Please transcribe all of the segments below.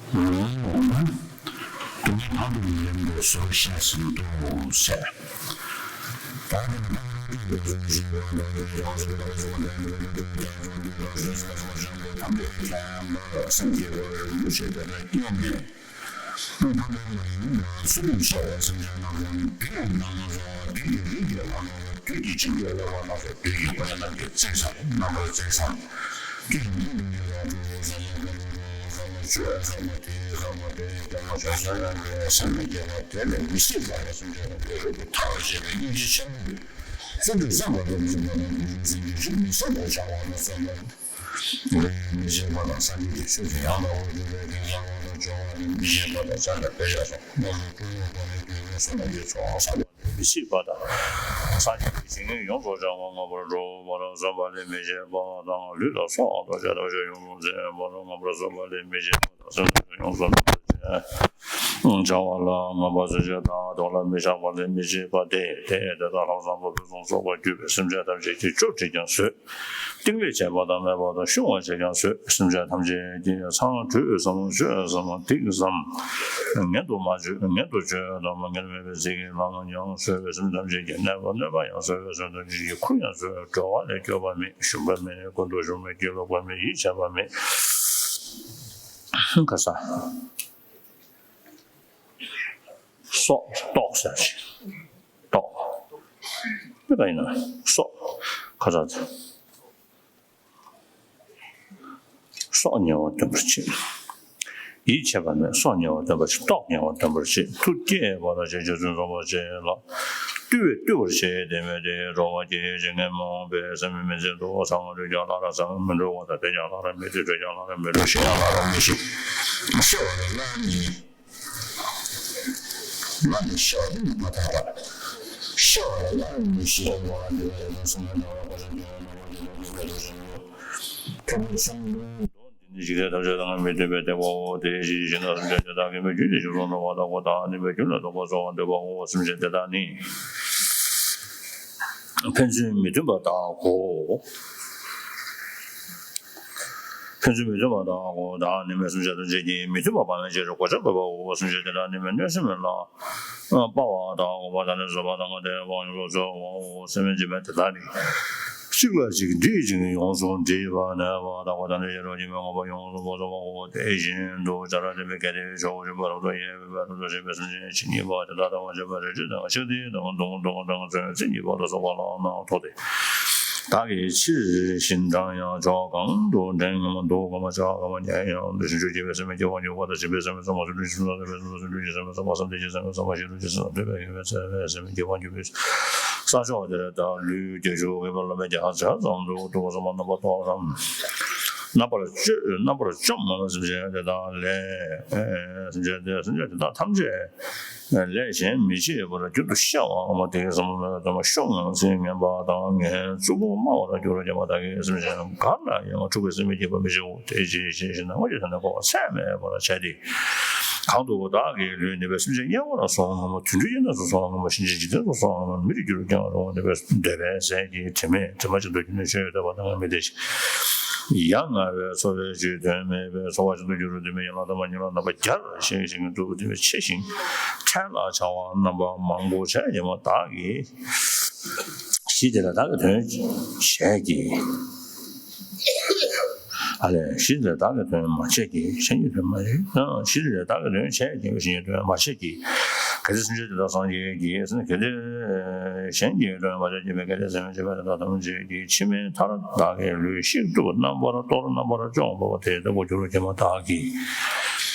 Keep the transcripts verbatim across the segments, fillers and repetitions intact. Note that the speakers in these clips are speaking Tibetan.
ངོ་། སྡུག་བསྔལ་ཕ་གི་ལན་དུ་གཟོད་བཤད་ཟིན་ཏོ་ཟེར། ད་དེ་ནི་ཕ་གི་ལན་དུ་གཟོད་བཤད་པ་དང་། དེ་ཡང་གཟོད་པ་གཟོད་པ་དེ་ནི་ལུས་དང་ལྡན་པ་ཐམས་ཅད་ཀྱང་སེམས་ཀྱི་བར་དུ་ཡུལ་ཤེས་པ་ལ་སྐྱེས་ནས། ཚུལ་ཁྲིམས་བཅས་པའི་སེམས་ཅན་རྣམས་ཀྱང་དེ་ཡང་ནང་ན་བཟའ་བ་དེ་ཡི་རིགས་ཀྱི་ལྷ་ནང་ལ་དུས་ཀྱི་ཁྱིམ་གྱི་ལེགས་པ་སྣ་ཚོགས་དེ་ཡི་དཔལ་རྣམས་ཀྱིས་བརྩེགས་སམ་རྣམ་པར་བརྩེགས་སམ། དེ་ཡི་མཐུན་དུ་ཡོད་པ་གྲོགས་པོ་ཟབ་མོ་དཀོན་མཆོག་གྲོགས་པོ་ཟབ་མོ་ཆོས་ཟབ་མོ་དེ་ཡི་ཟབ་མོ་དེ་ཡི་ལྟད་མོ་ཆོས་ཟབ་མོ་ལ་སེམས་མི་སྐྱིད་པ་དེ་ལས་མི་སྲིད་པ་ལ་སེམས་ཅན་རྣམས་ཀྱི་རབ་ཏུ་ཐར་བར་བྱེད་པའི་སྙིང་རྗེ་ཆེན་པོས་བརྩོན་འགྲུས་བསམ་པ་ལ་འཇུག་པ་དང་དུས་རྒྱུན་སེམས་ཀྱི་རིགས་མི་གསལ་དུ་བྱ་བ་ལ་བརྩོན་པ། ལས་མི་བྱེད་པ་དང་སངས་རྒྱས་ཀྱི་ཆོས་སུ་ཡང་དག་པར་གྱུར་པའི་དེང་སང་དབང་དུ་བྱུང་བ་ནི་མི་བྱེད་པ་དང་བྱ་དང་དཔེ་ཡང་སོགས་རྣམ་གྲོལ་ཀུན་སློང་གོ་ནས་དུས་ཀུན་བསོད་ནམས་ཀྱི་ཚོགས་བསགས་པ་ལས་མི་སྲིད་པ་དང་། སངས་རྒྱས་ཀྱི་བྱིན་རླབས་ཡོངས་སུ་བྱང་བ་བསྔོ་བར་འགྲོ་བར་བརྩོན་པ་ལས་མི་བྱེད་པ་དང་། ལུས་དང་སྲོག་དང་བཅས་པ་ཡོངས་སུ་འཛིན་པར་བསྔོ་བར་བརྩོན་པ་ལས་མི་བྱེད་པ་དང་། སེམས་ཡོངས་སུ་བདག་པར་བྱ་བ་ལ་བསྔོ་བ་བརྩོན་བྱེད་དང་། དོན་ལ་མི་བཞག་པ་ལས་མི་བྱེད་པ་སྟེ། དེ་དེ་དག་ལྷག་བསམ་པ་ཕུན་སུམ་ཚོགས་པར་གྱུར་པའི་སེམས་ཅན་ཐམས་ཅད་ཀྱི་སྐྱོབ་བྱེད་ཀྱང་བཟོད། གཏིང་ལས་བཅད་པ་དང་མེད་པ་དང་དབྱུང་བ་བྱེད་ཀྱང་བཟོད། སེམས་ཅན་ཐམས་ཅད་ཀྱི་མཚང་དྲོད་ཟབ་མོ་ཆོས་ཟབ་མོ་ཏིག་ཙམ་ངན་དུ་མ་བརྗོད། ངན་དུ་བརྗོད་དང་ངན་སྨྲས་པའི་ཚིག་གིས་ལམ་ཡང་བཟོད་པའི་སེམས་ཐམས་ཅད་ཀྱིས་གནོད་པ་གནོད་པ་ཡང་བཟོད་པའི་སེམས་ཐམས་ཅད་ཀྱིས་ཁུར་ཡང་བཟོད། འགྲོ་བ་ལས་སྐྱོབ་པ་མེད། ཞུམ་པ་མེད། ཀུན་ཏུ་ཞུམ་མེད། སྐྱེ་ལོག་པ་མེད། ཡིད་ཆེས་པ་མེད། ཁ་ས། སྲོག་ཏོག་ཟེར་ཞིག་ཏོག་དེ་ག་ཡིན་ན་སྲོག་ཁ་ས། སྲོག་ཉེ་བར་སྟོན་པར་བྱེད། ཡིད་ཆེས་པ་མེད། སྲོག་ཉེ་བར་སྟོན་པར་བྱེད། ཏོག་ཉེ་བར་སྟོན་པར་བྱེད། ཐུགས་བསྐྱེད་པ་དང་བྱས་རྗེ་བཙུན་རྫོགས་པ་བཅས་ལ་བཏུལ་བས་བཏུལ་བར་བྱེད། དེ་མེད་དེ་འགྲོ་བ་སྐྱེ་བའི་བྱེད་ངན་མ་འོངས་པའི་སེམས་མི་འཛིན་ཏོ། ཚངས་པ་ལུས་ཀྱང་སླར་ཚངས་མི་འགྲོ་བ་དང་། བདེ་ཀྱང་སླར་མེད་དེ། འགྲོས་ཀྱང་སླར་མི་འགྲོ། ཤི་ཡང་སླར་མི་ཤི། ཤི་བ་ལ་སླར་མི། སླར་མི་ཤི་བ་དེ་ནི་མ་ཐག་པ། ཤི་བ་ལ་སླར་མི་ཤི་བ་འདི་ལ་ཡང་སེམས་ལ་འདྲ་བ་གོ་ཆ་འདྲ་བ་འདྲ་བ་འདི་ལ་འདི་ལ་འདི་ལ་འདི་ལ། ཐུབ་པའི་སེམས་ལ། འདི་ནི་འཇིག་རྟེན་ཐམས་ཅད་དང་མི་མཐུན་པའི་སྡིག་པའོ། དེ་ཕྱིར་ཕྱིན་དང་སེམས་ཅན་དེ་དག་གི་མི་རྒྱུད་དེ་ཞིག་སོང་འགྲོ་བ་དག་གོ་དང་ནི་མི་རྒྱུད་ལ་སྡུག་པ་གསོ་བ་འདོད་པའོ། སེམས་ཅན་དེ་དག་ནི་ཕན་ཚུན་མི་མཐུན་པ་དག་གོ། ཕན་ཚུན་མི་མཐུན་པ་དག་གོ་དང་ནི་མི་སེམས་ཅན་ཐམས་ཅད་ཀྱི་མི་མཐུན་པ་སྤང་བའི་ཕྱིར་གོ་ཆ་བགོས་པའོ། སེམས་ཅན་དེ་དག་ནི་མི་གནོད་སེམས་ལ་སྤང་བ་དག་གོ་བ་དང་ནི་བཟོད་པ་དང་དེ་བ་ཡོངས་སུ་གསོལ་བའོ། སེམས་ཅན་དེ་དག་ནི་གཅིག་ལ་གཅིག་འདྲིས་ཅིང་ཡོངས་སུ་འདྲིས་པ་ནོར་བ་དག་གོ་དང་ནི་ཡེ་རོ་ཉི་མའི་ངོ་བོ་ཡོངས་སུ་བཟོད་པའོ། དེ་བཞིན་དུ་བྱ་ར་དེ་མི་སྐད་དེ་ཆོས་ཀྱི་བར་དུ་ཡལ་བའི་བར་དུ་ཞེན་པའི་སེམས་ཅན་ཇི་སྙེད་པ་དེ་དག་ལྟ་བ་བྱས་པ་རལ་གྲི་དང་ཕྱག་མདུད་དང་མདུང་དང་དང་ཚོན་རྩེ་གཉིས་པ་ལ་སོགས་པ་ལ་རྣམ་རྟོག་སྟེ། བདག་གིས་ཕྱིར་ཞིང་འབྲང་ཡང་ཕྱོགས་གང་དུ་འདྲེན་ཡང་འདུག་གམ་ཕྱོགས་གང་ཉལ་ཡང་འདུག་ཕྱིན་ཆད་སྐྱེ་བའི་སེམས་མེད་སྐྱེ་བ་མྱོང་བ་དང་འཆི་བའི་སེམས་མེད་བསམ་པ་སུ་འདུག་ཕྱིན་ཆད་སྐྱེ་བའི་སེམས་མེད་བསམ་པ་སུ་འདུག་ཕྱིན་ཆད་སྐྱེ་བའི་སེམས་མེད་བསམ་པ་སུ་འདུག་ཕྱིན་ཆད་སྐྱེ་བ་མྱོང་བའི་ས་ཕྱོགས་དེར་བདག་ལུས་བརྒྱད་ཅུ་གི་བར་ལ་མེ་བརྒྱ་ཕྲག་ཙམ་དུ་འདུག་གསུངས་པ་རྣམ་པར་རྟོག་རྣམ་པར་བཅོམ་རྣམ་པར་བཅོམ་སེམས་ཅན་དེ་དག་ལས་སེམས་ཅན་དེ་སེམས་ཅན་དེ་དག་ཐམས་ཅད། ལས་གཞན་མི་བྱེད་པར་རྒྱུན་དུ་གཤེ་བའམ་དེ་གའི་བསམ་བློ་མེད་པར་ཤོག་ངན་སེམས་ངན་པ་དང་ངན་རྩུབ་པོ་སྨྲ་བར་འགྱུར་བར་བྱེད་པ་དག་གིས་སེམས་ཅན་ག་ལ་ཡང་འཁྲུག་པའི་སེམས་མི་སྐྱེད་པར་མི་བྱའོ། དེ་ཅིའི་ཕྱིར་ཞེ་ན། སྔོན་གྱི་དོན་ནི་འཁོར་བ་ཚད་མེད་པར་བྱས་ཏེ། གང་དུ་བདག་གི་ལུས་ནུས་པས་སེམས་ཅན་དམྱལ་བར་སོང་ངམ། དུད་འགྲོའི་ཡུལ་ནས་སུ་སོང་ངམ། གཤིན་རྗེའི་འཇིག་རྟེན་དུ་སོང་ངམ། མི་རུ་གྱུར་ཀྱང་རུང་ནུས་པས་འདོད་པའི་ཟས་ཀྱི་དྲི་མས་དྲི་མ་ཅན་དུ་གྱུར་ནས་ཆོས་འདོད་པ་དང་ངལ་མི་བདེ་ཞིང་། ཡ་ང་བའི་ཚོར་བའི་རྒྱུས་དོན་མེད་པའི་ཚོར་བ་ཅན་དུ་གྱུར་རོ། དེ་མིན་ཡན་ལག་དང་མ་ཉིད་ལ་རྣམ་པ་བརྒྱར་གཤེ་ཞིང་འཁྲུགས་པ་དེ་མིན་ཆེ་ཞིང་ཕྲན་ལ་བྱ་བ་རྣམ་པ་མང་པོ་བྱས་ཀྱང་བདག་གིས་གཞི་དེ་ལ་བདག་གི་དོན་བྱས་ཀྱི། ཨ་ལས་གཞི་དེ་ལ་བདག་གི་དོན་མ་བྱས་ཀྱི། གཞན་གྱི་དོན་མ་བྱས། གཞི་དེ་ལ་བདག་གི་དོན་བྱས་ཀྱི། གཞན་གྱི་དོན་མ་བྱས་ཀྱི། གལ་ཏེ་སེམས་ཅན་དེ་དག་སངས་རྒྱས་ཀྱིས། གལ་ཏེ་གཞན་གྱི་དོན་མ་བྱས་ཀྱི་མེད། གལ་ཏེ་སེམས་ཅན་དེ་དག་ཐམས་ཅད་ཀྱིས་ཕྱི་མའི་མཐར་བདག་གི་ལུས་བཤིག་གཏུབ་རྣམ་པར་གཏོར་རྣམ་པར་བཅོམ་པ་དེ་ལྟ་བུར་གྱུར་པར་གྱུར་པ་དག་གིས།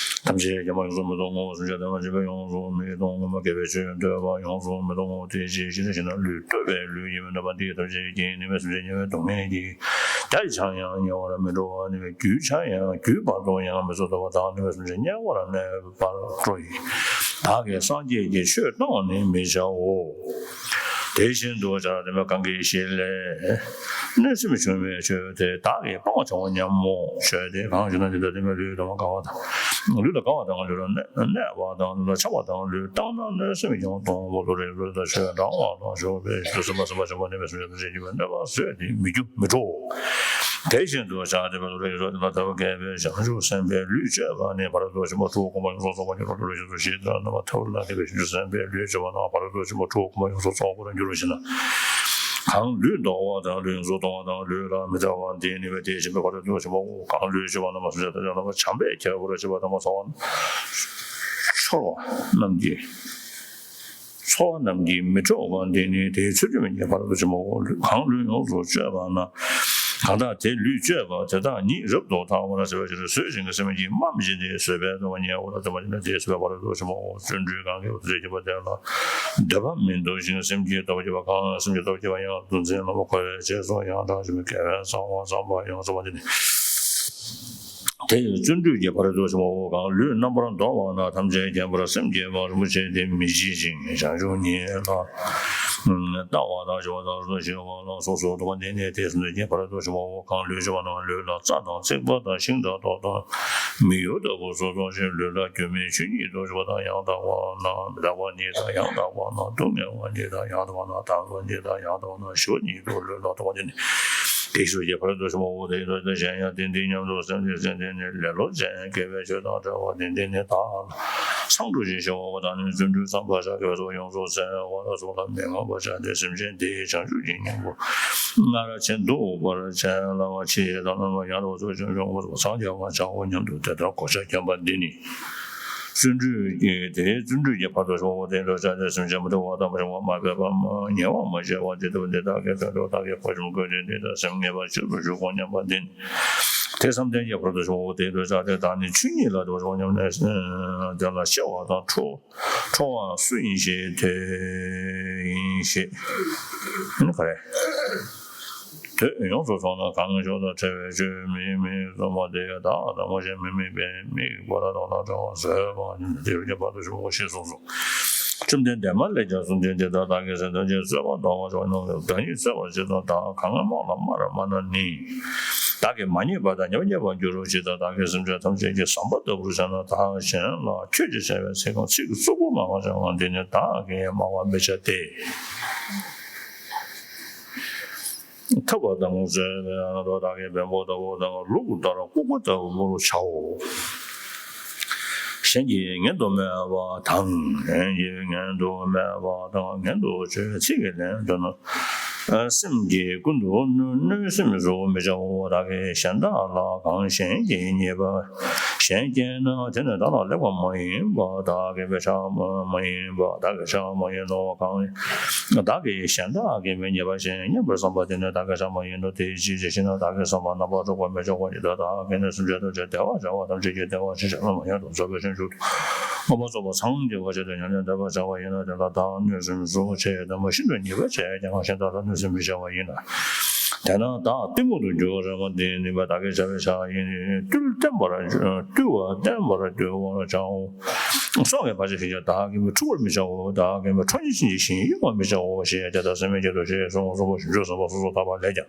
ཐམས་ཅད་ཀྱང་ཡོངས་སུ་མི་གཏོང་ངོ་། སེམས་ཅན་ཐམས་ཅད་ཡོངས་སུ་མི་གཏོང་ངོ་། དགེ་བའི་ཆོས་འདོད་པ་ཡོངས་སུ་མི་གཏོང་ངོ་། དེ་ཅིའི་ཕྱིར་ཞེ་ན། ལུས་གཏུབ་པའི་ལུས་ཉིད་མིན་འདོད་པ་འདི་ཐམས་ཅད་ཀྱིས་ནུས་མེད་སེམས་ཅན་དམྱལ་བའི་སྡུག་བསྔལ་གྱིས་བརྒྱ་ཡིས་བྱང་ཡང་ཉེ་བར་མི་འགྲོ་བ། ནུས་མེད་རྒྱུས་བྱང་ཡང་རྒྱུད་བར་དུ་ཡང་མི་ཚུགས་ལྟ་བུ་དང་། ནུས་མེད་སེམས་ཅན་དམྱལ་བར་གནས་པར་སྤྲོ་ཡི། བདག་གིས་སངས་རྒྱས་ཀྱི་ཆོས་གཏོང་བ་ནི་མི་བྱའོ། དེ་བཞིན་དུ་བྱ་ར་དེ་མིན་གང་གི་ཞལ་ལས་གནོད་སེམས་བྱུང་བའི་ཆོས་དེ་བདག་གིས་སྤང་བར་བྱའོ་སྙམ་མོ། ཆོས་དེ་གང་ཞེ་ན། དེ་ལྟར་དེ་མིན་ལུས་དང་དགའ་བ་དང་། ལུས་ལ་དགའ་བ་དང་། ལུས་ལ་གནོད་པ་དང་། ལུས་ལ་ཆགས་པ་དང་། ལུས་བཏང་ན་གནོད་སེམས་ཀྱང་གཏོང་བ་ལུས་རེ་ལུས་དང་ཆོས་འབྲང་བ་དང་ཆོས་པའི་ཆོས་སུ་སེམས་པ་སེམས་པ་བྱུང་བ་ནི་མེད་སེམས་ཅན་ཐམས་ཅད་ཀྱི་གནོད་པ་བཟོད་དེ་མི་རྒྱུ་མི་འགྲོ། དེ་བཞིན་དུ་བྱ་སྟེ་བར་དུ་ཡོངས་སུ་དེ་ལ་ཐར་པ་དགེ་བའི་བྱང་ཆུབ་སེམས་དཔའི་ལུས་སྤྱོད་པ་ནི་ཕ་རོལ་ཏུ་ཕྱིན་པ་དྲུག་གོང་མ་ཡོངས་སུ་རྫོགས་པ་ཉིད་རོ། དེ་ལ་ཞེས་སོ་ཞེས་དེ་ལ་ཐར་པ་དགེ་བའི་བྱང་ཆུབ་སེམས་དཔའི་ལུས་སྤྱོད་པ་ན་ཕ་རོལ་ཏུ་ཕྱིན་པ་དྲུག་གོང་མ་ཡོངས་སུ་རྫོགས་པར་འགྱུར་བ་ཞེ་ན། གང་ལུས་འདོར་བ་དང་ལུས་ཡོངས་སུ་གཏོང་བ་དང་ལུས་ལ་མི་ལྟ་བ་འདི་ནི་བས་དེ་ཞེན་པའི་ཕ་རོལ་ཏུ་ཕྱིན་པའོ། གང་ལུས་སྤྱོད་པ་ན་མ་སུ་ཇ་ད་ལ་བྱམས་པས་ཁྱབ་པར་བྱེད་པ་དང་མ་ཚོར་བ་ཚོར་བ་རྣམས་ཀྱིས། ཚོར་བ་རྣམས་ཀྱིས་མི་འཕྲོག་པ་འདི་ནི་དེའི་ཚུལ་ཁྲིམས་ཀྱི་ཕ་རོལ་ཏུ་ཕྱིན་པའོ། གང་ལུས་ཡོངས་སུ་གཅོད་པ་ན། གང་དག་དེ་ལུས་གཅོད་པ་དེ་དག་ཉིད་རབ་ཏུ་ཐར་བར་བྱེད་པའི་ཕྱིར་བཟོད་བཞིན་གྱི་སེམས་ཀྱིས་སྨྲ་བྱིན་ཏེ་བཟོད་པའི་སྡུག་བསྔལ་བ་ཉེ་བར་སྟོན་པ་ཉིད་ནི་དེའི་བཟོད་པའི་ཕ་རོལ་ཏུ་ཕྱིན་པའོ། བརྩོན་འགྲུས་གང་གིས་བཟོད་བྱེད་པ་དེ་ལ་འདོད་པ་མི་འདོད་ཅིང་སེམས་ཀྱི་སྟོབས་བསྐྱེད་པ་གང་། སེམས་ཀྱི་སྟོབས་བསྐྱེད་པ་ཡང་དུ་འཛིན་ལ་མ་འཁོར་བའི་རྗེས་སུ་ཡང་དག་བྱེད་པའི་དགེ་བའི་རྩ་བ་བརྩམ་པ་ཡང་བརྩམ་པ་འདི་ནི། དེ་ཡི་བརྩོན་འགྲུས་ཀྱི་ཕ་རོལ་ཏུ་ཕྱིན་པའོ། གང་ལུས་རྣམ་པར་འདོར་བ་ན་ཐམས་ཅད་མཁྱེན་པར་སེམས་བསྐྱེད་པ་རིན་པོ་ཆེ་དེ་མི་བརྗེད་ཅིང་བྱང་ཆུབ་ཉིད་ལ་ལྟ་བ་དང་ཞི་བ་དང་རབ་ཏུ་ཞི་བ་ལ་སོགས་སུ་འདོད་པ་འདི་ནི་དེ་བརྩོན་འགྲུས་ཀྱི་ཕ་རོལ་ཏུ་ཕྱིན་པའོ། གང་ལུས་སྤྱོད་པ་ན་ལུས་ལ་རྩྭ་དང་རྩིག་པ་དང་ཤིང་དང་ཏོག་དང་མི་ཡུལ་ལྟ་བུ་སོགས་སྟོང་ཞིང་ལུས་ལ་རྒྱུ་མེད་ཆོས་ཉིད་དུ་སྤྱོད་པ་དང་ཡང་དག་པ་ན་མི་རྟག་པ་ཉིད་དང་ཡང་དག་པ་ན་སྡུག་བསྔལ་བ་ཉིད་དང་ཡང་དག་པ་ན་དག་པ་ཉིད་དང་ཡང་དག་པ་ན་ཞི་བ་ཉིད་དུ་ལུས་ལ་ལྟ་བ་ཉིད་ནི། དེ་ཕྱིར་ཀྱི་ཕ་རོལ་ཏུ་ཕྱིན་པའོ། དེ་ཡི་དོན་དེ་གཞན་ཡང་དེ་འདི་སྙམ་དུ་སེམས་ཅན་སེམས་ཅན་ནི་ལེ་ལོ་ཅན་དགེ་བའི་ཆོས་དང་བྲལ་བ་དེ་འདི་ནི་བདག་ལ་སངས་རྒྱས་ཞེས་བྱ་བའོ། བདག་ནི་བརྩོན་འགྲུས་བརྩམ་པར་བྱ་དགེ་བའི་ཚོགས་ཡོངས་སུ་བཙལ་བ་ལ་སོགས་ལ་མི་མངའ་བར་བྱ་སྟེ། སེམས་ཅན་དེ་ཡི་བྱང་ཆུབ་ཀྱི་སྙིང་པོ་སྔར་བྱིན་ལྡན་པར་བྱས་ལ་བ་ཕྱིའི་དགྲ་ལ་ཡང་དག་པའི་ཚོགས་ཀྱང་ཡོངས་སུ་སངས་རྒྱ་བར་བྱའོ་སྙམ་དུ་དེ་ལྟར་གོ་ཆ་བརྒྱབ་པ་འདི་ནི། བརྩོན་འགྲུས་ཀྱི་དེའི་བརྩོན་འགྲུས་ཀྱི་ཕ་རོལ་ཏུ་ཕྱིན་པའོ། དེ་ཡི་དོན་དེ་སེམས་ཅན་མི་སྡུག་པ་དང་མི་གཞན་པ་མ་འབད་པ་མ་ཉེ་བར་མ་བྱས་པ་དེ་ལྟ་བུ་འདི་དག་གི་དོན་དུ་བདག་གིས་དཔའ་ཞུམ་བཀོད་དེ་འདི་ལྟར་སེམས་ངེས་པར་བྱེད་དུ་གཞུག་གོ་སྙམ་པ་འདི་ནི། དེ་བསམ་གཏན་གྱི་ཕ་རོལ་ཏུ་ཕྱིན་པའོ། དེ་ཡི་དོན་དེ་བདག་ནི་ཆོས་ཉིད་ལ་འདུ་བར་སྙམ་ནས་དེ་ལ་གཤེ་བ་དང་ཁྲོ་ཁྲོ་བ་སུ་ཡིན་ཞེས་དེ་ཡིན་ཞེས། ཨ་ནི་ག་རེ། དེ་ཡོངས་སུ་རྫོགས་ན་གང་ཞུགས་དང་བྲལ་བའི་ཆོས་མི་མི་གསུངས་པ་དེ་ཡང་བདག་དང་མ་གཞན་མི་དམིགས་པའི་མིག་པོ་ལ་དོགས་ལ་བྲལ་བ་བཟོད་པ་ཉིད་དེ་ཡོད་ཀྱང་བར་དུ་ཞུགས་ཞེས་གསུངས་སོ། བཅོམ་ལྡན་འདས་མ་ལས་ཀྱང་གསུངས་ཏེ། འདི་ལྟར་བདག་གིས་སེམས་ཐམས་ཅད་རྩོད་པ་ཟློག་པར་བྱ་བ་ནི་བདག་ཉིད་རྩོད་པར་བྱེད་དོ། བདག་གང་རྨོངས་ལ་སྨ་ར་སྨྲ་ན་ནི། བདག་གིས་མ་རྙེད་པ་དང་ཉེ་བར་རྙེད་པར་འགྱུར་རོ་ཞེས་དང་། བདག་གིས་སེམས་ཅན་ཐམས་ཅད་ཀྱི་བཟང་པོ་ལྟ་བུར་བྱས་ན་བདག་གཞན་ལ་ཁྱོད་ཀྱིས་བྱས་པའི་ཚིག་གམ་ཚིག་གི་རྩུབ་པོ་སྨྲ་བར་བྱ་བ་འདི་ནི་བདག་གིས་སྨྲ་བར་མི་བྱ་སྟེ། ཐུབ་པ་དང་བཟོད་པའི་ཨ་ནི་དོ་བདག་གི་བེམ་པོ་ལྟ་བུ་དང་ལུག་ལྟར་ལྐུགས་པ་ལྟ་བུར་བྱའོ། གཞན་གྱིས་ངན་དུ་སྨྲས་པ་དང་། གཞན་གྱིས་ངན་དུ་སྨྲས་པ་དང་ངན་དུ་བརྗོད་པའི་ཚིག་གི་ལན་བརྗོད་ན། སེམས་ཀྱིས་ཀུན་ཏུ་གནོད་གནོད་སེམས་སུ་མི་བྱའོ། བདག་གིས་གཞན་དག་ལ་གང་གཞན་གྱིས་ཉེས་པ་གཞན་བསྐྱལ་ན་དེ་ནི་བདག་ལ་ལེགས་པ་མ་ཡིན་པ་བདག་གི་བྱ་བ་མ་ཡིན་པ་བདག་གི་བྱ་བ་མ་ཡིན་ནོ། གང་བདག་གིས་གཞན་དག་གི་མི་ཉེས་པ་གཞན་ཉེས་པར་བསམ་པ་དེ་ནི་བདག་གི་བྱ་བ་མ་ཡིན་ནོ། དེའི་ཕྱིར་ཇི་ཞིག་ན་བདག་གིས་བསམ་པ་རྣམ་པར་གྲོལ་བར་མི་འཇོག་པ་ཉིད་དོ། བདག་གིས་ནི་སེམས་ཅན་ཐམས་ཅད་བདེ་བར་བྱ་བ་ཐམས་ཅད་ཀྱི་བདེ་བ་ཇི་བཞིན་མ་ཡིན་དུ་རྫོགས་པའི་བྱང་ཆུབ་ཏུ་མངོན་པར་རྫོགས་པར་སངས་རྒྱས་པར་བྱེད་དོ་སྙམ་ནས་འདོད་པར་བྱ་བ་ཡིན་ན། དེ་ལ་བདག་གནོད་སེམས་སུ་ཆེ་དམ་པ་ཤིན་ཏུ་ཉེས་པ་བྱས་ཀྱང་གཞན་དག་ལ་གནོད་སེམས་མི་བྱ་བ་ཡིན་ལ། དེས་ན་བདག་གཏི་མུག་ཏུ་འགྱུར་བར་མ་བསྟན་ནུས་པ་བདག་གིས་བྱ་བའི་བྱ་བ་ཡིན་ནི། བཏུལ་བསྟན་པར་བཏུལ་བ་བསྟན་པར་འགྱུར་བར་བྱའོ། སྲོག་གི་བར་ཆད་ཞིག་ཀྱང་བདག་གིས་མི་འཁྲུག་པར་མི་བྱའོ། བདག་གིས་མི་ཁྲོ་གཉེར་ཅན་གྱི་ཞིང་གཡོ་བར་མི་བྱའོ་ཞེས་དེ་ལྟར་སེམས་མེད་ཀྱང་འདུ་ཤེས་སོགས་གསུམ་པོ་སུམ་ཅུ་སོ་སོ་སོ་སོར་བརྟགས་པ་ལས་ཀྱང་།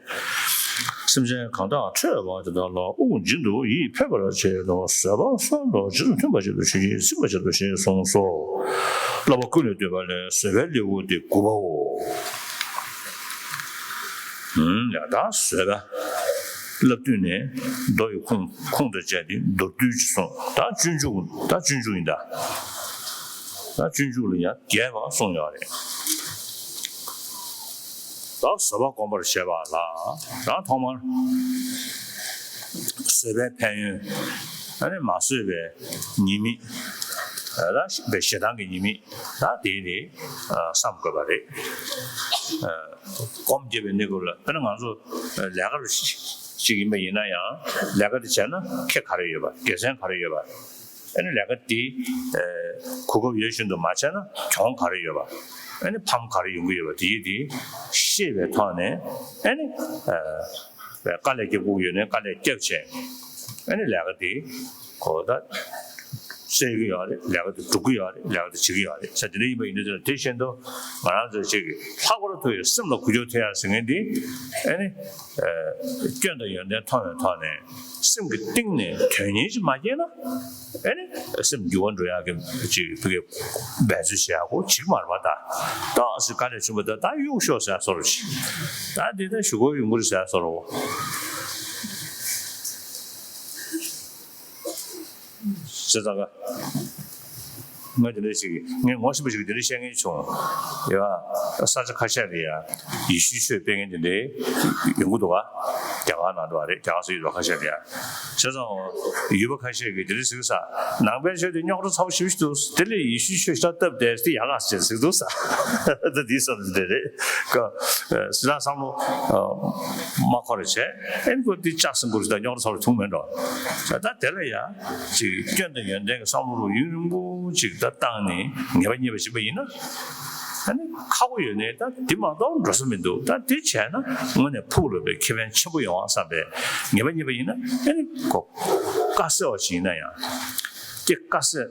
སེམས་ཅན་གང་དག་ཁྲོས་པ་དེ་དག་ལ་དབུགས་འབྱིན་དུ་ཡིད་འཕེན་པར་བྱེད་དོ། བཟོད་པ་གསུམ་དང་རྗེས་སུ་མཐུན་པར་བྱེད་དོ། ཆོས་ཉིད་ཚིམ་པར་བྱེད་དོ་ཞེས་གསུངས་སོ། བསླབ་པ་ཀུན་ལས་བཏུས་པ་ལས་བཟོད་པའི་ལེའུ་སྟེ་དགུ་པའོ། ཡང་དག་བཟོད་པ། བསླབ་བཏུས་ནས་མདོ་ཡི་ཁུངས་ཁུངས་དང་བཅས་ཏེ་མདོར་བསྡུས་ཀྱིས་གསུངས། ད་སྤྱོད་འཇུག་ད་སྤྱོད་འཇུག་ཡིན་ད། ད་སྤྱོད་འཇུག་ལ་ཡང་རྒྱས་པ་གསུངས་ཡོད་རེད། ད་བཟོད་པ་སྒོམ་པར་བྱེད་པ་ལ། ད་ཐོག་མར་བཟོད་པའི་ཕན་ཡོན། ཨ་ནི་མ་བཟོད་པའི་ཉེས་དམིགས། ད་ཞེ་སྡང་གི་ཉེས་དམིགས། ད་དེ་ནི་བསམ་དགོས་པ་རེད། སྒོམ་རྒྱབ་པའི་གནས་སྐབས་ལ། དཔེར་ན་ང་ཚོ་ལས་ཀ་ཅིག་ཡིན་པ་ཡིན་ན་ཡང་། ལས་ཀ་དེ་བྱས་ན་ཁེ་ག་རེ་ཡོད་པ། དགེ་མཚན་ག་རེ་ཡོད་པ། ཨ་ནི་ལས་ཀ་འདི་གོ་སྐབས་ཡོད་བཞིན་དུ་མ་བྱས་ན་གྱོང་ག་རེ་ཡོད་པ། ཨ་ནི་ཕམ་ག་རེ་ཡོང་གི་ཡོད་པ། དེ་ཡི་དེ་ཤེས་པའི་ཐོག་ནས། ཨ་ནི་དཀའ་ལས་རྒྱབ་དགོས་ཡོད་ན་དཀའ་ལས་རྒྱབ་བྱས། ཨ་ནི་ལས་ཀ་འདི་གོ་ད་སེལ་གྱི་ཡོད་རེད། ལས་ཀ་འདི་སྒྲུབ་ཀྱི་ཡོད་རེད། ལས་ཀ་འདི་བྱེད་ཀྱི་ཡོད་རེད་ཟེར། དེ་འདྲ་ཡིན་པ་ཡིན་དུས་དེ་བཞིན་དུ་ང་རང་ཚོ་ཅིག་ལྷག་པར་དུ་སེམས་ལ་འགུལ་སྐྱོད་ཐེབས་ཡ་ཟེར་མཁན་འདི། ཨ་ནི་སྐྱོན་དང་ཡོན་ཏན་མཐོང་བའི་ཐོག་ནས། སེམས་ཀྱི་གཏིང་ནས་དོན་གཉེར་ཅིག་མ་སྐྱེས་ན། ཨ་ནི་སེམས་འགྱུར་བ་འགྲོ་ཡག་གི་ཅིག་ཕ་གི་འབད་རྩོལ་བྱེད་ཡག་གོ་ཅིག་མ་རེད་པ། ད་ཏོག་ཙམ་དཀའ་ལས་ཆེན་པོ་ད་ད་གཡུག་ཤོག་ཟེར་བཟོ་འདྲ་ཅིག་ད་འདི་ད་ཞུ་སྒོ་ཡོང་གི་རེད་ཟེར་བཟོ་འདྲ་བོ། ཟེར་ཙང་ཀ་ང་དེ་འདྲ་ཞིག་ངས་ངོ་ཤེས་པ་ཞིག་དེ་འདྲ་བཤད་མཁན་བྱུང་། ཡ། ས་ཆ་ཁ་ཤས་ལ་ཡ་ཡེ་ཤུའི་ཆོས་སྤེལ་མཁན་དེ་འདྲ་ཡོང་གི་འདུག་ག་རྒྱ་གར་ནང་དུ་བ་རེད། རྒྱ་གར་སུ་ཡོད་པ་ཁ་ཤས་ལ་ཡ། བྱས་ཙང་ཡུལ་པ་ཁ་ཤས་ཀྱིས་དེ་འདྲ་ཟེར་གི་ས། ནང་པའི་ཆོས་དེ་རྙོག་དྲ་ཚ་པོ་ཞེ་པོ་ཞིག་འདུག་དེ་ལས་ཡེ་ཤུའི་ཆོས་ཤ་སྟབས་བདེ་དེ་ཡག་ག་ཟེར་ཟེར་གི་འདུག་ས། ད་དེའི་བསམ་ཚུལ་དེ་རེད། ཀ་སི་ལ་བསམ་བློ་མ་འཁོར་བྱས། ཨེ་ནི་ཁོ་དེ་ལྕགས་སྲིན་འགུལ་ཞིག་དང་རྙོག་དྲ་ཚ་པོ་ཞིག་ཐུག་མེད་འགྲོ། ད་དེ་ལ་ཡ། ཅིག་སྐྱོན་དང་ཡོན་ཏན་གྱི་བསམ་བློ་རུ་ཡུན་རིང་པོ་ཅིག་ད་བཏང་ནས་ངེས་པ་རྙེད་པ་ཡིན་པ་ཡིན་ན། ཨ་ནི་ཁག་པོ་ཡོད་ནའི་ད་དེ་མ་གཏོགས་འགྲོ་ས་མི་འདུག་ད་དེ་བྱས་ན་དངོས་གནས་ཕུགས་ལ་བའི་ཁེ་ཕན་ཆེན་པོ་ཡོང་བ་བསམ་པའི་ངེས་པ་རྙེད་པ་ཡིན་ན། ཨ་ནི་ཁོ་དཀའ་སེལ་བ་ཞིག་ཡིན་ན་ཡང་། སྐྱེ་དཀའ་སེལ་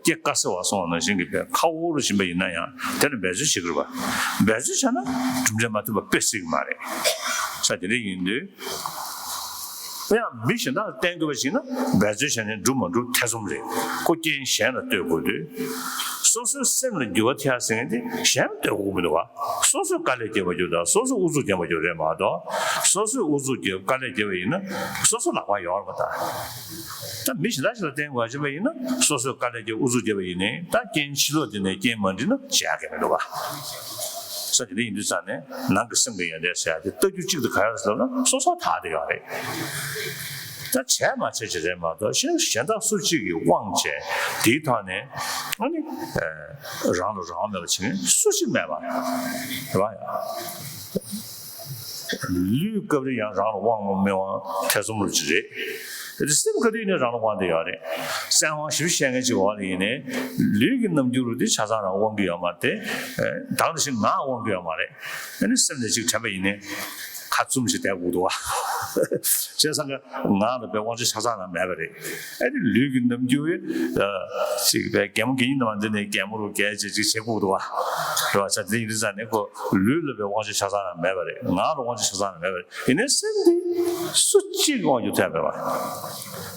སྐྱེ་དཀའ་སེལ་བ་སོང་བ་ནང་བཞིན་གྱི་བའི་ཁག་པོ་རུ་ཕྱིན་པ་ཡིན་ན་ཡང་། དེ་ལ་འབད་རྩོལ་བྱེད་དགོས་རེད་པ། འབད་རྩོལ་བྱས་ན་གྲུབ་འབྲས་མ་ཐོན་པ་དཔེ་སྲིད་ཀྱི་མ་རེད། ས་དེ་འདྲ་ཡིན་དུས། ཡང་མི་གཞན་དག་ལ་བརྟེན་དགོས་པ་ཞིག་ན་འབད་རྩོལ་བྱས་ནས་འགྲུབ་མ་འགྲུབ་ཐེ་ཚོམ་རེད། ཁོ་རྐྱེན་གཞན་ལ་ལྟོས་དགོས་དུས། སོ་སོའི་སེམས་ལ་འགྱུར་བ་ཐེབས་ཟེར་མཁན་དེ་གཞན་ལ་ལྟོས་དགོས་མི་འདུག་བ། སོ་སོས་དཀའ་ལས་བརྒྱབ་པ་རྒྱུ་དང་སོ་སོས་ཨུ་ཚུགས་བརྒྱབ་པ་རྒྱུ་རེད་མ་གཏོགས། སོ་སོས་ཨུ་ཚུགས་བརྒྱབ་དཀའ་ལས་བརྒྱབ་པ་ཡིན་ན་སོ་སོ་ལག་པ་ཡོད་རེད་པ་ད། ད་མི་གཞན་དག་ཞིག་ལ་བརྟེན་དགོས་པ་ཡིན་ན་སོ་སོས་དཀའ་ལས་བརྒྱབ་ཨུ་ཚུགས་བརྒྱབ་པ་ཡིན་ནའི་ད་རྐྱེན་ཕྱི་ལོགས་དེ་ནས་རྐྱེན་མ་འགྲིག་ན་བྱེད་ཡག་གི་མི་འདུག་བ། ས་དེ་འདྲ་ཡིན་དུས་ཙང་ནས་ནང་གི་སེམས་ཀྱི་ཡོན་ཏན་ཟེར་ཡ་དེ་ལྟ་རྒྱུ་གཅིག་ཏུ་ག་རེ་ཟེར་ན་སོ་སོ་དག་དེ་ཡོད་རེད། ད་བྱས་མ་བྱས་ཅིག་རེད་མ་གཏོགས་གཞན་གཞན་དག་སུ་གཅིག་གིས་དབང་བྱས་དེའི་ཐོག་ནས་ཨ་ནི་རང་ལ་རང་དབང་མེད་པ་བྱེད་མཁན་སུ་གཅིག་མེད་པ་རེད་བ། ཡ། ལུས་སྐབས་རེ་ཡང་རང་ལ་དབང་མི་དབང་ཐེ་ཚོམ་རུ་ཅིག་རེད། དེ་སེམས་ག་དུས་ནས་རང་ལ་དབང་དེ་ཡོད་རེད། སེམས་དབང་ཞིབ་བཤད་མཁན་ཅིག་འོག་ལ་ཡིན་ནའི་ལུས་ཀྱི་རྣམ་འགྱུར་རུ་དེ་ཆ་ཚང་རང་དབང་གི་ཡོད་མ་རེད་དེ། ད་ག་ནང་བཞིན་ངག་དབང་གི་ཡོད་མ་རེད། ཨ་ནི་སེམས་ནས་ཅིག་དྲན་པ་ཡིན་ནའི་ཁ་བཙུམ་ཞིག་བསྡད་དགོས་འདུག་བ། བྱས་ཙང་ཀ་ངག་ལ་དཔེ་དབང་ཆ་ཆ་ཚང་རང་མེད་པ་རེད། ཨ་ནི་ལུས་ཀྱི་རྣམ་འགྱུར་ཅིག་བས་གད་མོ་གད་སྙིགས་རྣམས་འདི་ནས་གད་མོ་རུ་གད་ཅིག་ཅིག་བྱེད་དགོས་འདུག་བ། རེད་བ། བྱས་ཙང་དེ་ཡིན་དུས་ཙང་ནས་ཁོ་ལུས་ལ་དཔེ་དབང་ཆ་ཆ་ཚང་རང་མེད་པ་རེད། ངག་ལ་དབང་ཆ་ཆ་ཚང་རང་མེད་པ་རེད། ཡིན་ནའི་སེམས་འདི་སུ་གཅིག་དབང་རྒྱུ་ཐེབས་མེད་པ།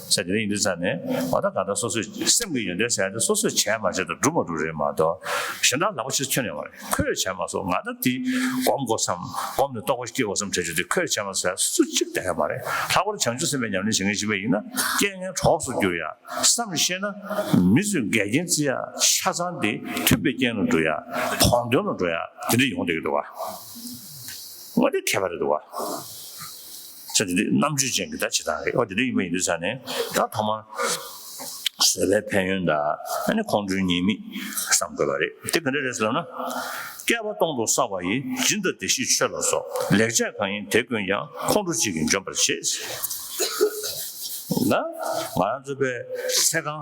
ས་དེ་རིང་ཡིན་དུས་ཙང་ནས་འོ་ད་གང་ལྟར་སོ་སོའི་སེམས་ཀྱི་ཡོན་ཏན་ཟེར་ཡ་དེ་སོ་སོས་བྱས་མ་བྱས་དང་འགྲུབ་མ་འགྲུབ་རེད་མ་གཏོགས་གཞན་དག་ལག་པ་ཕྱིས་ཁྱོན་ཡོང་བ་རེད། ཁོས་བྱས་མ་སོང་། ང་ད་དེ་སྒོམ་དགོས་བསམ། སྒོམ་ནས་རྟོགས་པ་སྐྱེ་དགོས་བསམ་བྱས་བྱས་དེ་ཁོས་བྱས་མ་ཟེར་སུ་གཅིག་བསྡད་ཡོད་མ་རེད། ལྷག་པར་བྱང་ཆུབ་སེམས་དཔའི་ཉམས་ལེན་བྱེད་མཁན་ཞིག་པ་ཡིན་ན་རྐྱེན་ངན་གྲོགས་སུ་གྱུར་ཡ། བསམ་ཤེས་ན་མི་ཚོས་འགལ་རྐྱེན་བརྩི་ཡ་ཆ་ཚང་དེ་མཐུན་པའི་རྐྱེན་ལ་འགྲོ་ཡ། གོང་དོན་ལ་འགྲོ་ཡ་དེ་འདྲ་ཡོང་བསྡད་ཀྱི་འདུག་བ། འོ་དེ་ཁྱད་པར་རེད་འདུག་བ། ས་དེ་འདྲའི་རྣམ་དཔྱོད་ཅན་གྱི་ད་བྱེད་སྟངས་རེད། འོ་དེ་འདྲ་ཡིན་པ་ཡིན་དུས་ཙང་ནས་ད་ཐོག་མར་བཟོད་པའི་ཕན་ཡོན་དང་ཨ་ནི་ཁོང་ཁྲོའི་ཉེས་དམིགས་བསམ་དགོས་པ་རེད། དེ་ག་འདྲ་རེད་ཟེར་ལབ་ན། བསྐལ་པ་སྟོང་དུ་བསགས་པ་ཡི། སྦྱིན་དང་བདེ་གཤེགས་མཆོད་ལ་སོགས། ལེགས་སྤྱད་གང་ཡིན་དེ་ཀུན་ཀྱང་། ཁོང་ཁྲོ་གཅིག་གིས་འཇོམས་པར་བྱེད། ན་ང་རང་ཚོ་པའི་ཚེ་གང་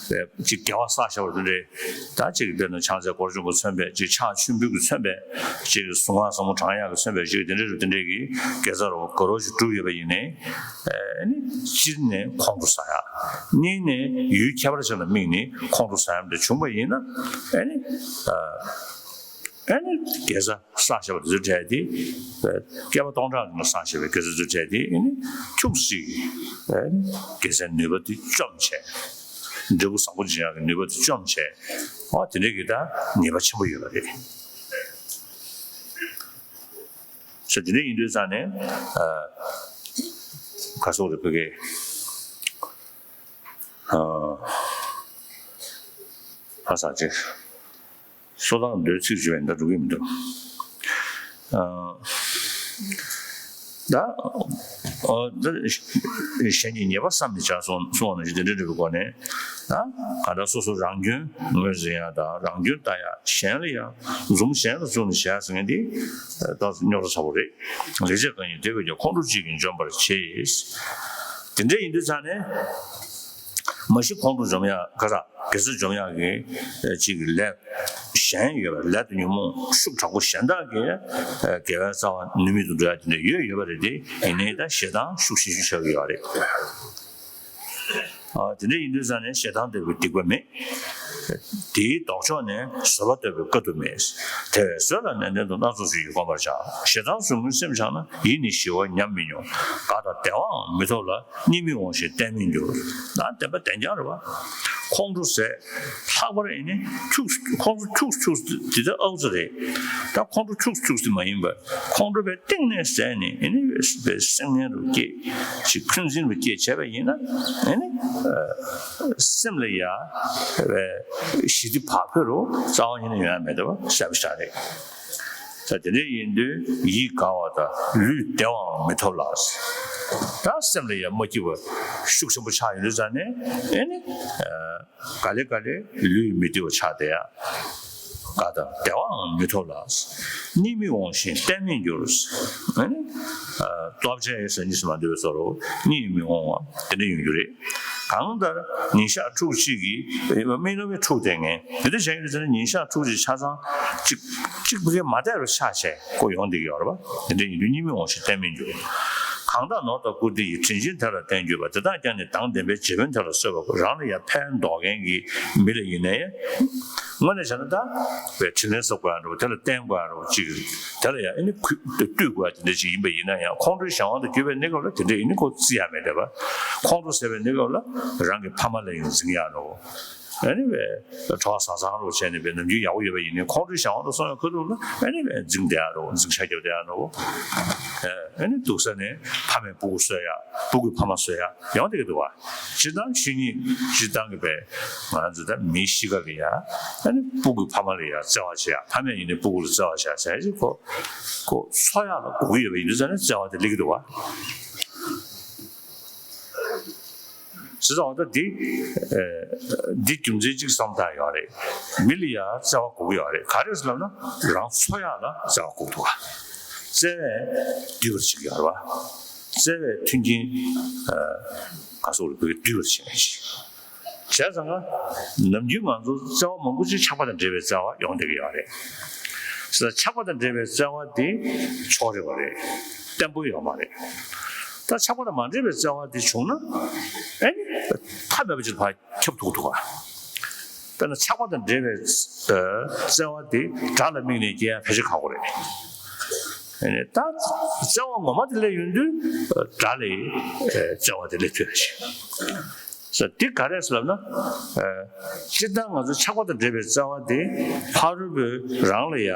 པའི་ཅིག་དགེ་བ་བསགས་བཞག་པ་དེ་འདྲའི་ད་ཅིག་དཔེར་ན་ཕྱག་འཚལ་སྐོར་སྦྱོང་གིས་མཚོན་པའི་ཅིག་ཕྱག་མཆོད་འབུལ་གྱིས་མཚོན་པའི་ཅིག་གཟུངས་སྔགས་ཟབ་མོ་བགྲང་ཡག་གིས་མཚོན་པའི་ཅིག་དེ་འདྲའི་རུ་དེ་འདྲའི་གི་དགེ་རྩ་རུ་དགའ་རབ་ཅིག་བསྒྲུབས་ཡོད་པ་ཡིན་ནའི། ཨ་ནི་སྤྱིར་ནས་ཁོང་ཁྲོ་ཟ་ཡག་གཉིས་ནས་ཡུལ་ཁྱད་པར་ཅན་ལ་དམིགས་ནས་ཁོང་ཁྲོ་ཟ་ཡག་དེ་བྱུང་བ་ཡིན་ན། ཨ་ནི་ཨ་ནི་དགེ་རྩ་བསགས་བཞག་པ་དེ་ཚོའི་གྲས་དེ། བསྐལ་པ་སྟོང་ཕྲག་ནང་བསགས་བཞག་པའི་དགེ་རྩ་དེ་ཚོའི་གྲས་དེ་ཨ་ནི་ཁྱུག་ཅིག་ཨ་ནི་དགེ་རྩའི་ནུས་པ་དེ་བཅོམ་བྱས། འབྲས་བུ་བཟང་པོ་འབྱུང་ཡག་གི་ནུས་པ་དེ་བཅོམ་བྱས། ཨོ་དེ་འདྲའི་གི་ད་ཉེས་པ་ཆེན་པོ་ཡོད་པ་རེད། ས་དེ་འདྲ་ཡིན་དུས་ཙང་ནས་ཨ་ག་སོགས་རེད་བོད་སྐད་ཨ་ཨ་ས་ཅིག་སོ་ཐར་མདོའི་ཚིག་བརྗོད་པ་ཡིན་ད་འགྲོ་གི་མི་འདུག་ཨ་ད་ཨ་ད་གཞན་གྱི་ཉེས་པ་བསམ་མི་བྱ་སོང་སོང་ནས་དེ་འདྲ་འདྲ་བའི་སྒོ་ནས་ད་ག་ད་སོ་སོ་རང་སྐྱོན་ངོས་འཛིན་ཡ་ད་རང་སྐྱོན་ལྟ་ཡ་གཞན་ལ་ཡ་འཛུམ་གཞན་ལ་བཙུགས་ནས་བྱ་ཟེར་མཁན་དེ་ད་རྙོག་དྲ་ཚ་པོ་རེད། ལེགས་སྤྱད་གང་ཡིན་དེ་ཀུན་ཀྱང་། ཁོང་ཁྲོ་གཅིག་གིས་འཇོམས་པར་བྱེད། དེ་འདྲ་ཡིན་དུས་ཙང་ནས་མ་གཞི་ཁོང་ཁྲོ་འཇོམས་ཡ་ག་ས། དགེ་རྩ་འཇོམས་ཡག་གི་ཅིག་ལས་གཞན་ཡོད་པ་ལས་དང་ཉོན་མོངས་ཤུགས་དྲག་པོ་གཞན་དག་གིས་དགེ་བའི་རྩ་བ་ནུས་མེད་དུ་འགྲོ་ཡ་དེ་འདྲ་ཡོད་ཡོད་པ་རེད་དེ། ཡིན་ནའི་ད་ཞེ་སྡང་ཤུགས་ཆེ་ཤོས་ཆགས་ཀྱི་ཡོད་རེད། ཨ་དེ་འདྲ་ཡིན་དུས་ཙང་ནས་ཞེ་སྡང་འདོད་པའི་སྡིག་པ་མེད། དེའི་ལྡོག་ཕྱོགས་ནས་བཟོད་པ་འདོད་པའི་དཀའ་ཐུབ་མེད། དེ་བས་བཟོད་ལ་ནན་ཏན་དུ་སྣ་ཚོགས་སུ་ཡིས་བསྒོམ་པར་བྱ། ཞེ་སྡང་ཟུག་རྔུའི་སེམས་འཆང་ན། ཡིད་ནི་ཞི་བ་ཉམས་མི་མྱོང་། དགའ་དང་བདེ་བའང་མི་ཐོབ་ལ། གཉིད་མི་འོང་ཞིང་བརྟན་མི་འགྱུར། ད་བདེན་པ་བདེན་རྐྱང་རེད་བ། ཁོང་ཁྲོ་ཟས། ལྷག་པར་ཨེ་ནི་ཁྱུག་ཁོང་ཁྲོ་ཁྱུག་ཁྱུག་འདི་ལྟར་ཨའུ་ཙི་རེད། ད་ཁོང་ཁྲོ་ཁྱུག་ཁྱུག་དེ་མ་ཡིན་པར་ཁོང་ཁྲོ་བའི་སྟེང་ནས་ཟས་ནས་ཨེ་ནི་བའི་སེམས་ངན་རུ་སྐྱེས་ཅིག་འཁོན་འཛིན་རུ་སྐྱེས་བྱས་པ་ཡིན་ན་ཨེ་ནི་སེམས་ལ་ཡ་བའི་ཞི་བདེ་བག་ཕེབས་རུ་རྩ་བ་ཉིད་ནས་ཡོང་ཡ་མེད་པ་གསལ་པོ་ཞིག་རེད། ད་དེ་འདྲ་ཡིན་དུས་ཡིད་དགའ་བ་དང་ལུས་བདེ་བའང་མི་ཐོབ་ལ། ད་སེམས་ལ་ཡང་མ་སྐྱིད་པ་ཤུགས་ཆེན་པོ་ཆགས་ཡོང་དུས་ཙང་ནས་ཨེ་ནི་ག་ལེ་ག་ལེ་ལུས་མི་བདེ་བ་ཆགས་བསྡད་ཡ། དགའ་དང་བདེ་བའང་མི་ཐོབ་ལ། གཉིད་མི་འོང་ཞིང་བརྟན་མི་འགྱུར། ཨེ་ནི་སྟོབས་ཆེན་ཟེར་གཉིད་སུ་མ་འདོད་པའི་བཟོ་འདྲ་གཉིད་མི་འོང་བ་དེ་འདྲ་ཡོང་རྒྱུ་རེད། གང་ལྟར་ཉིན་ཞག་ཕྲུགས་གཅིག་གིས་མི་རྣམས་ཕྲུག་དེ་ངན་དེ་འདྲ་བྱས་ཡོད་ཙང་ཉིན་ཞག་ཕྲུགས་གཅིག་ཆ་ཚང་གཅིག་གཅིག་པུ་གེ་མ་བསྡད་རུ་ཆགས་བྱས་ཁོ་ཡོང་བསྡད་ཀྱི་ཡོད་རེད་པ། དེ་འདྲ་ཡིན་དུས་གཉིད་མི་འོང་ཞིང་བརྟན་མི་འགྱུར། གང་དག་ནོར་དང་བཀུར་སྟི་ཡིས། དྲིན་ཆེན་དེ་ལ་བརྟེན་གྱུར་པ། དེ་དག་ཀྱང་ནི་མདངས་ལྡན་པའི་རྗེ་དཔོན་དེ་ལ་གསོལ་བ་ཕུལ། རང་ལ་ཡང་ཕན་འདོགས་མཁན་གྱི་མི་ལ་ཡིན་ནའི་དངོས་གནས་བྱས་ན་ད་བའི་དྲིན་ལན་གསབ་དགོས་ཡ་འདྲ་པོ་དེ་ལ་བརྟེན་དགོས་ཡ་འདྲ་པོ་ཅིག་དེ་ལ་ཡང་ཨེ་ནི་གུས་བཏུད་དགོས་ཡ་དེ་འདྲ་ཅིག་ཡིན་པ་ཡིན་ན་ཡང་ཁོང་ཁྲོའི་གཞན་དབང་དུ་གྱུར་པའི་གནས་སྐབས་ལ་དེ་འདྲ་ཡིན་ནི་ཁོ་བརྩི་ཡ་མེད་བསྡད་པ། ཁོང་ཁྲོ་ཟེར་བའི་གནས་སྐབས་ལ་རང་གི་ཕ་མ་ལ་ཡང་འཛིང་ཡ་འདྲ་པོ། ཨ་ནི་བས་གྲོགས་བཟང་བཟང་རོགས་བྱས་ནས་བས་ནམ་རྒྱུན་ཡག་པོ་ཡོད་པ་ཡིན་ནའི་ཁོང་ཁྲོའི་གཞན་དབང་དུ་སོང་ཡ་ཁུ་ཐུག་ལ་ཨ་ནི་བས་འཛིང་བསྡད་ཡ་རོགས། འཛིང་ཆ་རྒྱབ་བསྡད་ཡ་རོགས། ཨ་ནི་སྡུག་ས་ནས་ཕ་མས་སྤུ་གུ་གསོ་ཡ། སྤུ་གུས་ཕ་མ་གསོ་ཡ་ཡོང་བསྡད་ཀྱི་འདུག་བ། སྤྱིར་བཏང་ཆོས་ཉིད་སྤྱིར་བཏང་གི་བས་ང་ཚོ་ད་མིའི་གཤིས་ཀ་ལ་ཡ་ཨ་ནི་སྤུ་གུས་ཕ་མ་ལ་ཡ་བརྩེ་བ་བྱེད་ཡ། ཕ་མས་ཡིན་ནའི་སྤུ་གུ་ལ་བརྩེ་བ་བྱེད་ཡ་ཟེར་ཅིག་ཁོ་ཁོ་འཚོ་ཡ་ལ་དགོས་ཀྱི་ཡོད་པ་ཡིན་དུས་ཙང་ནས་བརྩེ་བ་དེ་སླེབས་ཀྱི་འདུག་བ། བྱས་ཙང་འོ་ད་འདི། ཨེ། འདི་རྒྱུ་མཚན་གཅིག་བསམ་བཏང་ཡོད་རེད། མི་ལ་ཡང་བརྩེ་བ་དགོས་ཀྱི་ཡོད་རེད། ག་རེ་ཟེར་ལབ་ན་རང་འཚོ་ཡག་ལ་བརྩེ་བ་དགོས་འདུག་བ། བརྩེ་བས་སྡུད་པར་བྱེད་ཀྱི་ཡོད་རེད་བ། བརྩེ་བའི་མཐུན་རྐྱེན། ཨེ། ག་སོགས་རེད་བོད་སྐད་སྡུད་པར་བྱེད་ཀྱི། བྱས་ཙང་ང་ནམ་རྒྱུན་ང་ཚོ་བརྩེ་བ་མང་པོ་ཅིག་ཆགས་པ་དང་འབྲེལ་བའི་བརྩེ་བ་ཡོང་བསྡད་ཀྱི་ཡོད་རེད། ཆགས་པ་དང་འབྲེལ་བའི་བརྩེ་བ་དེ་ཕྱོགས་རིས་པ་རེད། བརྟན་པོ་ཡོད་མ་རེད། ད་ཆགས་པ་དང་མ་འབྲེལ་བའི་བརྩེ་བ་དེ་བྱུང་ན་ཨེ་ནི་མཐའ་མེད་པ་ཅིག་ལ་ཕར་ཁྱབ་ཐུབ་ཐུབ་པ། དཔེར་ན་ཆགས་པ་དང་འབྲེལ་བའི་བརྩེ་བ་དེ་དགྲ་ལ་དམིགས་ནས་སྐྱེ་ཡ་ཕལ་ཆེར་ཁག་པོ་རེད། ཨེ་ནི་ད་བརྩེ་བ་ངོ་མ་དེ་སླེབས་ཡོང་དུས་དགྲ་ལ་བརྩེ་བ་དེ་སླེབས་ཐུབ་ཡ་ཞིག་ས་འདི་ག་རེ་ཟེར་ལབ་ན། ཨ། སྤྱིར་བཏང་ང་ཚོ་ཆགས་པ་དང་འབྲེལ་བའི་བརྩེ་བ་དེ་ཕ་རོལ་པོས་རང་ལ་ཡ་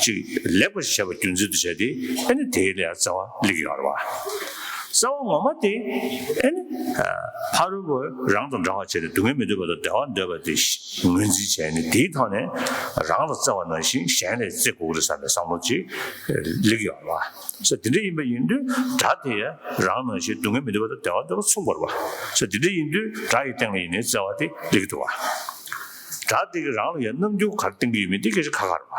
ཅིག་ལེགས་པ་ཞིག་བྱས་པ་རྒྱུ་མཚན་དུ་བྱས་ཏེ་ཨ་ནི་དེ་ལ་ཡ་བརྩེ་བ་སླེབས་ཀྱི་ཡོད་རེད་བ། བརྩེ་བ་ངོ་མ་དེ་ཨ་ནི་ཨ། ཕ་རོལ་པོས་རང་དང་འདྲ་བ་བྱས་ཏེ་སྡུག་བསྔལ་མི་འདོད་པ་དང་བདེ་བ་འདོད་པ་དེ་ངོས་འཛིན་བྱས་ནས་དེའི་ཐོག་ནས་རང་ལ་བརྩེ་བ་ནང་བཞིན་གཞན་ལ་བརྩེ་དགོས་ཀྱི་རེད་བསམ་པའི་བསམ་བློ་ཅིག་སླེབས་ཀྱི་ཡོད་རེད་བ། ས་དེ་འདྲ་ཡིན་པ་ཡིན་དུས་དགྲ་དེ་ཡང་རང་ནང་བཞིན་སྡུག་བསྔལ་མི་འདོད་པ་དང་བདེ་བ་འདོད་པ་མཚུངས་པ་རེད་བ། ས་དེ་འདྲ་ཡིན་དུས་དགྲ་ཡི་སྟེང་ལ་ཡིན་ནའི་བརྩེ་བ་དེ་སླེབས་ཀྱི་འདུག་བ། དགྲ་དེ་གིས་རང་ལ་ཡང་རྣམ་འགྱུར་ག་རེ་བསྟན་གྱི་ཡོད་མེད་དེ་སྐད་ཆ་ཁ་ཁ་རེད་བ།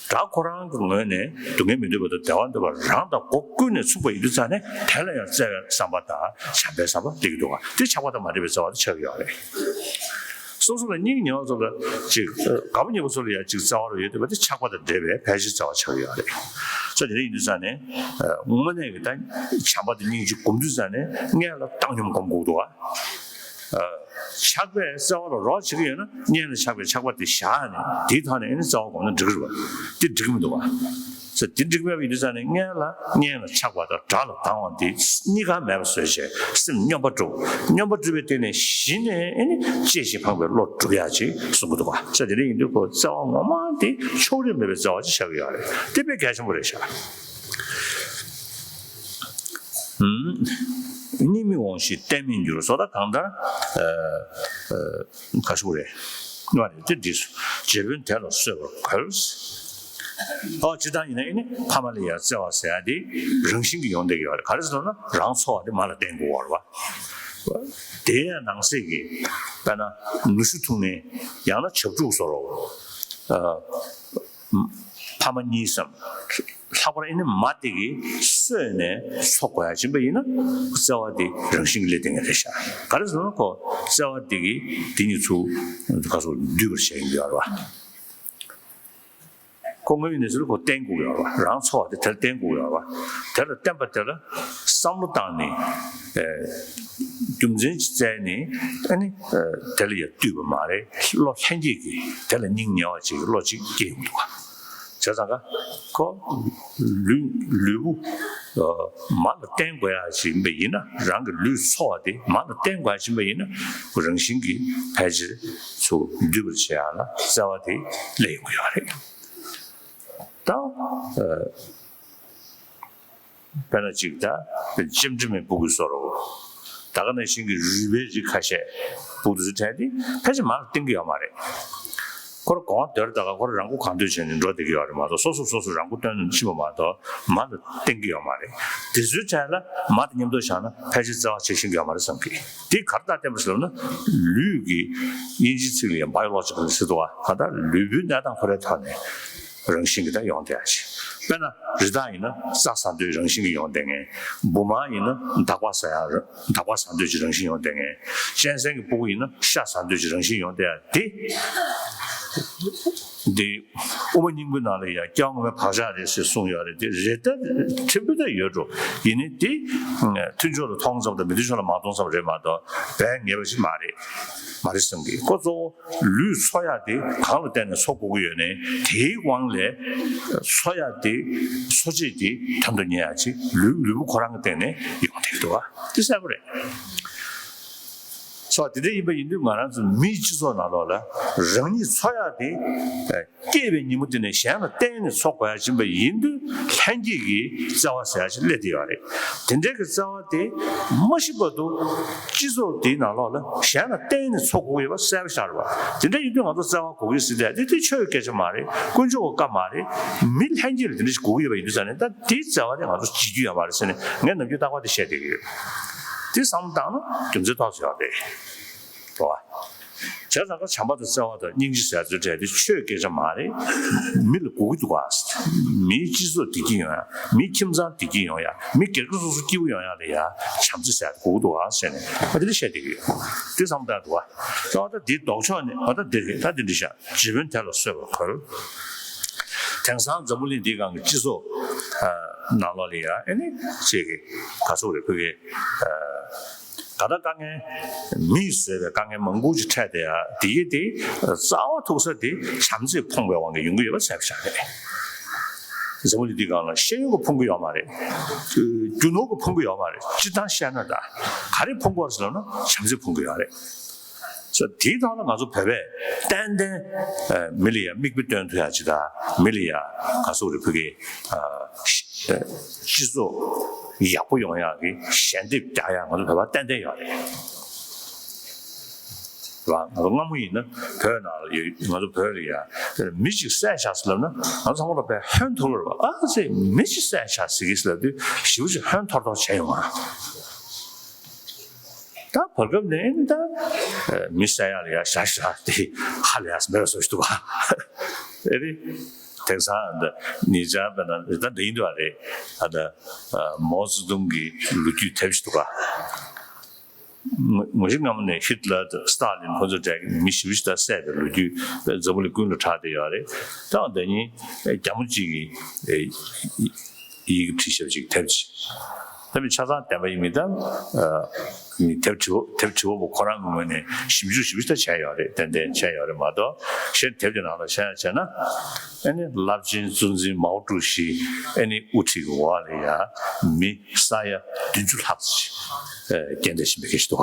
དགྲ་ཁོ་རང་གི་ངོས་ནས་སྡུག་བསྔལ་མི་འདོད་པ་དང་བདེ་བ་འདོད་པ་རང་དང་སྒོ་ཀུན་ནས་མཚུངས་པ་ཡིན་དུས་ཙང་ནས་དེ་ལ་ཡང་བརྩེ་བའི་བསམ་པ་དང་བྱམས་པའི་བསམ་པ་སླེབས་ཀྱི་འདུག་བ། དེ་ཆགས་པ་དང་མ་འདྲེས་པའི་བརྩེ་བ་དེ་ཆགས་ཀྱི་ཡོད་རེད། སོ་སོ་ལ་སྙིང་ཉེ་བ་ཚོ་ལ་ཅིག་དགའ་པོ་ཉེ་པོ་ཚོ་ལ་ཡང་ཅིག་བརྩེ་བ་རུ་ཡོད་དེ་བ་དེ་ཆགས་པ་དང་འབྲེལ་བའི་ཕལ་ཆེར་བརྩེ་བ་ཆགས་ཡོད་རེད། ས་དེ་འདྲ་ཡིན་དུས་ཙང་ནས་དངོས་གནས་ཀྱི་ད་བྱམས་པ་དང་སྙིང་རྗེ་སྒོམ་དུས་ཙང་ནས་སྔོན་ལ་བཏང་སྙོམས་སྒོམ་དགོས་འདུག་བ། ཆགས་པའི་བརྩེ་བ་ལ་རོགས་བྱེད་ཀྱི་ཡོད་ན་སྔོན་ལ་ཆགས་པའི་ཆགས་པ་དེ་བཞག་ནས་དེའི་ཐོག་ནས་ཨ་ནི་བརྩེ་བ་སྒོམ་ན་འགྲིག་གི་རེད་བ། དེ་འགྲིག་གི་མི་འདུག་བ། ས་དེ་འགྲིག་མེད་པ་ཡིན་དུས་ཙང་ནས་སྔོན་ལ་སྔོན་ལ་ཆགས་པ་དང་དགྲ་ལ་སྡང་བ་དེ་གཉིས་ཀ་མེད་པ་བཟོས་བྱས་སེམས་སྙོམས་པ་སྒྲུབ། སྙོམས་པ་སྒྲུབ་པའི་སྟེང་ནས་གཞི་ནས་ཨེ་ནི་བཅད་ཤིང་འཕངས་པའི་བློ་སྒྲུབ་ཡག་ཅིག་གསུང་གི་འདུག་ག་ས་དེ་འདྲ་ཡིན་དུས་ཁོ་བརྩེ་བ་ངོ་མ་དེ་ཕྱོགས་རིས་མེད་པའི་བརྩེ་བ་ཅིག་ཆགས་ཀྱི་ཡོད་རེད། དེ་དཔེ་གལ་ཆེན་པོ་རེད་ཤག་གཉིད་མི་འོང་ཞིང་བརྟན་མི་འགྱུར། སོ་ད་གང་ལྟར། ཨ། ཨ། ག་ཞུ་རེད། མ་རེད་དེ་འདི་སུ་རྗེ་དཔོན་དེ་ལ་གསོལ་བར་འཁོལ། ཨོ་ཇི་ལྟར་ཡིན་ན་ཨེ་ནི་ཕ་མ་ལ་ཡང་བརྩེ་བ་ཟེར་ཡ་དེ་རང་བཞིན་གྱིས་ཡོང་བསྡད་ཀྱི་ཡོད་རེད། ག་རེ་ཟེར་ན་རང་འཚོ་བ་དེ་མ་ལ་བརྟེན་དགོས་པ་རེད་བ། དེ་ཡང་ནང་གསེས་ཀྱི་དཔེར་ན་ནུ་ཞོ་འཐུང་མཁན་ཡང་ན་བྱབས་ཕྲུག་བཟོ་འདྲ། ཕ་མ་གཉིས་སམ། ལྷག་པར་ཨེ་ནི་མ་དེ་གིས་གསོས་ནས་འཚོ་དགོས་ཡ་ཕྱིན་པ་ཡིན་ན་བརྩེ་བ་དེ་རང་བཞིན་གྱིས་སླེབས་བསྡད་མཁན་རེད་ཤག་ག་རེ་ཟེར་ན་ཁོ་བརྩེ་བ་དེ་གིས་དེ་གཉིས་ཚུར་ག་སོ་འདུས་པར་བྱས་ཡིན་པ་ཡོད་རེད་བ། ཁོ་དངོས་ཡོད་གནས་ཚུལ་ལ་ཁོ་བརྟེན་དགོས་ཡོད་རེད་བ། རང་འཚོ་བ་དེ་དེར་བརྟེན་དགོས་ཡོད་རེད་བ། དེ་ལ་བརྟེན་པ་དེ་ལ་བསམ་བློ་བཏང་ནས་ཨེ། རྒྱུ་མཚན་ཅིག་བཙལ་ནས་ཨ་ནི་ཨེ། དེ་ལ་ཡ་བཏུས་པ་མ་རེད། བློ་ལྷན་སྐྱེས་ཀྱིས་དེ་ལ་སྙིང་ཉེ་བ་ཅིག་གི་བློ་ཅིག་སྐྱེ་ཡོང་འདུག་ག་བྱས་ཙང་ཀ་ཁོ་ལུས་ལུས་པོ་ མ་ལ་བརྟེན་དགོས་ཡ་ཞིག་ཡིན་པ་ཡིན་ན། རང་གི་ལུས་འཚོ་བ་དེ་མ་ལ་བརྟེན་དགོས་ཡ་ཞིག་ཡིན་པ་ཡིན་ན། རང་བཞིན་གྱིས་ཕལ་ཆེར་ཚུར་འདུས་པར་བྱེད་ཡ་ལ་བརྩེ་བ་དེ་སླེབས་ཡོང་གི་ཡོད་རེད། ད། དཔེར་ན་གཅིག་ད། ལྕེམ་དྲི་མའི་སྤུ་གུའི་བཟོ་འདྲ་བོ། ད་ག་ནང་བཞིན་གྱི་རུས་པའི་རིགས་ཁ་ཤས་སྤུ་གུ་དེ་ཚོའི་གྲས་དེ་ཕལ་ཆེར་མ་ལ་བརྟེན་གྱི་ཡོད་མ་རེད། ཁོ་རང་གོང་བ་རྡོལ་ད་ག་ཁོ་རང་རང་མགོ་གང་ཐོན་བྱས་ནས་འགྲོ་བསྡད་ཀྱི་ཡོད་རེད་མ་གཏོགས། སོ་སོ་སོ་སོ་རང་མགོ་ཐོན་ཕྱིན་པ་མ་གཏོགས་མ་ལ་བརྟེན་གྱི་ཡོད་མ་རེད། དེ་ཚོའི་གྲས་ལ་མ་དང་མཉམ་དུ་བཞག་ན་ཕལ་ཆེར་བརྩེ་བ་བྱེད་ཤེས་ཀྱི་ཡོད་མ་རེད་བསམ་གི། དེ་ག་རེ་ལ་བརྟེན་པ་ཞིག་ལབ་ན། ལུས་ཀྱི་དབྱིན་ཇིའི་ཚིག་ལ་ཡང་བྷའི་ཡོ་ལོ་ཇི་ཀལ་ཟེར་འདུག་ག་ད་ལྟ་ལུས་པོའི་གནས་སྟངས་ཁོ་རའི་ཐོག་ནས། རང་བཞིན་གྱིས་ད་ཡོང་བསྡད་ཡ་ཅིག་དཔེར་ན་རི་དྭགས་ཡིན་ན་རྩྭ་ཟ་འདོད་ཀྱི་རང་བཞིན་གྱིས་ཡོང་བསྡད་མཁན། འབུ་མ་ཡིན་ན་འདག་པ་ཟ་ཡ། འདག་པ་ཟ་འདོད་ཀྱི་རང་བཞིན་ཡོང་བསྡད་མཁན། གཅན་གཟན་གྱི་སྤུ་གུ་ཡིན་ན་ཤ་ཟ་འདོད་ཀྱི་རང་བཞིན་ཡོང་བསྡད་ཡ་དེ། འདི་དབུ་མ་སྙིང་པོའི་ནང་ལ་ཡ་སྐྱེ་བ་སྔ་མའི་བག་ཆགས་རེད་ཟེར་གསུངས་ཡོད་རེད། དེ་རེད། ད་ཕྲན་བུ་ད་ཡོད་འགྲོ། ཡིན་ནའི་དེ་མཐུན་ཕྱོགས་ལ་མཐོང་ཙམ་དང་མི་མཐུན་ཕྱོགས་ལ་མ་མཐོང་ཙམ་རེད་མ་གཏོགས་བས་ངེས་པ་ཞིག་མ་རེད། མ་རེད་བསམ་གི། ཁོ་གཙོ་བོ། ལུས་འཚོ་ཡ་དེ་གང་ལ་བརྟེན་ནས་འཚོ་དགོས་ཀྱི་ཡོད་ནའི། དེའི་དབང་ལས་འཚོ་ཡ་དེ། འཚོ་བྱེད་དེ་དོན་དུ་གཉེར་ཡ་ཅིག་ལུས། ལུས་པོ་ཁོ་རང་གི་སྟེང་ནས་ཡོང་བསྡད་ཀྱི་འདུག་ག་དེ་གསལ་པོ་རེད། སོ་དེ་འདྲ་ཡིན་པ་ཡིན་དུས་ང་རང་ཚོ་མིའི་སྤྱི་ཚོགས་ནང་ལོགས་ལ་རང་ཉིད་འཚོ་ཡ་དེ། སྐྱེས་པའི་ཉིན་མོ་དེ་ནས་གཞན་ལ་བརྟེན་ནས་འཚོ་དགོས་ཡ་ཡིན་པ་ཡིན་དུས། ལྷན་སྐྱེས་ཀྱི་བརྩེ་བ་ཟེར་ཡ་ཞིག་སླེབས་བསྡད་ཡོད་རེད། དེ་འདྲའི་གི་བརྩེ་བ་དེ་མ་ཤི་བར་དུ་སྤྱི་ཚོགས་དེའི་ནང་ལོགས་ལ་གཞན་ལ་བརྟེན་ནས་འཚོ་དགོས་ཀྱི་ཡོད་པ་གསལ་པོ་ཤར་བ། དེ་འདྲ་ཡིན་དུས་ང་ཚོ་བརྩེ་བ་དགོས་ཀྱི་ཟེར་དེ་དེ་ཆོས་སྐད་ཆ་མ་རེད། དཀོན་མཆོག་གི་བཀའ་མ་རེད། མི་ལྷན་སྐྱེས་ལ་དེ་འདྲ་ཞིག་དགོས་ཀྱི་ཡོད་པ་ཡིན་དུས་ཙང་ནས། ད་དེའི་བརྩེ་བ་དེ་ང་ཚོ་བྱེད་རྒྱུ་ཡོད་མ་རེད་ཟེར་ནས་ངས་ནམ་རྒྱུན་རྟག་པར་དེ་བཤད་བསྡད་ཀྱི་ཡོད། དེ་བསམ་བློ་བཏང་ན་རྒྱུ་མཚན་ཏོག་ཙམ་ཡོད་རེད། རེད་བ། བྱས་ཙང་ཀ་བྱམས་པ་དང་བརྩེ་བ་དང་སྙིང་རྗེ་ཟེར་ཡ་ཚོའི་གྲས་དེ་ཆོས་སྐད་ཆ་མ་རེད། མི་ལ་དགོས་ཀྱི་འདུག་ག་མིའི་སྤྱི་ཚོགས་བདེ་སྐྱིད་ཡོང་ཡ། མིའི་ཁྱིམ་ཚང་བདེ་སྐྱིད་ཡོང་ཡ། མི་སྒེར་གྱི་སོ་སོ་སྐྱིད་པོ་ཡོང་ཡ་ལ་ཡ་བྱམས་བརྩེ་ཟེར་ཡ་དེ་དགོས་ཀྱི་འདུག་ག་ཟེར་ནས་ང་དེ་འདྲ་བཤད་བསྡད་ཀྱི་ཡོད། དེ་བསམ་བློ་བཏང་འདུག་ག་ད་ད་དེ་ལྡོག་ཕྱོགས་ནས་ད་ད་དེ་རེད། ད་དེ་འདྲ་བཤད། རྗེ་དཔོན་དེ་ལ་གསོལ་བར་གོལ། དེང་སང་འཛམ་བུ་གླིང་འདིའི་སྒང་གི་སྤྱི་ཚོགས་ནང་ལོགས་ལ་ཡ། ཨེ་ནི་ཅིག་ག་ཚོད་རེད། ཕ་གི། ད་ལྟ་དཀའ་ངལ་མིས་བཟོས་པའི་དཀའ་ངལ་མང་པོ་ཅིག་འཕྲད་བསྡད་ཡ་དེ་ཡི་དེ་རྩ་བ་ཐུག་ས་དེ་བྱམས་བརྩེས་ཕོངས་པའི་དབང་གིས་ཡོང་གི་ཡོད་པ་གསལ་པོ་ཆགས་རེད། འཛམ་བུ་གླིང་འདིའི་སྒང་ལ་ཤེས་ཡོན་གྱིས་ཕོངས་ཀྱི་ཡོད་མ་རེད། རྒྱུ་ནོར་གྱིས་ཕོངས་ཀྱི་ཡོད་མ་རེད། སྤྱིར་བཏང་བཤད་ན། ད་ག་རེ་ཕོངས་ཀྱི་ཡོད་རེད་ཟེར་ལབ་ན་བྱམས་བརྩེས་ཕོངས་ཀྱི་ཡོད་རེད། ས་དེའི་ཐོག་ལ་ང་ཚོ་བོད་པས་ཏན་ཏན་མི་ལ་ཡ་མིག་དཔེ་སྟོན་ཐུབ་ཡ་ཅིག་དང་། མི་ལ་ཡ་ག་ཚོད་རེད། ཕ་གི་སྤྱི་ཚོགས་ཡག་པོ་ཡོང་ཡག་གི་ཞལ་འདེབས་རྒྱག་ཡག་ང་ཚོ་བོད་པ་ཏན་ཏན་ཡོད་རེད། རེད་བ། ང་ཚོ་སྔ་མོ་ཡིན་ན་བོད་ནང་ལ་ཡོད། ང་ཚོ་བོད་ལ་ཡ་མི་གཅིག་བསད་བཞག་ཟེར་ལབ་ན་ང་ཚོ་ཚང་མ་ལ་དཔེ་ཧོན་ཐོར་གི་རེད་བ། ཨ་ཙི། མི་གཅིག་བསད་བཞག་ཟེར་གི་ཟེར་ལབ་དུས་ཞེ་པོ་ཅིག་ཧོན་ཐོར་ཐོར་བྱས་ཡོང་ང་། ད་བར་སྐབས་ནས་ད་མི་བསད་ཡག་ལ་ཡ་ཞག་ཞག་དེ་ཧ་ལས་ཡག་མེད་པ་བཟོ་ཞིག་འདུག་ག་ཨེ་རེད། དེང་སང་ད་ཉེ་ཆར་བས་ན་ད་འདི་ཡིན་འདུག་ག་རེད། ཨ་ད་མའོ་ཙེ་ཏུང་གི་ལོ་རྒྱུས་དེབ་ཞིག་འདུག་ག་ངོ་ཤེས་སྔ་མོ་ནས་ཧིཊ་ལར་དང་སི་ཏཱ་ལིན་ཁོ་ཚོའི་གྲས་ཀྱི་མི་ཞེ་པོ་ཅིག་ད་བསད་པའི་ལོ་རྒྱུས་འཛམ་བུ་གླིང་ཀུན་ལ་གྲགས་བསྡད་ཡོད་རེད། ད་འདི་ཉིན་རྒྱ་མོ་གཅིག་གིས་ཡི་གེ་བྲིས་བཞག་པ་ཅིག་དེབ་ཅིག་དེ་མིན་ཆ་ཚང་བདེན་པ་ཡིན་མིན་ད། དེབ་བྲིས་པ། དེབ་བྲིས་པ་པོ་ཁོ་རང་གི་ངོས་ནས་ཞིབ་འཇུག་ཞིབ་འཇུག་ད་བྱས་ཡོད་རེད། ཏན་ཏན་བྱས་ཡོད་རེད་མ་གཏོགས། གཞན་དེབ་དེ་ནང་ལ་བཤད་ཡ་བྱས་ན། ཨ་ནི་རླབས་ཆེན་གཙོ་འཛིན་མའོ་ཀྲུའུ་ཞི་ཨ་ནི་དབུ་ཁྲིད་ཀྱི་འོག་ལ་ཡ་མི་ས་ཡ་བདུན་ཅུ་ལྷག་ཙམ་ཞིག་རྐྱེན་འདས་ཕྱིན་པའི་སྐད་ཆ་འདུག་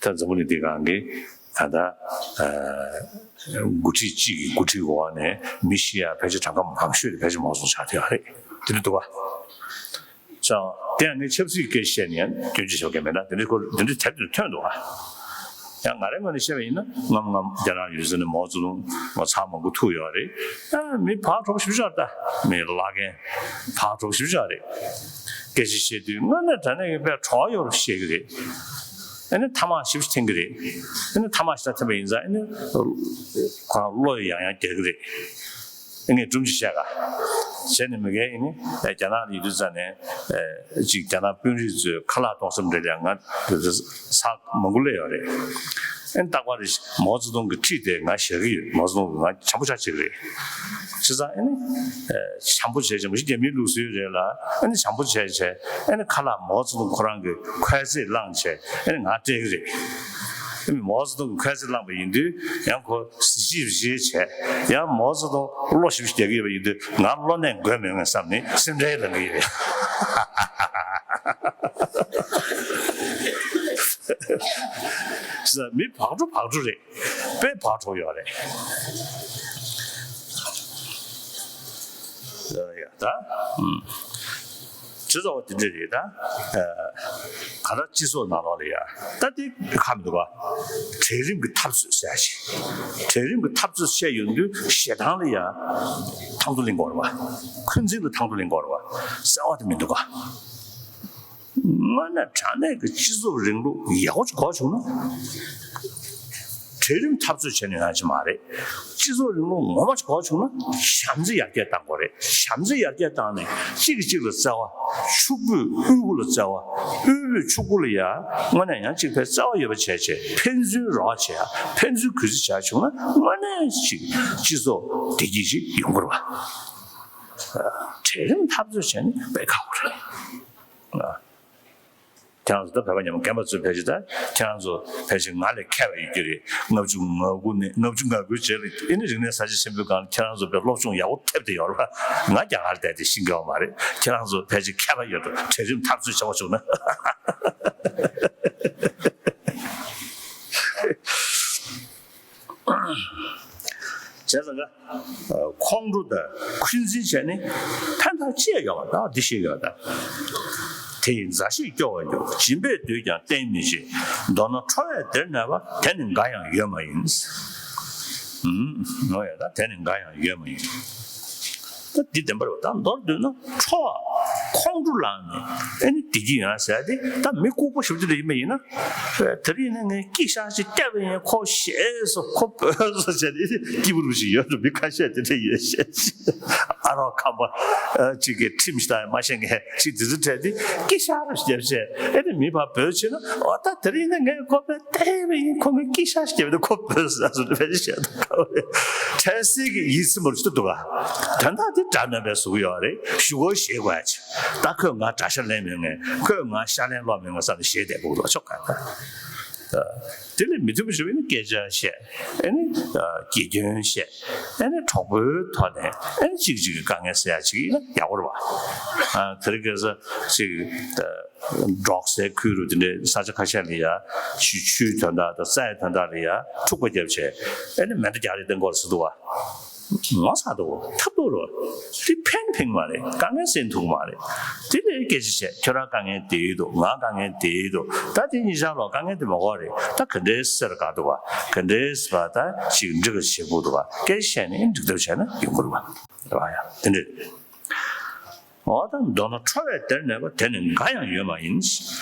ག་ད་འཛམ་བུ་གླིང་འདིའི་སྒང་གི་ད་ལྟ་འགོ་ཁྲིད་གཅིག་གི་འགོ་ཁྲིད་འོག་ནས་མི་ཤི་ཡ་ཕལ་ཆེར་གྲངས་ཀ་མང་ཤོས་དེ་ཕལ་ཆེར་མའོ་ཙེ་ཏུང་ཆགས་བསྡད་ཡོད་རེད། དེ་འདྲ་འདུག་ག་ཙང་དེ་ཡང་ངས་ཆབ་སྲིད་སྐད་ཆ་བཤད་ནས་ཡང་སྐྱོན་བརྗོད་བྱེད་མཁན་མེད། ད་དེ་འདྲའི་སྐོར་དེ་འདྲའི་དེབ་དེར་ཐོན་འདུག་ག་ཡང་ང་རའི་ངོས་ནས་བཤད་པ་ཡིན་ན། སྔ་མོ་སྔ་མོ་རྒྱ་ནག་ཡུལ་ས་ནས་མའོ་ཙེ་ཏུང་ངོ་ཚ་མང་པོ་ཐུག་ཡོད་རེད། ཨ་མི་ཕར་གྲོགས་ཞིབ་ཆགས། ད་མི་བླ་རྒན་ཕར་གྲོགས་ཞིབ་ཆགས་རེད། སྐད་ཆ་བཤད་དུས་དངོས་གནས་དྲང་གནས་ཀྱི་དཔེ་གྲོགས་ཡོད་པ་བཤད་ཀྱི་རེད། ཨ་ནི་ཐ་མག་ཞིབ་འཐེན་གྱི་རེད། ཨ་ནི་ཐ་མག་ཞིག་ད་འཐེན་པ་ཡིན་ཙང་། ཨ་ནི་ཁོ་རང་བློ་ཡང་ཡང་རྒྱག་གི་རེད། ངས་སྒྲུང་ཅིག་བཤད་ག་བྱས་ནས་མི་རྒན་ཨ་ནི་རྒྱ་ནག་ལ་ཡོད་དུས་ཙང་ནས། ཨ་ཅིག་རྒྱ་ནག་དཔོན་རིགས་ཚོས་ཁ་ལག་གཏོང་ས་འདྲ་ལ་ང་ཚར་མང་པོ་སླེབས་ཡོད་རེད། ཨ་ནི་རྟག་པར་མའོ་ཙེ་ཏུང་གི་ཁྲིད་དེ་ང་བཞག་གི་ཡོད། མའོ་ཙེ་ཏུང་གི་ང་བྱམས་པོ་ཆགས་བྱེད་ཀྱི་རེད། བྱས་ཙང་ཨ་ནི་བྱམས་པོ་བྱས་བྱས། མ་གཞི་རྒྱ་མིའི་ལུགས་སྲོལ་རེད་ལ། ཨ་ནི་བྱམས་པོ་བྱས་བྱས། ཨ་ནི་ཁ་ལག་མའོ་ཙེ་ཏུང་ཁོ་རང་གི་ཁོའི་རྩེས་བླངས་བྱས། ཨ་ནི་ང་སྤྲད་ཀྱི་རེད། མའོ་ཙེ་ཏུང་གིས་ཁ་ཆེ་བླངས་པ་ཡིན་དུས། ཡང་ཁོ་གཟི་བརྗིད་བརྗིད་བྱས། ཡང་མའོ་ཙེ་ཏུང་བློ་ཞིབ་རྒྱག་གི་ཡོད་པ་ཡིན་དུས། ང་བློ་གནས་དགོས་མེད་ངས་བསམ་ནས་སེམས་ཁྲལ་ལངས་ཀྱི་ཡོད། ས་མི་བག་དྲོ་བག་དྲོ་རེད། དཔེ་བག་དྲོ་ཡོད་རེད། ཡ་ད། ཨུམ། སྤྱི་ཚོགས་དེ་འདྲ་རེད་ད། ཨ། ག་ད་སྤྱི་ཚོགས་ནང་ལོགས་ལ་ཡ། ད་དེ་ཁ་མི་འདུག་ག་གྲལ་རིམ་གྱི་འཐབ་རྩོད་ཟེར་ཡ་ཞིག་གྲལ་རིམ་གྱི་འཐབ་རྩོད་བཤད་ཡོང་དུས་ཞེ་སྡང་ལ་ཡ། ཐང་དུ་ལེན་དགོས་རེད་བ། འཁོན་འཛིན་ལ་ཐང་དུ་ལེན་དགོས་རེད་བ། གསལ་བ་དེ་མི་འདུག་ག་དངོས་གནས་དྲང་གནས་ཀྱི་སྤྱི་ཚོགས་རིང་ལུགས་ཡག་པོ་ཅིག་དགོས་བྱུང་ན། གྲལ་རིམ་འཐབ་རྩོད་བྱས་ནས་ཡོང་ཡ་ཅིག་མ་རེད། སྤྱི་ཚོགས་རིང་ལུགས་ངོ་མ་ཅིག་དགོས་བྱུང་ན། བྱམས་བརྩེ་ཡར་རྒྱས་བཏང་དགོས་རེད། བྱམས་བརྩེ་ཡར་རྒྱས་བཏང་ནས་གཅིག་གིས་གཅིག་ལ་བརྩེ་བ། ཕྱུག་པོས་དབུལ་པོ་ལ་བརྩེ་བ། དབུལ་པོས་ཕྱུག་པོ་ལ་ཡ། དངོས་གནས་ཡང་གཅིག་ཕན་བརྩེ་བ་ཡོད་པ་བྱས་བྱས། ཕན་ཚུན་རོགས་བྱེད་ཡ། ཕན་ཚུན་གུས་བརྩི་བྱས་བྱུང་ན། དངོས་གནས་ཅིག་སྤྱི་ཚོགས་བདེ་སྐྱིད་ཅིག་ཡོང་གི་རེད་བ། གྲལ་རིམ་འཐབ་རྩོད་བྱས་ནས་དཔེ་ཁག་པོ་རེད། ཁྱེད་རང་ཚོ་ད་བོད་པ་ཉམས་རྒན་པ་ཚོས་ཕལ་ཆེར། ད་ཁྱེད་རང་ཚོ་ཕལ་ཆེར་ང་ལས་མཁས་པ་ཡོད་ཀྱི་རེད། ལྔ་བཅུ་ང་དགུ་ནས་ལྔ་བཅུ་ང་དགུའི་རྗེས་ལ། ཨེ་ནི་རིག་གནས་གསར་བརྗེ་ཆེན་པོའི་སྒང་ལ་ཁྱེད་རང་ཚོ་དཔེ་སློབ་སྦྱོང་ཡག་པོ་ཐེབས་བསྡད་ཡོད་རེད་པ། ང་རྒྱ་གར་བསྡད་དེ་ཤེས་ཀྱི་ཡོད་མ་རེད། ཁྱེད་རང་ཚོ་ཕལ་ཆེར་མཁས་པ་ཡོད་འགྲོ། གྲལ་རིམ་འཐབ་རྩོད་བྱེད་པ་བྱུང་ན། བྱས་ཙང་ཀ་ཁོང་ཁྲོ་དང་འཁོན་འཛིན་བྱས་ནས་ཕན་ཐོགས་ཅི་ཡང་ཡོད་མ་རེད། ད་འདི་ཤེས་ཡོད་ད། དེ་ཡི་མཛའ་བཤེས་སྐྱོ་བར་འགྱུར། སྦྱིན་པས་བསྡུས་ཀྱང་བརྟེན་མི་བྱེད། མདོར་ན་ཁྲོ་བས་བདེར་གནས་པ། དེ་ནི་འགའ་ཡང་ཡོད་མ་ཡིན། ཨུམ། ངོ་ཡ་ད་དེ་ནི་འགའ་ཡང་ཡོད་མ་ཡིན། ད་འདི་བདེན་པ་རེད་པ། ད་མདོར་བསྡུས་ན་ཁྲོ་བ་ཁོང་ཁྲོ་ལངས་ནས་ཨེ་ནི་བདེ་སྐྱིད་ཡོང་ཟེར་ཏེ། ད་མི་ལྐུགས་པ་ཞེ་པོ་ཅིག་ལ་ཡིན་པ་ཡིན་ན། དེ་རིང་ནས་ངས་སྐྱིད་ཤག་ཅིག་བལྟས་པ་ཡིན། ཁོ་ཞེད་སོང་། ཁོ་བོས་སོང་བྱས་ཏེ་སྐྱིད་པོ་རུ་ཞིག་ཡོད་འགྲོ། མི་ཁ་ཤས་དེ་འདྲ་ཡོད་ཤག་ཨ་རོགས་ཁམས་པ་ཅིག་གིས་ཁྲིམས་ཤིག་བཏང་ཡ་མ་ཤེས་མཁན་ཅིག་དེ་ཚོ་འཕྲད་དེ་སྐྱིད་ཤག་རུ་བརྒྱབ་བྱས། ཨེ་ནི་མི་ཕར་བོས་བྱས་ན། འོ་ད་དེ་རིང་ནས་ངས་ཁོ་བལྟས་པ་ཡིན། ཁོ་ངས་སྐྱིད་ཤག་ཅིག་བརྒྱབ་ནས་ཁོ་བོས་སོང་ཟེར་ནས་བཤད་འདུག་ག་འཕྲལ་སེལ་གྱི་ཡིད་ཚིམ་པོ་ཞིག་འདུག་ག་དོན་དག་དེ་དགྲ་དམན་པའི་བཟོ་གི་ཡོད་རེད། གཞུག་གུ་ཞེད་དགོས་ཡ་ཅིག་ད་ཁོས་ང་དགྲ་ཤ་ལེན་མེད་ངས། ཁོས་ང་ཤ་ལན་སློག་མེད་ངས་བསམ་ནས་ཞེད་བསྡད་དགོས་འདུག་ཆོག་ག་ད། དེ་ལས་མི་མཐུན་པ་ཞིག་ཡིན་ན་སྐད་ཆ་བཤད། ཨེ་ནི་གྱེར་འདོན་བཤད། ཨེ་ནི་གྲོགས་པོའི་ཐོག་ནས་ཨེ་ནི་གཅིག་གཅིག་གི་དཀའ་ངལ་སེལ་ཡ་ཅིག་ཡིན་ན་ཡག་པོ་རེད་པ། དེ་རིང་ཁ་སང་ཅིག་འབྲོག་སའི་ཁུལ་རུ་དེ་འདྲའི་ས་ཆ་ཁ་ཤས་ལ་ཡ། ཆུ་ཆུའི་དོན་དག་དང་རྩྭའི་དོན་དག་ལ་ཡ་འཁྲུག་པ་བརྒྱབ་བྱས། ཨེ་ནི་མེ་མདའ་རྒྱག་རེས་གཏོང་གི་ཡོད་རེད་ཟེར་འདུག་པ། ངོ་ཚ་འདུག་ཐབས་སྡུག་རེད། དེ་ཕན་ཕན་མ་རེད། དཀའ་ངལ་སེལ་ཐུབ་མ་རེད། དེ་ལས་སྐད་ཆ་བཤད། ཁྱོད་རང་དཀའ་ངལ་དེ་འདུག་ང་དཀའ་ངལ་དེ་འདུག་ད་དེ་གཉིས་ཆར་ལ་དཀའ་ངལ་དེ་མ་གོ་རེད། ད་ག་འདྲའི་སེལ་ག་འདུག་པ། ག་འདྲའི་བ་ད་ཅིག་འགྲིག་ག་བྱེད་དགོས་འདུག་པ། སྐད་ཆ་བཤད་ནས་འགྲིག་ཐབས་བྱས་ན་ཡོང་གི་རེད་པ། རེད་པ་ཡ། དེ་འདྲ་རེད། འོ་ད་མདོར་ན་ཁྲོ་བས་བདེར་གནས་པ། དེ་ནི་འགའ་ཡང་ཡོད་མ་ཡིན།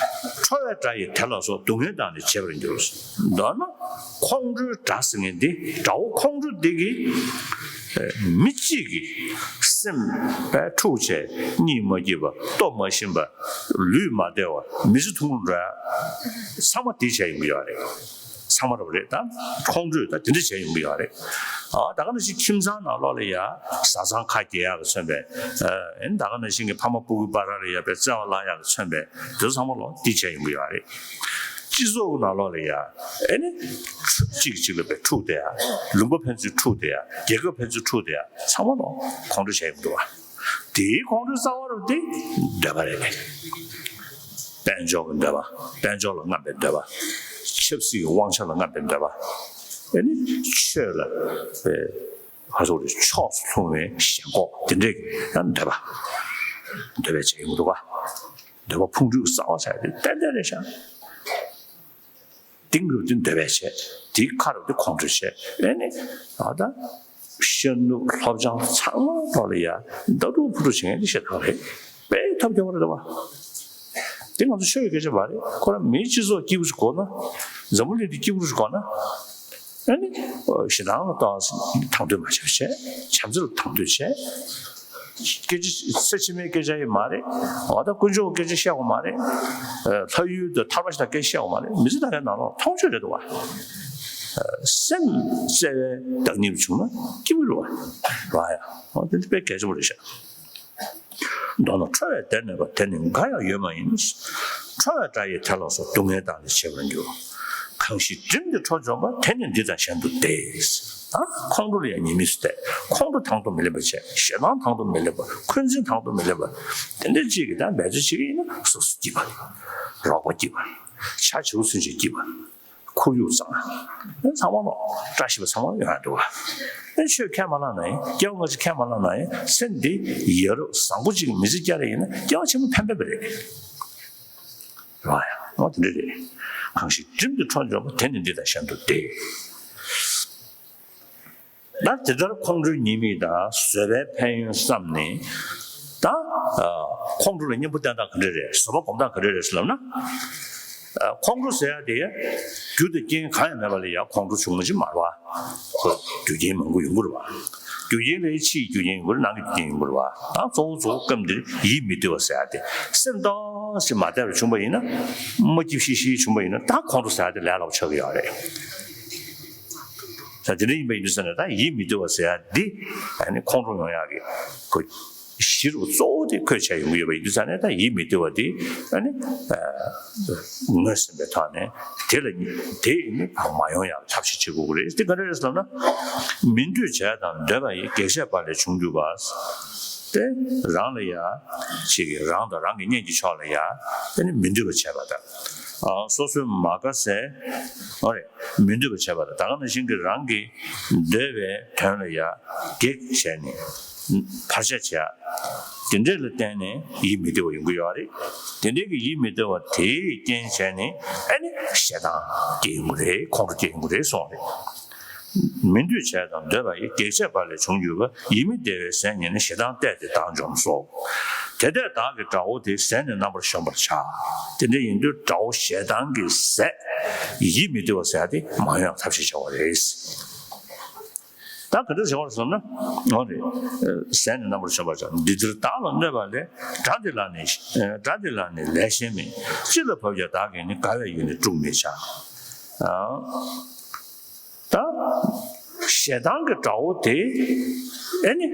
ཁྲོ་བའི་དགྲ་ཡིས་དེ་ལ་སོགས། སྡུག་བསྔལ་དག་ནི་བྱེད་པར་འགྱུར། མདོར་ན་ཁོང་ཁྲོའི་དགྲ་ཟེར་མཁན་འདི། དགྲ་བོ་ཁོང་ཁྲོ་འདི་གིས་མི་གཅིག་གི་སེམས་པ་འཁྲུག་བྱས། གཉིད་མ་སྐྱིད་པ། ལྟོ་མ་ཞིམ་པ། ལུས་མ་བདེ་བ། མི་ཚེ་ཐུང་ངུ་འགྲོ་ཡ་ཚང་མ་འདིས་བྱས་ཡོང་གི་ཡོད་རེད། ཚང་མ་རེད་པ། རེད་ད། ཁོང་ཁྲོས་ད་དེ་འདྲ་བྱས་ཡོང་གི་ཡོད་རེད། ཨ་ད་ག་ནང་བཞིན་ཁྱིམ་ཚང་ནང་ལོགས་ལ་ཡ་བཟའ་ཚང་ཁ་གྱེས་ཡག་གི་མཚོན་པའི། ཨ་ཨེ་ད་ག་ནང་བཞིན་གྱི་ཕ་མ་སྤུ་གུའི་བར་ལ་ཡ་དཔེ་བརྩེ་བ་བརླག་ཡག་གི་མཚོན་པའི་དེ་ཚོ་ཚང་མ་ལོགས་འདི་བྱས་ཡོང་གི་ཡོད་རེད། སྤྱི་ཚོགས་ཀྱི་ནང་ལོགས་ལ་ཡ་ཨེ་ནི་གཅིག་གིས་གཅིག་ལ་དཔེ་འཁྲུག་བསྡད་ཡ། ལུང་པ་ཕན་ཚུན་འཁྲུག་བསྡད་ཡ། རྒྱལ་ཁབ་ཕན་ཚུན་འཁྲུག་བསྡད་ཡ། ཚང་མ་ལོགས་ཁོང་ཁྲོ་བྱས་ཡོང་གི་འདུག་པ། དེའི་ཁོང་ཁྲོའི་རྩ་བ་རུ་དེ་འདོད་པ་རེད། དཔལ་འབྱོར་གྱི་འདོད་པ། དཔལ་འབྱོར་ལ་རྔམ་པའི་འདོད་པ། ཆབ་སྲིད་ཀྱི་དབང་ཆ་ལ་རྔམ་པའི་འདོད་པ། ཨེ་ནི་ཆོས་ལ་ཨེ་ཧ་སོ་རེ་ཕྱོགས་སུ་ལྷུང་བའི་ཞེན་ཁོག་དེ་འདྲའི་ཡང་འདོད་པ། འདོད་པས་བྱས་ཡོང་གི་འདུག་ག་འདོད་པ་ཕུང་ཁྲོལ་གྱི་རྩ་བ་ཆགས་ཏེ་ཏན་ཏན་རེད་ཤག་གཏིང་རུ་དེ་འདོད་པས་བྱས། དེའི་ཁ་རུ་དེ་ཁོང་ཁྲོས་བྱས། ཨེ་ནི་ཨ་ད་ཤར་ནུབ་ལྷོ་བྱང་ཚང་མ་ཐོག་ལ་ཡ་ད་རུ་ཕུ་རུ་བྱེད་མཁན་དེ་ཤ་ཐག་རེད། དཔེ་ཐབས་སྐྱོ་བ་རེད་པ། དེ་ང་ཚོ་ཆོས་ཀྱི་སྐད་ཆ་མ་རེད། ཁོ་རང་མིའི་སྤྱི་ཚོགས་སྐྱིད་པོ་ཞིག་དགོས་ན། འཛམ་བུ་གླིང་འདི་སྐྱིད་པོ་ཞིག་དགོས་ན། ཨ་ནི་ཞེ་སྡང་ལ་ལྟོས། དང་དོད་མ་བྱས་བྱས། བྱམས་བརྩེ་ལ་དང་དོད་བྱས། སྐད་ཆ་ཚེ་ཕྱི་མའི་སྐད་ཆ་ཡིན་མ་རེད། འོ་ད་དཀོན་མཆོག་གི་སྐད་ཆ་བཤད་དགོས་མ་རེད། ལྷ་ཡུལ་དང་ཐར་པ་ཞིག་དང་སྐད་ཆ་བཤད་དགོས་མ་རེད། མི་ཚེ་ད་གའི་ནང་ལོགས་མཐོང་ཆོས་རེད་འདུག་བ། སེམས་བརྩེ་བའི་བདག་ཉིད་བྱུང་ན་སྐྱིད་པོ་རེད་བ། རེད་ཡ། འོ་དེ་འདི་དཔེ་གལ་ཆེན་པོ་རེད་ཤག་མདོར་ན་ཁྲོ་བས་བདེར་གནས་པ། དེ་ནི་འགའ་ཡང་ཡོད་མ་ཡིན། ཁྲོ་བའི་དགྲ་ཡིས་དེ་ལ་སོགས། སྡུག་བསྔལ་དག་ནི་བྱེད་པར་འགྱུར། གང་ཞིག་བསྒྲིམས་ཏེ་འཕྲོ་འཇོམས་པ། དེ་ནི་འདི་དང་གཞན་དུ་འདས། ད་ཁོང་ཁྲོ་ལ་ཡང་ཉེས་དམིགས་སུ་བལྟས། ཁོང་ཁྲོ་དང་དུ་མི་ལེན་པར་བྱས། ཞེ་སྡང་དང་དུ་མི་ལེན་པར། འཁོན་འཛིན་དང་དུ་མི་ལེན་པར། དེ་འདྲ་ཅིག་གིས་ད་འབད་རྩོལ་བྱེད་ཀྱི་ཡིན་ན། སོ་སོ་སྐྱིད་པ། རོགས་པ་སྐྱིད་པ། བྱ་བྱིའུ་ཚུན་ཆད་སྐྱིད་པ། ཁོར་ཡུག་གཙང་། ཚང་མ་ལོ། བཀྲ་ཤིས་པ་ཚང་མ་ཡོང་ཡ་འདུག་བ། ཨེ་ཆོས་ཁས་མ་བླངས་ན་ཡང་། སྐྱེ་བ་སྔ་ཕྱི་ཁས་མ་བླངས་ན་ཡང་། སེམས་འདི་ཡ་རབས་བཟང་པོ་ཅིག་གི་མི་ཚེ་བསྐྱལ་ཡིན་ན་སྐྱེ་བ་ཕྱི་མ་ཕན་པ་རེད། རེད་བ། ཡ་འོ་དེ་འདྲ་རེད། གང་ཞིག་བསྒྲིམས་ཏེ་འཕྲོ་འཇོམས་པ། དེ་ནི་འདི་དང་གཞན་དུ་འདས། ད་དེ་ལྟར་ཁོང་ཁྲོའི་ཉེས་དམིགས་དང་། བཟོད་པའི་ཕན་ཡོན་བསམས་ནས། ད་ཨ་ཁོང་ཁྲོ་ལ་གཉེན་པོ་བསྟེན་སྟངས་ག་འདྲ་རེད། བཟོད་པ་སྒོམ་སྟངས་ག་འདྲ་རེད་ཟེར་ལབ་ན། ཨ་ཁོང་ཁྲོ་ཟེར་ཡ་དེ་རྒྱུ་དང་རྐྱེན་གང་ཡང་མེད་པ་ལ་ཡ་ཁོང་ཁྲོ་བྱུང་བ་ཅིག་མ་རེད་བ། ཁོ་རྒྱུ་རྐྱེན་མང་པོ་ཡོང་གི་རེད་བ། རྒྱུ་རྐྱེན་ལ་ཡ་ཕྱིའི་རྒྱུ་རྐྱེན་ཡོང་གི་རེད། ནང་གི་རྒྱུ་རྐྱེན་ཡོང་གི་རེད་བ། ད་གཙོ་བོ་གཙོ་བོ་སྐབས་འདིར་ཡིད་མི་བདེ་བ་ཟེར་ཡ་དེ། སེམས་ཏོག་ཙམ་མ་བདེ་བ་བྱུང་བ་ཡིན་ན། མ་སྐྱིད་ཤིག་ཤིག་བྱུང་བ་ཡིན་ན། ད་ཁོང་ཁྲོ་ཟེར་ཡ་དེ་ལས་སླ་པོ་ཆགས་ཀྱི་ཡོད་རེད། ད་དེ་འདྲ་ཡིན་པ་ཡིན་དུས་ཙ་ན། ད་ཡིད་མི་བདེ་བ་ཟེར་ཡ་འདི་ཨ་ནི་ཁོང་ཁྲོ་ཡོང་ཡག་གི་ཁོ་གཞི་རུ་གཙོ་བོ་དེ་ཁོས་བྱས་ཡོང་གི་ཡོད་པ་ཡིན་དུས་ཙ་ན། ད་ཡིད་མི་བདེ་བ་དེ་ཨ་ནི་ཨ་ངོས་ཟིན་པའི་ཐོག་ནས་དེ་ལ་དེ་ནི་མ་ཡོང་ཡག་ཐབས་ཤེས་བྱེད་དགོས་ཀྱི་རེད། དེ་ག་འདྲ་རེད་ཟེར་ན། མི་འདོད་བྱས་དང་འདོད་པ་ཡི། གེགས་བྱས་པ་ལས་བྱུང་གྱུར་པ། དེ་རང་ལ་ཡ་ཅིག་གིས་རང་དང་རང་གི་གཉེན་གྱི་ཕྱོགས་ལ་ཡ་དེ་ནི་མི་འདོད་པ་བྱས་པ་དང་། ཨ་སོ་སོའི་མ་དགའ་སའི། ཨོ་རེད། མི་འདོད་པ་བྱས་པ་དང་། ད་ག་ནང་བཞིན་གྱི་རང་གི་འདོད་པའི་དོན་ལ་ཡ་གེགས་བྱས་ནས་བར་ཆད་བྱས། དེ་འདྲ་ལ་བརྟེན་ནས་ཡིད་མི་བདེ་བ་ཡོང་གི་ཡོད་རེད། དེ་འདྲའི་གི་ཡིད་མི་བདེ་བ་དེའི་རྐྱེན་བྱས་ནས་ཨ་ནི་ཞེ་སྡང་སྐྱེ་ཡོང་གི་རེད། ཁོང་ཁྲོ་སྐྱེ་ཡོང་གི་རེད་གསུངས་རེད། མི་འདོད་བྱས་དང་འདོད་པ་ཡི། གེགས་བྱས་པ་ལས་བྱུང་གྱུར་པ། ཡིད་མི་བདེ་བའི་ཟས་ཉིད་ནི། ཞེ་སྡང་བརྟས་ཏེ་བདག་འཇོམས་སོ། དེ་ལྟས་བདག་གི་དགྲ་བོ་དེ། ཟས་ནི་རྣམ་པར་གཞོམ་པར་བྱ། དེ་འདྲ་ཡིན་དུས་དགྲ་བོ་ཞེ་སྡང་གི་ཟས། ཡིད་མི་བདེ་བ་ཟེར་ཡ་དེ་མ་ཡོང་ཡག་ཐབས་ཤེས་བྱ་བ་རེད། ད་ག་འདྲ་བྱ་བར་བསམ་ན། འོ་རེད། ཟས་ནི་རྣམ་པར་གཞོམ་པར་བྱ། འདི་ལྟར་བདག་ལ་གནོད་པ་ལས། དགྲ་འདི་ལ་ནི། དགྲ་འདི་ལ་ནི་ལས་གཞན་མེད། ཅི་ལ་བབ་ཀྱང་བདག་གིས་ནི། དགའ་བས་ཡུན་ནི་དཀྲུགས་མི་བྱ། ཨ། ད་ཞེ་སྡང་གི་དགྲ་བོ་དེ། ཨེ་ནི།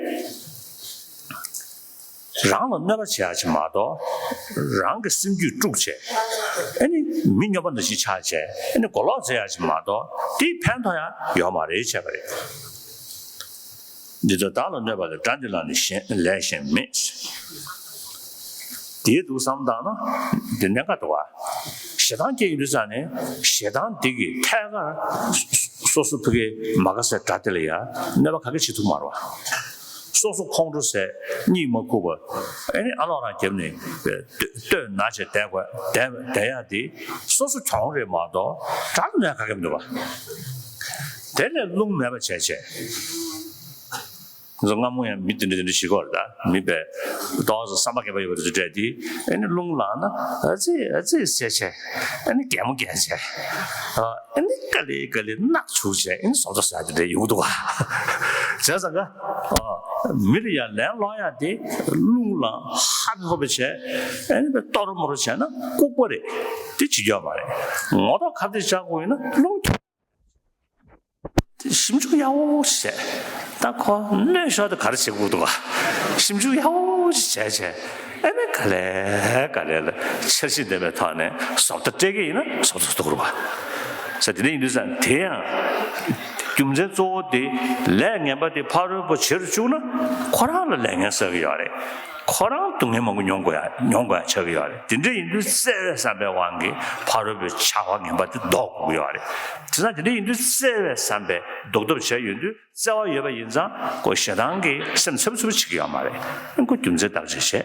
རང་ལ་གནོད་པ་བྱེད་ཡ་ཅིག་མ་གཏོགས། རང་གི་སེམས་རྒྱུད་དཀྲུགས་བྱས། ཨེ་ནི་མི་སྨྱོན་པ་འདྲ་ཞིག་ཆགས་བྱས། ཨེ་ནི་མགོ་ལོག་བྱེད་ཡ་ཅིག་མ་གཏོགས། དེའི་ཕན་ཐོགས་ཡ་ཡོད་མ་རེད། བྱས་པ་རེད། འདི་ལྟར་བདག་ལ་གནོད་པ་ལས། དགྲ་འདི་ལ་ནི་གཞན། ལས་གཞན་མེད། དེའི་འདུག་བསམ་བཏང་ན་འདི་གནད་འགག་འདུག་བ། ཞེ་སྡང་སྐྱེ་ཡོང་དུས་ཙ་ནས་ཞེ་སྡང་འདི་གིས་ཐད་ཀར་སོ་སོ་ཕ་གིའི་མ་དགའ་སའི་དགྲ་དེ་ལ་ཡང་གནོད་པ་ག་གེ་བྱེད་ཐུབ་མ་རེད་བ། སོ་སོ་ཁོང་ཁྲོ་ཟས་གཉིད་མ་ཁུག་པ། ཨ་ནི་ཨ་ལོག་རང་བརྒྱབ་ནས་ལྟོས་ན་བྱས་བསྡད་དགོས། བསྡད་བསྡད་ཡ་དེ་སོ་སོ་གྱོང་རེད་མ་གཏོགས་དགྲ་ལ་གནོད་ཡ་ག་གེ་མི་འདུག་བ། དེ་ལས་རླུང་མེད་པ་བྱས་བྱས། ང་ཚོ་སྔ་མོ་ཡང་མི་དེ་འདྲ་དེ་འདྲ་ཞིག་གོ་རེད། ད་མི་པས་ཏོག་ཙམ་བསམ་པ་ཁྱད་པར་ཡོད་པ་དེ་ཚོ་སྤྲད་དེ། ཨ་ནི་རླུང་ལངས་ན་ཨ་ཙི་ཨ་ཙི་ཟེར་བྱས། ཨ་ནི་གད་མོ་བགད་བྱས། ཨ་ནི་དཀའ་ལས་དཀའ་ལས་རྣག་བྱུག་བྱས། ཨ་ནི་ཟོག་རྡོ་ཟ་དེ་འདྲ་ཡོང་གི་འདུག་བ། བྱས་ཙང་ཀ་མི་ལ་ཡང་ལན་སློག་ཡ་དེ་རླུང་ལངས་ཧ་ཧོ་བྱས། ཨ་ནི་ཏོ་རོ་མོ་རོ་བྱས་ན་ལྐུགས་པ་རེད། དེ་བྱེད་རྒྱུ་ཡོད་མ་རེད། ངོ་ཐོག་ཁ་གཏད་བཅག་དགོས་ཡིན་ན་རླུང་། ཞིབ་འཇུག་ཡག་པོ་བྱས། ད་ཁོ་གནོད་ཤོར་དུས་ག་རེ་བྱེད་དགོས་འདུག་ག་ཞིབ་འཇུག་ཡག་པོ་བྱས་བྱས། ཨ་ནི་ག་ལེ་ག་ལེ་ལ་འཆར་གཞི་ལྡན་པའི་ཐོག་ནས་བཟོ་ལྟ་སྤྲད་ཀྱི་ཡིན་ན་བཟོ་ལྟ་བཟོ་ཐུབ་ཀྱི་རེད་པ། ས་དེ་འདྲ་ཡིན་དུས་ཙང་དེ་ཡང་རྒྱུ་མཚན་གཙོ་བོ་དེ་ལས་ངན་པ་དེ་ཕ་རོལ་པོ་བྱེད་དུ་བཅུག་ན་ཁོ་རང་ལ་ལས་ངན་བསགས་ཀྱི་ཡོད་རེད། ཁོ་རང་སྡུག་བསྔལ་མང་པོ་མྱོང་དགོས་ཡ་མྱོང་དགོས་ཡ་ཆགས་ཀྱི་ཡོད་རེད། དེ་འདྲ་ཡིན་དུས་བརྩེ་བའི་བསམ་པའི་དབང་གིས་ཕ་རོལ་པོའི་བྱ་བ་ངན་པ་དེ་ཟློག་དགོས་ཀྱི་ཡོད་རེད། དེ་ཙང་དེ་འདྲ་ཡིན་དུས་བརྩེ་བའི་བསམ་པས་ཟློག་ཐབས་བྱས་ཡོང་དུས་བརྩེ་བ་ཡོད་པ་ཡིན་ཙང་ཁོ་ཞེ་སྡང་གིས་སེམས་འཚབ་འཚུབ་བྱེད་ཀྱི་ཡོད་མ་རེད། ཁོ་རྒྱུ་མཚན་བརྟག་དཔྱད་བྱས།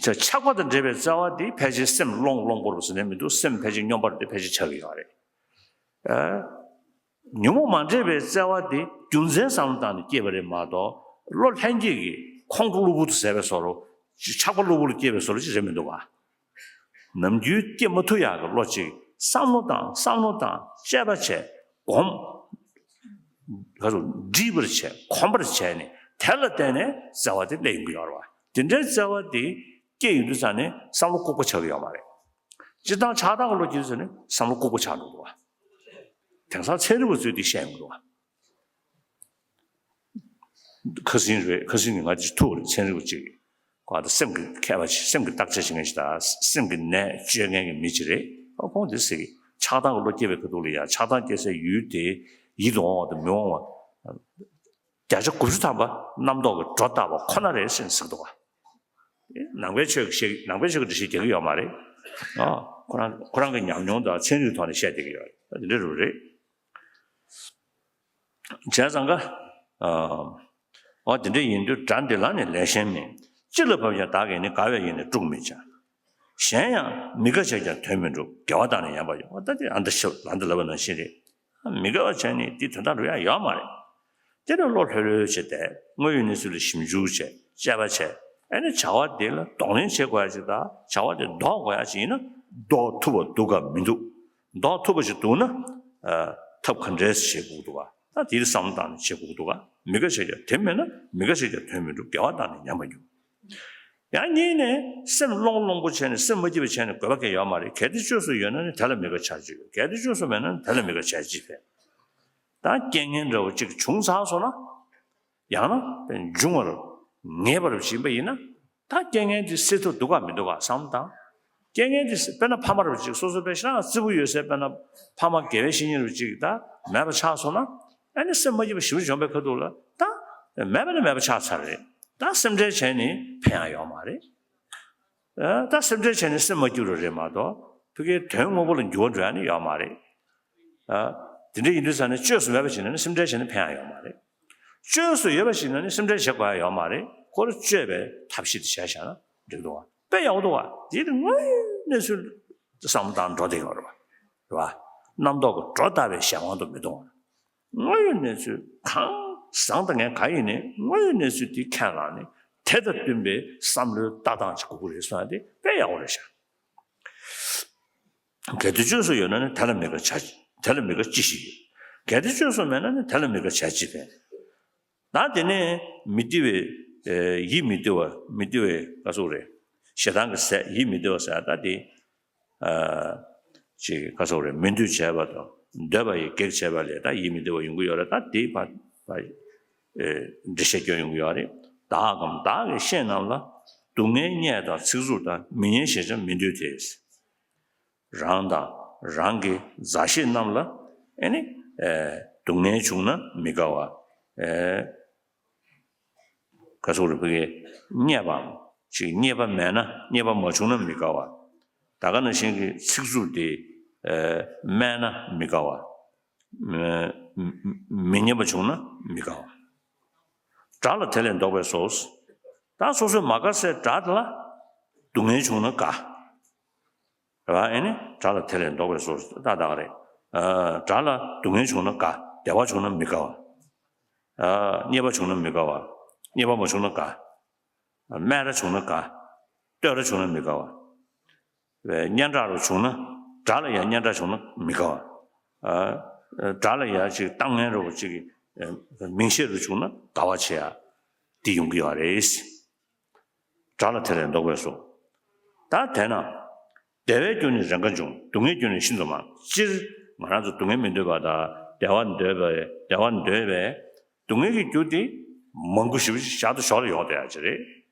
ཆགས་པ་དང་འདྲེས་པའི་བརྩེ་བ་དེ་ཕལ་ཆེར་སེམས་བློང་བློང་པོར་ཟེར་ནས་མི་འདུག་སེམས་ཕལ་ཆེར་སྙོམས་པར་དེ་ཕལ་ཆེར་ཆགས་ཀྱི་ཡོད་རེད། ཨ། ཉོན་མོངས་མ་འདྲེས་པའི་བརྩེ་བ་དེ་རྒྱུ་མཚན་བསམ་བློ་བཏང་ནས་སྐྱེས་པ་རེད་མ་གཏོགས། བློ་ལྷན་སྐྱེས་ཀྱི་ཁོང་ཁྲོ་གློ་བུར་དུ་ཟད་པའི་བཟོ་འདྲ། ཆགས་པ་གློ་བུར་དུ་སྐྱེས་པའི་བཟོ་འདྲ་ཅིག་རེད་མི་འདུག་ག་ནམ་རྒྱུན་སྐྱེ་མ་ཐུབ་ཡག་གི་བློ་གཅིག་བསམ་བློ་བཏང་། བསམ་བློ་བཏང་། དཔྱད་པ་བྱས། གོམས། ག་ཚོད་འདྲིས་པར་བྱས། གོམས་པར་བྱས་ནས་དེ་ལ་བརྟེན་ནས་བརྩེ་བ་དེ་སླེབས་ཡོང་གི་ཡོད་རེད་བ། དེ་འདྲའི་བརྩེ་བ་དེ་སྐྱེ་ཡོང་དུས་ཙང་ནས་བསམ་བློ་ལྐུགས་པ་ཆགས་ཀྱི་ཡོད་མ་རེད། སྤྱིར་བཏང་ཆགས་སྡང་གི་བློ་སྐྱེ་དུས་ཙང་ནས་བསམ་བློ་ལྐུགས་པ་ཆགས་འགྲོ་འདུག་བ། དེང་སང་ཚན་རིག་པ་ཚོས་དེ་བཤད་ཡོང་གི་འདུག་བ། ཁ་སང་རེད། ཁ་སང་ནས་ང་དེ་ཐུག་པ་རེད། ཚན་རིག་པ་གཅིག་གིས། ཁོ་ད་སེམས་ཀྱི་མཁས་པ་ཞིག་སེམས་ཀྱི་བརྟག་དཔྱད་བྱེད་མཁན་ཞིག་དང་སེམས་ཀྱི་ནད་བཅོས་མཁན་གྱི་མི་ཞིག་རེད། ཨ་ཁོང་དེ་ཟེར་གི་ཆགས་སྡང་གི་བློ་སྐྱེས་པའི་ཁ་ཐུག་ལ་ཡང་ཆགས་སྡང་སྐྱེ་སའི་ཡུལ་དེ་ཡིད་དུ་འོང་བ་དང་མི་འོང་བ། བརྒྱ་ཆ་དགུ་བཅུ་ཐམ་པ་རྣམ་རྟོག་གི་སྒྲོ་བཏགས་པ་ཁོ་ན་རེད་ཟེར་ནས་ཟེར་འདུག་བ། ནང་པའི་ཆོས་ཀྱི་བཤད་ནང་པའི་ཆོས་ཀྱི་འགྲེལ་བཤད་རྒྱག་གི་ཡོད་མ་རེད། ཨ་ཁོ་རང་ཁོ་རང་གི་ཉམས་མྱོང་དང་ཚན་རིག་ཐོག་ནས་བཤད་བསྡད་ཀྱི་ཡོད་རེད། འདི་འདྲ་རུ་རེད། བྱས་ཙང་ཀ། ཨ་འོ་དེ་འདྲ་ཡིན་དུས་དགྲ་འདི་ལ་ནི་ལས་གཞན་མེད། ཅི་ལ་བབ་ཀྱང་བདག་གིས་ནི་དགའ་བས་ཡིན་ནི་དཀྲུག་མི་བྱ། གཞན་ཡང་མི་དགའ་བྱས་ཀྱང་དོན་མི་འགྲུབ་དགེ་བ་དག་ནི་ཡན་པར་ཡོད། འོ་ད་དེ་ཨ་འདྲ་ཞབས་ལ་འདི་ལབ་པ་ནང་བཞིན་རེད། མི་དགའ་བ་བྱས་ནི་དེ་དོན་དག་འགྲུབ་ཡ་ཡོད་མ་རེད། དེ་ནས་བློ་ལྷོད་ལྷོད་བྱས་ཏེ་དངོས་ཡོད་གནས་ཚུལ་ལ་ཞིབ་འཇུག་བྱས་དཔྱད་པ་བྱས། ཨ་ནི་བྱ་བ་དེ་ལ་གདོང་ལེན་བྱེད་དགོས་ཡ་ཅིག་དང་བྱ་བ་དེ་ཟློག་དགོས་ཡ་ཅིག་ཡིན་ན་ཟློག་ཐུབ་པ་འདུག་ག་མི་འདུག་ཟློག་ཐུབ་པ་ཞིག་འདུག་ན། ཨ་ཐབས་ག་འདྲས་བྱེད་དགོས་འདུག་ག་ད་དེའི་བསམ་བློ་བཏང་ནས་བྱེད་དགོས་འདུག་ག་མི་དགའ་བྱས་ཀྱང་དེ་མེད་ན་མི་དགའ་བྱས་ཀྱང་དོན་མི་འགྲུབ་དགེ་བ་དག་ནི་ཉམས་པར་འགྱུར། ཡང་གཉིས་ནས་སེམས་བློང་བློང་པོ་བྱས་ནས་སེམས་མ་སྐྱིད་པ་བྱས་ནས་དགོས་པ་གང་ཡང་ཡོད་མ་རེད། གལ་ཏེ་བཅོས་སུ་ཡོད་ན་ནི་དེ་ལ་མི་དགའ་བྱ་སྤྱོད་ཡོད། གལ་ཏེ་བཅོས་སུ་མེད་ན་ནི་དེ་ལ་མི་དགའ་བྱ་སྤྱོད་ཕན། ད་རྐྱེན་ངན་འདྲ་བོ་གཅིག་བྱུང་ཚར་སོང་ན། ཡང་ན་འབྱུང་བར་ངེས་པར་བྱེད་པ་ཡིན་ན། ད་རྐྱེན་ངན་དེ་སེལ་ཐུབ་འདུག་ག་མི་འདུག་ག་བསམ་བློ་བཏང་། རྐྱེན་ངན་དེ་སེལ་དཔེར་ན་ཕ་མ་ར་བ་ཅིག་སོ་སོ་དཔེ་ཤ་རྩི་བོ་ཡོད་སའི་དཔེར་ན་ཕ་མ་དགེ་བའི་བཤེས་གཉེན་ར་བ་ཅིག་ད་མེད་པ་ཆགས་སོང་ན། ཨ་ནི་སེམས་མ་སྐྱིད་པ་ཞེ་པོ་འབྱུང་བའི་ཁ་ཐུག་ལ་ད་མེད་པ་ནི་མེད་པ་ཆགས་ཚར་རེད། ད་སེམས་ཁྲལ་བྱས་ནས་ཕན་ཡག་ཡོད་མ་རེད། ཨ་ད་སེམས་ཁྲལ་བྱས་ནས་སེམས་མ་སྐྱིད་པ་རེད་མ་གཏོགས་ཕ་གིའི་དོན་དངོས་པོ་ལ་འགྱུར་བ་འགྲོ་ཡ་ནི་ཡོད་མ་རེད། ཨ་དེ་འདྲ་ཡིན་དུས་ས་ནས་བཅོས་སུ་མེད་པ་བྱས་ན་ནི་སེམས་ཁྲལ་བྱས་ན་ཕན་ཡག་ཡོད་མ་རེད། བཅོས་སུ་ཡོད་པ་ཞིག་ན་ནི་སེམས་ཁྲལ་བྱེད་དགོས་ཡ་ཡོད་མ་རེད། ཁོ་རང་བཅོས་པའི་ཐབས་ཤེས་དེ་བྱས་བཞག་ན་འགྲིག་འདུག་བ། དཔེ་ཡག་པོ་འདུག་བ། དེ་དེ་དངོས་ཡོད་གནས་ཚུལ་བསམ་བློ་བཏང་འགྲོ་བསྡད་ཡོད་རེད་བ། རེད་བ། རྣམ་རྟོག་གི་སྒྲོ་བཏགས་པའི་གཞན་དབང་དུ་མི་གཏོང་བ། དངོས་ཡོད་གནས་ཚུལ་གང་བཟང་དང་ངན་ག་ཡིན་ནའི་དངོས་ཡོད་གནས་ཚུལ་དེ་ཁས་བླངས་ནས་དེ་དང་བསྟུན་པའི་བསམ་བློའི་ལྟ་སྟངས་ཅིག་དགོས་ཀྱི་རེད་གསུངས་ཡ་དེ་དཔེ་ཡག་པོ་རེད་ཤག་གལ་ཏེ་བཅོས་སུ་ཡོད་ན་ནི་དེ་ལ་མི་དགའ་བྱ། དེ་ལ་མི་དགའ་ཅི་ཞིག་ཡོད། གལ་ཏེ་བཅོས་སུ་མེད་ན་ནི་དེ་ལ་མི་དགའ་བྱ་ཅི་ཕན། ད་དེ་ནས་མི་བདེ་བའི་ཨེ་ཡིད་མི་བདེ་བ་མི་བདེ་བའི་ག་སོགས་རེད། ཞེ་སྡང་གི་ཟས་ཡིད་མི་བདེ་བ་ཟེར་ད་དེ། ཨ་ཅིག་ག་སོགས་རེད། མི་འདོད་བྱས་པ་དང་འདོད་པ་ཡི་གེགས་བྱས་པ་ལས་ད་ཡིད་མི་བདེ་བ་ཡོང་གི་ཡོད་རེད། ད་དེ་ཕ་ཕ་ཨེ་འགྲེལ་བཤད་སྐྱོན་ཡོང་གི་ཡོད་རེད། བདག་གམ་བདག་གི་བཤེས་རྣམས་ལ་སྡུག་བསྔལ་བརྙས་དང་ཚིག་རྩུབ་དང་མི་སྙན་ཞེས་བྱ་མི་འདོད་དེ། རང་དང་རང་གི་མཛའ་བཤེས་རྣམས་ལ་ཨེ་ནི་ཨེ་སྡུག་བསྔལ་བྱུང་ན་མི་དགའ་བ། ཨེ་ག་སོགས་རེ་ཕ་གི་བརྙས་པའམ་ཅིག་བརྙས་པ་མེད་ན་བརྙས་པ་མ་བྱུང་ན་མི་དགའ་བ། ད་ག་ནང་བཞིན་གྱི་ཚིག་རྩུབ་དེ་ཨེ་སྨྲས་ན་མི་དགའ་བ། མི་མི་སྙན་པ་བྱུང་ན་མི་དགའ་བ། དགྲ་ལ་དེ་ལས་བཟློག་པས་སོ། ད་སོ་སོས་མ་དགའ་སའི་དགྲ་དེ་ལ་སྡུག་བསྔལ་བྱུང་ན་དགའ། རེད་བ། ཨེ་ནི་དགྲ་ལ་དེ་ལས་བཟློག་པས་སོ། ཏག་ཏག་རེད། ཨ་དགྲ་ལ་སྡུག་བསྔལ་བྱུང་ན་དགའ། བདེ་བ་བྱུང་ན་མི་དགའ་བ། ཨ་བརྙས་པ་བྱུང་ན་མི་དགའ་བ། བརྙས་པ་མ་བྱུང་ན་དགའ། སྨད་ར་བྱུང་ན་དགའ། བསྟོད་ར་བྱུང་ན་མི་དགའ་བ། སྙན་གྲགས་རུ་བྱུང་ན། དགྲ་ལ་ཡང་སྙན་གྲགས་བྱུང་ན་མི་དགའ་བ། ཨ་དགྲ་ལ་ཡང་ཅིག་ལྟ་ངན་རུ་ཅིག་མིང་ཤས་རུ་བྱུང་ན་དགའ་བ་བྱེད་ཡ་འདི་ཡོང་གི་ཡོད་རེད། དགྲ་ལ་དེ་ལས་བཟློག་པས་སོ། ད་དེས་ན། བདེ་བའི་རྒྱུ་ནི་རེས་འགའ་འབྱུང་། སྡུག་བསྔལ་རྒྱུ་ནི་ཤིན་ཏུ་མང་། སྤྱིར་ང་རང་ཚོ་སྡུག་བསྔལ་མི་འདོད་པ་དང་བདེ་བ་འདོད་པའི་བདེ་བ་འདོད་པའི་སྡུག་བསྔལ་གྱི་རྒྱུ་དེ་མང་པོ་ཞེ་པོ་ཞིག་ཞར་དང་ཞོར་ལ་ཡོང་བསྡད་ཡ་ཅིག་རེད།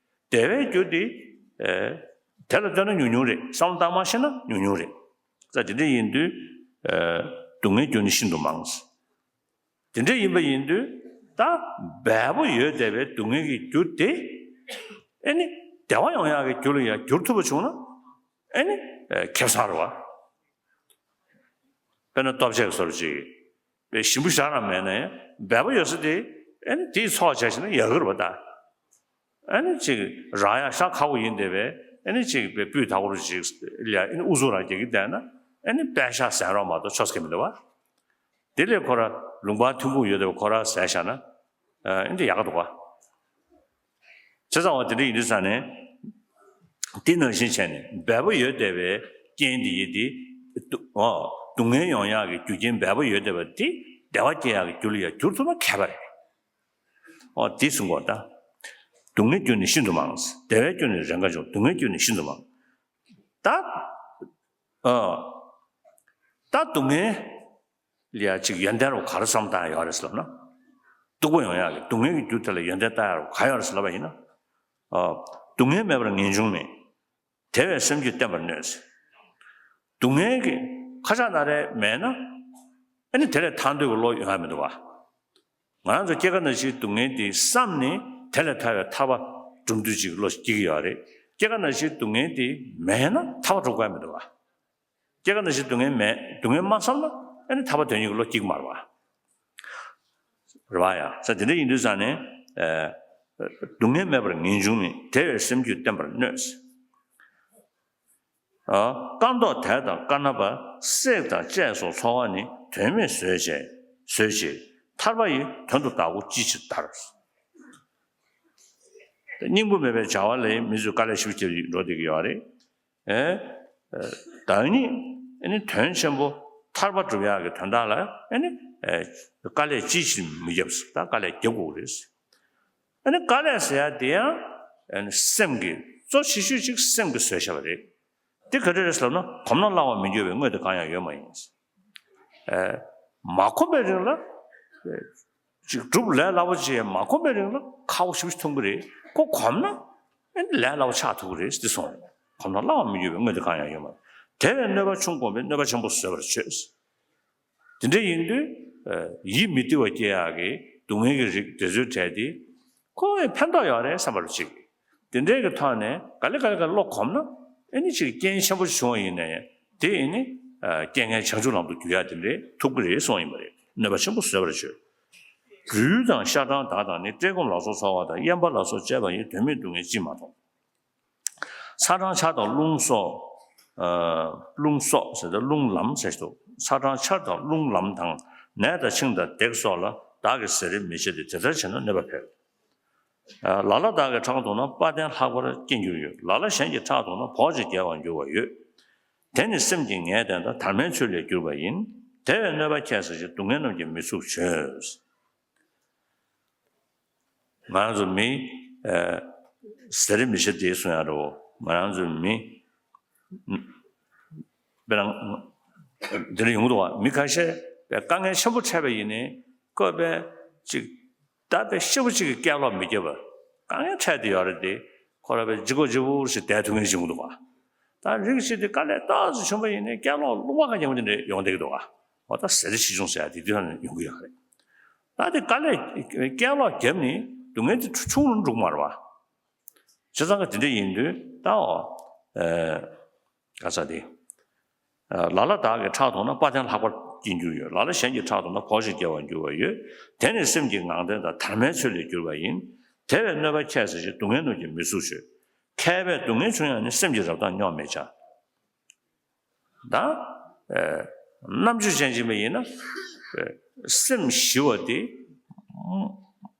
བདེ་བའི་རྒྱུ་དེ་ཨེ་དེ་ལ་ལྟོས་ན་ཉུང་ཉུང་རེད། བསམ་བློ་བཏང་མ་ཤེས་ན་ཉུང་ཉུང་རེད། ས་དེ་འདྲ་ཡིན་དུས་ཨེ་སྡུག་བསྔལ་རྒྱུ་ནི་ཤིན་ཏུ་མང་། དེ་འདྲ་ཡིན་པ་ཡིན་དུས་ད་འབེལ་པོ་ཡོད་བསྡད་པའི་སྡུག་བསྔལ་གྱི་རྒྱུ་དེ་ཨེ་ནི་བདེ་བ་ཡོང་ཡག་གི་རྒྱུ་ལ་ཡང་འགྱུར་ཐུབ་པ་བྱུང་ན་ཨེ་ནི་ཨེ་ཁེ་བཟང་རེད་བ། དཔེར་ན་ལྟོ་ཆས་ཀྱི་བཟོ་འདྲ་ཅིག་པའི་ཞིམ་པོ་ཞེ་དྲག་མེད་ན་ཡང་འབེལ་པོ་ཡོད་ས་དེ་ཨེ་ནི་དེའི་ཚོགས་བྱས་ཤིང་ན་ཡག་གི་རེད་བ་ད། ཨ་ནི་ཅིག་རག་ཡ་ཤ་ཁ་བོ་ཡིན་བསྡད་པས་ཨ་ནི་ཅིག་པའི་སྤུས་དག་པོ་རུ་ཅིག་ལ་ཨ་ནི་ཨུ་ཚུགས་རང་རྒྱག་གི་བསྡད་ན་ཨ་ནི་པད་ཤག་ཟ་རོགས་མ་གཏོགས་ཆོག་ས་གི་མི་འདུག་བ། དེ་ལས་ཁོ་ར་ལུང་པ་ཐུན་མོང་ཡོད་བསྡད་པ་ཁོ་ར་ཟས་བཞག་ན་ཨ་ནི་ཡག་ག་འདུག་བ། བྱས་ཙང་བ་དེ་འདྲ་ཡིན་དུས་ས་ནས་དེ་ནང་བཞིན་བྱས་ནས་འབེལ་པོ་ཡོད་བསྡད་པའི་རྐྱེན་དེ་ཡིན་ཏེ་སྡུག་ཨོ་སྡུག་བསྔལ་ཡོང་ཡག་གི་རྒྱུ་རྐྱེན་འབེལ་པོ་ཡོད་བསྡད་པ་དེ་བདེ་བ་སྐྱེ་ཡག་གི་རྒྱུ་ལ་ཡང་འགྱུར་ཐུབ་ན་ཁྱད་པར་རེད། ཨོ་དེ་གསུང་གོ་ད། སྡུག་བསྔལ་རྒྱུ་ནི་ཤིན་ཏུ་མང་། བདེ་བའི་རྒྱུ་ནི་རེས་འགའ་འབྱུང་། སྡུག་བསྔལ་རྒྱུ་ནི་ཤིན་ཏུ་མང་། ད། ཨ། ད་སྡུག་བསྔལ་ལ་ཡ་ཅིག་ཡོན་ཏན་རུ་ག་རེ་བསམ་བཏང་ཡོད་རེད་ཟེར་ལབ་ན། སྡུག་པོ་ཡོང་ཡག་གི་སྡུག་བསྔལ་གྱི་རྒྱུ་དེ་ལ་ཡོན་ཏན་བཏང་ཡག་རུ་ག་ཡོད་རེད་ཟེར་ལབ་པ་ཡིན་ན། ཨ། སྡུག་བསྔལ་མེད་པར་ངེས་འབྱུང་མེད། དེ་བས་སེམས་རྒྱུད་བརྟན་པར་གནོད། སྡུག་བསྔལ་གྱི་ཁ་ཆག་སྣ་རལ་མེད་ན། ཨ་ནི་དེ་ལས་ཐར་འདོད་ཀྱི་བློ་ཡོང་ཡ་མི་འདུག་བ། ང་རང་ཚོ་སྐྱེ་རྒ་ན་འཆིའི་སྡུག་བསྔལ་འདི་བསམ་ནས་དེ་ལས་ཐར་བའི་ཐར་པ་སྒྲུབ་འདོད་ཅིག་བློ་སྐྱེ་གི་ཡོད་རེད། སྐྱེ་རྒ་ན་འཆིའི་སྡུག་བསྔལ་འདི་མེད་ན་ཐར་པ་སྒྲུབ་དགོས་མི་འདུག་བ། སྐྱེ་རྒ་ན་འཆིའི་སྡུག་བསྔལ་མེད། སྡུག་བསྔལ་མ་བསམ་ན་ཨ་ནི་ཐར་པ་དོན་གཉེར་གྱི་བློ་སྐྱེ་གི་མ་རེད་བ། རེད་བ་ཡ། ས་དེ་འདྲ་ཡིན་དུས་ཙང་ནས། ཨ། སྡུག་བསྔལ་མེད་པར་ངེས་འབྱུང་མེད། དེ་བས་སེམས་རྒྱུད་བརྟན་པར་གནོད། ཨ། དཀར་མདོག་དལ་དང་དཀར་ནག་པ། བསྲེག་དང་བཅད་སོགས་ཚོར་བ་ནི། དོན་མེད་བཟོད་བྱས་བཟོད་བྱེད། ཐར་པ་ཡི་དོན་དུ་བདག་པོ་ཅི་ཕྱིར་བདར། སྙིང་པོ་མེད་པའི་བྱ་བ་ལ་མི་ཚོས་དཀའ་ལས་ཞེ་པོ་བརྒྱབ་འགྲོ་བསྡད་ཀྱི་ཡོད་རེད། ཨེ། བདག་ཉིད་ཨ་ནི་དོན་ཆེན་པོ་ཐར་པ་སྒྲུབ་ཡག་གི་དོན་དག་ལ་ཨ་ནི། ཨེ། དཀའ་ལས་ཅི་ཕྱིར་མི་བརྒྱབ་ཟེར། ད་དཀའ་ལས་རྒྱབ་དགོས་རེད། ཨ་ནི་དཀའ་ལས་ཟེར་ཡ་དེ་ཡང་ཨ་ནི་སེམས་ཀྱི་གཙོ་ཆེ་ཤོས་ཅིག་སེམས་ཀྱིས་བཟོས་བཞག་པ་རེད། འདི་ག་འདྲ་རེད་ཟེར་ན། གོམས་ན་སླ་བར་མི་འགྱུར་བའི་དངོས་དེ་གང་ཡང་ཡོད་མ་ཡིན། ཨེ། མ་གོམས་པའི་རིང་ལ། ཅིག་སྒྲུབ་ལས་སླ་པོ་ཅིག་མ་གོམས་པའི་རིང་ལ་ཁག་པོ་ཞེ་པོ་ཅིག་མཐོང་གི་རེད། ཁོ་གོམས་ན་ཨེ་ལས་སླ་པོ་ཆགས་ཐུབ་ཀྱི་རེད་ཟེར་གསུངས། གོམས་ན་སླ་བར་མི་འགྱུར་བའི་དངོས་དེ་གང་ཡང་ཡོད་མ་རེད། དེ་བས་གནོད་པ་ཆུང་གོམས་པས་གནོད་པ་ཆེན་པོ་བཟོད་པར་བྱོས། དེ་འདྲ་ཡིན་དུས། ཨ། ཡིད་མི་བདེ་བ་སྐྱེ་ཡག་གི་སྡུག་བསྔལ་གྱི་རིགས་དེ་ཚོའི་གྲས་དེ། ཁོ་ཕན་ཐོགས་ཡོད་རེད་བསམ་པ་རུ་ཅིག་དེ་འདྲའི་གི་ཐོག་ནས་ག་ལེ་ག་ལེ་ག་ལེ་བློ་གོམས་ན། ཨེ་ནི་ཅིག་རྐྱེན་ཆེན་པོ་བྱུང་བ་ཡིན་ན་ཡང་དེ་ཨེ་ནི། ཨ། རྐྱེན་ངན་བྱང་ཆུབ་ལམ་དུ་བསྒྱུར་ཡ་དེ་འདྲའི་ཐུབ་ཀྱི་རེད་གསུངས་ཡིན་པ་རེད། གནོད་པ་ཆེན་པོ་བཟོད་པར་བྱོས། སྦྲུལ་དང་ཤ་སྦྲང་དག་དང་ནི། བཀྲེས་སྐོམ་ལ་སོགས་ཚོར་བ་དང་། གཡན་པ་ལ་སོགས་བཅས་པ་ཡིས། དོན་མེད་སྡུག་བསྔལ་ཅིས་མ་མཐོང་། ཚ་གྲང་ཆར་དང་རླུང་སོགས། ཨ། རླུང་སོགས་ཟེར་ཏེ་རླུང་ལམ་ཟེར་ཞིག་འདུག་ཚ་གྲང་ཆར་དང་རླུང་ལམ་དང་། ནད་དང་འཆིང་དང་བརྡེག་སོགས་ལ། བདག་གིས་ཟས་རིགས་མི་བྱེད་དེ། དེ་ལྟར་བྱས་ན་གནོད་པ་འཕེལ། ལ་ལ་དག་གིས་ཁྲག་འཐུང་ན། དཔའ་གདན་ལྷག་པར་སྐྱེ་འགྱུར་ཡོད། ལ་ལ་གཞན་གྱིས་ཁྲག་འཐུང་ན། བོགས་ཀྱིས་བརྒྱལ་བར་འགྱུར་བ་ཡོད། དེ་ནི་སེམས་ཀྱི་ངལ་རྟེན་དང་། དར་མའི་ཚུལ་ལས་གྱུར་པ་ཡིན། དེ་བས་གནོད་པ་ཁྱད་བསད་ཅིང་། སྡུག་བསྔལ་རྣམས་ཀྱིས་མི་ཚུགས་བྱོས། ང་རང་ཚོ་མི། ཨ། ཟས་རིགས་མི་བྱེད་དེ་གསུང་ཡ་རེད། ང་རང་ཚོ་མི། དཔེར་ན། འདི་འདྲ་ཡོང་གི་འདུག་བ། མི་ཁ་ཤས་དཔེ་དཀའ་ངལ་ཆེན་པོ་འཕྲད་པ་ཡིན་ནའི་ཁོ་དཔེ་ཅིག་ད་དཔེ་ཤི་བོ་གཅིག་གི་སྐད་ལོག་མི་རྒྱབ་པ། དཀའ་ངལ་འཕྲད་དེ་ཡོད་རེད་དེ། ཁོ་ར་དཔེ་ལྗིད་ཁོག་ལྗིད་པོ་ཞིག་བསྡད་ཐུབ་མཁན་ཞིག་ཡོང་གི་འདུག་བ། ད་རིགས་ཤིག་དེ་དཀའ་ལས་ཏོག་ཙམ་བྱུང་བ་ཡིན་ནའི་སྐད་ལོག་རླུང་བ་ག་ཉན་པོ་དེ་འདྲ་ཡོང་བསྡད་ཀྱི་འདུག་བ། འོ་ད་ཟས་རིགས་ཆེ་ཆུང་ཟེར་ཡ་དེ་དུས་ཡོང་གི་ཡོད་རེད། ད་དེ་དཀའ་ལས་སྐད་ལོག་བརྒྱབ་ནས་སྡུག་བསྔལ་དེ་ཆུང་རུ་འགྲོ་གི་མ་རེད་བ། བྱས་ཙང་ག་དེ་འདྲ་ཡིན་དུས་ད་འོ། ཨ། ག་ས་དེ། ལ་ལ་དག་གིས་ཁྲག་འཐུང་ན། དཔའ་གདན་ལྷག་པར་སྐྱེ་འགྱུར་ཡོད། ལ་ལ་གཞན་གྱིས་ཁྲག་འཐུང་ན། བོགས་ཀྱིས་བརྒྱལ་བར་འགྱུར་བ་ཡོད། དེ་ནི་སེམས་ཀྱི་ངལ་རྟེན་དང་། དར་མའི་ཚུལ་ལས་གྱུར་པ་ཡིན། དེ་བས་གནོད་པ་ཁྱད་བསད་ཅིང་། སྡུག་བསྔལ་རྣམས་ཀྱིས་མི་ཚུགས་བྱོས། མཁས་པས་སྡུག་བསྔལ་ཆུང་ཡང་ནི། སེམས་ཀྱི་རབ་དང་སྙོམས་མི་བྱ། ད། ཨེ། རྣམ་དཔྱོད་ཅན་ཅིག་ཡིན་ན། ཨེ། སེམས་ཞི་བ་དེ།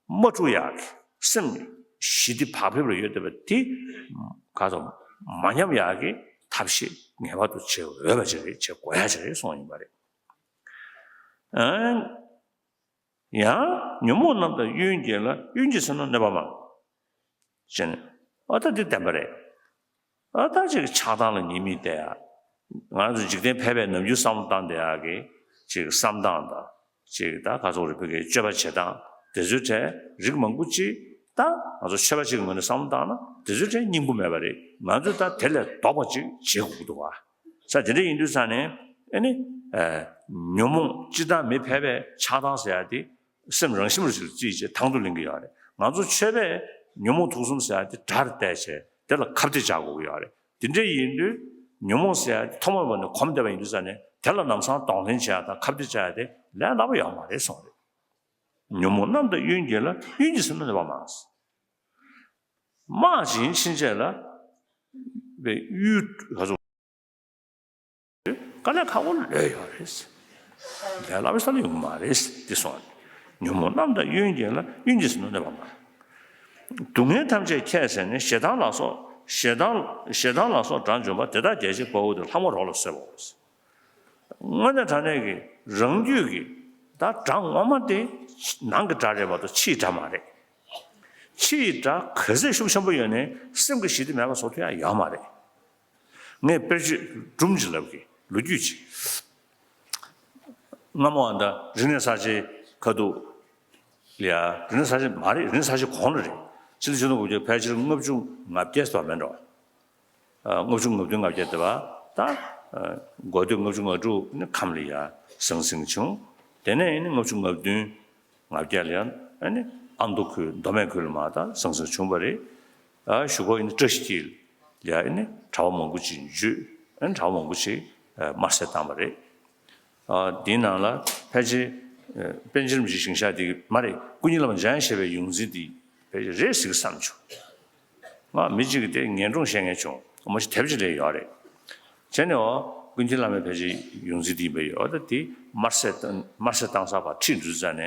མ་འཁྲུག་ཡག་གི། སེམས་ཞི་བདེ་བག་ཕེབས་ལ་ཡོད་བསྡད་པ་དེ། ག་ཚོད་མ་ཉམས་ཡག་གི་ཐབས་ཤེས་ངེས་པར་དུ་བྱེད་འོས་པ་ཅིག་རེད། བྱེད་དགོས་ཡག་ཅིག་རེད་གསུངས་ཡིན་པ་རེད། ཨ། ཡང་ཉོན་མོངས་རྣམས་དང་གཡོ་སྒྱུ་ལ། གཡོ་སྒྱུས་སེམས་རྣམས་གནོད་པ་མང་། ཅེས་ནས། ཨ། ད་འདི་བདེན་པ་རེད། ཨ། ད་ཅིག་ཆགས་སྡང་ལ་ཉེས་དམིགས་བལྟ་ཡ། ང་ཚོ་འཇིག་རྟེན་ཕལ་པའི་ནམ་རྒྱུན་བསམ་བློ་བཏང་བསྡད་ཡ་གི་ཅིག་བསམ་སྟངས་དང་། ཅིག་ད་ག་ཚོད་རེད། བོད་སྐད་སྤྱོད་པ་བྱེད་སྟངས་དེ་ཚོའི་གྲས་རིགས་མང་པོ་ཅིག་ད་ང་ཚོ་ཆོས་པ་ཅིག་གི་ངོས་ནས་བསམ་བློ་བཏང་ན་དེ་ཚོའི་གྲས་སྙིང་པོ་མེད་པ་རེད། ང་ཚོས་ད་དེ་ལས་ལྡོག་པ་ཅིག་བྱེད་དགོས་ཀྱི་འདུག་བ། ས་དེ་འདྲ་ཡིན་དུས་ཙང་ནས་ཨེ་ནི། ཨེ། ཉོན་མོངས་སྤྱིར་བཏང་མི་ཕལ་པའི་ཆགས་སྡང་ཟེར་ཡ་དེ་སེམས་རང་བཞིན་རུ་ཞིག་རྩིས་བྱས་དང་དུ་ལེན་གྱི་ཡོད་རེད། ང་ཚོ་ཆོས་པས་ཉོན་མོངས་དུག་གསུམ་ཟེར་ཡ་དེ་དགྲར་བལྟས་བྱས་དེ་ལ་ཁ་གཏད་བཅག་དགོས་ཀྱི་ཡོད་རེད། དེ་འདྲ་ཡིན་དུས་ཉོན་མོངས་ཟེར་ཡ་དེ་ཐོག་མ་བར་ནས་གོམས་བསྡད་པ་ཡིན་དུས་ཙང་ནས་དེ་ལ་ལམ་སང་གདོང་ལེན་བྱེད་ཡ་དང་ཁ་གཏད་བཅག་ཡ་དེ་ལས་སླ་པོ་ཡོད་མ་རེད་གསུངས་རེད། ཉོན་མོངས་རྣམས་དང་གཡོ་སྒྱུ་ལ། གཡོ་སྒྱུས་སེམས་རྣམས་གནོད་པ་མང་། དམག་ཅིག་ཕྱིན་ཆད་ལ་བའི་གཡུལ་ག་ཚོད་དཀའ་ལས་ཁག་པོ་ལོས་ཡོད་རེད། ལས་སླ་པོའི་ས་ལ་ཡོང་གི་མ་རེད་འདི་གསུངས། ཉོན་མོངས་རྣམས་དང་གཡོ་སྒྱུ་ལ། གཡོ་སྒྱུས་སེམས་རྣམས་གནོད་པ་མང་། སྡུག་བསྔལ་ཐམས་ཅད་ཁྱད་བསད་ནས། ཞེ་སྡང་ལ་སོགས། ཞེ་སྡང་། ཞེ་སྡང་ལ་སོགས་དགྲ་འཇོམས་པ། དེ་དག་རྒྱལ་བྱེད་དཔའ་བོ་དེ། ལྷ་མོ་རོ་ལ་གསོལ་བའོ། དངོས་གནས་དྲང་གནས་ཀྱི་རང་རྒྱུད་ཀྱི་ད་དགྲ་ངོ་མ་དེ་ནང་གི་དགྲ་རེད་མ་གཏོགས་ཕྱིའི་དགྲ་མ་རེད། ཕྱིའི་དགྲ་ག་ཚད་ཤུགས་ཆེན་པོ་ཡོད་ནའི་སེམས་ཀྱི་ཞི་བདེ་མེད་པ་བཟོ་ཐུབ་ཡ་ཡོད་མ་རེད། ངས་དཔེར་བརྗོད་སྒྲུང་ཅིག་ལབ་གི། ལོ་རྒྱུས་ཅིག་སྔ་མོ་ཨ་ད་རིག་གནས་གསར་བརྗེའི་ཁ་ཐུག་ལ་ཡ། རིག་གནས་གསར་བརྗེ་མ་རེད། རིག་གནས་གསར་བརྗེ་གོང་ལ་རེད། ཕྱི་ལོ་ཆིག་སྟོང་དགུ་བརྒྱ་ཕལ་ཆེར་ལྔ་བཅུ་ང་བརྒྱད་ཙམ་མིན་འགྲོ། ལྔ་བཅུ་ང་བདུན་ང་བརྒྱད་དེ་བ་ད། འགོ་སྟོད་ལྔ་བཅུ་ང་དྲུག་ནི་ཁམས་ལ་ཡ་ཟང་ཟིང་བྱུང་། དེ་ནས་ནི་ལྔ་བཅུ་ང་བདུན་ང་བརྒྱད་ལ་ཡ་ནི་ཨ་མདོ་ཁུལ་མདོ་སྨད་ཁུལ་ལ་མ་ད་ཟང་ཟིང་བྱུང་བ་རེད། གཞུག་གུ་ནི་བཀྲ་ཤིས་འཁྱིལ་ལ་ཡ་ནི་གྲྭ་པ་མང་པོ་ཅིག་འཇུས། གྲྭ་པ་མང་པོ་ཅིག་དམར་བསད་བཏང་བ་རེད། འདིའི་ནང་ལ་ཕལ་ཆེར་པཎ་ཆེན་རིན་པོ་ཆེའི་ཞིང་གཤེགས་དེ་མ་རེད། ཀུན་མཁྱེན་བླ་མ་འཇམ་དབྱངས་བཞད་པའི་ཡོངས་འཛིན་དེ་ཕལ་ཆེར་རེད་ཟེར་གི་བསམ་བྱུང་། ང་མི་གཅིག་གིས་དེ་ངན་སྒྲུང་བཤད་མཁན་བྱུང་། མ་གཞི་དེབ་ཅིག་ལས་ཡོད་རེད། བྱས་ནས་འོ་ཀུན་མཁྱེན་བླ་མའི་ཕལ་ཆེར་ཡོངས་འཛིན་དེ་ཡིན་པ་ཡོད། ད་དེ་དམར་བསད་བཏང་དམར་བསད་བཏང་ས་བར་ཁྲིད་འགྲོ་ཙ་ནས་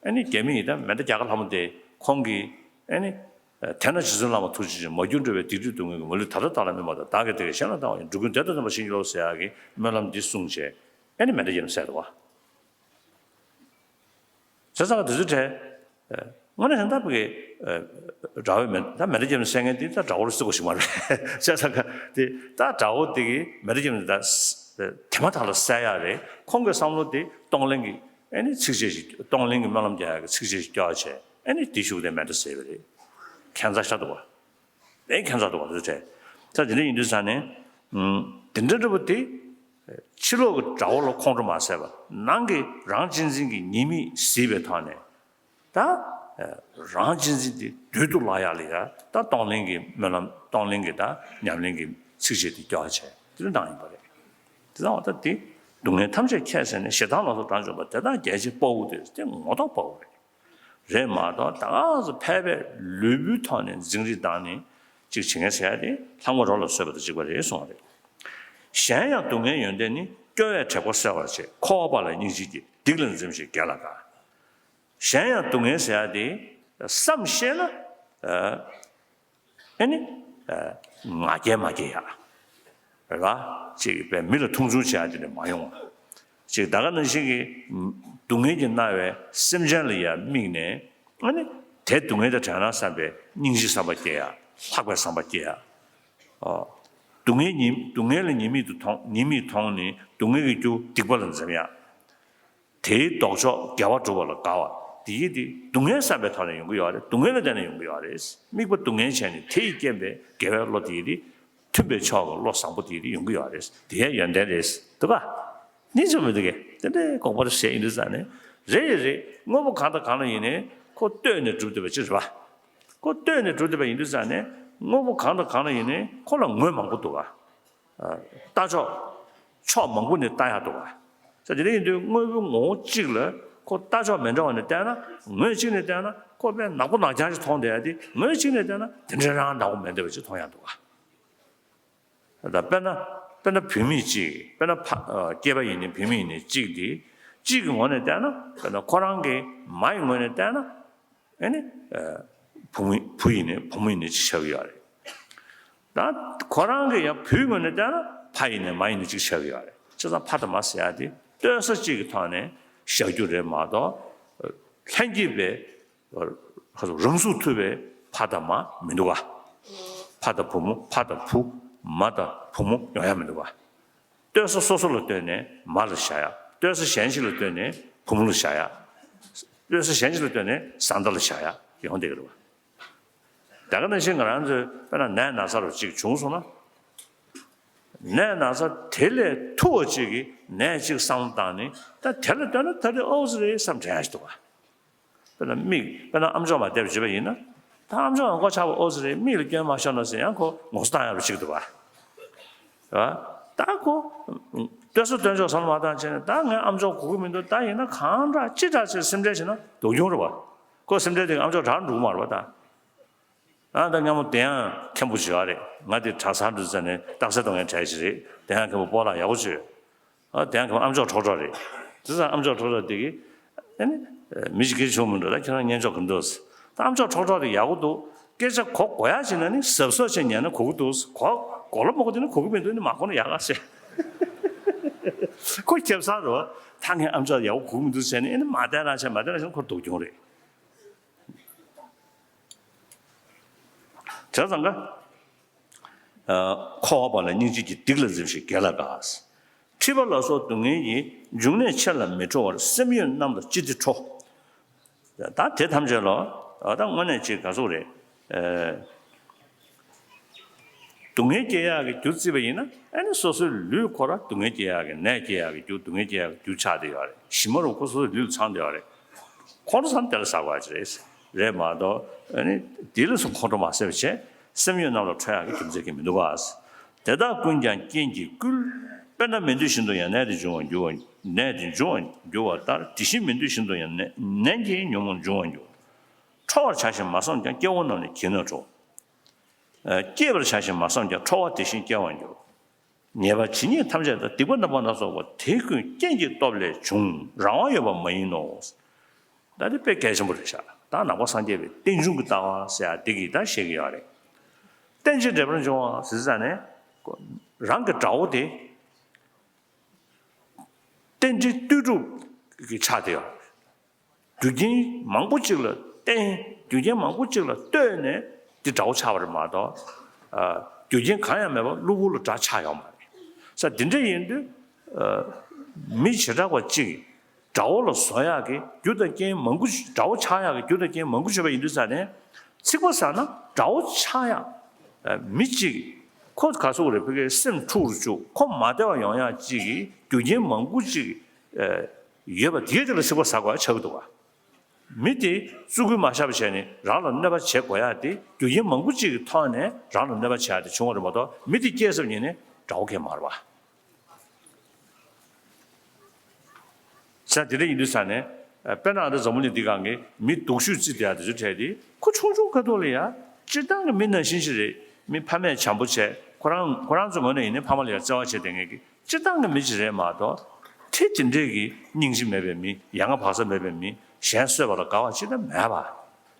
ཨ་ནི་རྒྱ་མི་ཡིན་ད་མེ་མདའ་རྒྱ་གར་ལྷ་མོ་དེ་ཁོང་གིས་ཨ་ནི། དེས་ན་རྗེ་བཙུན་བླ་མ་ཐུགས་རྗེ་ཆེ། མ་གྱུར་འགྲོ་བའི་སྡིག་སྒྲིབ་སྡུག་བསྔལ་གྱི་མ་ལུས་ད་ལྟ་བདག་ལ་སྨིན་པ་དང་། བདག་གིས་དེ་སྐད་གཞན་ལ་བཏང་བ་ཡིན། འགྲོ་ཀུན་བདེ་ཐོབ་ཐོབ་པར་བྱིན་གྱིས་རློབས་ཟེར་ཡག་གི་སྨོན་ལམ་འདི་གསུངས་བྱས་ཨ་ནི་མེ་མདའ་རྒྱབ་ནས་བསད་འདུག་བ། བྱས་ཙང་དེ་ཚོའི་གྲས། དངོས་གནས་བྱས་ན་ད་བུ་གའི་དགྲ་བོའི་མེ་ད་མེ་མདའ་རྒྱབ་ནས་བསད་མཁན་དེ་ད་དགྲ་བོར་བརྩི་དགོས་ཤིག་མ་རེད། བྱས་ཙང་ཀ་དེ་ད་དགྲ་བོ་དེ་གིས་མེ་མདའ་རྒྱབ་ནས་ད་དེ་མ་ཐག་ལ་བསད་ཡག་རེད། ཁོང་གི་བསམ་བློ་དེ་གཏོང་ལེན་གྱི་ཨ་ནི་ཚིགས་བཅད་ཞིག་གཏོང་ལེན་གྱི་སྨོན་ལམ་རྒྱག་ཡག་གི་ཚིགས་བཅད་ཞིག་སྐྱོར་བྱས། ཨ་ནི་དེའི་གཞུག་དེ་མེ་མདའ་བསད་པ་རེད། ཁྱད་མཚར་ཤ་སྟག་པ། ཨེ་ཁྱད་མཚར་སྟག་པ་རེད་དྲན། ད་དེ་འདྲ་ཡིན་དུས་ཙ་ནས། དེ་འདྲ་འདྲ་པོ་དེ། ཕྱི་ལོགས་ཀྱི་དགྲ་བོ་ལ་ཁོང་ཁྲོ་མ་ཟ་བར་ནང་གི་རང་གཅེས་འཛིན་གྱི་ཉེས་དམིགས་གཟིགས་པའི་ཐོག་ནས། ད། རང་གཅེས་འཛིན་དེ་རྡུལ་དུ་བརླག་ཡག་ལ་ཡ་ད་གཏོང་ལེན་གྱི་སྨོན་ལམ་གཏོང་ལེན་གྱི་ད་ཉམས་ལེན་གྱི་ཚིགས་བཅད་དེ་སྐྱོར་བྱས་དེ་འདྲ་གནང་ཡིན་པ་རེད། དེ་ཙང་བ་ད་དེ་སྡུག་བསྔལ་ཐམས་ཅད་ཁྱད་བསད་ནས། ཞེ་སྡང་ལ་སོགས་གྲངས་ཆོད་པ། དེ་དག་རྒྱལ་ཆེན་དཔའ་བོ་སྟེ། དེ་ངོ་ཐོག་དཔའ་བོ་རེད། རེད་མ་གཏོགས་ད་ག་ཟེ་ཕལ་པའི་ལུས་པོའི་ཐོག་ནས་འཛིང་རེས་བཏང་ནས་ཅིག་བྱེད་མཁན་ཟེར་ཡ་དེ་ལྷག་མ་རོ་ལ་བཟོས་པ་དང་གཅིག་པ་རེད་གསུངས་པ་རེད། གཞན་ཡང་སྡུག་བསྔལ་ཡོན་ཏན་ནི། སྐྱོ་བས་དྲེགས་པ་གསལ་བར་བྱེད། འཁོར་བ་པ་ལ་སྙིང་རྗེ་སྐྱེ། སྡིག་ལ་འཛེམ་ཞིང་དགེ་ལ་དགའ། གཞན་ཡང་སྡུག་བསྔལ་ཟེར་ཡ་དེ་བསམ་ཤེས་ན། ཨ་ནི། ང་རྒྱལ་མ་སྐྱེ་ཡ། རེད་པ། ཅིག་པའི་མི་ལ་མཐོང་ཆུང་བྱེད་ཡ་དེ་འདྲ་མ་ཡོང་བ། ཅིག་ད་ག་ནང་བཞིན་གྱི་སྡུག་བསྔལ་གྱིས་མནར་བའི་སེམས་ཅན་ལ་ཡ་དམིགས་ནས། ཨ་ནི། དེ་སྡུག་བསྔལ་དང་བྲལ་ན་བསམ་པའི་སྙིང་རྗེའི་བསམ་པ་སྐྱེ་ཡ། ལྷག་པའི་བསམ་པ་སྐྱེ་ཡ། ཨོ། སྡུག་བསྔལ་ཉེས་སྡུག་བསྔལ་ལ་ཉེས་དམིགས་དུ་མཐོང་ཉེས་དམིགས་མཐོང་ནས་སྡུག་བསྔལ་གྱི་རྒྱུ་སྡིག་པ་ལ་འཛེམ་ཡ། དེའི་ལྡོག་ཕྱོགས་དགེ་བ་སྒྲུབ་པ་ལ་དགའ་བ། དེའི་དེ་སྡུག་བསྔལ་བསམ་པའི་ཐོག་ནས་ཡོང་གི་ཡོད་རེད། སྡུག་བསྔལ་ལ་བརྟེན་ནས་ཡོང་གི་ཡོད་རེད། དམིགས་པ་སྡུག་བསྔལ་བྱས་ནས་དེ་ཡི་རྐྱེན་པས་དགེ་བའི་བློ་དེའི་དེ་མཐུན་པའི་ཕྱོགས་ཀྱི་བློ་བཟང་པོ་དེའི་དེ་ཡོང་གི་ཡོད་རེད། དེ་ཡང་ཡོན་ཏན་རེད། འདུག་ག་ནི་ཚོ་མི་འདུག་གས། དེ་འདྲའི་དགོངས་པ་རེ་བཞེས་ཡིན་དུས་ཙང་ནས། རེད་རེད། དངོས་པོ་གང་དང་གང་ལ་ཡིན་ནའི་ཁོ་ལྟོས་ནས་གྲུབ་བསྡད་པ་ཅིག་རེད་པ། ཁོ་ལྟོས་ནས་གྲུབ་བསྡད་པ་ཡིན་དུས་ཙང་ནས་དངོས་པོ་གང་དང་གང་ལ་ཡིན་ནའི་ཁོ་ལ་ངོས་མང་པོ་འདུག་ག་ལྟ་ཕྱོགས། ཕྱོགས་མང་པོ་ནས་ལྟ་ཡག་འདུག་ག་ས་དེ་འདྲ་ཡིན་དུས་དངོས་པོའི་ངོ་བོ་གཅིག་ལ་ཁོ་ལྟ་ཕྱོགས་མི་འདྲ་བ་ནས་བལྟས་ན། ངོས་གཅིག་ནས་བལྟས་ན་ཁོ་དཔེ་ནག་པོ་ནག་རྐྱང་ཞིག་མཐོང་བསྡད་ཡ་དེ། ངོས་གཅིག་ནས་བལྟས་ན་དེ་འདྲའི་རང་ནག་པོ་མི་བདེ་བ་ཅིག་མཐོང་ཡག་འདུག་ག་ད་དཔེར་ན། དཔེར་ན་བུད་མེད་ཅིག་དཔེར་ན་ཕ་ཨ་སྐྱེས་པ་ཡིན་ནའི་བུད་མེད་ཡིན་ནའི་གཅིག་དེ། གཅིག་གི་ངོས་ནས་བལྟས་ན། དཔེར་ན་ཁོ་རང་གི་མ་ཡི་ངོས་ནས་བལྟས་ན། ཨེ་ནི། ཨ་བུ་མོ་བུ་ཡིན་ནའི་བུ་མོ་ཡིན་ནའི་གཅིག་ཆགས་ཀྱི་ཡོད་རེད། ད་ཁོ་རང་གི་ཡང་བུའི་ངོས་ནས་བལྟས་ན་ཕ་ཡིན་ནའི་མ་ཡིན་ནའི་གཅིག་ཆགས་ཀྱི་ཡོད་རེད། བྱས་ཙང་ཕ་དང་མ་ཟེར་ཡ་དེ་ལྟོས་ས་གཅིག་གི་ཐོག་ནས་བཞག་རྒྱུ་རེད་མ་གཏོགས། ལྷན་སྐྱེས་པའི་རང་གཟུགས་མཐུན་པའི་ཕ་དང་མ་མི་འདུག་ག་ཕ་དང་བུ་མོ། ཕ་དང་བུ། མ་དང་བུ་མོ་ཡོང་ཡ་མི་འདུག་ག་ལྟོས་ས་སོ་སོ་ལ་ལྟོས་ནས་མ་ལ་བཞག་ཡ། ལྟོས་ས་གཞན་ཞིག་ལ་ལྟོས་ནས་བུ་མོ་ལ་བཞག་ཡ། ལྟོས་ས་གཞན་ཞིག་ལ་ལྟོས་ནས་བཟའ་ཟླ་ལ་བཞག་ཡ་ཡོང་བསྡད་ཀྱི་རེད་པ། ད་ག་ནང་བཞིན་ང་རང་ཚོས་དཔེར་ན་ནད་ན་ཚ་རུ་གཅིག་བྱུང་སོང་ན། ནད་ན་ཚ་དེ་ལས་ཐུ་བ་གཅིག་གིས་ནད་གཅིག་བསམ་བློ་བཏང་ནས། ད་དེ་ལ་ལྟོས་ན་ད་དེ་ཨོ་ཙི་རེད་བསམ་དྲན་ཡ་ཞིག་འདུག་ག་དཔེར་ན་མིག་དཔེར་ན་ཨམ་ཅོག་མར་བསྡེབས་བྱས་པ་ཡིན་ན། ད་ཨམ་ཅོག་མགོ་ཆག་པ་ཨོ་ཙི་རེད། མིག་ལ་སྐྱོན་མ་ཤོར་ན་ཟེར་ཡང་ཁོ་ངོ་སོ་བཏང་ཡག་རུ་གཅིག་འདུག་ག་ད་ཁོ་ལྟོས་ས་ལྟོས་ཕྱོགས་བསམ་བློ་མ་བཏང་བྱས་ནས། ད་ངས་ཨམ་ཅོག་གོ་གི་མི་འདུག་ད་ཡིན་ན་གང་དྲག་ཅི་དྲག་བྱས་སེམས་ཁྲལ་བྱས་ན་སྡུག་གྱོང་རེད་པ། ཁོ་སེམས་ཁྲལ་དེ་ཨམ་ཅོག་དྲག་འགྲོ་གི་མ་རེད་པ་ད། ཨ་ད་སྔ་མོ་དེ་ཡང་མཁན་པོ་ཅིག་ཡོད་རེད། ང་དེ་གྲྭ་ཚང་འགྲོ་ཙ་ནས་རྟགས་གསལ་གཏོང་མཁན་གྲས་ཅིག་རེད། དེ་ཡང་མཁན་པོ་སྤོ་ལགས་ཡག་པོ་ཅིག་ཡོད། ཨ་དེ་ཡང་མཁན་པོ་ཨམ་ཅོག་ཁྲོག་ཁྲོག་རེད། དེ་ཙང་ཨམ་ཅོག་ཁྲོག་ཁྲོག་དེ་གིས། ཨ་ནི། མི་ཞིག་སྐད་ཆ་བྱུང་མི་འགྲོ། ད་ཁྱེད་རང་སྙན་ཅོག་ག་འདུག་ད་ཨམ་ཅོག་ཁྲོག་ཁྲོག་དེ་ཡག་པོ་འདུག་སྐད་ཆ་གོ་དགོས་ཡ་ཅིག་ན་ནི་གཟབ་གཟབ་བྱས་ཉན་ན་གོ་གི་འདུག་གོ་གོ་ལ་མ་གོ་དེ་ནི་གོ་གི་མི་འདུག་ནི་མ་གོ་ན་ཡག་ག་ཟེར། ཁོ་ཁྱད་མཚར་རོ། ད་ངས་ཨམ་ཅོག་ཡག་པོ་གོ་གི་མི་འདུག་ཟེར་ནས། ཨ་ནི་མ་བལྟས་ན་བྱས་མ་བལྟས་ན་བྱས་ན་ཁོ་སྡུག་གྱོང་རེད། བྱས་ཙང་ཀ་འཁོར་བ་པ་ལ་སྙིང་རྗེ་སྐྱེ། སྡིག་ལ་འཛེམ་ཞིང་དགེ་ལ་དགའ། མཁྲིས་པ་ལ་སོགས་སྡུག་བསྔལ་གྱིས། འབྱུང་གནས་ཆེ་ལ་མི་ཁྲོ་བར། སེམས་ཡོད་རྣམས་ལ་ཅི་སྟེ་ཁྲོ། ད་དེ་ཐམས་ཅད་ལ་ད་དངོས་གནས་ཅིག་ག་ཟུག་རེད། ཨ། སྡུག་བསྔལ་སྐྱེ་ཡག་གི་རྒྱུ་བརྩིས་པ་ཡིན་ན། ཨ་ནི་སོ་སོའི་ལུས་ཁོ་ར་སྡུག་བསྔལ་སྐྱེ་ཡག་གི་ནད་སྐྱེ་ཡག་གི་རྒྱུ། སྡུག་བསྔལ་སྐྱེ་ཡག་གི་རྒྱུ་ཆགས་བསྡད་ཡོད་རེད། ཞི་མ་རུ་ཁོ་སོ་སོའི་ལུས་ལ་ཚང་བསྡད་ཡོད་རེད། ཁོང་ཁྲོ་ཚང་དེ་ལ་ཟ་དགོས་ཀྱི་རེད། རེད་མ་གཏོགས་ཨ་ནི་དེ་ལས་སུ་ཁོང་ཁྲོ་མ་ཟ་བ་བྱས་སེམས་ཡུལ་རྣམས་ལ་འཕྲོད་ཡག་གི་རྒྱུ་མཚན་གྱིས་མི་འདུག་ག། དེ་དག་ཀུན་ཀྱང་རྐྱེན་གྱིས་བསྐུལ། དཔེར་ན་མི་འདོད་བཞིན་དུ་ཡང་ནད་དེ་འབྱུང་བར་འགྱུར་བ། ནད་དེ་འབྱུང་བར་འགྱུར་བ་ལྟར། དེ་བཞིན་མི་འདོད་བཞིན་དུ་ཡང་ནད་ཀྱིས་ཉོན་མོངས་འབྱུང་བར་འགྱུར། ཁྲོ་བར་བྱ་ཞིང་མ་བསམས་ཀྱང་། སྐྱེ་བོ་རྣམས་ནི་གྱེས་ནས་ཁྲོ། ཨ། སྐྱེ་བར་བྱ་ཞིང་མ་བསམས་ཀྱང་། ཁྲོ་བ་དེ་བཞིན་སྐྱེ་བར་འགྱུར། ཉེས་པ་ཇི་སྙེད་ཐམས་ཅད་དང་། སྡིག་པ་རྣམ་པ་སྣ་ཚོགས་པ། དེ་ཀུན་རྐྱེན་གྱི་སྟོབས་ལས་བྱུང་། རང་དབང་ཡོད་པ་མ་ཡིན་ནོ། ད་དེ་དཔེ་གལ་ཆེན་པོ་རེད་ཤག། ད་ནང་པ་སངས་རྒྱས་པའི་རྟེན་འབྱུང་གི་ལྟ་བ་ཟེར་ཡ་འདི་གིས་ད་བཤད་ཀྱི་ཡོད་རེད། རྟེན་ཅིང་འབྲེལ་པར་འབྱུང་བ་ཟེར་ཙང་ནས། རང་གི་དགྲ་བོ་དེ་རྟེན་འབྲེལ་ལྟོས་གྲུབ་ཀྱི་ཆ་དེ་ཡོད་རེད། རྒྱུ་རྐྱེན་མང་པོ་གཅིག་ལ་བརྟེན། རྒྱུ་རྐྱེན་མང་པོ་གཅིག་ལ་ལྟོས་ནས་དེ་དགྲ་བོ་ཆགས་པ་རེད་མ་གཏོགས། ཨ། རྒྱུ་རྐྱེན་གང་ཡང་མེད་པར་གློ་བུར་ལ་དགྲ་ཆགས་ཡོད་མ་རེད། ས་དེ་འདྲ་ཡིན་དུས། ཨ། མི་བྱེ་བྲག་པ་གཅིག་དགྲ་བོ་ལ་བཟོ་ཡག་གི་རྒྱུ་དང་རྐྱེན་མང་པོ། དགྲ་བོ་ཆགས་ཡག་གི་རྒྱུ་དང་རྐྱེན་མང་པོ་བྱས་པ་ཡིན་དུས་ཙང་ནས། ཚིག་པ་ཟ་ན་དགྲ་བོ་ཆགས་ཡག། ཨ། མི་གཅིག་ཁོ་ག་ཟེར་དགོས་རེད། ཕ་གིའི་སེམས་འཁྲུག་རུ་བཅུག། ཁོ་མ་བདེ་བ་ཡོང་ཡག་གཅིག་གི་རྒྱུ་རྐྱེན་མང་པོ་གཅིག་ཨ། ཡོད་པ་དེའི་དེ་ལ་ཚིག་པ་ཟ་དགོས་ཡག་ཆགས་ཀྱི་འདུག་ག། མི་དེ་བརྩི་བཀུར་མ་བྱས་པ་བྱས་ནས་རང་ལ་གནོད་པ་བྱེད་དགོས་ཡག་དེ་རྒྱུ་རྐྱེན་མང་པོ་གཅིག་གི་ཐོག་ནས་རང་ལ་གནོད་པ་བྱེད་ཡག་དེ་བྱུང་བ་རེད་མ་གཏོགས། མི་དེ་སྐྱེས་ཙམ་ཉིད་ནས་དགྲ་བོ་གང་ཡང་མ་རེད་པ། ས་དེ་འདྲ་ཡིན་དུས་ཙང་ནས། ཨ། དཔེར་ན་ཨ། ད་འཛམ་བུ་གླིང་འདི་སྒང་གི་མི་སྡུག་ཤོས་བརྩིས་བསྡད་ཡག་དེ་ཚོའི་གྲས་དེ་ཁོ་ཆུང་ཆུང་ཁ་ཐུག་ལ་ཡ་སྤྱིར་བཏང་གི་མི་ནང་བཞིན་ཞིག་རེད། མི་ཕ་མས་བྱམས་པོ་བྱས། ཁོ་རང་ཁོ་རང་ཚོའི་ངོས་ནས་ཡིན་ནའི་ཕ་མ་ལ་ཡ་བརྩེ་བ་བྱེད་བསྡད་མཁན་གྱི་སྤྱིར་བཏང་གི་མི་ཞིག་རེད་མ་གཏོགས། དེ་དེ་འདྲས་ཀྱི་སྙིང་རྗེ་མེད་པའི་མི། ཡ་ང་བག་ཚ་མེད་པའི་མི། གཞན་གསོད་པ་ལ་དགའ་བ་ཅིག་ད་མེད་པ།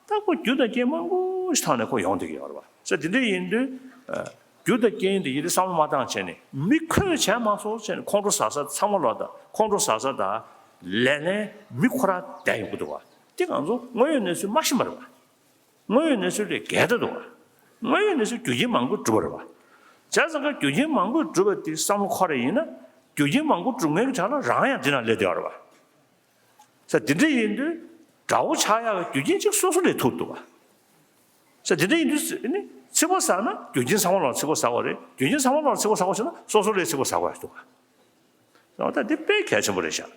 ད་ཁོ་རྒྱུ་དང་རྐྱེན་མང་པོ་ཞིག་ཐོག་ནས་ཁོ་ཡོང་བསྡད་ཀྱི་ཡོད་རེད་པ། ས་དེ་འདྲས་ཡིན་དུས། ཨ། རྒྱུ་དང་རྐྱེན་དེ་ཡིན་དུས་བསམ་བློ་མ་བཏང་བྱས་ནས་མི་ཁོས་བྱས་མ་སོང་བྱས་ནས་ཁོང་ཁྲོ་ཟ་ས་ཚང་མ་ལོག་ད། ཁོང་ཁྲོ་ཟ་ས་དང་ལས་ལན་མི་ཁོ་རང་བསྡད་ཡོང་གི་འདུག་པ། དེ་ང་ཚོ་དངོས་ཡོད་གནས་ཚུལ་མ་ཤེས་པ་རེད་པ། དངོས་ཡོད་གནས་ཚུལ་ལས་འགལ་ད་འདུག་པ། དངོས་ཡོད་གནས་ཚུལ་རྒྱུ་རྐྱེན་མང་པོས་གྲུབ་པ་རེད་པ། བྱས་ཙང་ཀ་རྒྱུ་རྐྱེན་མང་པོས་གྲུབ་པ་དེ་བསམ་བློ་འཁོར་བ་ཡིན་ན། རྒྱུ་རྐྱེན་མང་པོ་གྲུབ་མཁན་གྱི་གྲས་ལ་རང་ཡང་འདི་ན་སླེབས་བསྡད་ཡོད་རེད་པ། ས་དེ་འདྲ་ཡིན་དུས་དགྲ་བོ་ཆགས་ཡག་གི་རྒྱུ་རྐྱེན་གཅིག་སོ་སོ་ལས་ཐུག་འདུག་པ། ས་དེ་འདྲ་ཡིན་དུས་ནི་ཚིག་པ་ཟ་ན་རྒྱུ་རྐྱེན་ཚང་མ་ལ་ཚིག་པ་ཟ་དགོས་རེད། རྒྱུ་རྐྱེན་ཚང་མ་ལ་ཚིག་པ་ཟ་དགོས་བྱུང་ན་སོ་སོ་ལས་ཚིག་པ་ཟ་དགོས་ཡག་འདུག་པ། ཨོ་ད་འདི་དཔེ་གལ་ཆེན་པོ་རེད་ཤག།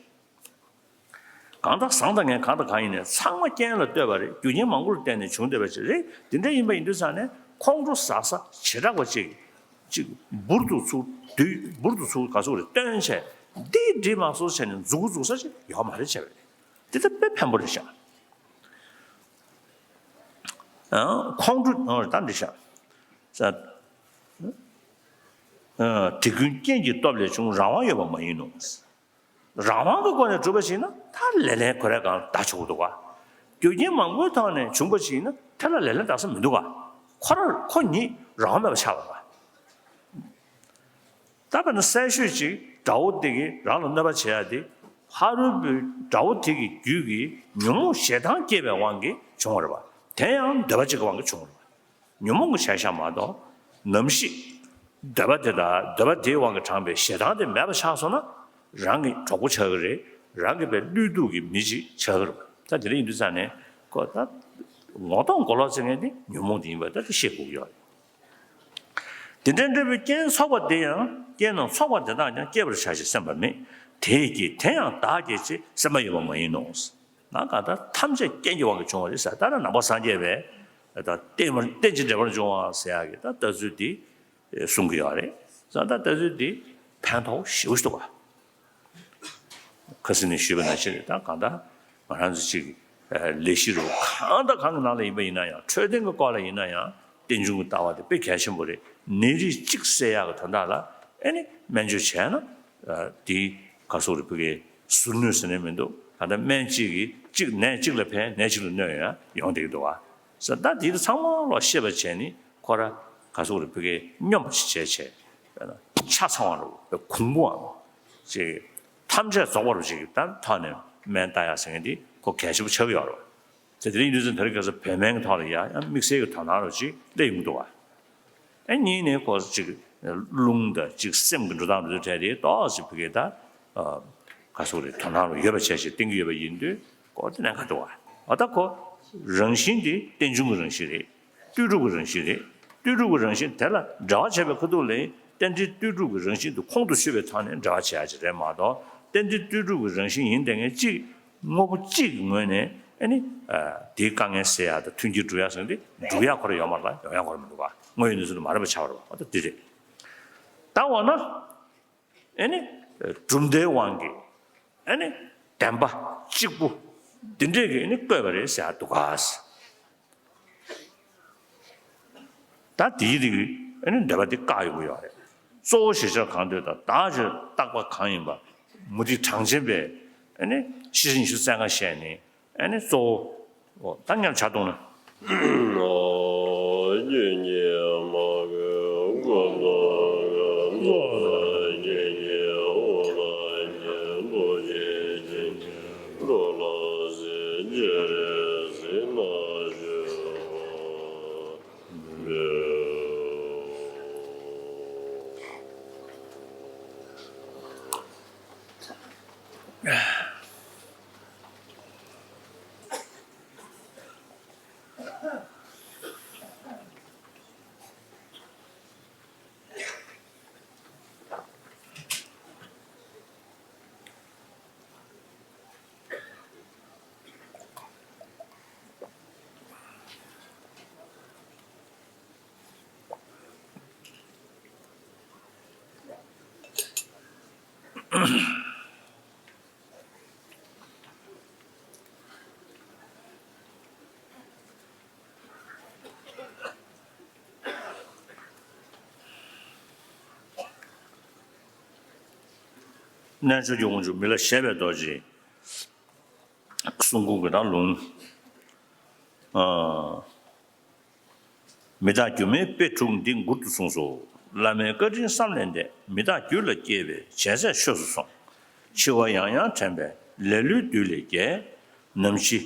གང་ལྟར་བཟང་དང་ངན། གང་དང་གང་ཡིན་ནའི་ཚང་མ་རྐྱེན་ལ་ལྟོས་པ་རེད། རྒྱུ་རྐྱེན་མང་པོ་ལ་བརྟེན་ནས་བྱུང་བསྡད་པ་ཅིག་རེད། དེ་འདྲ་ཡིན་པ་ཡིན་དུས་ཙང་ནས་ཁོང་ཁྲོ་ཟ་ས་བྱེ་བྲག་པ་ཅིག་ཅིག་འབུར་དུ་ཚུགས། དུས་འབུར་དུ་ཚུགས་ག་ཚུགས་རེད་སྟོན་བྱས། འདི་འགྲིག་མ་སོང་བྱས་ནས་མཛུ་གུ་འཛུགས་ས་ཅིག་ཡོད་མ་རེད་བྱས་པ་རེད། འདི་ལྟ་དཔེ་ཕན་པོ་རེད་ཤག། ཨང་། ཁོང་ཁྲོ་ཨང་ད་འདི་ཤག། ས། ཨང་། དེ་ཀུན་རྐྱེན་གྱི་སྟོབས་ལས་བྱུང་། རང་དབང་ཡོད་པ་མ་ཡིན་ནོ། རང་དབང་གི་སྒོ་ནས་གྲུབ་པ་ཞིག་ན་ད་ལེ་ལན་ཁོ་རའི་སྒང་ལ་ད་ཆོག་གི་འདུག་ག། རྒྱུ་རྐྱེན་མང་པོའི་ཐོག་ནས་བྱུང་པ་ཞིག་ན་དེ་ལ་ལེ་ལན་གདགས་ས་མི་འདུག་ག། ཁོ་རང་ཁོ་ཉིད་རང་དབང་མེད་པ་ཆགས་པ་རེད་པ། ད་དཔེར་ན་གསལ་ཤོས་ཅིག་དགྲ་བོ་དེ་གིས་རང་ལ་གནོད་པ་བྱེད་ཡ་དེ། ཕ་རོལ་པོའི་དགྲ་བོ་དེ་གི་རྒྱུད་ཀྱི་ཉོན་མོངས་ཞེ་སྡང་སྐྱེས་པའི་དབང་གིས་བྱུང་བ་རེད་པ། དེ་ཡང་འདོད་པ་གཅིག་གི་དབང་གིས་བྱུང་བ་རེད་པ། ཉོན་མོངས་ཀྱི་བྱས་ཤག་མ་གཏོགས། ནམ་ཞིག་འདོད་པ་དེ་དང་འདོད་པ་དེའི་དབང་གིས་དྲངས་པའི་ཞེ་སྡང་དེ་མེད་པ་ཆགས་སོང་ན། རང་གི་གྲོགས་པོ་ཆགས་ཀྱི་རེད། རང་གི་པའི་བློས་གཏུག་གི་མི་ཅིག་ཆགས་ཀྱི་རེད། ད་དེ་འདྲ་ཡིན་དུས་ཙང་ནས་ཁོ་ད་ངོ་གདོང་གོ་ལོག་བྱེད་མཁན་དེ་ཉོན་མོངས་དེ་ཡིན་པ་ད་དེ་ཤེས་དགོས་ཀྱི་ཡོད་རེད། དེ་འདྲའི་འབྲས་བུའི་རྐྱེན་ཚོགས་པ་དེ་ཡང་། རྐྱེན་རྣམས་ཚོགས་པ་དེ་དག་ཀྱང་། སྐྱེད་པར་བྱ་ཞེས་སེམས་པ་མེད། དེས་སྐྱེད་དེ་ཡང་བདག་སྐྱེད་ཅེས། སེམས་པ་ཡོད་པ་མ་ཡིན་ནོ། ན་གང་ལྟར་ཐམས་ཅད་རྐྱེན་གྱི་དབང་གིས་བྱུང་བ་རེད་ཟེར། ད་ནི་ནང་པ་སངས་རྒྱས་པའི་ད་རྟེན་པར་རྟེན་ཅིང་འབྲེལ་པར་འབྱུང་བ་ཟེར་ཡག་གི་ད་ལྟ་ཚུལ་འདི་གསུང་གི་ཡོད་རེད། ད་ལྟ་ཚུལ་འདི་ཕན་ཐོགས་ཞེ་པོ་ཞིག་འདུག་ག། ཁ་སང་ནས་ཞུས་པ་ནང་བཞིན་རེད། ད་གང་ལྟར་ང་རང་ཚོ་ཅིག་ལས་གཞི་རུ་གང་དང་གང་གི་ནང་ལ་ཡིན་པ་ཡིན་ན་ཡང་། འཕྲོད་བསྟེན་གྱི་སྐོར་ལ་ཡིན་ན་ཡང་། རྟེན་འབྱུང་གི་ལྟ་བ་དེ་དཔེ་གལ་ཆེན་པོ་རེད། ནད་རིགས་གཅིག་སེལ་ཡག་གི་དོན་དག་ལ་ཨེ་ནི་སྨན་བཅོས་བྱས་ན། དེ་ག་སོགས་རེད། ཕ་གིའི་ཟུར་གནོད་ཟེར་ནས་མི་འདུག། གང་ལྟར་སྨན་གཅིག་གིས་གཅིག་ནད་གཅིག་ལ་ཕན། ནད་གཅིག་ལ་གནོད་ཡང་ཡོང་བསྡད་ཀྱི་འདུག་བ། ད་དེ་ཚང་མ་ལོག་ཤེས་པ་བྱས་ནི་ཁོ་ར་ག་སོགས་རེད། ཕ་གིའི་སྙོམས་པ་ཞིག་བྱས་བྱས། ཆ་ཚང་བ་རུ་གོང་བུའམ་ཅིག་ཐམས་ཅད་རྫོགས་པ་རུ་ཅིག་ད་ཐོག་ནས་སྨན་ལྟ་ཡག་ཟེར་མཁན་དེ་ཁོ་གལ་ཆེན་པོ་ཆགས་ཀྱི་ཡོད་རེད། དེ་དེ་རིང་དུས་ཚོད་དེ་རིང་ཁ་སང་བོད་སྨན་གྱི་ཐོག་ལ་ཡ་ཡང་དམིགས་བསལ་གྱི་དོ་སྣང་རུ་ཅིག་སླེབས་ཡོང་གི་འདུག་བ། ཨེ་གཉིས་ནས་ཁོ་ཅིག་རླུང་དང་ཅིག་སེམས་ཀྱི་འགྲོ་སྟངས་རུ་ཅིག་གྲས་དེ་ཏོག་ཙམ་ཕ་གིའི་ད་ག་སོགས་རེད། དོ་སྣང་རུ་ཡོད་པ་བྱས་བྱས་བསྟན་གྱི་ཡོད་པ་ཡིན་དུས་ཁོ་དེ་ནས་ག་འདུག་བ། འོ་ད་ཁོ་རང་བཞིན་དེ་རྟེན་འབྱུང་གི་རང་བཞིན་རེད། ལྟོས་གྲུབ་ཀྱི་རང་བཞིན་རེད། ལྟོས་གྲུབ་ཀྱི་རང་བཞིན་དེ་ལ་འབྲེལ་བ་བྱེད་པའི་ཁ་ཐུག་ལ་རྟེན་འབྲེལ་ལྟོས་གྲུབ་ཀྱི་རང་བཞིན་དུ་ཁོང་དུ་ཆུད་པའི་ཐོག་ནས་འབྲེལ་བ་བྱེད་ཡ་ཅིག་རེད་མ་གཏོགས། རྟེན་འབྲེལ་ལྟོས་གྲུབ་ཀྱི་རང་བཞིན་ཡིན་དེ་ངས་གཅིག་དངོས་པོ་གཅིག་གི་ངོས་ནས་ཨ་ནི་དེའི་དཀའ་ངལ་སེལ་ཡ་དང་མཐུན་རྐྱེན་སྒྲུབ་ཡ་ཟེར་ཏེ་འགྲུབ་ཡ་ཁོ་རང་ཡོད་མ་རེད་ལ། ཡོང་ཡ་ཁོ་རང་མི་འདུག་ག་དངོས་ཡོད་གནས་ཚུལ་དུ་མ་རེད་པ་ཆགས་པ་རེད་པ། འོ་ད་འདི་རེད། ད་འོ་ན། ཨེ་ནི། གྲུབ་མཐའི་དབང་གིས། ཨེ་ནི། བདེན་པ་གཅིག་པུ། འདི་འདྲས་ཀྱིས་ཨེ་ནི་བཀོད་པ་རེད་ཟེར་ཡ་འདུག་ག་ད་དེའི་རིགས་ཨེ་ནི་འདོད་པ་འདི་བཀག་ཡོང་གི་ཡོད་རེད། གཙོ་བོ་གཞིར་བྱ་གང་འདོད་དང་བདག་གཞིར་བཏགས་པ་གང་ཡིན་པ། མུ་སྟེགས་གྲངས་ཅན་པས་ཨེ་ནི་ཤེས་བཞིན་ཉི་ཤུ་རྩ་ལྔ་བཤད་ནི། ཨ་ནི་གཙོ་བོ། ད་མཉམ་བྱ་གཏོང་ན། རྣལ་འབྱོར་གྱི་དབང་ཕྱུག་མི་ལ་ཞེན་པའི་རྡོ་རྗེ། གསུང་འབུམ་གྱི་ནང་ལུང་། ཨ། མི་རྟག་སྒྱུ་མའི་དཔེ་དྲུག་འདི་མགུར་དུ་གསུངས་སོ། བླ་མའི་བཀའ་དྲིན་བསམ་ལས་འདས། མི་རྟག་རྒྱུད་ལ་སྐྱེས་པའི་བྱས་ཚད་ཆོས་སུ་སོང་། འཆི་བ་ཡང་ཡང་དྲན་པས་ལེ་ལོའི་བདུད་ལས་རྒྱལ། ནམ་འཆི།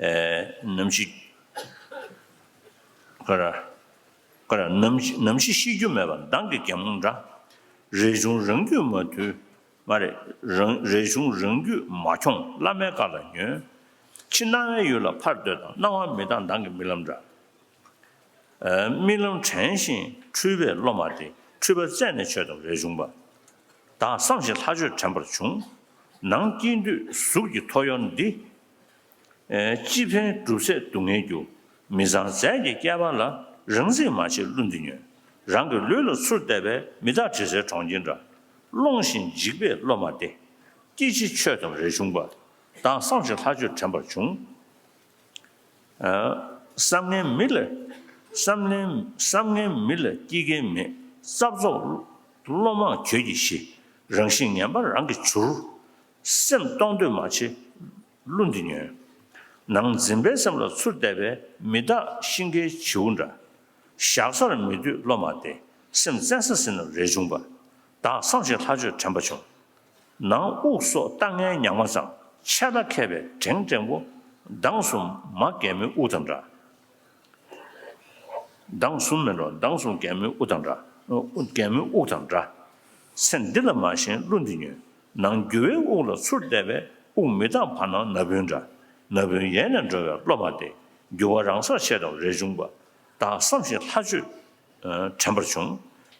ཨེ། ནམ་འཆི། ཀ་ར། ཀ་ར། ནམ་འཆི། ནམ་འཆི་ཤི་རྒྱུ་མེད་པ་མདང་གི་རྒན་མོ་འདྲ། རས་ཆུང་རང་རྒྱུད་མ་ཐུལ། མ་རེད། རང་། རས་ཆུང་རང་རྒྱུད་མ་འཁྱོངས་བླ་མའི་བཀའ་ལ་ཉོན། ཕྱི་སྣང་བའི་ཡུལ་ལ་ཕར་ལྟོས་དང་། སྣང་བ་མི་རྟག་མདང་གི་རྨི་ལམ་འདྲ། ཨ། རྨི་ལམ་དྲན་བཞིན་འཁྲུལ་པའི་བློ་མ་བདེ། འཁྲུལ་པ་རྩད་ནས་ཆོད་དང་རས་ཆུང་པ། བདག་བསམ་ཞིང་ལྷ་ཆོས་དྲན་པར་བྱུང་། ནང་སྐྱེས་དུས་གཟུགས་ཀྱི་ཐོ་ཡོར་འདི། ཨེ། ཅི་ཕན་གྲུབ་ཚད་སྡུག་བསྔལ་རྒྱུ། མི་ཚང་རྫས་ཀྱི་བསྐལ་པ་ལ། རང་ཚིག་མ་ཕྱེ་བློ་འདི་ཉོན། རང་གི་ལུས་ལ་ཚུར་བལྟས་པས། མི་རྟག་དྲི་ཟའི་གྲོང་ཁྱེར་འདྲ། སློང་ཞིང་འཇིགས་པའི་བློ་མ་བདེ། སྐྱེ་འཆི་ཆོད་དང་རས་ཆུང་པ། བདག་བསམ་ཞིང་ལྷ་ཆོས་དྲན་པར་བྱུང་། ཨ། བསམ་ངན་མི་ལ། བསམ་ངན། བསམ་ངན་མི་ལ་སྐྱེ་གལ་མེད། རྩབ་རྫོགས་བློ་མང་གྱོད་ཀྱིས་ཞི། རང་བཞིན་ངན་པ་རང་གིས་བྱུར། སེམས་གཏོང་འདོད་མ་བྱེད་བློ་འདི་ཉོན། ནང་འཛིན་པའི་སེམས་ལ་ཚུར་བལྟས་པས། མི་རྟག་ཤིང་ཁའི་བྱིའུ་འདྲ། བཞག་སར་མི་སྡོད་བློ་མ་བདེ། སེམས་བཙན་ས་ཟིན་ན་རས་ཆུང་པ། བདག་བསམ་ཞིང་ལྷ་ཆོས་དྲན་པ་བྱུང་། ནང་དབུགས་སོགས་ལྟ་ངན་ཉག་མ་ཚང་། ཆད་ལ་མཁས་པའི་བྲེང་བྲེང་པོ། མདང་གསུམ་མ་རྒན་མོའི་དབུགས་དང་འདྲ། མདང་གསུམ་མིན་འགྲོ། མདང་གསུམ་རྒན་མོའི་དབུགས་དང་འདྲ། རྒན་མོའི་དབུགས་དང་འདྲ། ཚེ་འདི་ལ་མ་ཞེན་བློ་འདི་ཉོན། ནང་འགྱུ་བའི་དབུགས་ལ་ཚུར་བལྟས་པས། དབུགས་མི་རྟག་བར་སྣང་ན་བུན་འདྲ། ན་བུན་ཡལ་ནས་འགྲོ་བའི་བློ་མ་བདེ། འགྱུ་བ་རང་སར་ཆད་དང་རས་ཆུང་པ། བདག་བསམ་ཞིང་ལྷ་ཆོས་དྲན་པར་བྱུང་།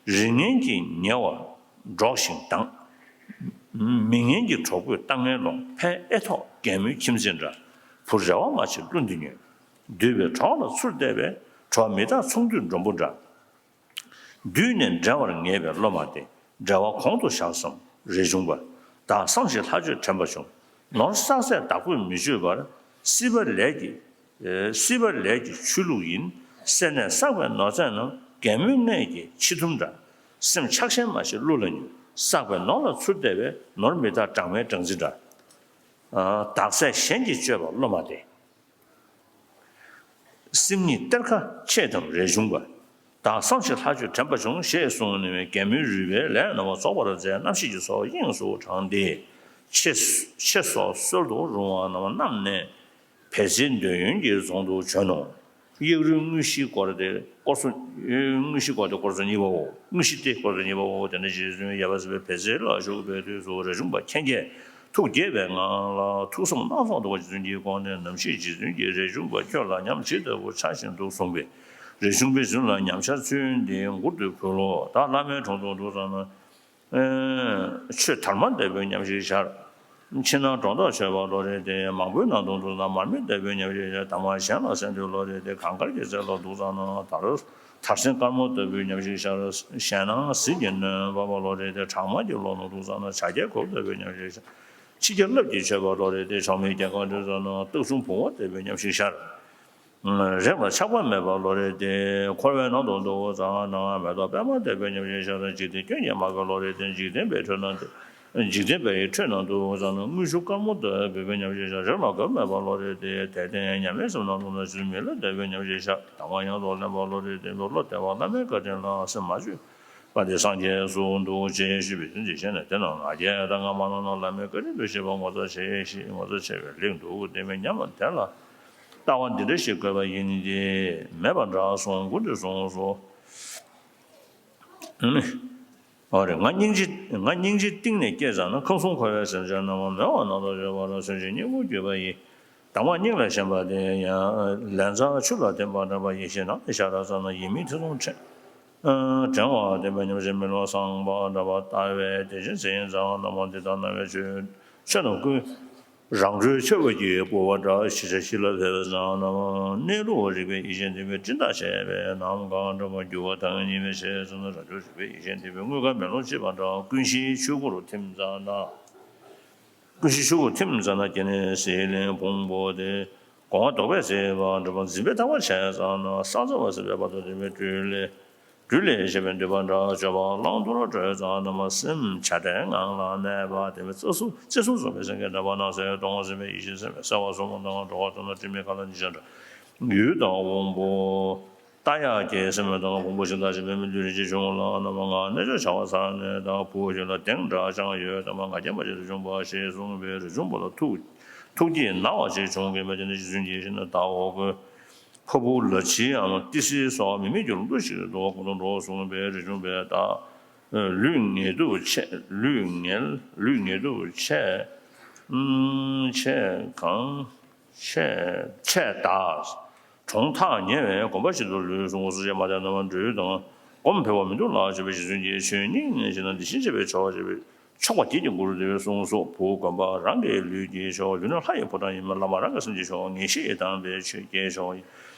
རིགས་ངན་གྱིས་ཉེ་བར་འགྲོགས་ཤིང་སྡང་། མི་ངན་གྱི་གྲོགས་པོས་ལྟ་ངན་སློང་། ཕན་ཨེ་ཐོགས་རྒན་མོའི་ཁྱིམ་མཚེས་འདྲ། བུ་རེ་བ་མ་བྱེད་བློ་འདི་ཉོན། འདུས་པའི་གྲོགས་ལ་ཚུར་བལྟས་པས། གྲོགས་མི་རྟག་ཚོང་འདུས་མགྲོན་པོ་འདྲ། བསྡུས་ནས་འབྲལ་བར་ངེས་པའི་བློ་མ་བདེ། འབྲེལ་བ་གོང་དུ་བཞག་བསམ་རས་ཆུང་པ། བདག་བསམ་ཞིང་ལྷ་ཆོས་དྲན་པ་བྱུང་། ནོར་བསགས་ཚད་བདག་པོས་མི་སྤྱོད་པར། སྲིད་པ་ལས་ཀྱི། ཨེ། སྲིད་པ་ལས་ཀྱི་ཆོས་ལུགས་ཡིན། སེར་སྣས་བསགས་པའི་ནོར་རྫས་རྣམས། རྒན་མོའི་མངལ་གྱི་ཕྱི་ཐུམ་འདྲ། སེམས་ཆགས་ཞེན་མ་བྱེད་བློ་ལ་ཉོན། བསགས་པའི་ནོར་ལ་ཚུར་བལྟས་པས། ནོར་མི་རྟག་སྦྲང་མའི་སྦྲང་རྩི་འདྲ། ཨ། བདག་ཚད་གཞན་གྱིས་གཅོད་པ་བློ་མ་བདེ། སེམས་ཉིད་གཏེར་ཁ་ཕྱེ་དང་རས་ཆུང་པ། བདག་བསམ་ཞིང་ལྷ་ཆོས་དྲན་པ་བྱུང་། ཞེས་གསུངས་ནས་རྒན་མོའི་རུས་པའི་ལས་རྣམ་པ་རྫོགས་པར་མཛད། རྣམ་ཤེས་ཀྱི་ཚོགས་དབྱིངས་སུ་དྲངས་ཏེ། ཕྱེ། ཕྱེ་སོགས་གསོལ་དུ་རུང་བ་རྣམས་བསྣམས་ནས། བལ་རྩེའི་འདོད་ཡོན་གྱི་རྫོང་དུ་བྱོན་ནོ། གཡག་རུས་དངོས་གཞི་སྐོར་ཏེ་སྐོར་སོ། དངོས་གཞི་སྐོར་ཏེ་སྐོར་སོ་གཉིས་པའོ། དངོས་གཞི་སྟེ་སྐོར་སོ་གཉིས་པའོ། དེ་ནས་རྗེ་བཙུན་ཡབ་སྲས་པས་བལ་རྩེ་ལ་བཞུགས་པའི་དུས་སུ་རས་ཆུང་པ་མཁྱེན་བརྒྱལ་ཐུགས་དགྱེས་པའི་ངང་ལ། ཐུགས་བསམ་སྣ་ཚོགས་འདུ་བ་རྗེ་བཙུན་གྱིས་དགོངས་ནས། ནམ་ཞིག་རྗེ་བཙུན་གྱིས་རས་ཆུང་པ་ཁྱོད་ལ་ཉམས་ཇི་ལྟ་བུ་ཆགས་བཞིན་འདུག་གསུངས་པས། རས་ཆུང་པའི་རྫུན་ལ་ཉམས་ཆག་ཚུལ་འདི་མགུར་དུ་ཕུལ་ལོ། ད་བླ་མའི་དྲུང་དུ་འདུག་ཙམ་ན། ཆོས་དར་མ་ལྟ་བུའི་ཉམས་ཤིག་ཤར། ཕྱི་ནང་སྒྲོ་འདོགས་ཆོད་པ་ལོ་རེ་སྟེ། མང་པོའི་ནང་དུ་འདུག་ཙམ་ན་མར་མེ་ལྟ་བུའི་ཉམས་ཤིག་ཤར། དང་པོ་གཞན་ལ་གསན་དུས་ལོ་རེ་སྟེ། གངས་དཀར་གྱི་རྩེ་ལ་འདུག་ཙམ་ན་དར་དར་སེང་དཀར་མོ་ལྟ་བུའི་ཉམས་ཤིག་ཤར། གཞན་སྣང་ཟིལ་གྱིས་གནོན་པ་ལོ་རེ་སྟེ། གྲང་མ་གྱི་ལོགས་ན་འདུག་ཙམ་ན་བྱ་རྒྱལ་གོས་ལྟ་བུའི་ཉམས་ཤིག་ཤར། ཕྱི་རྒྱལ་རླབས་ཀྱིས་ཆོད་པ་ལོ་རེ་སྟེ། ཆགས་མེད་རྒྱལ་ཁམས་འདུག་ཙམ་ན་སྟག་ཟུང་བུང་བ་ལྟ་བུའི་ཉམས་ཤིག་ཤར། རེག་ལ་ཆགས་པ་མེད་པ་ལོ་རེ་སྟེ། འཁོར་བའི་ནང་དུ་འདུག་ཙམ་ན་མེ་ཏོག་པད་མ་ལྟ་བུའི་ཉམས་ཤིག་ཤར། འཇིག་རྟེན་སྐྱོན་གྱིས་མ་གོས་ལོ་རེ་སྟེ། འཇིག་རྟེན་པའི་ཁྲོད་ན་འཇིག་རྟེན་པའི་ཁྲོད་ན་འདུག་ཙམ་ན་དངུལ་ཆུ་དཀར་མོ་ལྟ་བུའི་ཉམས་ཤིག་ཤར། རེག་ལ་གོས་མེད་པ་ལོ་རེ་སྟེ། དད་ལྡན་མཉམ་མེད་སེམས་ནང་དུ་ན་རྗེ་བཙུན་མི་ལ་ལྟ་བུའི་ཉམས་ཤིག་ཤར། དང་པོ་ཡང་དུ་ལེན་པ་ལོ་རེ་སྟེ། བློ་བདེ་བ་བླ་མའི་བཀའ་དྲིན་ལ་སེམས་མ་བཅོས་པ་དེ་སངས་རྒྱས་སུ་འདུག་ཅེས་ཞུས་པའི་ཚུལ་གྱིས་བྱས་ནས། དེ་རྣམས་ང་རྒྱལ་དང་ང་མ་ནོར་ན་བླ་མའི་བཀའ་དྲིན་དུ་ཤེས་པ་ངོ་མཚར་ཆེ་ཞེས་ངོ་མཚར་ཆེ་བའི་ལེགས་འདུག་དེ་མིན་ཉམས་ལ་དེ་ལ། ལྟ་བ་འདི་འདྲ་ཞིག་དགོས་པ་ཡིན་ཏེ། མེད་པ་འདྲ་གསུངས་མགུར་འདི་གསུངས་སོ། ཨོ་རེད། ང་སྙིང་རྗེ་ང་སྙིང་རྗེ་གཏིང་ནས་སྐྱེས་ཙམ་ན། ཁམས་གསུམ་འཁོར་བའི་སེམས་ཅན་རྣམས་མེད་པ་ནང་དུ་སྦྱོར་བ་ལ་མཚོན་བྱེད་སྙིང་པོར་གྱུར་པ་ཡི། དྭངས་མ་སྙིང་ལ་ཞེན་པ་དེ་ཡང་ལན་ཚྭ་ཆུ་ལ་ཐིམ་པ་འདྲ་བ། ཡེ་ཤེས་ནང་ནས་ཤར་བ་ཙམ་ན་ཡིད་མི་ཐེ་ཚོམ་ཕྲེང་བ་ལྡན་པའི་ཉམས་བཞེས་མེ་ལོང་བཟང་པོ་འདྲ་བ་ལྟ་བའི་བདེ་ཆེན་ཚེ་ཡི་མཛའ་བ་རྣམས་འདི་དག་སྣང་བའི་ཆོས་ཆོས་རྣམས་ཀུན། རང་གྲོལ་ཆེ་བ་གྱི་བསྐུལ་བ་འདྲ། ཞི་བྱ་ཞི་ལ་ཕེབས་པ་ཙམ་ན་གནས་ལུགས་རིག་པའི་ཡེ་ཤེས་ལྡན་པའི་སྤྲིན་དང་བཅས་པའི་ནམ་མཁའ་འདྲ་བར་འགྱུར་བ་དང་ཉི་མའི་ཞལ་ཙམ་ན་རང་གྲོལ་རིག་པའི་ཡེ་ཤེས་ལྡན་པའི་དངུལ་དཀར་མེ་ལོང་བཅས་པ་འདྲ། ཀུན་གཞི་ཆོས་སྐུ་རུ་ཐིམ་ཙམ་ན། ཀུན་གཞི་ཆོས་སྐུ་ཐིམ་ཙམ་ན་སྐྱེ་གནས་ཟིལ་གནོན་ཕུང་པོ་དེ། སྒོ་ང་ལྡོག་པས་གཟིར་བ་འདྲ་བ། འཛིན་པའི་ཐག་པ་ཆད་ཙམ་ན་བསམ་རྩ་བ་ཟིན་པའི་བར་དོ་འདྲ་བའི་སྦྲུལ་ལས་སྦྲུལ་ལས་བྱས་པའི་མདུད་པ་འདྲ། སྤྱོད་པ་བླང་དོར་གྲོལ་ཙམ་ན་མ་སེམས་བྱ་བྲལ་ངང་ལ་གནས་པ་དེ་བས་རྩེ་གསུམ་རྩེ་གསུམ་རྫོགས་པའི་སེང་གེ་འདྲ་བ། སྣང་སྲིད་སྟོང་པ་ཟིན་པའི་ཡེ་ཤེས་སེམས་དཔའི་གསལ་བ་གསུམ་དང་འགྲོ་བ་ཙམ་ན་དྲི་མེད་མཁའ་ལ་ཉི་ཤར་འདྲ། ཡུལ་དང་དབང་པོ། རྟ་གཡག་གི་སེམས་དང་ཕུང་པོ་ཞིག་དང་ཞིག་པའི་མི་ལུས་རིན་ཆེན་གཞུང་ལ་རྣམ་པ་ལྔ་རྣལ་འབྱོར་བྱ་བ་ཚར་ནས་དང་བུ་ཞིག་ལ་གདེང་འདྲ་ཅང་ཡོད་དམ། ང་རྒྱལ་མ་བྱེད་རས་ཆུང་པ་ཞེས་གསུངས་པའི་རས་ཆུང་པ་ལ་ཐུགས་ཐུགས་ཀྱིས་ན་བ་ཞིག་བྱུང་གི་མ་བྱས་ནས་རྗེ་བཙུན་གྱིས་ཤེས་ན་ད་འོ་གོ། ཕ་བུ་ལ་ཕྱིའམ་ཏི་སེ་སོགས་མི་མེད་ཀྱི་ལོ་ཏོག་ཞིག་ཏུ་གོང་དུ་འགྲོ་གསུངས་པའི་རས་ཆུང་པས་ད་ལུས་ངལ་དུབ་ཆེ། ལུས་ངལ་ལུས་ངལ་དུབ་ཆེ། ཆེ་གང་ཆེ་ཆེ་ད། གྲོང་ཐག་ཉེ་བའི་དགོན་པ་ཞིག་ཏུ་ལུས་སོང་། སོ་སོ་ཅན་མ་དེ་རྣམ་པ་འགྲོས་དང་སྒོམ་འཕེལ་བ་མི་འདུག་ལགས་ཞེས་པའི་རྗེ་བཙུན་གྱིས་ཆོས་སྙིང་ནས་བྱས་ན་འདི་ཕྱིན་ཆད་པའི་ཆོག་ཅེས་པའི་ཆོག་པ་བགྱིད་ཀྱི་མགུར་དེ་གསུངས་སོ། བུ་དགོན་པ་རང་གི་ལུས་ཀྱི་མཆོག་ཡུལ་ནི་ལྷ་ཡི་ཕོ་བྲང་ཡིན་པས། བླ་མ་རང་གི་སེམས་ཀྱི་མཆོག་ངེས་ཤེས་དམ་པའི་ཆོས་ཀྱི་མཆོག་ཡིན།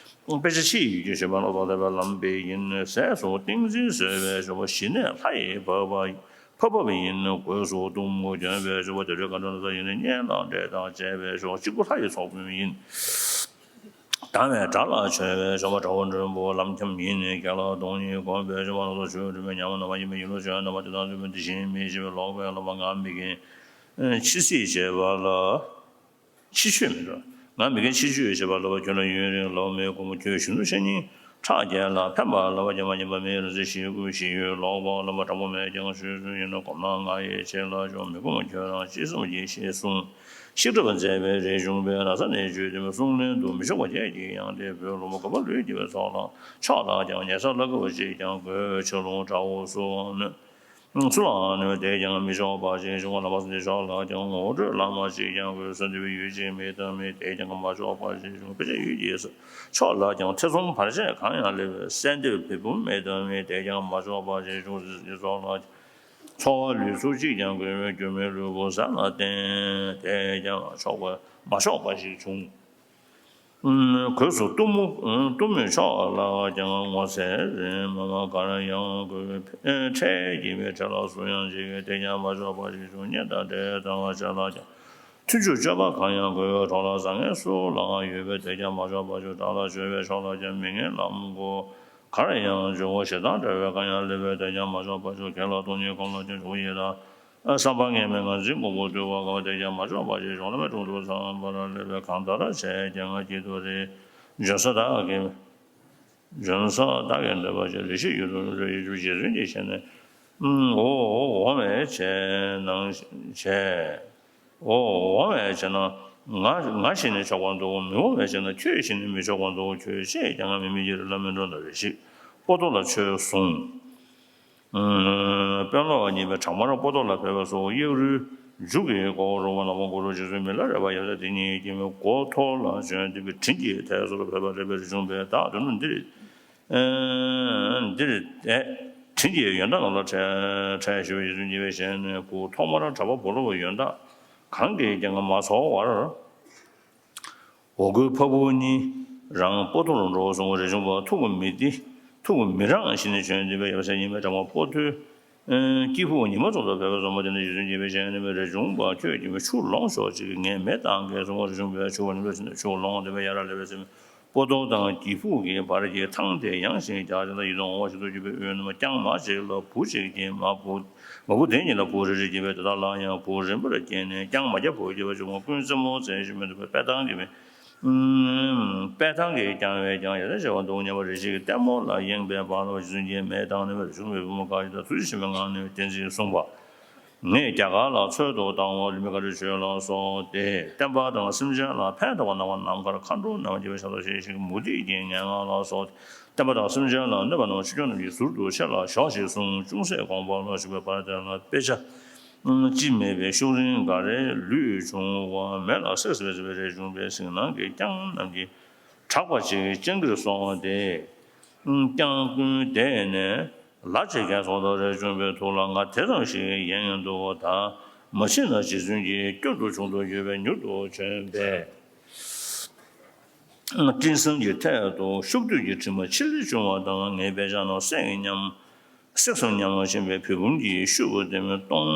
དཔེ་ཆ་ཕྱི་ཡི་ཡུལ་གྱི་ཞེན་པ་ལ་སོགས་ལྡན་པའི་ལམ་པའི་ཡིན། ཟས་སུ་ཏིང་འཛིན་བཟོད་པའི་མཆོག་པོ་ཞི་གནས་ལྷ་ཡི་བབ་པ་ཡིན། ཕ་བབ་ཡིན། གོས་སུ་གཏུམ་མོ་གྱོན་པའི་མཆོག་པོ་དེ་འདྲའི་དཀའ་འགྲོ་ན་ཚ་ཡིན། གཉེན་ལ་འབྲེལ་ཐག་བཅད་པའི་མཆོག་གཅིག་པུ་ལྷ་ཡི་ཚོགས་དཔོན་ཡིན། དང་བའི་དགྲ་ལ་བྱོན་པའི་མཆོག་པོ་དགྲ་བོ་མགྲོན་པོ་ལམ་འཁྱམས་ཡིན། རྒྱ་ལ་སྟོང་ཉིད་བསྒོམས་པའི་མཆོག་པོ་ལ་སོགས་ཆོས་སྒྲུབ་པའི་ཉམས་རྣམ་པ་ཡིན་པས། ཡིན་ལུགས་ཆོས་རྣམ་པ་དེ་དག་འཛིན་པའི་དེ་བཞིན་མི་ཤེས་པའི་ལོག་པའི་བློ་མ་ང་མི་རྒན་འཆི་སྲིད་བྱེད་པ་ལ། འཆི་ཆོས་མི་འགྲོ། ང་མི་རྒན་འཆི་ཆོས་བྱེད་པ་ལ་ཁྱོད་ལ་ཡུན་རིང་ལོ་མི་དགོས་མོ། ཁྱོད་གཞོན་ནུ་ཆ་སྙིང་ཁྲག་རྒྱལ་ལ་ཕན་པ་ལ་བ་རྒྱ་མ་ཡིན་པ་མི་རང་ཚེ་ཞིག་དགོས་ཞིག་ཡོད་ལོག་པ་ལ་བ་དྲང་པོ་མེད་ཀྱང་ཆོས་སུ་ཡིན་ན་གོམས་ན་ང་ཡི་ཆེད་ལ་ཅུང་མི་དགོས་མོ། ཁྱོད་རང་ཅི་བསམ་གྱིས་ཤེས་གསུངས། ཤིག་གྲབས་མཛད་པའི་རས་ཆུང་པས་ན་ཚ་ནས་བཅོས་ཏེ་གསུང་ལན་དུ་མི་ཆོག་པ་བརྒྱད་ཀྱིས་ཡང་དེ་བོད་ལུང་པ་དགོན་པ་ལུས་ཀྱི་བའི་ཚོགས་ལ་ཕྱོགས་ལ་ཀྱང་ཉལ་ས་ལ་ཀ་བ་ཅིག་ཀྱང་དགོས། ཆ་རུང་དགྲ་བོ་སུ་ནི། སུ་ལའང་ནི་དེས་ཀྱང་མི་ཆོག་པ་ཞིག་བྱུང་བ་ལ་མ་སོང་སྟེ་ཕྱོགས་ལ་ཀྱང་ངོ་སྤྲོད་ལ་མ་ཅིག་ཀྱང་དགོས། སོ་འདི་བའི་ཡུལ་ཅིག་མི་དམ་མི་དེས་ཀྱང་མ་ཆོག་པ་ཞིག་བྱུང་། དཔེ་ཆ་ཡུལ་གྱི་ཕྱོགས་ལ་ཀྱང་ཐེ་ཚོམ་བར་ཆད་གང་ཡང་སླེབས་པའི་སེམས་འདོད་བེ་བུམ་མི་དམ་མི་དེས་ཀྱང་མ་ཆོག་པ་ཞིག་བྱུང་། སྲིད་ཀྱི་ཕྱོགས་ལ་ཚོར་བ་ལུས་ཚུགས་གཅིག་ཀྱང་དགོས་པའི་རྒྱུ་མེད་ལུས་པོ་ཟ་ལ་བརྟེན་དེས་ཀྱང་ཆོག་པ་མ་ཆོག་པ་ཞིག་བྱུང་། གོས་སུ་གཏུམ་མོ་གཏུམ་མོའི་ཕྱོགས་ལ་ཀྱང་ངོ་ཚ་རེ་མ་མ་གར་ཡང་དགོས། འཕྲལ་གྱི་མི་འཕྲལ་ལ་སུ་ཡང་ཅིག་དེ་ཀྱང་མ་ཆོག་པ་ཞིག་བྱུང་། གཉེན་དང་འབྲེལ་དང་བ་ཆ་ལ་ཀྱང་མཐུན་འཇུག་སྤྱོད་པ་གང་ཡང་དགོས། གྲོགས་ལ་བཟང་ངན་སུ་ལའང་ཡོད་པས་དེ་ཀྱང་མ་ཆོག་པ་ཞིག་དགྲ་ལ་བྱོལ་བའི་ཕྱོགས་ལ་ཀྱང་མི་ངན་ལམ་གོ་གར་ཡང་འབྱུང་བ་ཞེ་སྡང་འདྲ་བའི་གང་ཡང་སླེབས་པས་དེ་ཀྱང་མ་ཆོག་པ་ཞིག་གྱེན་ལ་སྟོང་ཉིད་གོམས་ལ་ཀྱང་འབྱུང་བ་ཡི་དྭགས། བསམ་པ་ངན་མེད་ངར་འཛིན་ཀུན་པོ་དུལ་བ་དགའ་བ་དེ་ཀྱང་མ་ཆོག་པ་ཞིག་བྱུང་། བླ་མའི་དྲུང་དུ་འཚམས་པར་སླེབས་པས་གང་ལྟར་བྱས་ཀྱང་སྐྱིད་སྡུག་རེ། འབྱོན་ས་བདག་གི་འབྱོན་ས་བདག་གི་འདོད་པ་ཞིག་རེ་ཞིག་ཡུལ་དུ་རེ་ཡུལ་དུ་རྗེ་བཙུན་གྱིས་བྱས་ནས། འོ་འོ་འོང་བས་བྱས་ནང་བྱས། འོ་འོང་བས་བྱས་ན་ང་ང་ཤི་ནས་ཆོག་པར་འདུག་མི་འོང་བས་བྱས་ན་ཁྱོད་ཤི་ནས་མི་ཆོག་པར་འདུག་ཁྱོད་ཤེས་ཀྱང་ང་མི་མི་ཡིར་ལ་མི་འགྲོ་ན་རེ་ཞིག་པོ་ཏོ་ལ་ཆོས་གསུངས། དཔོན་སློབ་གཉིས་པའི་གྲངས་མར་པོ་ཏོ་ལ་ཕེབས་པ་སོགས་གཡག་རུའི་མཇུག་གི་སྐོར་རུ་བ་ལ་མོ་གུ་རུ་རྗེ་བཙུན་མི་ལ་རས་པ་ཡབ་སྲས་དེ་ཉིད་ཀྱི་མི་མགོ་ཐོག་ལ་བྱོན་ཏེ་བའི་དྲིན་གྱི་ཐད་སོར་ཕེབས་པ་རེད་པས། རས་ཆུང་པས་བདག་དོན་དུ་འདིར་ འདིར་ཏེ། དྲིན་གྱི་ཡོན་བདག་རྣམས་ལ་འཕྲད། འཕྲད་ཞུ་བའི་རྒྱུ་མཚན་བྱས་ནས་བུ་ཐོག་མར་གྲྭ་པ་བུ་སློབ་ཡོན་བདག་གང་གིས་ཀྱང་མ་ཚོར་བར། འོ་སྐོལ་ཕ་བུ་གཉིས་རང་སྤོ་ཏོར་འགྲོ་སོང་བ་རེ་བྱུང་བ་ཐུགས་མི་བདེ། ཐུགས་མི་རངས་ཤིང་ནས་བྱོན་ཏེ་སྦེ་ཡབ་སྲས་ཉི་མའི་གྲྭ་པ་སྤོ་ཏོའི་སྐྱེས་ཕུག་ཉི་མ་ཚོགས་ལ་ཕེབས་པ་སོང་བ་དེ་ནས་རྗེ་བཙུན་འཇིགས་མེད་སྤྱན་ནི་མ་རེ་བྱུང་བ་ཁྱོད་ཀྱིས་ཆུ་ལོངས་ཤོག་ཅིག་ངས་མེ་བཏང་གེ་གསུང་བ་རེ་བྱུང་བས་ཆུ་བ་ཉི་མ་ཚོགས་ཆུ་ལོངས་ཏེ་སྦེ་ཡར་ལས་པའི་སེམས། སྤོ་ཏོ་དང་སྐྱེས་ཕུག་གི་བར་གྱི་ཐང་དེ་ཡངས་ཤིང་རྒྱ་ཆེ་ལ་ཡིད་དུ་འོང་བ་ཞིག་ཏུ་གྱུར་པའི་དབུས་ན་རྐྱང་མ་གཅིག་ལ་བུ་གཅིག་གི་མ་བུ། མ་བུ་དེ་གཉིས་ལ་བུ་རེ་རེ་སྐྱེས་པས་དེ་དག་ལ་ཡང་བུ་རིམ་པར་སྐྱེས་ནས་རྐྱང་མ་བརྒྱ་བུ་སྐྱེས་པ་བྱུང་བ་ཀུན་རྩེ་མོ་རྩེ་ཞིང་མི་འདུག་པས་དཔེ་ཐང་གི་མི། དཔེ་ཐང་གིས་བསྐྱངས་པས་ཀྱང་ཡ་རབས་ཆེ་བ་འདུག་སྙམ་པ་རེ་ཞིག་གིས་ལྟད་མོ་ལ་གཡེངས་པའི་བར་ལ་རྗེ་བཙུན་འཇིགས་མེད་དང་ནི་མ་རེ་བྱུང་བའི་བུ་མོ་ཁ་ཅིག་དང་ཐུགས་རྗེ་ཆེན་པོའི་ངང་ནས་བསྟན་འཛིན་གསུངས་པ། ངས་རྒྱ་གར་ལ་འཚོལ་དུ་བཏང་བ་ལུས་མེད་མཁའ་འགྲོའི་ཆོས་ལ་སོགས་ཏེ། བསྟན་པ་དང་སེམས་ཅན་ལ་ཕན་ཐོགས་པ་རྣམ་པ་ནམ་མཁར་མཁའ་འགྲོ་རྣམས་ཀྱིས་ཕྱག་འཚལ་ཞེས་བྱ་བའི་མུ་སྟེགས་ཀྱི་ངན་སྔགས་ལ་སོགས་ཏེ། བསྟན་པ་དང་སེམས་ཅན་ལ་གནོད་པ་རྣམས་ཆོས་སྐྱོང་རྣམས་ཀྱི་ཟུར་དུ་ཆེ་ལ་ཞོག་ཅེས་གསུངས། ཅུང་ཟད་དགོངས་པ་ལ་ཞུགས་པའི་བར་དེ་ལ་དཔེ་ཆ་ཅི་མེད་པའི་ཤུགས་རིང་འགའ་རེ་ལུས་བྱུང་བ་མེ་ལ་བསྲེགས་པའི་རེ་བྱུང་བའི་གཟིགས་སྣང་གིས་རྐྱང་རྣམས་ཀྱིས་གྲགས་པ་ཅིག་སྤྱང་ཀིར་སོང་སྟེ། རྐྱང་ཀུན་བསྡད་ནས། ལ་ཅིག་གན་སོང་དང་རེ་བྱུང་བའི་ཐུགས་ལ་ང་དེ་ཙམ་ཞིག་ཡན་ཡང་འདུག་ད། མ་ཕྱིན་ན་རྗེ་བཙུན་གྱིས་སྐྱོ་དྲགས་བྱུང་དུ་ཡོད་པས་མྱུར་དུ་བྱོན་པས། སྤྲིན་བསང་གི་ཐད་དུ་ཤུགས་འདོད་ཀྱི་དྲི་མ་ཆི་ལི་བྱུང་བ་དང་ངའི་དཔེ་ཆ་ནང་གསེག་གི་ཉམས། གསེག་སོང་ཉམས་ལ་ཕྱིན་པའི་བོད་བུམ་གྱི་ཤུབས་དེ་མོ་སྟོང་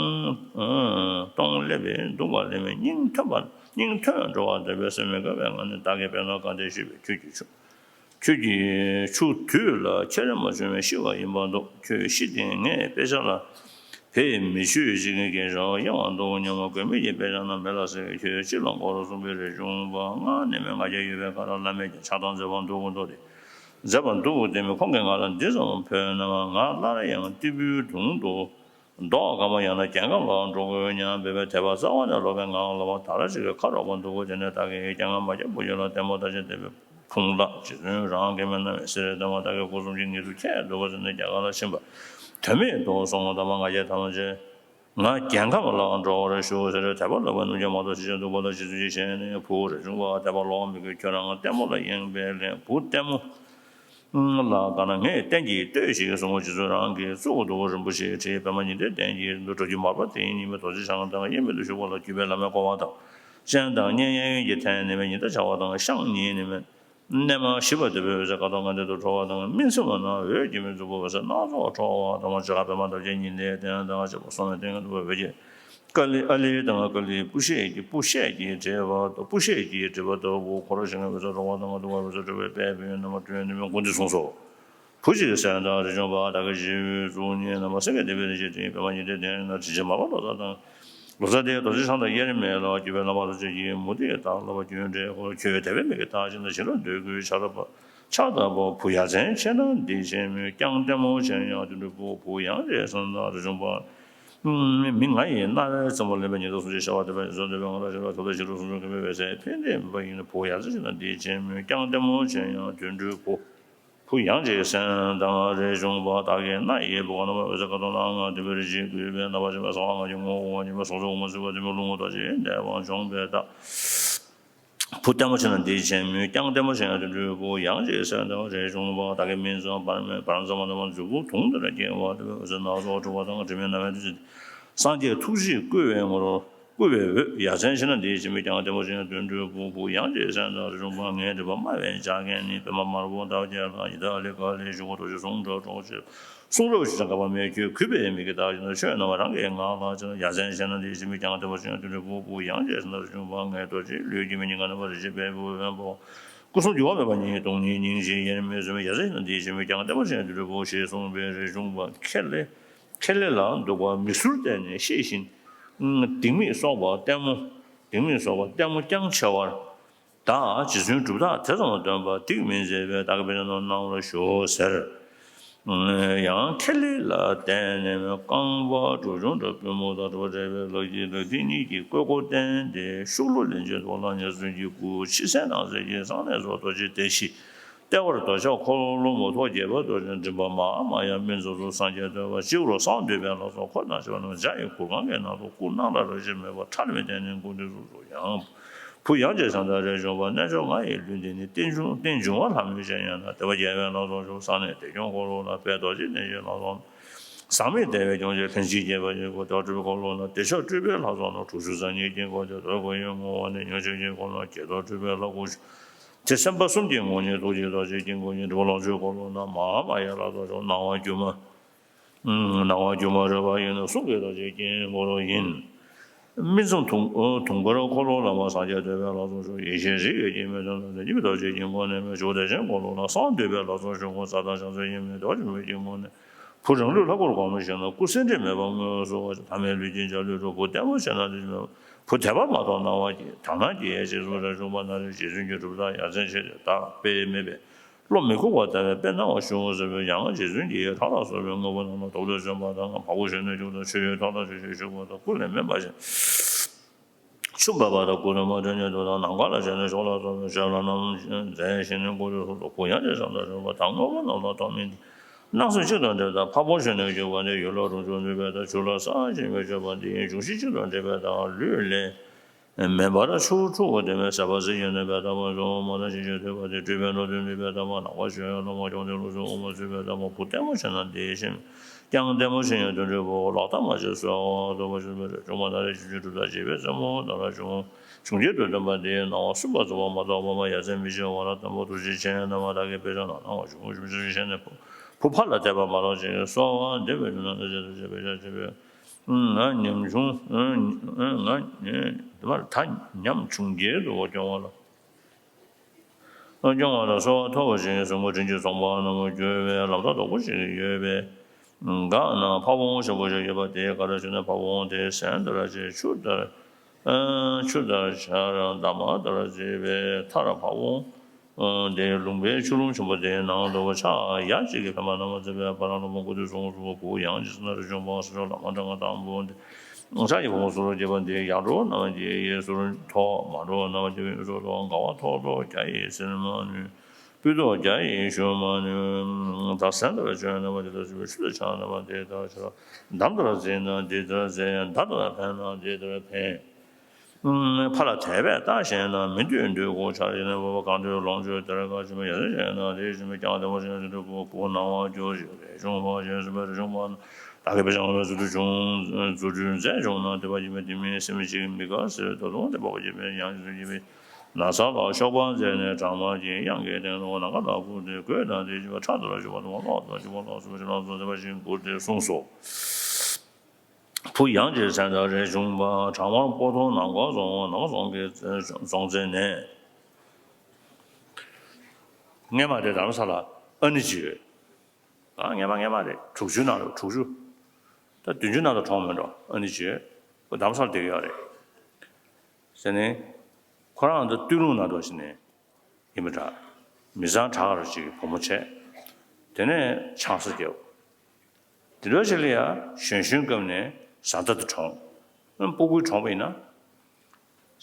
སྟོང་སླེབས་པས་འདུག་པ་ལས་མེད་སྙིང་ཐོན་པ་སྙིང་ཐོན་འགྲོ་བ་འདོད་པས་སེམས་མི་དགའ་བའི་ངང་ནས་བདག་གིས་དཔེར་ན་གང་དེ་ཞུས་པས་ཁྱོད་ཀྱི་ཆུ། ཁྱོད་ཀྱི་ཆུ་དུས་ལ་ཁྱེར་མ་བྱུང་བས་ཤི་བ་ཡིན་པར་འདུག་ཁྱོད་ཤི་སྟེ་ངས་དཔེ་ཆ་ལ་བེད་མི་ཆོད་ཅིག་གི་རོ་གཡེང་བ་འདུག་སྙམ་པ་དགོས་མེད་ཀྱི་དཔེ་ཆ་ན་མེ་ལ་བསྲེགས་ཁྱོད་ཅི་ལ་འགོར་གསུངས་པའི་རེ་བྱུང་བ་ང་ནི་མེད་ང་རྒྱལ་ཡོད་པའི་ཁ་ལ་བླ་མེད་ཀྱི་ཆགས་སྡང་མཛད་པ་འདུག་གོ་འདུག་སྟེ། མཛད་པ་འདུག་གོ་དེ་མིན་ཁོང་གིས་ང་ལ་འདི་ཙམ་བོས་ན་ང་སླར་ཡང་ཏི་ཕུའི་དྲུང་དུ། མདོ་ཁམས་ཡང་ན་རྒྱལ་ཁམས་ལ་འགྲོ་དགོས་སྙམ་འབད་པའི་དད་པ་རྩ་བ་ནས་ལོག་པའི་ངང་ལ་བ་ད་ར་ཅིག་གི་ཁ་རོག་པ་འདུག་གོ་དེ་ནས་བདག་གིས་ཀྱང་ང་མ་རྒྱལ་བུ་ཡོད་ལ་ལྟད་མོ་ལྟ་ཅེས་དད་པའི་ཕུང་ལ་རྗེ་བཙུན་རང་གིས་མི་སྣང་བའི་སེ་རའི་ལྟད་མོ་བདག་གི་སྐུ་གསུམ་གྱི་ངེས་སུ་ཁྱད་འདུག་གོ་ཟེར་ནས་རྒྱ་གར་ལ་ཕྱིན་པ་དོན་མེད་དུ་སོང་བ་དང་མ་ང་རྒྱལ་ཐམས་ཅད། ང་རྒྱལ་ཁམས་ལ་འགྲོ་བར་ཞུ་ཟེར་དད་པ་ལོག་པའི་ནུ་རྒྱུ་མ་གཏོགས་ཅི་བྱེད་འདུག་པ་ལ་རྗེ་བཙུན་གྱིས་ཞལ་ནས་བུ་རེ་བྱུང་བ་དད་པ་ལོག་མི་དགོས་ཁྱོད་རང་ལྟད་མོ་ལ་གཡེང་བས་ལན་བུ་ལྟད་མོ་ལ་དགའ་ན་ངས་བསྟན་གྱིས་ལྟོས་ཤིག་གསུང་ངོ་རྗེ་བཙུན་རང་གིས་གཙུག་ཏུ་རིན་པོ་ཆེའི་ཁྲི་པདྨ་ཉི་ཟླའི་གདན་གྱི་འདུ་གྲུབ་ཀྱི་མར་པ་དེ་ཉིད་མི་རྡོ་རྗེ་འཆང་དང་དབྱེར་མེད་དུ་བཞུགས་པ་ལ་གུས་པས་བླ་མའི་བསྐོར་བ་དང་སྤྱན་དང་མཉན་ཡས་གཡོན་གྱི་ཐད་ནས་མི་ཉི་ཟླ་འཆར་བ་དང་ཤངས་ཉིན་ནས་མི། གནས་མ་ཞི་བ་དེ་བོད་འོད་ཟེར་ཀ་ཏོ་ང་འདི་དུ་འཕྲོ་བ་དང་སྨིན་མཚམས་ན་འོད་ཀྱི་མི་གཙུག་པ་འོད་ཟེར་སྣ་ཚོགས་འཕྲོ་བ་དང་མ་ཅི་ཧ་པད་མ་འདབ་བརྒྱད་ཉི་ཟླའི་གདན་དང་བཅས་པ་སོང་བའི་སྟེང་དུ་འོད་བརྒྱད། ཀ་ལི་ཨ་ལི་དང་ཀ་ལི་པུ་ཤད་ཀྱི་པུ་ཤད་ཀྱི་བྲིས་པ་དང་པུ་ཤད་ཀྱི་བྲིས་པ་ལྟ་བུ་འཁོར་ཞིང་འོད་ཟེར་འཕྲོ་བ་དང་འདུ་བ་འོད་ཟེར་འཕྲོ་བའི་དཔལ་བོད་རྣམ་པ་སྟོན་ནི་མི་མགོ་འདི་གསུངས་སོ། བུ་གཅིག་གི་སྲས་དང་རིགས་ཆུང་པ་དག་གི་རྗེ་བཙུན་གཉིས་རྣམ་པ་སེང་གེ་ལྡན་པའི་རིགས་ཀྱི་སྤྲིན་པདྨ་ཉི་ཟླའི་གདན་ན་དྲིན་ཅན་མར་པ་ལོ་ཙཱ་དང་། ལོ་ཙཱ་དེ་རྡོ་རྗེ་འཆང་དང་དབྱེར་མེད་ལ་གུས་པས་བླ་མ་རྡོ་རྗེ་ཡི་མུ་ཏིག་དང་ལྷ་བ་རྒྱུ་འབྲས་འཁོར་ཁྱོད་དད་པས་མི་དགེ་དག་ཅིང་ན་ཞིང་ལ་འདོད་དགུའི་ཆར་པ་ཆར་ལྟ་བུ་བུ་ཡ་མཚན་ཆེ་ན་འདི་ཆེན་མོའི་ཀྱང་ལྟད་མོ་ཆེན་ཡང་དུད་འགྲོའི་བུ་བུ་ཡང་རེ་སན་དང་རིགས་ཆུང་པ། མི་ང་ཡི་རྣ་བའི་རྩེ་མོ་ལེན་པའི་ཉི་ཟླ་སུམ་ཅུ་ཤར་བ་དེ་བས་བཟོད་འདོད་པའི་ང་ར་ཤར་བ་ཐོབ་ལ་ཞི་ལུ་སུམ་ཅུ་མཁན་པོའི་འོད་ཟེར་ཕན་བདེ་མེད་པ་ཡིན་ན་བུ་ཡ་མཚན་ཆེ་ན་འདི་ཆེན་མོའི་ཀྱང་ལྟད་མོ་ཆེན་ཡང་དུད་འགྲོའི་བུ། བུ་ཡང་ཅིག་སེམས་དང་རེ་བྱུང་བ་དག་གིས་རྣ་ཡི་བུ་ག་ནོར་བ་འོད་ཟེར་ཀ་ཏོ་སྣ་ལྔ་ལྡན་པའི་རིགས་ཀྱི་གུས་པས་རྣ་བ་ཅན་པ་གསང་བ་སྔགས་ཀྱི་ངོ་བོ་ཉིད་པ་སོ་སོ་འོ་མ་སྲིད་པ་ལྡན་པའི་རླུང་མ་རྡོ་རྗེ་འདས་པ་འབྱོངས་པའི་བདག་བུ་ལྟད་མོ་ཆེ་ན་འདི་ཆེན་མོའི་ཀྱང་ལྟད་མོ་ཆེན་ཡང་དུད་འགྲོའི་བུ་ཡང་ཅིག་སེམས་དང་རེ་བྱུང་བ་དག་གིས་མིང་ཙམ་བར་མེད་བར་མཚམས་མ་ལྡན་པ་མཛུབ་གུ་དུང་ལྟར་བརྒྱན་པ་ལྡན་པའི་འོད་ཟེར་སྣ་ཚོགས་འཕྲོ་བ་དང་དྲི་མེད་རྣ་བའི་བདུད་རྩི། སངས་རྒྱས་ཐུགས་རྗེས་བསྐུལ་བའི་ངོར། བསྐུལ་བའི་འོད་ཡ་མཚན་ཆེ་ན་འདི་ཕྱི་མའི་ཀྱང་ལྟད་མོ་ཆེན་དུད་འགྲོའི་བུ། བུ་ཡང་ཅིག་སེམས་དང་རེ་བྱུང་བ་ངའི་སྒྲིབ་པ་སྨྲ་བའི་ཕྱག་རྒྱ་ནི་པདྨ་དམར་པོ་འདབ་བརྒྱད་ལ་ཡི་དྭགས་ལི་ཀ་ལི་ཞུ་བ་རྡོ་རྗེ་གསུང་སྒྲོག་སྒྲོག་ཅེས་གསུང་རབ་ཞུ་བྱ་འགག་པ་མེད་ཁྱོད་གུས་པས་མི་དགེ་དག་ཅིང་ཆོས་རྣམས་རང་གི་ངག་ལ་བྱིན་ཡ་མཚན་ཆེ་ན་འདི་ཕྱི་མའི་ཀྱང་ལྟད་མོ་ཆེན་དུད་འགྲོའི་བུ། བུ་ཡང་ཅིག་སེམས་དང་རེ་བྱུང་བ་ངའི་རྡོ་རྗེ་ལུས་ཀྱི་མི་ཉིད་ང་ནི་བ་རི་ཆེ་བའི་བུ་བོན་པོ་སྐུ་གསུམ་འགྱུར་བ་མེད་པ་ཉིད་སྟོང་ཉིད་སྙིང་རྗེའི་དབྱེར་མེད་ཟུམ་ཡ་མཚན་ཆེ་ན་འདི་ཕྱི་མའི་ཀྱང་ལྟད་མོ་ཆེན་དུད་འགྲོའི་བུ་ཞེས་གསུངས་པའི་རེ་བྱུང་བ་ཁེ་ལེ། ཁེ་ལེ་ལ་འདུག་པ་མིག་ཟུར་བལྟས་ནས་ཤེས་བཞིན། སྡིག་མིག་སོགས་པ་ལྟད་མོ། སྡིག་མིག་སོགས་པ་ལྟད་མོ་རྐྱང་ཕྱེ་བར། བདག་རྗེ་བཙུན་གྲུབ་རྟགས་དེ་ཙམ་སྟོན་པ་སྡིག་མི་མཛད་པས་བདག་གི་དཔེ་ཆ་ནང་གནང་བར་ཞུ་ཟེར། ཡང་ཁེ་ལེ་ལ་བརྟེན་ནས་རྐང་པ་གྲུ་ཆུང་དང་པུས་མོ་དང་གྲུ་པ་འདྲ་བའི་ལག་གི་ལག་མཐིལ་གཉིས་ཀྱིས་བཀོད་སྒོ་བསྟན་ཏེ་ཤུགས་ལོ་ལན་ཆེན་ཐོག་ལ་ཉེར་བཟུང་གི་སྐུ་ཕྱི་གསལ་ནང་གསལ་གྱི་གསང་གནས་སུ་རྡོ་རྗེ་བདེ་གཤེགས། ལྟེ་བར་རྡོ་རྗེ་འཁོར་ལོ་མུ་ཏོག་བརྒྱད་པ་རྡོ་རྗེ་མགྲིན་པ་མ་ཨ་མ་ཡ་སྨིན་མཛོད་དུ་སངས་རྒྱས་བསྟོད་པ་སྤྱི་བོར་གསང་འདུས་པའི་ལྷ་ཚོགས་འཁོར་དང་བཅས་པ་རྣམས་འཇའ་ཡི་གུར་ཁང་གི་ནང་དུ་སྐུ་སྣང་ལ་རག་ཅིང་མེད་པར་ཁྲ་ལམ་མེ་བསྟན་ནས་སྐུ་མདུན་ཚུགས་སུ་ཡང་ བུ་ཡང་ཅིན་སེམས་དང་རས་ཆུང་པ། རྣལ་འབྱོར་ང་ཡི་ལུས་འདི་ནི། རྟེན་འབྱུང་རྟེན་འབྱུང་བ་ལྷ་མོའི་སྤྱན་སྙེམས་ན། བདེ་བ་རྒྱལ་བའི་ལྷ་ཚོགས་ཞུགས། གསང་གནས་བདེ་སྐྱོང་འཁོར་ལོ་ལ། དཔལ་རྡོ་རྗེ་གདན་བཞིའི་ལྷ་ཚོགས། ཟག་མེད་བདེ་བས་སྐྱོང་བྱེད་ལྷན་ཅིག་སྐྱེས་པ་ཉིད་སྐུ། བདེ་བ་སྤྲུལ་པའི་འཁོར་ལོ་ན། བདེ་མཆོག་སྤྲུལ་པའི་ལྷ་ཚོགས་རྣམས། དྲུག་ཅུ་རྩ་གཉིས་དཀྱིལ་འཁོར་ཏེ། རྡོ་རྗེ་སྐུ་ཡི་ངོ་བོ་ནི། མྱུར་མཆོད་དཀྱིལ་འཁོར་ལ། བརྒྱད་སྟོང་སྤྲུལ་པའི་ལྷ་སྐུ་ཞུགས། དེ་སེམས་དཔའ་གསུམ་གྱི་ངོ་བོ་ཉིད། ཐུགས་རྗེའི་རྡོ་རྗེ་དཀྱིལ་འཁོར་ཉིད། འགྲོ་བ་ལོངས་སྤྱོད་འཁོར་ལོ་ན། མ་ཧཱ་མ་ཡའི་ལྷ་ཚོགས་ཞུགས། སྣང་བ་སྒྱུ་མ། སྣང་བ་སྒྱུ་མ་རོལ་པ་ཡིན། གསུང་གི་རྡོ་རྗེ་དཀྱིལ་འཁོར་ཡིན། སྨིན་མཚམས་དུང་དུང་དཀར་འཁོར་ལོ་ལ། མ་སངས་རྒྱས་འདོད་པའི་ལྷ་ཚོགས་ཞུགས། ཡེ་ཤེས་རིགས་ཀྱི་སྐྱེད་མོས་ཚལ་ན། སྙིང་གི་རྡོ་རྗེ་དཀྱིལ་འཁོར་ནས། མི་འབྱུང་བདེ་ཆེན་འཁོར་ལོ་ལ། གསང་འདུས་པའི་ལྷ་ཚོགས་ཞུགས། ཚ་དང་ཞག་ཚོད་ཡིན་མིན། བདེ་བ་ཆེན་པོའི་དཀྱིལ་འཁོར་ནས། བུ་རང་ལུས་ལྷ་སྐུར་གོང་མར་བཞེངས་ན། སྐུ་སེར་སྦྲེང་མེད་པ་མངོན་སུམ་དུ། ཐ་མལ་ལུས་ཀྱི་འཇའ་ལུས་འགྲུབ། བུ་ལྟད་མོ་ཆེ་ན་དེ་བཞིན། བུ་དད་པ་མ་གཏོགས་སྣང་བ་སྐྱེ། དག་སྣང་སྐྱེ་ཡས་ཞེས་གསུངས་པ་ལྟར། གཞུང་པ་ན་རེ་རྗེ་བཙུན་གྱི་གྲུབ་རྟགས་ཡ་མཚན་ཆེ་སྟེ། བདག་དཔེ་མེད་པས་བློ་མི་ཁུག་པ་ལྟ་བུའི་དཔེར་སྣང་བ་ཞུ་ཟེར་བའི། ཡང་རྗེ་བཙུན་གྱི་ཁྲག་ལ་སོགས་པའི་དངོས་པོ་རྣམས་ལ་དོགས་པས་བརྩོན་པ་དང་། འཕགས་པོ་གཞོན་ནུ་བཅུ་དང་། མཆོད་ཡོན་ཐོག་མཐའ་ཆོས་ཀྱི་མཆོད་པ་དང་། སྐུ་ལས་མེ་འབར་ཞིང་ཆུ་འབབ་པ་དང་། སྐུ་ན་མ་ཐོན་ཉིད་དུ་དང་། ནམ་མཁའ་ལ་བྱོན་ནས་ཞོགས་ལ་སོགས་པའི་ཆོས་ལ་རྣམ་མཛད་ཞིང་ནི། སྐུ་དུས་གསུམ་དུ་བུ་ཡང་ཅིན་སེམས་དང་རས་ཆུང་པ་དང་། དངོས་པོ་རྣམས་ལ་ཐོགས་མེད་དེ། སྣང་སྲིད་གཅིག་ཏུ་འདྲེས་པ་དང་། འཕགས་པོ་གཞོན་ནུ་བཅུ་པ་ནི། ཡུལ་ལ་རོང་ཆུ་འདུས་པའི་དང་། ཆུ་ལ་ས་ཞིང་པའི་སྤྱོད་པ་འདི་ཡིན། འབྱུང་བཞི་གཅིག་ཏུ་འདྲེས་པའི་དང་། ལུས་ལས་མེ་འབར་ཆུ་འཁྲུགས་པ་དེ་མིན། ཟད་པ་ཟིལ་གྱིས་གནོན་པའི་ལྟ་བ་བྱུང་། མ་དང་ཞིང་གཅིག་ཏུ་འདྲེས་པ་དེ། སྤྲུལ་པའི་འགྲོ་དོན་འདུས་པའི་ལྟ་བ། ནམ་མཁའ་ཞོན་ལམ་མ་ཁྱོང་སྟེ། ལུས་སུ་དབུ་མ་ཚུད་པའི་ལྟ་བ། བུ་ལྟད་མོ་ཆེ་ན་དེ་བཞིན། ཀྱང་ལྟད་མོ་ཆེ་ཡང་དུད་འགྲོའི་བུ། ལག་ཐག་མ་ཆད་གསོལ་བ་འདེབས་པ་ཞུ་བའི་ཕྱིར། གཞུང་པ་ན་རེ་རྗེ་བཙུན་གྲུབ་རྟགས་བྱེད་པའི་རྩེ་མོ་ལྟར་བྱུང་། བྱུང་རྒྱལ་དུ་སྟོན་པ་འདི་ཡི་སྣང་བ། གསུམ་པ་རྫོགས་པ་མ་རྟོགས་པ་མ། ཡ་མཚན་མི་ཤེས་པ་ལ། དང་པོ་ཐུགས་རྗེ་ཆེ་ཡང་རྣམ་པར་དག་གི་དཔེ་བྱད་རྣམས་སྣང་བ་བྱུང་། བཞི་པ་ཆུ་ཆེན་ནས་བུ་ཕ་ལ་དད་པ་མ་ལོག་ཅིག་གསོལ་བ་འདེབས་པའི་ལུས་ན་ན་ཟེར་དུ་བྱེད་པའི་ཕྱག་བྱེད་པའི། ང་ཉམ་ཆུང་། ང་ཉམ་ཆུང་རྒྱལ་དུ་སྐྱོང་བ་ལ། སྐྱོང་བ་ལ་གསོལ་བ་ཐོབ་པར་བྱིན། གསོན་པོ་དྲིན་གྱིས་ཚོང་པ་རྣམས་གྱུར་པའི། ལམ་ཐག་རྡོག་པོ་ཞིག་ཡོད་པའི་སྒང་ན་འཕགས་པོ་ཆེན་པོ་ཞིག་ཡོད་པ་དེ་ག་རེ་ཞུ་ན། འཕགས་པོ་དེ་ཟན་ལྟར་བྱེད། ཆུ་ལྟར། ཆུ་ལྟར་འཆར། འདབ་མ་ལྟར་བརྩེགས་པའི་མཐར་འཕགས་པོ། དེའི་ལུང་པའི་ཆུ་ཀླུང་ཆེན་པོ་དེའི་ནང་དུ་ཕྱག་ཡ་གཅིག་གིས་འཕེན་པ་རྣམ་པར་མཛེས་པའི་ཕ་རོལ་ལྷ་མོ་སྐུ་དུས་གསུམ་གསུམ་པོ། བུ་ཡང་ཅིན་སེམས་དང་རས་ཆུང་པ། ས་ཕྱོགས་ལ་མ་འདྲ་ང་དང་པོ་འདི། ཕྱག་གཡས་བུ་མོ་ཟུར་དུ་བསྐྱེད་པ་འདི། ཡར་འགྲོ་བ་རྣམས་ཀྱི་གཡས་ཟུར་ཐོག་མར་འགྲོ་བ་རྣམས་ཀྱི་གཡོན་ཟུར་ཐོག་དགའ་བ་ཐོག་ཐོག་བརྒྱ་ཡིས་ཟིན་མ་ནུས། སྤུ་ཐོག་བརྒྱ་ཡིས་ཞུ་མ་ནུས། ད་ཟན་ལྟར་བྱོན་རྣམ་པ་དེ་ལྟར་བྱོན། ཆུ་ལྟར་འཆར་རྣམ་པ་དེ་ལྟར་འཆར། འདམ་ལྟར་བརྩེགས་ན་དེ་ལྟར་བརྩེགས། མདའ་ལྟར་འཕེན་ན་དེ་ལྟར་འཕེན། ཕ་ལ་དད་པས་བརྟགས་ཤེས་ན། མི་འདོད་འདོད་དགུ་འཆར་ཞིང་ནི། འཕགས་པ་གང་འདོད་ལོངས་སྤྱོད་དེར་དགའ། ཆུ་མིག་ཡ་མཚན་ཆེ་ན་དེ་བཞིན་མིག། ཀྱང་ལྟད་མོ་ཆེ་ན་དེ་འདྲ་བུ། བུ་སྣང་བ་འགྱུར་ཞིང་རས་ཆུང་པ། གཞན་སེམས་པའི་རས་ཆུང་པ་རྣམས། བདག་གི་དཔེ་བྱད་ལ་ཚུལ་དུ་བྱུང་། རྫུ་འཕྲུལ་མཛད་བྱུང་ན། དད་པ་སྐྱེས་པའི་དེ་མིན་སེམས་ཅན་མི་དགའ་ཟེར། ད་དུང་དེ་འཕགས་པ་སྐྱེས་པའི་ཡང་ཅིན་སེམས་ཀྱི་ན་བཟའ་ལ་གཤོག་པ་མཛད་ནས་གྲང་མ་གྱི་གཡང་གིས་སྟེང་ལོགས་ནམ་མཁའ་ལ་འཕུར་ཏེ། གོས་དང་དེ་བཞིན་པ་ཁྲག་ལྟར་བྱུགས་པ་དང་། གློག་ལྟར་བྱུགས་པ་ལ་སོགས་པ་ཅི་ལ་སོགས་དད་པ་བཞིན་བཀུར་ཏེ་གསུངས་སོ། བུ་ཡང་ཅིན་སེམས་དང་རས་ཆུང་པ། གྲང་བར་སྤོ་ཐོག་ནམ་མཁར་སོང་། ནམ་མཁའ་སོང་གི་སོང་ཚེ་ནས། སྔས་མ་དེ་རྡ་རམ་ས་ལ་ཨ་ནེ་གཅིག་ཡོད། ཨ་སྔས་མ་སྔས་མ་རེད། དྲུག་ཅུའི་ནང་དུ། དྲུག་ཅུ། ད་བདུན་ཅུའི་ནང་དུ་གྲོངས་མེད་འགྲོ། ཨ་ནེ་གཅིག་ཡོད། ཁོ་རྡ་རམ་ས་ལ་བསྡད་ཀྱི་ཡོད་རེད། ཟེར་ནས། ཁོ་རང་ད་སྟོད་ལུང་ན་འགྲོ་བྱས་ནས། ཡིན་པ་འདྲ། མི་ཚང་གྲྭ་གར་ཅིག་བུ་མོ་བྱས། དེ་ནས་ཆང་ས་བརྒྱབ། དེ་འདྲ་ཞིག་ལ་ཡ་གཞོན་གཞོན་སྐབས་ནས་བཟའ་ཟླ་དེ་གྲོངས། སྤུ་གུའི་གྲོངས་པ་ཡིན་ན།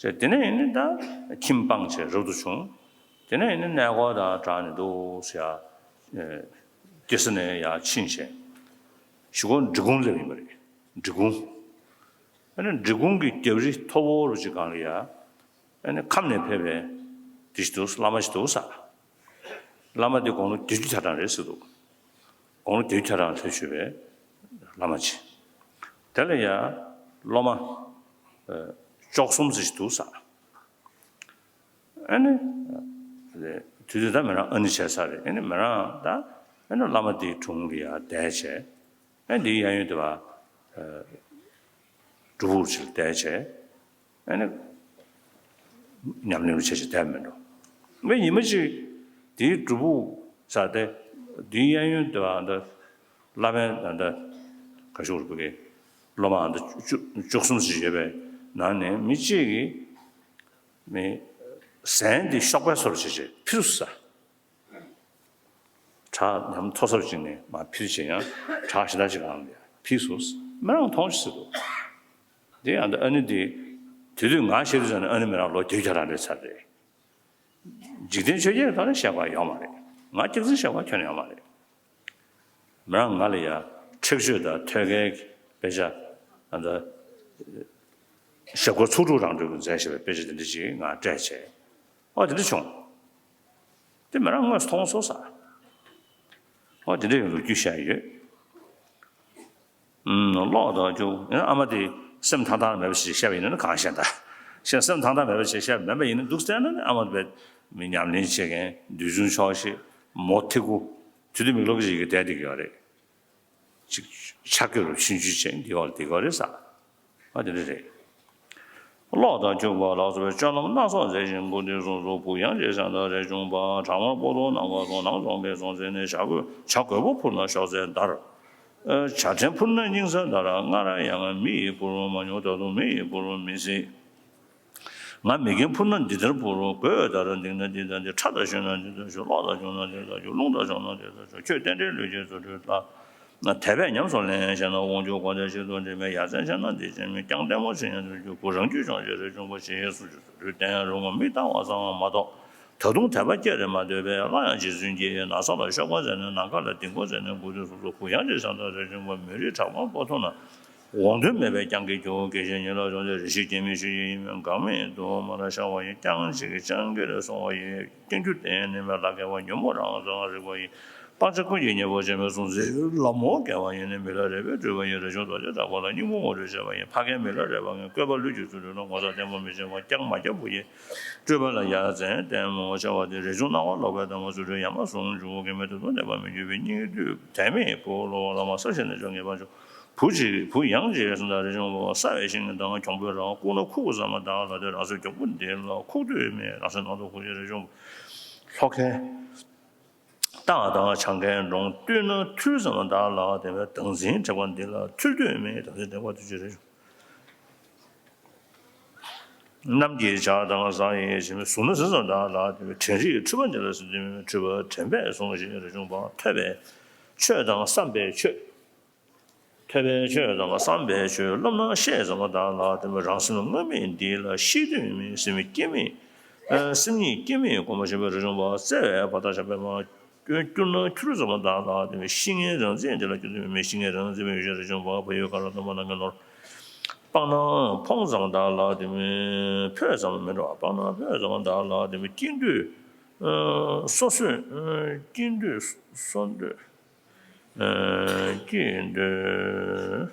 ཟེར་དེ་ནས་ཡིན་ནི་ད་ཁྱིམ་སྤངས་བྱས་རབ་ཏུ་བྱུང་། དེ་ནས་ཡིན་ནི་གནས་སྐོར་དང་སྦྲགས་ནས་འདུག་ཟེར་ཡ། སྐྱེ་ས་ནས་ཡར་ཕྱིན་བྱས། གཞིས་ཁོག་འབྲི་གུང་སླེབས་ཡིན་པ་རེད། འབྲི་གུང་། ཨ་ནི་འབྲི་གུང་གི་རྒྱབ་རི་མཐོ་པོ་རུ་ཅིག་སྒང་ལ་ཡ། ཨ་ནི་ཁམས་ནས་ཕེབས་པའི་དེ་ཞིག་འདུག་བླ་མ་ཞིག་འདུག་ས། བླ་མ་དེ་དགུང་ལོ་བརྒྱད་ཅུ་ཆ་གྲངས་རེད་ཟེར་འདུག་དགུང་ལོ་བརྒྱད་ཅུ་ཆ་གྲངས་སླེབས་བཞུགས་པའི་བླ་མ་ཅིག་དེ་ལ་ཡ་སློབ་མ་བཅུ་གསུམ་ཙམ་ཞིག་འདུག་ས། ཨ་ནི་དུས་དུས་ད་མི་རང་ཨ་ནེ་བྱས་ཚར་རེད། ཨ་ནི་མི་རང་ད་ཨ་ནི་བླ་མ་དེའི་དྲུང་ལ་ཡ་བསྡད་བྱས། ཨ་ནི་དེའི་གཡས་གཡོན་དེ་བ་སྒྲུབ་ཕུག་ཅིག་ལ་བསྡད་བྱས། ཨ་ནི་ཉམས་ལེན་བྱས་བྱས་བསྡད་མེད་འགྲོ། ཨ་ཉི་མ་གཅིག་དེའི་སྒྲུབ་ཕུག་ས་དེ་དེའི་གཡས་གཡོན་དེ་བ་ད་བླ་མའི་ད་ད་ག་ཞུ་རུ་བུ་གའི་སློབ་མ་ད་བཅུ་བཅུ་གསུམ་ཙམ་ཡོད་པའི་ནང་ནས་མི་གཅིག་གིས་མི་ཟན་དེ་གཤོག་པའི་བཟོ་འདྲ་བྱས་བྱས་ཕྱིར་ས། བྲག་ཉམས་མཐོ་སར་བཅིངས་ནས་མར་འཕུར་བྱས། ཡང་བྲག་གཞན་དག་ཅིག་སྒང་ལ་འཕུར་སོང་། མི་རང་མཐོང་ཤེས་འདུག་དེ་ཡང་ཨ་ནེ་དེ་དེ་དུས་ང་བཤད་དུས་ཙམ་ནས་ཨ་ནེ་མི་རང་ལོ་བརྒྱད་ཅུ་གྲངས་རེད་ཚར་རེད། འཇིག་རྟེན་ཆོས་བརྒྱད་ཀྱི་ཐོག་ནས་བཤད་པ་ཡོད་མ་རེད། ང་སྐྱག་རྫུན་བཤད་པ་ཁྱོན་ནས་ཡོད་མ་རེད། མི་རང་ང་ལ་ཡ་ཁྲེགས་ཆོད་དང་ཐོད་རྒལ་གྱི་དཔེ་ཆ་ཨ་ད་ ཞབས་དཀར་ཚོགས་དྲུག་རང་གྲོལ་གྱི་མཛད་ཞེས་པའི་དཔེ་ཆ་དེ་འདྲ་ཅིག་ང་སྤྲད་བྱས། ཨོ་དེ་འདྲ་བྱུང་། དེ་མི་རང་དངོས་སུ་མཐོང་སོང་ས། ཨོ་དེ་འདྲ་ཡང་ལོ་རྒྱུས་བཤད་ཡོད། ཨུམ། ཀློག་དང་རྒྱུགས། ཨ་མ་དེ་སེམས་ཐང་ཐང་མེད་པ་ཞིག་བཤད་པ་ཡིན་ན་ནི་གང་ཤེས་ད། ཤེས་སེམས་ཐང་ཐང་མེད་པ་ཞིག་བཤད་པ་མེད་པ་ཡིན་ན་འདུག་བལྟས་ན་ནི་ཨ་མ་དེ་མི་ཉམས་ལེན་བྱེད་མཁན་འདུལ་ཆུང་ཆོག་ཤེས་མོ་ཐི་གུ་དུས་དུ་མིག་ལོག་གི་ཞིག་གི་བསྡད་བསྡད་ཀྱི་ཡོད་རེད། ཅིག་ཆ་སྐྱོ་རུ་ཆུང་ཆུང་ཅན་འདི་བ་ལ་འདི་ག་རེད་ས། ཨ་དེ་འདྲ་རེད། ཀློག་དང་རྒྱུགས་པ་ལ་སོགས་པའི་སྤྱོད་ལམ་སྣ་ཚོགས་མཛད་ཅིང་མགོ་མཐིལ་སོ་སོར་བུ་ཡང་རྗེ་བྱང་ཐང་རས་ཆུང་པ་བྲག་དམར་པོ་ཏོ་ནམ་མཁའ་སོགས་ནང་རྫོང་པའི་སྲོང་བཙན་ནས་བྱ་རྒོད་བྱ་རྒོད་པོ་འཕུར་ན་གཤོག་རྩལ་འདར། བྱ་ཕྲན་འཕུར་ན་སྙིང་རྩལ་འདར། སྔར་ཡང་མི་ཡིས་འཕུར་མ་མྱོང་ད་དུང་མི་ཡིས་འཕུར་མི་སྲིད། ང་མི་རྒན་འཕུར་ན་འདི་ལྟར་འཕུར། རྒོད་ལྟར་ལྡིང་ན་འདི་ལྟར་འདི། ཁྲ་ལྟར་ཞོན་ན་འདི་ལྟར་ཞོན། གློག་ལྟར་འབྱུང་ན་འདི་ལྟར་འབྱུང་། རླུང་ལྟར་འབྱུང་ན་འདི་ལྟར་འབྱུང་། ཁྱོད་རྟེན་འབྲེལ་ལུས་ཀྱི་རྫུ་འཕྲུལ་ལྟར། དད་པས་ཉམས་སུ་ལེན་ཤེས་ན་དབང་ཕྱུག་གོ་འདྲེན་ཞིག་ཏུ་འདྲེན་མེད། ཡ་མཚན་ཆེ་ན་འདི་ཅན་མིན། ཀྱང་ལྟད་མོ་ཆེ་ཡང་འདིར་རྒྱུ་བུ་རང་རྒྱུད་སྦྱོང་བྱེད་རས་ཆུང་པ་ཞེས་སུ་རྒྱུ་རུས་བསྟན་རུང་བ་མི་བཏང་བ་ཙམ་མ་གཏོགས་ད་དུང་དད་པ་སྐྱེ་རེ་མ་འདོད་པས་སླར་ཡང་རྗེ་བཙུན་གྱིས་ན་བཟའ་ལ་གཤོག་པ་མཛད་ནས་ནམ་མཁའ་ལ་ལྡིང་དགོས་མཛད་ནས་མགོ་ཐོད་སོ་སོར་བུ་ཡང་རྗེ་བྱང་ཐང་རས་ཆུང་པ་མོན་རིའི་བྲག་དམར་པོ་ཏོ་ན། འོང་དོན་མེད་པའི་རྐྱང་གི་རྒྱུ་དགེ་བཤེས་ཉིད་ལ་སྦྱོང་ཚེ་རེ་ཞིག་སྐྱེ་མི་ཤི་ཡི་ཡིན་མོད་འགག་མེད་དུ་མ་ལ་ཤར་བ་ཡི་རྐྱང་ཞིག་གི་རྐྱང་གི་ལ་སོང་བ་ཡི་རྐྱང་རྒྱུ་དེ་ནི་མེད་ལ་སྐལ་བ་ཉོན་མོངས་རང་སོང་རིག་པ་ཡི་སྤང་བྱ་ཀུན་གྱི་གཉེན་པོ་ཆེན་མོའི་གསུང་ཚིག་ལ་མོ་སྐལ་བ་ཡི་ནི་མི་ལ་རས་པའི་སྤྲུལ་པ་ཡི་རས་ཆུང་རྡོ་རྗེ་བྲག་པ་ལ་སྙིང་པོ་ངོ་སྤྲོད་བྱས་པ་ཡི་ཕ་རྒན་མི་ལ་རས་པ་ངས་བཀོད་པ་ལུས་ཀྱི་ཚུལ་ལུས་ལ་ངོ་ཚ་ལྟད་མོ་མི་བྱེད་པ་རྐྱང་མ་རྐྱང་བུ་ཡི་སྤྲུལ་པ་ལ་ཡ་མཚན་ལྟད་མོ་ཆེ་བ་དེ་རས་ཆུང་སྣང་བ་ལོག་པའི་ལྟད་མོ་ཚུལ་ཁྲིམས་ཡ་མ་ཟུང་འཇུག་གི་མི་དེ་ཚོ་ནད་པ་མི་འགྱུར་བའི་སྙིང་སྡུག་དད་མེད་བུ་ལོ་བ་ལ་མ་ས་ཞིག་ནས་ཅུང་ངེས་པ་བྱུང་། བུ་གཅིག་བུ་ཡང་གཅིག་སུ་འདྲ་རེ་བྱུང་བ་ས་བའི་ཤིང་གི་མདངས་གྱོང་པོའི་རང་བཀུག་ན་ཁུག་ཙམ་མ་དག་ལ་དེ་རང་སོའི་གྱོང་པོ་འདི་ལ་ཁུག་འདོད་མེད་རང་སེམས་ནང་དུ་ཁུག་ཅེས་རེ་བྱུང་། ལྷོ་ཁའི་རྟ་དང་བྱང་ཁའི་འབྲོང་བཏུལ་ན་ཐུལ་ཙམ་མ་དག་ལ་དེ་བས་དམ་འཛིན་དྲེགས་པ་འདི་ལ་ཐུལ་འདོད་མེད་དམ་འཛིན་དྲེགས་པ་ཐུལ་ཅེས་རེ་བྱུང་། གནམ་གྱི་བྱ་དང་བཟའ་ཡི་ཞིང་བཟུང་ན་ཟིན་ཙམ་དག་ལ་དེ་བས་དྲན་རིག་འཁྲུལ་པ་འདི་ལ་ཟིན་འདོད་མེད་འཁྲུལ་པ་དྲན་པས་བཟུང་ཞེས་རེ་བྱུང་བ་ཐོས་པའི་ཆོས་དང་བསམ་པའི་ཆོས། ཐོས་པའི་ཆོས་དང་བསམ་པའི་ཆོས་བསླབ་ན་ཤེས་ཙམ་པ་དག་ལ་དེ་བས་རང་སེམས་དངོས་མེད་འདི་ལ་ཤེས་འདོད་མེད་སེམས་སྐྱེ་མེད། སེམས་ཉིད་སྐྱེ་མེད་སྒོམ་པ་ཞེས་པའི་རེ་བྱུང་བ་བརྩེ་བའི་བར་ཐག་བཞག་པས་མ་བསྐྱུར་ན་ཁྱུར་ཙམ་པ་དག་ལ་དེ་བས་ཤི་ངན་རང་བཙན་འདི་ལ་སྐྱོ་འདོད་མེད་ཤི་ངན་རང་བཙན་མེད་ཡོད་ཅེས་རེ་བྱུང་བ་བལ་ཡུལ་ཁ་ལ་སྟོན་པ་ནམ་མཁའི་ནོར། སྤང་ན་ཕོངས་ཙམ་དག་ལ་དེ་བས་ཕོད་ཙམ་མི་འགྲོ་བ་སྤང་ན་ཕོད་ཙམ་དག་ལ་དེ་བས་སྐྱིད་འདོད་སོ་སོས་སྐྱིད་འདོད་སོ་འདོད། སྐྱིད་འདོད།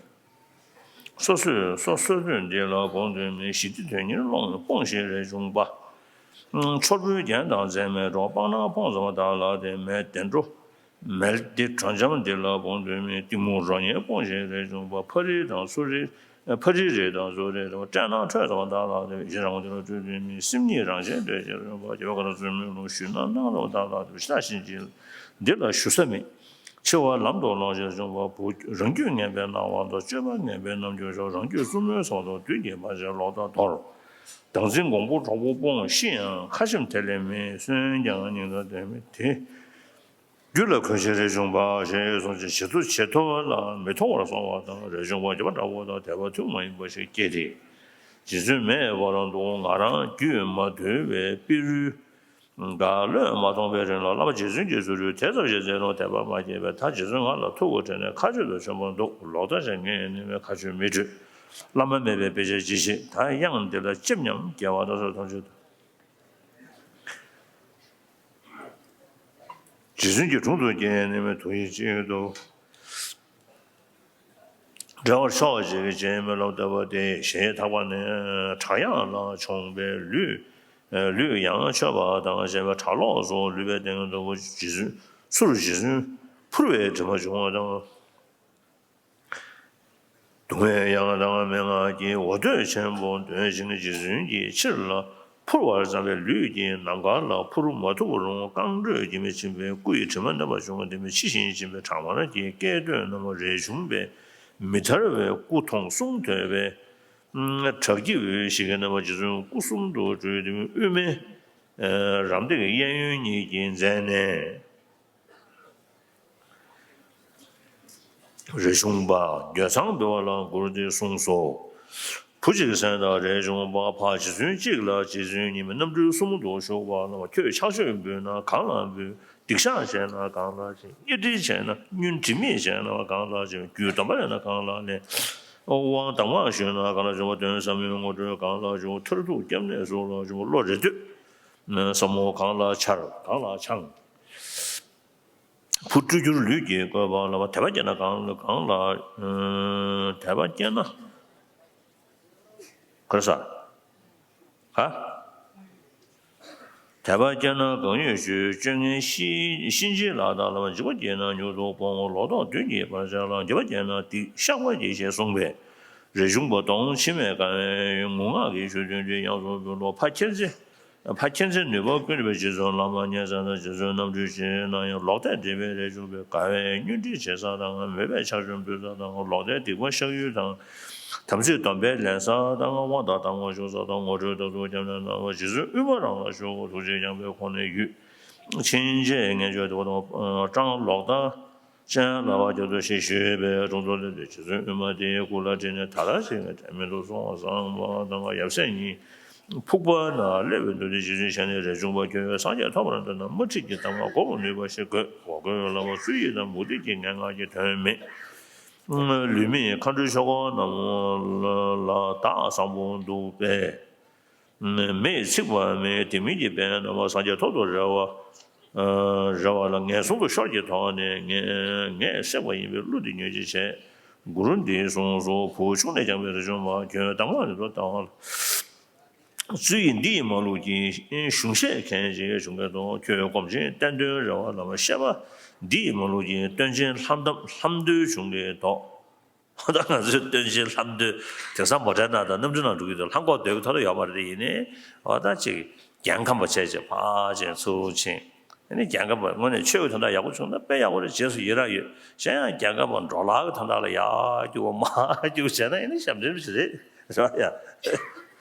སོ་སོས་སོ་སོ་སོས་འདི་ལ་དགོངས་དོན་མེད་ཞི་བདེ་དོན་གཉེར་ཀློང་ནས་སྤོང་ཞེས་རེ་བྱུང་བ། ཕྱུར་བུའི་རྒྱན་དང་མཛེས་མའི་སྒྲོག་སྤང་ན་ཕོངས་ཙམ་དག་ལ་དེ་མེད་བདེ་འགྲོ། མལ་སྡེ་དྲོ་འཇམ་འདི་ལ་དགོངས་དོན་མེད་གཏི་མུག་རོ་ཉལ་སྤོང་ཞེས་རེ་བྱུང་བ། ཕ་རི་དང་སུ་རི། ཕ་རི་རི་དང་སུ་རི་དང་སྤྲད་ན་ཁྲོས་ཙམ་དག་ལ་དེ་བས་གཞན་རང་དེ་ལ་སྤྲོད་དོན་མེད་སེམས་ཉིད་རང་བཞིན་འདོད་ཅེས་རེ་བྱུང་བ། རྒྱལ་བ་ཀ་ར་ཙུའི་མོས་ལུང་ཞུས་ན་སྣང་རུང་དག་ལ་དེ་བས་ཤ་ཞིང་གཅིག་འདི་ལ་ཞུ་ས་མེད། འཆི་བ་ལམ་དུ་ལོག་ཅེས་བྱུང་བ། བུ་རང་རྒྱུད་ངན་པའི་སྣང་བ་དང་སྤྱོད་པ་ངན་པའི་རྣམ་འགྱུར་ཤོར་རང་རྒྱུད་སྲུ་མོའི་ཚོགས་དང་བདུད་ཀྱི་བར་ཆད་ལོག་ལྟ་དོར། བདག་འཛིན་འགོང་པོ་གྲོགས་པོ་སྤོང་ཤི་ཡང་ཁ་ཞེམས་དེ་ལས་མེད་གསོན་ཀྱང་སྙིང་དང་ལྡན་མིན་དེ། རྒྱུད་ལ་གོས་ཆེན་རེ་བྱུང་བ་ཞེས་གསུངས་ཀྱི་ཇེ་ཐུ་ཇེ་ཐུ་ལ་མི་མཐོང་བར་སོང་བ་དང་རེ་བྱུང་བ་རྒྱུ་མ་འདྲ་བོ་དང་དད་པ་ཐུན་མ་ཡིན་པ་ཞིག་སྐྱེས་ཏེ། རྗེ་བཙུན་མེད་པར་འདུག་ང་རང་རྒྱུད་མ་དུལ་བའི་པི་རུའི་ག་བློས་མ་ཐོངས་པའི་རིང་ལ་བླ་མ་རྗེ་བཙུན་གྱི་རྫུ་འཕྲུལ་དེ་ཙམ་ཞིག་མཛད་རུང་དད་པ་མ་སྐྱེས་པས་ད་རྗེ་བཙུན་ང་ལ་ཐུགས་ཁུར་དྲན་ནས་མཁའ་སྤྱོད་དུ་བྱོན་པར་འདུག་ལོག་ལྟ་ཅན་ངས་ནི་མཁའ་སྤྱོད་མི་སྤྲོད། བླ་མ་མེད་པའི་དཔེ་ཆ་ཅི་ཞིག་ད་དབྱངས་འདི་ལ་ལྕེབ་སྙམ་རྒྱལ་བ་དང་སོགས་ཐམས་ཅད་དུ། རྗེ་བཙུན་གྱི་དྲུང་དུ་བསྐྱལ་ནས་མི་དུ་ཡི་གཅིག་ཏུ། འབྲེལ་བར་ཤོག་ཅིག་ཅེས་སྨོན་ལམ་བཏབ་པ་དེ་ཞལ་ཐག་པ་ནས་བྲག་གཡང་ལ་མཆོངས་པའི་ལུས། ལུས་ཡང་མཆོད་པ་དང་བཅས་པའི་བྲག་ལོགས་སུ་ལུས་པའི་སྟེང་དུ་རྗེ་བཙུན་ཚུར་རྗེ་བཙུན་འཕུར་བའི་དྲི་མ་བྱུང་བ་དང་། གདུང་བའི་དབྱངས་དང་སྨྲེ་སྔགས་ཀྱི་འོ་དོད་ཆེན་པོ་འདོན་ཞིང་རྗེ་བཙུན་གྱི་ཕྱིར་ལ་འཕུར་བར་བརྩམས་པའི་ལུས་ཀྱིས་ནམ་མཁའ་ལ་འཕུར་མ་ཐུབ་རུང་རྐང་འགྲོས་ཀྱིས་མི་ཕྱིན་པས་སྐུ་ཡི་དྲི་མ་མནན་པ་བྱུང་བ་འདི་མི་ཕྱི་བཞིན་ཕྱིན་པའི་བྲག་དམར་གྱི་སྐད་ཐོས་རྣམས་རེ་བྱུང་པས་མི་ཐར་བའི་སྐུ་མཐོང་གསུང་ཐོས་པས། བྲག་གི་འོད་ཞིག་གིས་མནན་པ་རྗེ་བཙུན་སྐུ་གསུམ་དུ་གྲོལ་ཏེ་དབུས་མའི་རམ་འདེགས་གཡས་གཡོན་གཉིས་ཀྱི་མཛད་ནས། རེ་བྱུང་པ་འདོད་ཚངས་འབུལ་བ་ལ་མགུར་འདི་གསུངས་སོ། བུ་གཅིག་གསན་དང་རེ་བྱུང་པ་ཕ་རྗེ་བཙུན་གཅིག་ལ་རྗེ་བཙུན་ཉི་མའི་རྣམ་སྤྲུལ་གསུམ་དུ་བཞུགས་པ་རྣམས་ཁྱོད་ཕྱག་མཆོད་འབུལ་ན་གང་ལ་འབུལ། སྡིག་བཤགས་བྱས་ན་གང་ལ་བྱེད། གཉེར་ཁྲིད་བྱས་ན་སྙུན། དྲི་མེད་བྱས་ན་གང་ལ་བྱེད། རྒྱུད་སྡོམ་པ་ལེན་ན་གང་ལ་ལེན། དབང་དྭངས་མ་ཞུས་ན་གང་ལ་བྱུང་བ། དོན་ཟབ་མོའི་ངོ་སྤྲོད་གང་ལ་བྱུང་། མཐར་ཐུག་སྐྱབས་གནས་སུ་ལ་བྱུང་། བློ་རེ་ལྟོས་ན་ཟབ་མོ་གང་ལ་འཆར། གང་ལ་འཆང་། བུ་སྤྲུལ་གྱུར་ལུས་ཀྱི་བཀོད་པ་ལ། དད་པ་སྐྱེས་ན་གང་ལ་གང་ལ། དད་པ་སྐྱེས་ན། ག་རེ་ཟེར། ག་དད་པ་སྐྱེས་ན་གང་ཡོད་ཞུ། སྤྱོད་ངན་གཤིན་གཤིན་རྗེའི་ལག་དང་ལ། འཇིགས་པ་སྐྱེས་ན་མྱུར་དུ་སྤོང་། ལོག་རྟོག་བདུད་ཀྱི་བར་ཆད་ལ། འགྱོད་པ་སྐྱེས་ན་སྡིག་བཤགས་པ་གྱིས་ཞེས་གསུངས་པས། རས་ཆུང་པ་གདོང་མཆི་མས་གང་བའི་ཡུལ། ངུ་ངག་གི་ཆུ་རྒྱུན་གྱིས་ཡང་སུ་འབུལ་ལོ། ཕ་མཁྱེན་བརྩེ་ཕ་མཁྱེན་བརྩེ་ནུས་པ་ཀུན་ཏུ་རྗེ་བཙུན་བླ་མ་མཉེས་བྱ་དང་། རྗེ་བཙུན་རྣམ་འཕྲུལ་ཅན་ན་ཡང་། ལོག་ལྟས་སྒྲིབ་པའི་རས་ཆུང་པས་དགའ་བའི་བསྙུན་འདྲི་བྱེད་ས་དང་། མོས་པས་ཕྱག་མཆོད་འབུལ་ས་དང་། ལོག་ལྟས་སྡིག་པ་བཤགས་ཡུལ་དང་། དམ་ཚིག་སྡོམ་པས་ལེན་ས་དང་། དབང་དང་དམ་ལ་བཞུགས་ས་དང་། ངོ་སྤྲོད་དང་ཚུལ་ཁྲིམས་ནས་གནང་བ། རྗེ་བཙུན་དབུས་མ་རང་ལ་ཞུ། ཐུགས་རྗེ་རྐྱང་པའི་ཁོང་ནས་ཡུལ། ཕྱིན་ཆད་ངས་བརྗོད་དེ་བ་དང་སྤྲང་ལོག་ལྟ་ཅན་ལ་བ་རྒྱ་མཚོ་ཞེས་ཞུས་པས། དྲུང་དུ་སླེབས་ཏེ་རྗེ་བཙུན་དབུས་མ་དེའི་སྐུ་ལ་ཁྲིད་ནས་ད་ལྟ་ཞིག་ནས་དྲན་མེད་དུ་སོང་བ་བསམ་པ་དང་། ཡབ་སྲས་གཉིས་ཕུག་པ་ན་སླེབས་པའི་མདུན་དུ། རྗེ་བཙུན་ཞལ་ནས། རས་ཆུང་པ་ཁྱོད་སངས་རྒྱས་ཐོབ་པར་འདོད་ན། དམར་ཁྲིད་ཀྱི་གདམས་ངག་གོ་བར་ནུས་པ་ཞིག་དགོས། གོ་དགོས་ལ་བ་ཚུལ་ཡིན་དང་མུ་སྟེགས་ཀྱི་ངན་སྔགས་ཀྱི་དོན་མེད། ལུས་མེད་མཁའ་འགྲོའི་ཆོས་སྐོར་རྣམས་ལ་བདག་བཟང་པོ་འདུག་པས། མེས་ཚིག་པ་མེད་དེ་མིན་གྱི་དཔེ་རྣམས་སངས་རྒྱས་ཐོབ་ཏུ་རེ་བ་རེ་བ་ལ་ངན་སོང་དུ་ཤོར་གྱི་དོགས་ནས། ངས་ངས་བསྲེགས་པ་ཡིན་པའི་གླུ་འདི་ཉོན་ཅིག་བྱས། མགུར་འདི་གསུངས་སོ། བུ་ཆུང་ནས་སྦྱངས་པའི་རས་ཆུང་པ་ཁྱོད་གདམས་ངག་ནི་དོ་དང་། ཚུལ་ཡིན་འདི་ཡི་མ་ལུགས་ཀྱི་གཞུང་བཤད་མཁན་ཅིག་བྱུང་གི་འདུག་ཁྱོད་སྒོམ་ཆེན་བསྟན་དོན་རེ་བ་ལ་བཤད་པ་འདི་ཡི་མ་ལུགས་ཀྱི་སྟོན་ཆེན་ལྷམ་འདབ་ལྷམ་རྡོལ་བྱུང་གི་འདུག་ད་ང་ཚོའི་སྟོན་ཆེན་ལྷམ་རྡོལ་དེང་སང་མོ་ཊའི་ནང་དང་གནམ་གྲུ་ནང་འགྲོ་གི་འདུག་ལྷམ་གོག་རྡོལ་གི་ཐོག་ལ་ཡོད་མ་རེད། དེ་ཡིན་ནའི་འོ་ད་ཅིག་རྒྱལ་ཁམས་པ་བྱས་ཅིག་ཕར་ཕྱིན་ཚུར་ཕྱིན། ཨ་ནི་རྒྱལ་ཁམས་པ་དངོས་གནས་ཆོས་ཀྱི་དོན་དག་ཡག་པོ་བྱུང་ན་དཔེ་ཡག་པོ་རེད། རྗེས་སུ་ཡི་རང་ཡོད། གཞན་ཡང་རྒྱལ་ཁམས་པ་འགྲོ་ལག་གི་དོན་དག་ལ་ཡར་རྒྱུག་པ་མར་རྒྱུག་བྱས་ན་ཨ་ནི་ཞབས་འདྲེན་ཞིག་རེད། རེད་ཡ།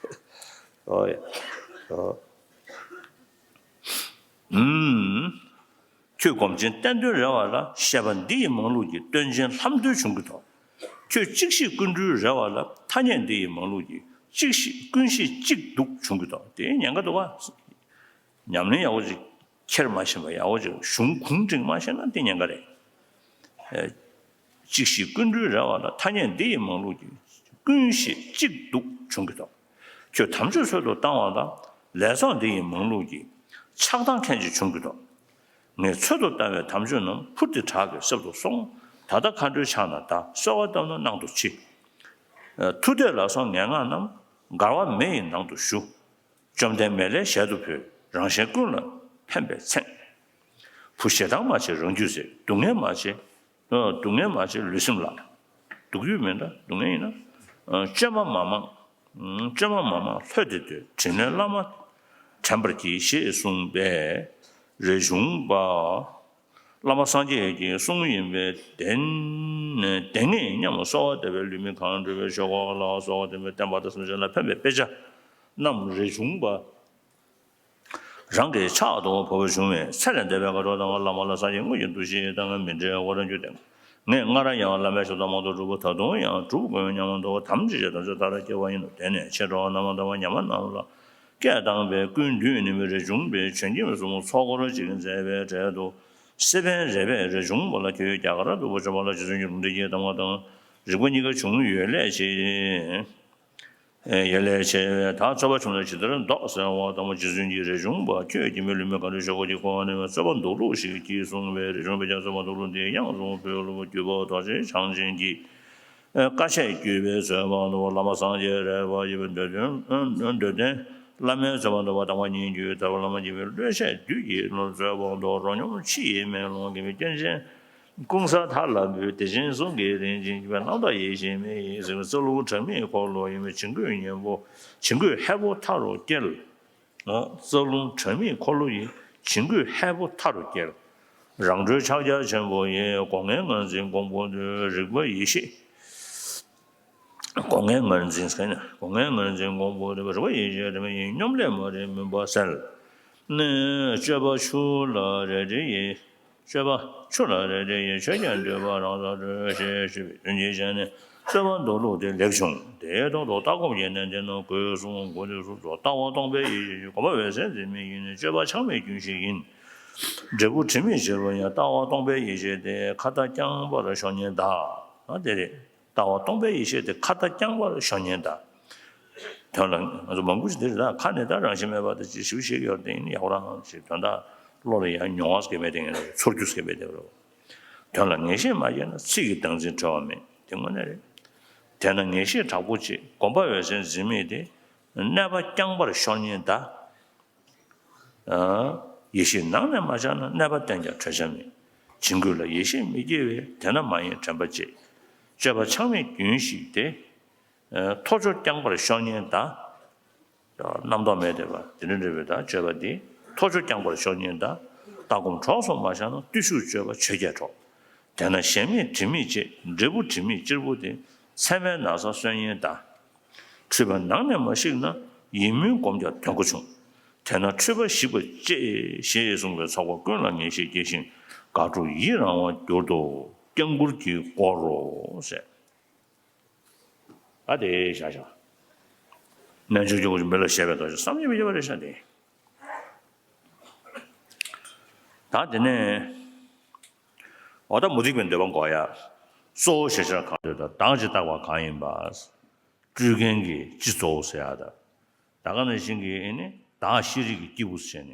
ཨོ་ཡ། ཨོ། ཨུམ། ཁྱོད་སྒོམ་ཆེན་བསྟན་དོན་རེ་བ་ལ་བཤད་པ་འདི་ཡི་མང་ལུགས་ཀྱི་སྟོན་ཆེན་ལྷམ་རྡོལ་བྱུང་གི་འདུག་ཁྱོད་གཅིག་ཤེས་ཀུན་གྲོལ་རེ་བ་ལ་ཐ་སྙད་འདི་ཡི་མང་ལུགས་ཀྱི་གཅིག་ཤེས་ཀུན་ཤེས་གཅིག་སྡུག་བྱུང་གི་འདུག་དེ་ཉེན་ཁ་འདུག་ག་ཉམས་ལེན་ཡག་པོ་ཅིག་འཁྱེར་མ་ཤེས་པ། ཡག་པོ་ཅིག་གཞུང་གུང་བསྒྲིགས་མ་ཤེས་ན་དེ་ཉེན་ཁ་རེད། གཅིག་ཤེས་ཀུན་གྲོལ་རེ་བ་ལ་ཐ་སྙད་འདི་ཡི་མང་ལུགས་ཀྱི་ཀུན་ཤེས་གཅིག་སྡུག་བྱུང་གི་འདུག་ཁྱོད་དམ་ཆོས་ཚོད་དུ་བཏང་བ་དང་ལས་ཚོགས་འདི་ཡི་མང་ལུགས་ཀྱི་ཆགས་སྡང་མཁན་ཅིག་བྱུང་གི་འདུག་ངས་ཚོད་དུ་བཏང་བའི་དམ་ཆོས་རྣམས་འཕུར་ཏེ་བྲག་གི་གསེབ་ཏུ་སོང་། ད་ལྟ་མཁའ་འགྲོའི་ཕྱག་ན་གདའ། གསོལ་བ་བཏབ་ན་ནང་དུ་མཆི། མཐུ་གཏད་ལ་སོགས་ངན་སྔགས་རྣམས། འགལ་བ་མེ་ཡི་ནང་དུ་ཞུ། བཅོམ་ལྡན་མེ་ལྷའི་ཞལ་དུ་ཕུལ། རང་གཞན་ཀུན་ལ་ཕན་པའི་མཚན། བུ་ཞེ་སྡང་མ་བྱེད་རང་རྒྱུད་ཟེར། སྡུག་བསྔལ་མ་བྱེད། སྡུག་བསྔལ་མ་བྱེད་ལུས་སེམས་ལ། སྡུག་ཡུས་མེད་ན་སྡུག་བསྔལ་ཡིན་ན། བཅོས་མ་མ་མང་། བཅོས་མ་མ་མང་ལྷོད་དེ་སྡོད། དྲིན་ལན་བླ་མ་དྲན་པར་གྱིས་ཞེས་གསུངས་པས། རས་ཆུང་པ། བླ་མ་སངས་རྒྱས་ཀྱི་གསུང་ཡིན་པས་བདེན་བདེན་ངེས་སྙམ། གསོལ་བ་འདེབས་པའི་ལུས་མེད་མཁའ་འགྲོ་བའི་ཆོས་སྐོར་ལ་གསོལ་བ་འདེབས་པའི་བསྟན་པ་དང་སེམས་ཅན་ལ་ཕན་པའི་དཔེ་ཆ་རྣམས། རས་ཆུང་པ་རང་གི་ཕྱག་ཏུ་བབས་པ་བྱུང་བས་ཚེ་ལས་འདས་པའི་དགའ་སྤྲོ་དང་། བླ་མ་ལ་སངས་རྒྱས་དངོས་ཀྱི་འདུ་ཤེས་དང་མི་འབྲལ་བར་འགྱུར་ཏེ། ངས་སྔར་ཡང་བླ་མའི་ཞབས་ཏོག་མང་དུ་བསྒྲུབས་པ་ད་དུང་ཡང་སྒྲུབ་དགོས་སྙམ་དུ་དམ་བཅས་དམ་ཆོས་མཐའ་དག་སྐྱེ་བ་ཡིན་ནོ། དེ་ནས་མཆེད་གྲོགས་རྣམ་པ་དང་ཉམས་རྣམས་ལ་སྐད་བཏང་བས་ཀུན་འདུས་ནུས་པའི་རས་ཆུང་པས་བྱོན་སྐྱེམས་གསུམ་ཚོགས་འཁོར་ཅིག་མཛད་པའི་གྲལ་དུ། སེ་པན་རས་པས་རས་ཆུང་པ་ལ། ཁྱོད་རྒྱ་གར་དུ་བྱོན་པ་ལ་རྗེ་བཙུན་གྱི་ལུང་བསྟན་གྱི་གདམས་ངག་དང་རིག་པ་གཉིས་ཀ་བྱུང་ཡོད་ལས་ཆེ། ཡོད་ལས་ཆེ་བས་ད་རྩོད་པ་བྱུང་ན་ཇི་ལྟར་བཟློག་ཟེར་བ་དང་། རྗེ་བཙུན་གྱིས་རས་ཆུང་པ་ཁྱོད་ཀྱིས་མི་ལུས་མེད་མཁའ་འགྲོའི་ཆོས་སྐོར་གྱི་འཁོར་བ་ནས་རྩོད་པ་འདུག་ལུགས་ཤིག་གྱིས་གསུངས་པས། རས་ཆུང་པས་ཀྱང་རྩོད་པ་འདུག་ལུགས་འདི་ཡང་གསུངས། བོད་ལུགས་བརྒྱུད་པ་རྡོ་རྗེ་འཆང་ཆེན་གྱིས། བཀའ་ཆད་བརྒྱུད་པའི་རྩོད་པ་འདུལ་བ། བླ་མ་སངས་རྒྱས་རས་པ་ཡིན་པའི་འདོད་དོན། འདོད་དོན། བླ་མའི་རྩོད་པ་འདུལ་བ་དང་པ་ཉིད་བརྒྱུད་ཐར་པ། བླ་མ་ཡིན་པའི་བློས་བཤད་བདུད་ཀྱི་རྩོད་པ་འདུལ་བ། རོ་སྙོམས་ཕྱི་ཡི་མེ་ལོང་གི་མི་སྐྱོན་ཅན་ཀུན་ས་མཐའ་ལ་འབུལ། བདེ་ཆེན་གསུང་གི་རིན་ཆེན་གྱི་རྣམ་དག་ཡེ་ཤེས་མེ་ཡིས་ཟིན། རྩ་རླུང་དྲ་མིག་འཁོར་ལོ་ཡིན་པའི་བྱིང་རྒོད་གཉན་པོ། བྱིང་རྒོད་ཧས་པོ་མཐའ་རུ་བསྐྱལ། རྩ་རླུང་དྲ་མིག་འཁོར་ལོ་ཡི། བྱིང་རྒོད་ཧས་པོ་མཐའ་རུ་བསྐྱལ། རང་གྲོལ་ཕྱག་རྒྱ་ཆེན་པོ་ཡི། སྒོ་ལྔའི་ངར་འཛིན་ཀོང་པོ་འདུལ། རིག་པ་ཡེ་ཤེས། སྒོ་ལྔའི་ངར་འཛིན་ཟེར་ནས་སྒོ་ལྔའི་ངར་འཛིན་ཀོང་པོ་འདུལ། རིག་པ་ཡེ་ཤེས་དྲི་མ་ཡིས། སྙོམས་ལས་མ་རིག་མུན་པ་སེལ། ནས་སྤྱོད་པ་ཆུ་ལ་རལ་གྲི་ཡིས། སྤྱོད་པ་ཆུ་ལ་རལ་གྲི་ཡིས། ཆོས་ཀྱང་འདུལ་བ་རང་སར་གྲོལ། ཞེས་ཞུས་པའི་དོན་གྱི་ཆ་ནས་རྩོད་པ་འདུལ་ལུགས་དེ་ལེགས་བྱུང་། དེའི་ཐོག་ཏུ་ལྟ་སྒོམ་གྱི་གནད་དེ་ནི་སྒོས་གསུངས། སྒོ་དེ་སུ་ཚོ་ལྟ་བ་སྟོང་པའི་ཡེ་ཤེས་ཀྱི། གོམས་པ་འོད་གསལ་འཛིན་མེད་ཡིན། སྤྱོད་པ་ཆགས་མེད་རྒྱུན་ཤེས་ཡིན། འབྲས་བུ་དྲི་མེད་ཕྱིར་རོ་ཡང་། ལྟ་བ་སྟོང་པའི་ཡེ་ཤེས་དེ། ཁ་ཏ་རྐྱང་པར་ཤོར་ཉེན་གདའ། དེ་རེད། ལྟ་བ་སྟོང་པའི་ཡེ་ཤེས་དེ་ཁ་ལྟ་རྐྱང་པར་ཤོར་ཉེན་དང་། དོན་ལ་ང་ཚོ་མང་པོ་ཞིག་འདིར་ད་ཁ་ནས་ད་རང་བཞིན་མེད་པ་དེ་ཅིག་ཞིབ་ཞིག་ཡོད་དེ་ཡིན་ཡག་པོ་རང་ཞིག་དོན་དག་བློ་ལ་ཡང་མྱོང་བ་སྐྱེ་མེད་དེ་ཡིན་རེད། ཚོར་རྒྱུ་སྐྱེ་མེད་དེ་རེད། དོན་ལ་ངེས་ཤེས་མ་སྐྱེས་ན་ཚིག་གི་བདག་འཛིན་བྲལ་བ་མེད་དེ་དངོས་གནས་རེད། དེས་ན་ངེས་ཤེས་དྲག་པོ་ཅིག་སྒོམ་པ་འོད་གསལ་འཛིན་མེད་དེ་གནས་པ་རྐྱང་པར་ཤོར་ཉེན་དང་། ཡེ་ཤེས་ནང་ནས་མ་ཆགས་ན་གནས་པ་བསྟེན་ཀྱང་གྲོལ་བྱ་མེད། བྱིང་རྒོད་ལ་ཡེ་ཤེས་མི་སྐྱེ་བས་དེ་ན་མ་ཡེངས་དྲན་པ་བསྐྱེད། སྤྱོད་པ་ཆགས་མེད་རྒྱུན་ཞིག་སྟེ། མཐོ་ཆོ་རྐྱང་པར་ཤོར་ཉེན་དང་། རྣམ་རྟོག་མེད་བསྡད་པ་དེ་འདྲ་འདྲ་བའི་དང་སྤྱོད་པ་འདི་མཐོ་ཆོ་རྐྱང་པར་ཤོར་ཉེན་དང་། ལྟ་སྒོམ་གྲོགས་སུ་མ་བཞག་ན་བརྟུལ་ཞུགས་སྤྱོད་པ་ཆོས་བརྒྱད་འཕྲོག། དེས་ན་གཞན་མེད་དྲི་མེད་ཅེས་འབྲས་བུ་དྲི་མེད་གཅེར་བུ་སྟེ་མཚན་མའི་ན་ཚ་གསོ་ཉེན་དང་། འཁྲུལ་པ་ནང་ནས་མ་ཞིག་ན་ཡིད་སྨོན་སྒོམ་ཀྱང་དོན་གོ་ཆུང་། དེས་ན་འཁྲུལ་པ་ཞིག་པ་གཅེས་ཞེས་གསུངས་པའི་ཚོགས་པ་ཀུན་ལ་ངེས་ཤེས་སྐྱེ་ཞིང་དགག་སྒྲུབ་ཡི་རང་བར་འགྱུར་ཏོ། སྐྱབས་མགོན་གྱིས་བསྐོར་རོ་ཟེར། ཨ་དེ་བཞག་བཞག་རྣལ་འབྱོར་སྐྱེ་བོ་མི་ལ་བཤད་པའི་ཐོག་བསམ་གྱིས་མི་ཁྱབ་པ་རེད་ཤག་དེ། ད་དེ་ནས་འོ་ད་མུ་སྟེགས་པའི་འདོད་པ་འགོག་ཡ། གཙོ་བོ་ཞེས་བྱ་གང་འདོད་དང་བདག་ཅེས་བཏགས་པ་གང་ཡིན་པ། སྤྲུལ་མཁན་གྱི་སྤྱི་གཙོ་བོ་ཟེར་ཡ་ད། ད་ག་ནང་བཞིན་གྱི་ཨེ་ནི་བདག་ཤེས་རིག་གི་སྐྱེས་བུ་ཟེར་ནས་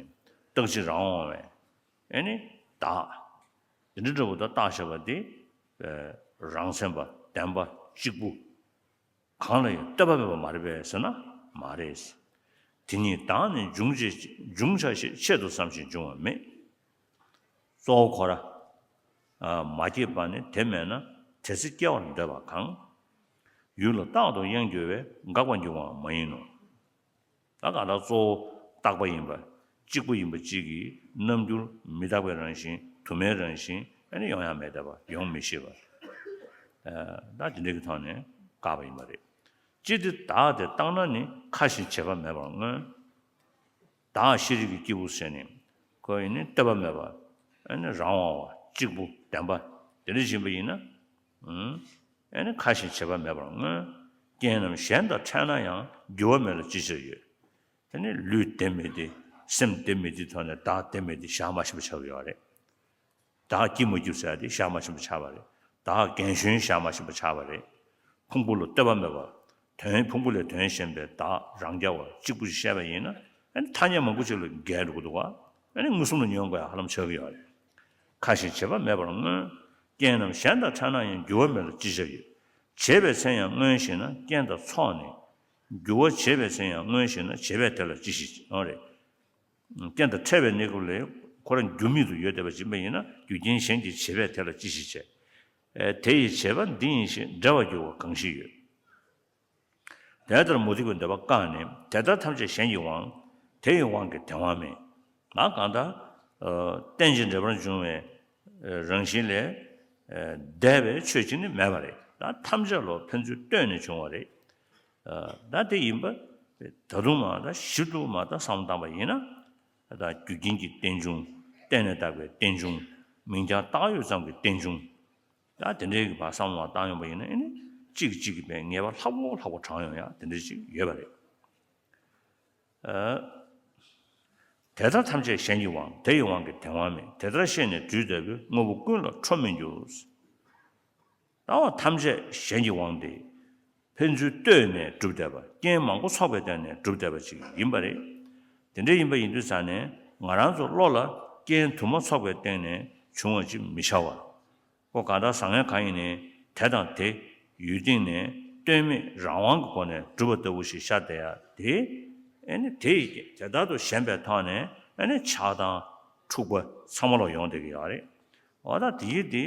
རྟག་གཅིག་རང་དབང་བའི་ཨེ་ནི་བདག་དེ་འདྲ་འདྲ་བོ་ད་བཏགས་བཞག་པ་དེ། རང་མཚན་པ་བདེན་པ་གཅིག་པུ། གང་ལ་ཡང་ལྟོས་པ་མེད་པ་མ་རེད་པས་ཟེར་ན་མ་རེད། དེ་ཉིད་བདག་ནི་འབྱུང་བྱེད་འབྱུང་བྱ་ཞེས་ཆེད་དུ་བསམ་ཞིང་འབྱུང་བ་མེད། གཙོ་བོ་ཁོ་ར། མ་སྐྱེས་པ་ནི་དེ་མེད་ན་དེ་ཚེ་སྐྱེ་བར་འདོད་པ་གང་། ཡུལ་ལ་རྟག་ཏུ་གཡེང་གྱུར་པས་འགག་པར་འགྱུར་བའང་མ་ཡིན་ནོ། ད་གང་ལྟར་གཙོ་བོ་རྟག་པ་ཡིན་པ། གཅིག་པུ་ཡིན་པ་གཅིག་གིས་རྣམ་འགྱུར་མི་རྟག་པའི་རང་བཞིན་དུ་མའི་རང་བཞིན་ཨ་ནི་ཡོང་ཡ་མེད་བསྡད་པ་ཡོང་མི་ཤེས་པ། ད་དེ་འདྲ་གི་ཐོག་ནས་བཀག་པ་ཡིན་པ་རེད། ཅི་སྟེ་བདག་དེ་བཏགས་ན་ནི་མཁའ་བཞིན་བྱེད་པ་མེད་པར་མངོན། བདག་ཤེས་རིག་གི་སྐྱེས་བུ་ཟེར་ནས་ཁོ་ཡིན་ནི་ལྟོས་པ་མེད་པ། ཨ་ནི་རང་དབང་བ་གཅིག་པུ་བདེན་པ་དེ་འདྲ་ཡིན་པ་ཡིན་ན། ཨེ་ནི་མཁའ་བཞིན་བྱེད་པ་མེད་པར་མངོན། རྐྱེན་རྣམས་གཞན་དང་ཕྲད་ན་ཡང་འགྱུར་བ་མེད་ལ་ཅི་བྱར་ཡོད། དེ་ནི་ལུས་བདེན་མེད་དེ་སེམས་བདེན་མེད་དེ་ཐོག་ནས་བདག་བདེན་མེད་དེ་བཞག་མ་ཤེས་པ་ཆགས་ཀྱི་ཡོད་རེད། བདག་སྐྱིད་མ་སྐྱིད་ཟེར་ཡ་དེ་བཞག་མ་ཤེས་པ་ཆགས་པ་རེད། བདག་རྒན་གཞོན་བཞག་མ་ཤེས་པ་ཆགས་པ་རེད། ཕུང་པོ་ལ་ལྟོས་པ་མེད་པ། དོན་ཕུང་པོ་ལས་དོན་གཞན་པའི་བདག་རང་རྐྱ་བ་གཅིག་པུ་ཞིག་བཤད་པ་ཡིན་ན་ཨ་ནི་ཐ་སྙད་མང་པོ་ཅིག་ལ་འགལ་འགྲོ་གི་འདུག་བ། ཨ་ནི་མངོན་སུམ་དུ་ཉོན་དགོས་ཡ་ཧ་ལམ་ཆགས་ཀྱི་ཡོད་རེད། མཁའ་བཞིན་བྱེད་པ་མེད་པར་མངོན། རྐྱེན་རྣམས་གཞན་དང་ཕྲད་ན་ཡང་འགྱུར་བ་མེད་ལ་ཅི་བྱར་ཡོད། བྱེད་པའི་མཚན་ཡང་མངོན་ཞེ་ན་རྐྱེན་དང་ཚོགས་ནི། འགྱུར་བ་བྱེད་པའི་མཚན་ཡང་མངོན་ཞེ་ན་བྱེད་པས་དེ་ལ་ཅི་ཞིག་ཡོང་རེད། རྐྱེན་དང་ཕྲད་པའི་གནས་སྐབས་ལས་ཁོ་རང་འགྱུར་མེད་དུ་ཡོད་བསྡད་པ་ཅིག་ཡིན་པ་ཡིན་ན་རྒྱུ་རྐྱེན་གཞན་གྱིས་བྱེད་པས་དེ་ལ་ཅི་ཞིག་བྱེད། དེ་ཡི་བྱེད་པ་འདི་ཡིན་ཞེས་འབྲེལ་བར་འགྱུར་བ་གང་ཞིག་ཡོད། དེ་ལྟར་མུ་སྟེགས་པའི་འདོད་པ་བཀག་ནས་དེ་ལྟར་ཐམས་ཅད་གཞན་གྱི་དབང་། དེ་ཡི་དབང་གིས་བདེན་དབང་མེད། ང་གང་ལྟར། རྟེན་ཅིང་འབྲེལ་པར་འབྱུང་བའི་རང་བཞིན་ལས་འདས་པའི་ཆོས་གཅིག་ནི་མེད་པ་རེད། ད་ཐམས་ཅད་ལ་ཕན་ཚུན་ལྟོས་ནས་བྱུང་བ་རེད། ད་དེ་ཡིན་པ། ད་དུང་མ་ད་ཞིབ་ཏུ་མ་ད་བསམ་བློ་བཏང་པ་ཡིན་ན། ད་རྒྱུ་རྐྱེན་གྱི་རྟེན་འབྱུང་། རྟེན་ལས་བཏགས་པའི་རྟེན་འབྱུང་། མིང་རྐྱང་བཏགས་ཡོད་ཙམ་གྱི་རྟེན་འབྱུང་། ད་དེ་འདྲའི་གི་བར་བསམ་བློ་བཏང་ཡོང་པ་ཡིན་ན་ཨེ་ནི་གཅིག་གིས་གཅིག་གི་བའི་ངེས་པ་ལྷག་པོ་ལྷག་པོ་དྲངས་ཡོང་ཡ་དེ་འདྲ་ཅིག་ཡོད་པ་རེད། ཨ། དེ་ལྟར་ཐམས་ཅད་གཞན་གྱི་དབང་། དེ་ཡི་དབང་གིས་བདེན་དབང་མེད། དེ་ལྟར་ཤེས་ནས་སྒྲུབ་བསྡད་པས་དངོས་པོ་ཀུན་ལ་ཁྲོ་མི་འགྱུར། ད་བ་ཐམས་ཅད་གཞན་གྱི་དབང་སྟེ། ཕན་ཚུན་ལྟོས་ནས་གྲུབ་བསྡད་པ་རྐྱེན་མང་པོ་ཚོགས་པའི་སྟེང་ནས་གྲུབ་བསྡད་པ་ཅིག་ཡིན་པ་རེད། དེ་འདྲ་ཡིན་པ་ཡིན་དུས་ཙང་ནས་ང་རང་ཚོ་བློ་ལ་རྐྱེན་དུ་མ་ཚོགས་པའི་སྟེང་ནས་བྱུང་བ་ཅིག་མི་བྱ་བར། ཁོ་གང་ལྟར་བཟང་ངན་གང་ཡིན་ནའི་དེ་དང་དེ་ཡུལ་སྟེང་ནས་ལྟོས་མེད་རང་དབང་གི་སྒོ་ནས་གྲུབ་པ་ལྟ་བུ་ཞིག་ཤར་བསྡད་ཡ་དེ། ཨེ་ནི་དེ་ཡི་དེ་ལྟར་དུ་ཞེན་པའི་ཐོག་ནས་ཨེ་ནི་ཆགས་སྡང་འཁྲུག་པ་ཚང་མ་ལ་ཡོང་བསྡད་ཀྱི་ཡོད་རེད། འོ་ད་དེ་ཡི་དེ།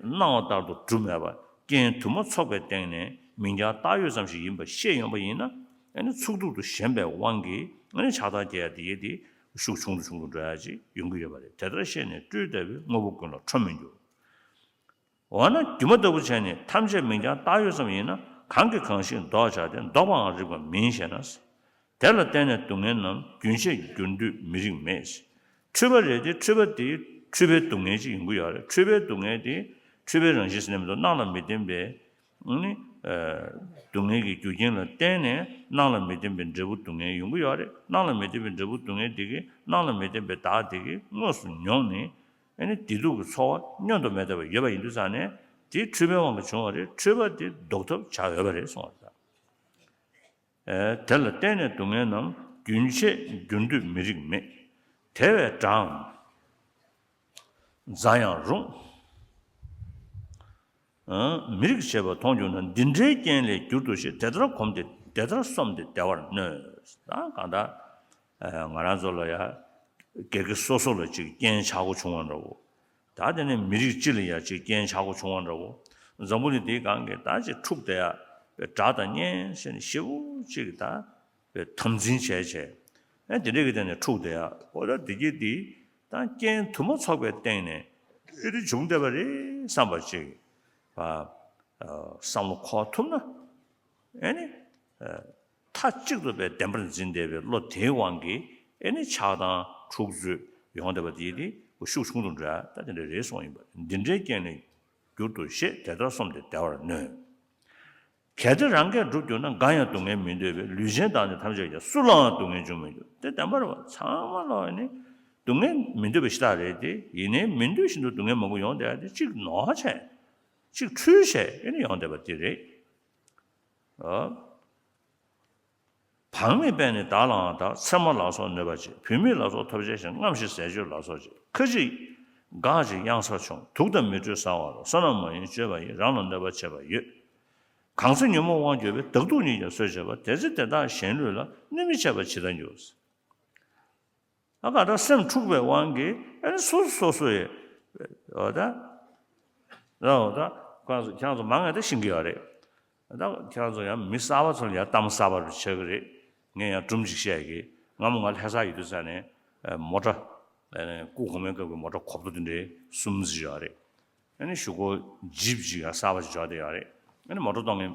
སྣང་བ་ལྟར་དུ་གྲུབ་མེད་པ་རྐྱེན་དུ་མ་ཚོགས་པའི་སྟེང་ནས་མིང་རྐྱང་བཏགས་ཡོད་ཙམ་ཞིག་ཡིན་པ་ཤེས་ཡོང་པ་ཡིན་ན་ཨེ་ནི་ཚུགས་ཐུབ་ཏུ་ཞེན་པའི་དབང་གིས་ཨེ་ནི་ཆགས་སྡང་སྐྱེ་ཡ་དེ་ཡི་དེ་ཤུགས་ཆུང་དུ་ཆུང་དུ་འགྲོ་ཡ་ཅིག་ཡོང་གི་ཡོད་པ་རེད། དེ་ལྟར་ཤེས་ནས་སྤྲུལ་བསྡད་པས་དངོས་པོ་ཀུན་ལ་ཁྲོ་མི་འགྱུར། འོ་ན་སྒྱུ་མ་ལྟ་བུ་བྱས་ནས་ཐམས་ཅད་མིང་རྐྱང་བཏགས་ཡོད་ཙམ་ཡིན་ན་གང་གིས་གང་ཞིག་ལྡོག་བྱ་སྟེ་ལྡོག་པའང་རིགས་པ་མིན་ཞེ་ན། དེ་ལ་བརྟེན་ནས་སྡུག་བསྔལ་རྣམས་རྒྱུན་ཆད་འགྱུར་འདོད་མི་རིགས་མེད། འཁྲུལ་པ་རེད་དེ་འཁྲུལ་པ་དེ་འཁྲུལ་པའི་སྡུག་བསྔལ་ཅིག་ཡོང་གི་ཡོད་རེད། འཁྲུལ་པའི་སྡུག་བསྔལ་དེ་འཁྲུལ་པའི་རང་བཞིན་ཟེར་ནས་མི་འདུག་སྣང་ལ་མི་ལྡན་པའི་ནི། སྡུག་བསྔལ་གྱི་རྒྱུ་རྐྱེན་ལ་བརྟེན་ནས་སྣང་ལ་མི་ལྡན་པའི་འབྲས་བུ་སྡུག་བསྔལ་ཡོང་གི་ཡོད་རེད། སྣང་ལ་མི་ལྡན་པའི་འབྲས་བུ་སྡུག་བསྔལ་དེ་གིས་སྣང་ལ་མི་ལྡན་པའི་བདག་དེ་གིས་དངོས་སུ་མྱོང་ནས། ཨེ་ནི་བདེ་སྡུག་གི་ཚོར་བ་བསྙོན་དུ་མེད་པར་ཡོད་པ་ཡིན་དུས་ཙང་ནས། དེ་འཁྲུལ་པའི་དབང་གིས་བྱུང་བ་རེད། འཁྲུལ་པ་དེ་ཟློག་ཐབས་བྱ་འོས་པ་རེད་གསུངས་པ་རེད། ཨེ། དེ་ལ་བརྟེན་ནས་སྡུག་བསྔལ་རྣམས། རྒྱུན་ཆད་འགྱུར་འདོད་མི་རིགས་མེད། དེ་བས་དྲག་ཟ་ཡང་རུང་། ཨ། མི་རིགས་བྱེད་པ་མཐོང་གྱུར་ན། འདི་འདྲའི་རྐྱེན་ལས་གྱུར་ཏོ་ཞེས། དེ་ལྟར་གོམས་ཏེ་དེ་ལྟར་སོམས་ཏེ་བདེ་བར་མནོས། ད་གང་ལྟར། ཨ། ང་རང་ཚོ་ལ་ཡ་སྒེར་གྱི་སོ་སོ་ལ་ཅིག་རྐྱེན་ཆག་སྒོ་བྱུང་བ་འདྲ་བོ། ད་དེ་ནས་མི་རིགས་སྤྱི་ལ་ཡ་ཅིག་རྐྱེན་ཆག་སྒོ་བྱུང་བ་འདྲ་བོ། འཛམ་བུ་གླིང་འདིའི་སྒང་གི་ད་ཅིག་འཁྲུག་བསྡད་ཡ་དགྲ་དང་གཉེན་ཟེར་ནས་ཞེ་པོ་ཅིག་ད་དམ་འཛིན་བྱས་བྱས། ཨེ། དེ་འདྲས་ཀྱི་སྟེང་ནས་འཁྲུག་བསྡད་ཡ། འོ་ད་འདི་གི་འདི་ད་རྐྱེན་དུ་མ་ཚོགས་པའི་སྟེང་ནས་ཨེ་འདི་བྱུང་བསྡད་པ་རེད་བསམ་པ་ཅིག་ཨ། བསམ་བློ་འཁོར་ཐུབ་ན། ཨེ་ནི། ཨ། མཐའ་གཅིག་ཏུ་བའི་བདེན་པར་འཛིན་བསྡད་པའི་བློ་དེའི་དབང་གིས་ཨེ་ནི་ཆགས་སྡང་འཁྲུག་རྩོད་ཡོང་བསྡད་པ་དེ་དེ་ཤུགས་ཆུང་དུ་འགྲོ་ཡ། ད་དེ་འདྲ་རེད་གསུངས་ཡིན་པ། འདི་འདྲའི་རྐྱེན་ལས་གྱུར་ཏོ་ཞེས། དེ་ལྟར་སོམས་ཏེ་བདེ་བར་མནོས། གལ་ཏེ་རང་གིས་འགྲུབ་གྱུར་ན། འགའ་ཡང་སྡུག་བསྔལ་མི་འདོད་པས། ལུས་ཅན་དག་ནི་ཐམས་ཅད་ཀྱང་། སུ་ལའང་སྡུག་བསྔལ་འབྱུང་མི་འགྱུར། དེ་བདེན་པ་རེད་པ། ཚང་མ་ལ་ཨེ་ནི་སྡུག་བསྔལ་མི་འདོད་པ་ཞེ་དྲག་རེད་དེ། ཡིན་ནའི་མི་འདོད་བཞིན་དུ་སྡུག་བསྔལ་མང་པོ་ཡོང་བསྡད་ཡ་དེ་གཅིག་ནོར་བྱས། གཅིག་འཁྲུལ་བྱས་ཨེ་ནི་ཡོང་བསྡད་པ་དེ་རེད། ཨ། བག་མེད་པས་ནི་བདག་ལའང་བདག་ཚེར་མ་ལ་སོགས་གནོད་པ་བྱེད། བུད་མེད་ལ་སོགས་ཐོབ་བྱ་ཞིང་། རྔམ་ཞིང་ཟས་སྤྱོད་ལ་སོགས་བྱེད། ཁ་ཅིག་འགག་ཅིང་གཡང་སར་མཆོང་། དུག་དང་མེ་དྲོད་ཟ་བ་ལ། བསོད་ནམས་མ་ཡིན་སྤྱོད་པ་ཡིས། རང་ལ་གནོད་པ་བྱེད་པ་ཡོད། གང་ཚེ་ཉོན་མོངས་དབང་གྱུར་པས། བདག་སྡུག་ཉིད་ཀྱང་གསོད་བྱེད་པ། དེ་ཚེ་དེ་དག་གཞན་ལུས་ལ། གནོད་མི་བྱེད་པ་ཇི་ལྟར་འགྱུར། ཨ། གང་ལྟར་སེམས་འཁྲུགས་པའི་དབང་གིས་ཨ་ནི་སོ་སོ་སོ་སོ་ཡི། འོ་ད། ར། འོ་ད། ཁྱེད་ཚོ་ཁྱེད་ཚོ་མང་ང་ད་ཤེས་ཀྱི་ཡོད་རེད། ད་ཁྱེད་ཚོ་ཡང་མི་གསར་པ་ཚོ་ལ་ཡང་གཏམ་གསར་པ་རུ་ཆགས་ཀྱི་རེད། ངས་ཡང་སྒྲུང་ཅིག་བཤད་ཀྱི། སྔ་མོ་ང་ལྷ་སར་ཡོད་དུས་ས་ནས་མོ་ཊ། ཨ་ནི་སྐུ་གོང་མའི་སྐབས་ཀྱི་མོ་ཊ་གོ་བརྡ་དེ་འདྲའི་གསུམ་ཙམ་ཡོད་རེད། ཨ་ནི་གཞུག་གུ་ཇིབ་ཅིག་ཡང་གསར་པ་ཞིག་འབྱོར་བསྡད་ཡོད་རེད། ཨ་ནི་མོ་ཊ་གཏོང་མཁན་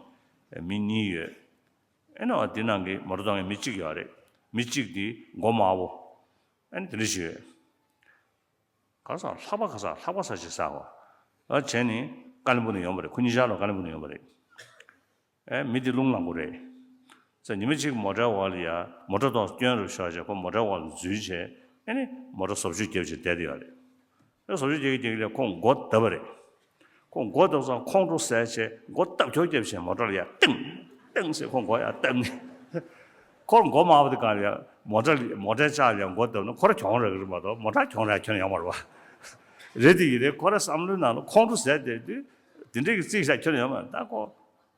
མི་གཉིས་ཡོད། ཨེ་ནི་འོ་དེ་ནང་གི་མོ་ཊ་གཏོང་མཁན་མི་གཅིག་ཡོད་རེད། མི་གཅིག་དེ་མགོ་དམར་པོ། ཨེ་ནི་དེ་འདྲ་ཞིག་ཡོད། ག་ས་ལྷག་པ་ག་ས་ལྷག་པ་ས་ཞིག་ཟ་བ། ཨ་བྱས་ནི་ཀ་ལིམ་པོང་ནས་ཡོང་བ་རེད། ཁོ་གཉིས་ཆར་ལ་ཀ་ལིམ་པོང་ནས་ཡོང་བ་རེད། ཨེ་མི་དེ་རླུང་ལངས་པོ་རེད། ཙང་ཉི་མ་གཅིག་མོ་ཊའི་འོག་ལ་ཡ་མོ་ཊ་ཏོག་སྐྱོན་རུ་ཤོར་བྱས་ཁོ་མོ་ཊའི་འོག་ལ་འཛུལ་བྱས། ཨེ་ནི་མོ་ཊ་བཟོ་བཅོས་བརྒྱབ་བྱས་བསྡད་དེ་ཡོད་རེད། ཨེ་བཟོ་བཅོས་རྒྱག་གི་རྒྱག་གི་ལས་ཁོ་མགོ་བརྡབས་པ་རེད། ཁོ་མགོ་བརྡབས་ཙང་ཁོང་ཁྲོ་ཟ་བྱས་མགོ་སྟབས་ཁྱོག་བརྒྱབ་བྱས་མོ་ཊ་ལ་ཡར་ཏིང་ཏིང་ཟེར་ཁོ་མགོ་ཡར་བརྡབས་ནས། ཁོར་མགོ་དམར་པོ་དེ་གང་ལ་ཡར་མོ་ཊ་ལ་མོ་ཊའི་ལྕགས་ལ་ཡར་མགོ་བརྡབས་ན་ཁོ་རང་གྱོང་རག་གི་རེད་མ་གཏོགས་མོ་ཊ་གྱོང་རག་ཁྱོན་ཡོང་མ་རེད་པ། རེད་དེ་ཡིན་རེད། ཁོ་རང་བསམ་བློའི་ནང་ལ་ཁོང་ཁྲོ་ཟ་བསྡད་དུས་དེ་འདྲས་ཀྱི་རྩིས་བཞག་ཁྱོན་ཡོང་མ་རེད། ད་ཁོ།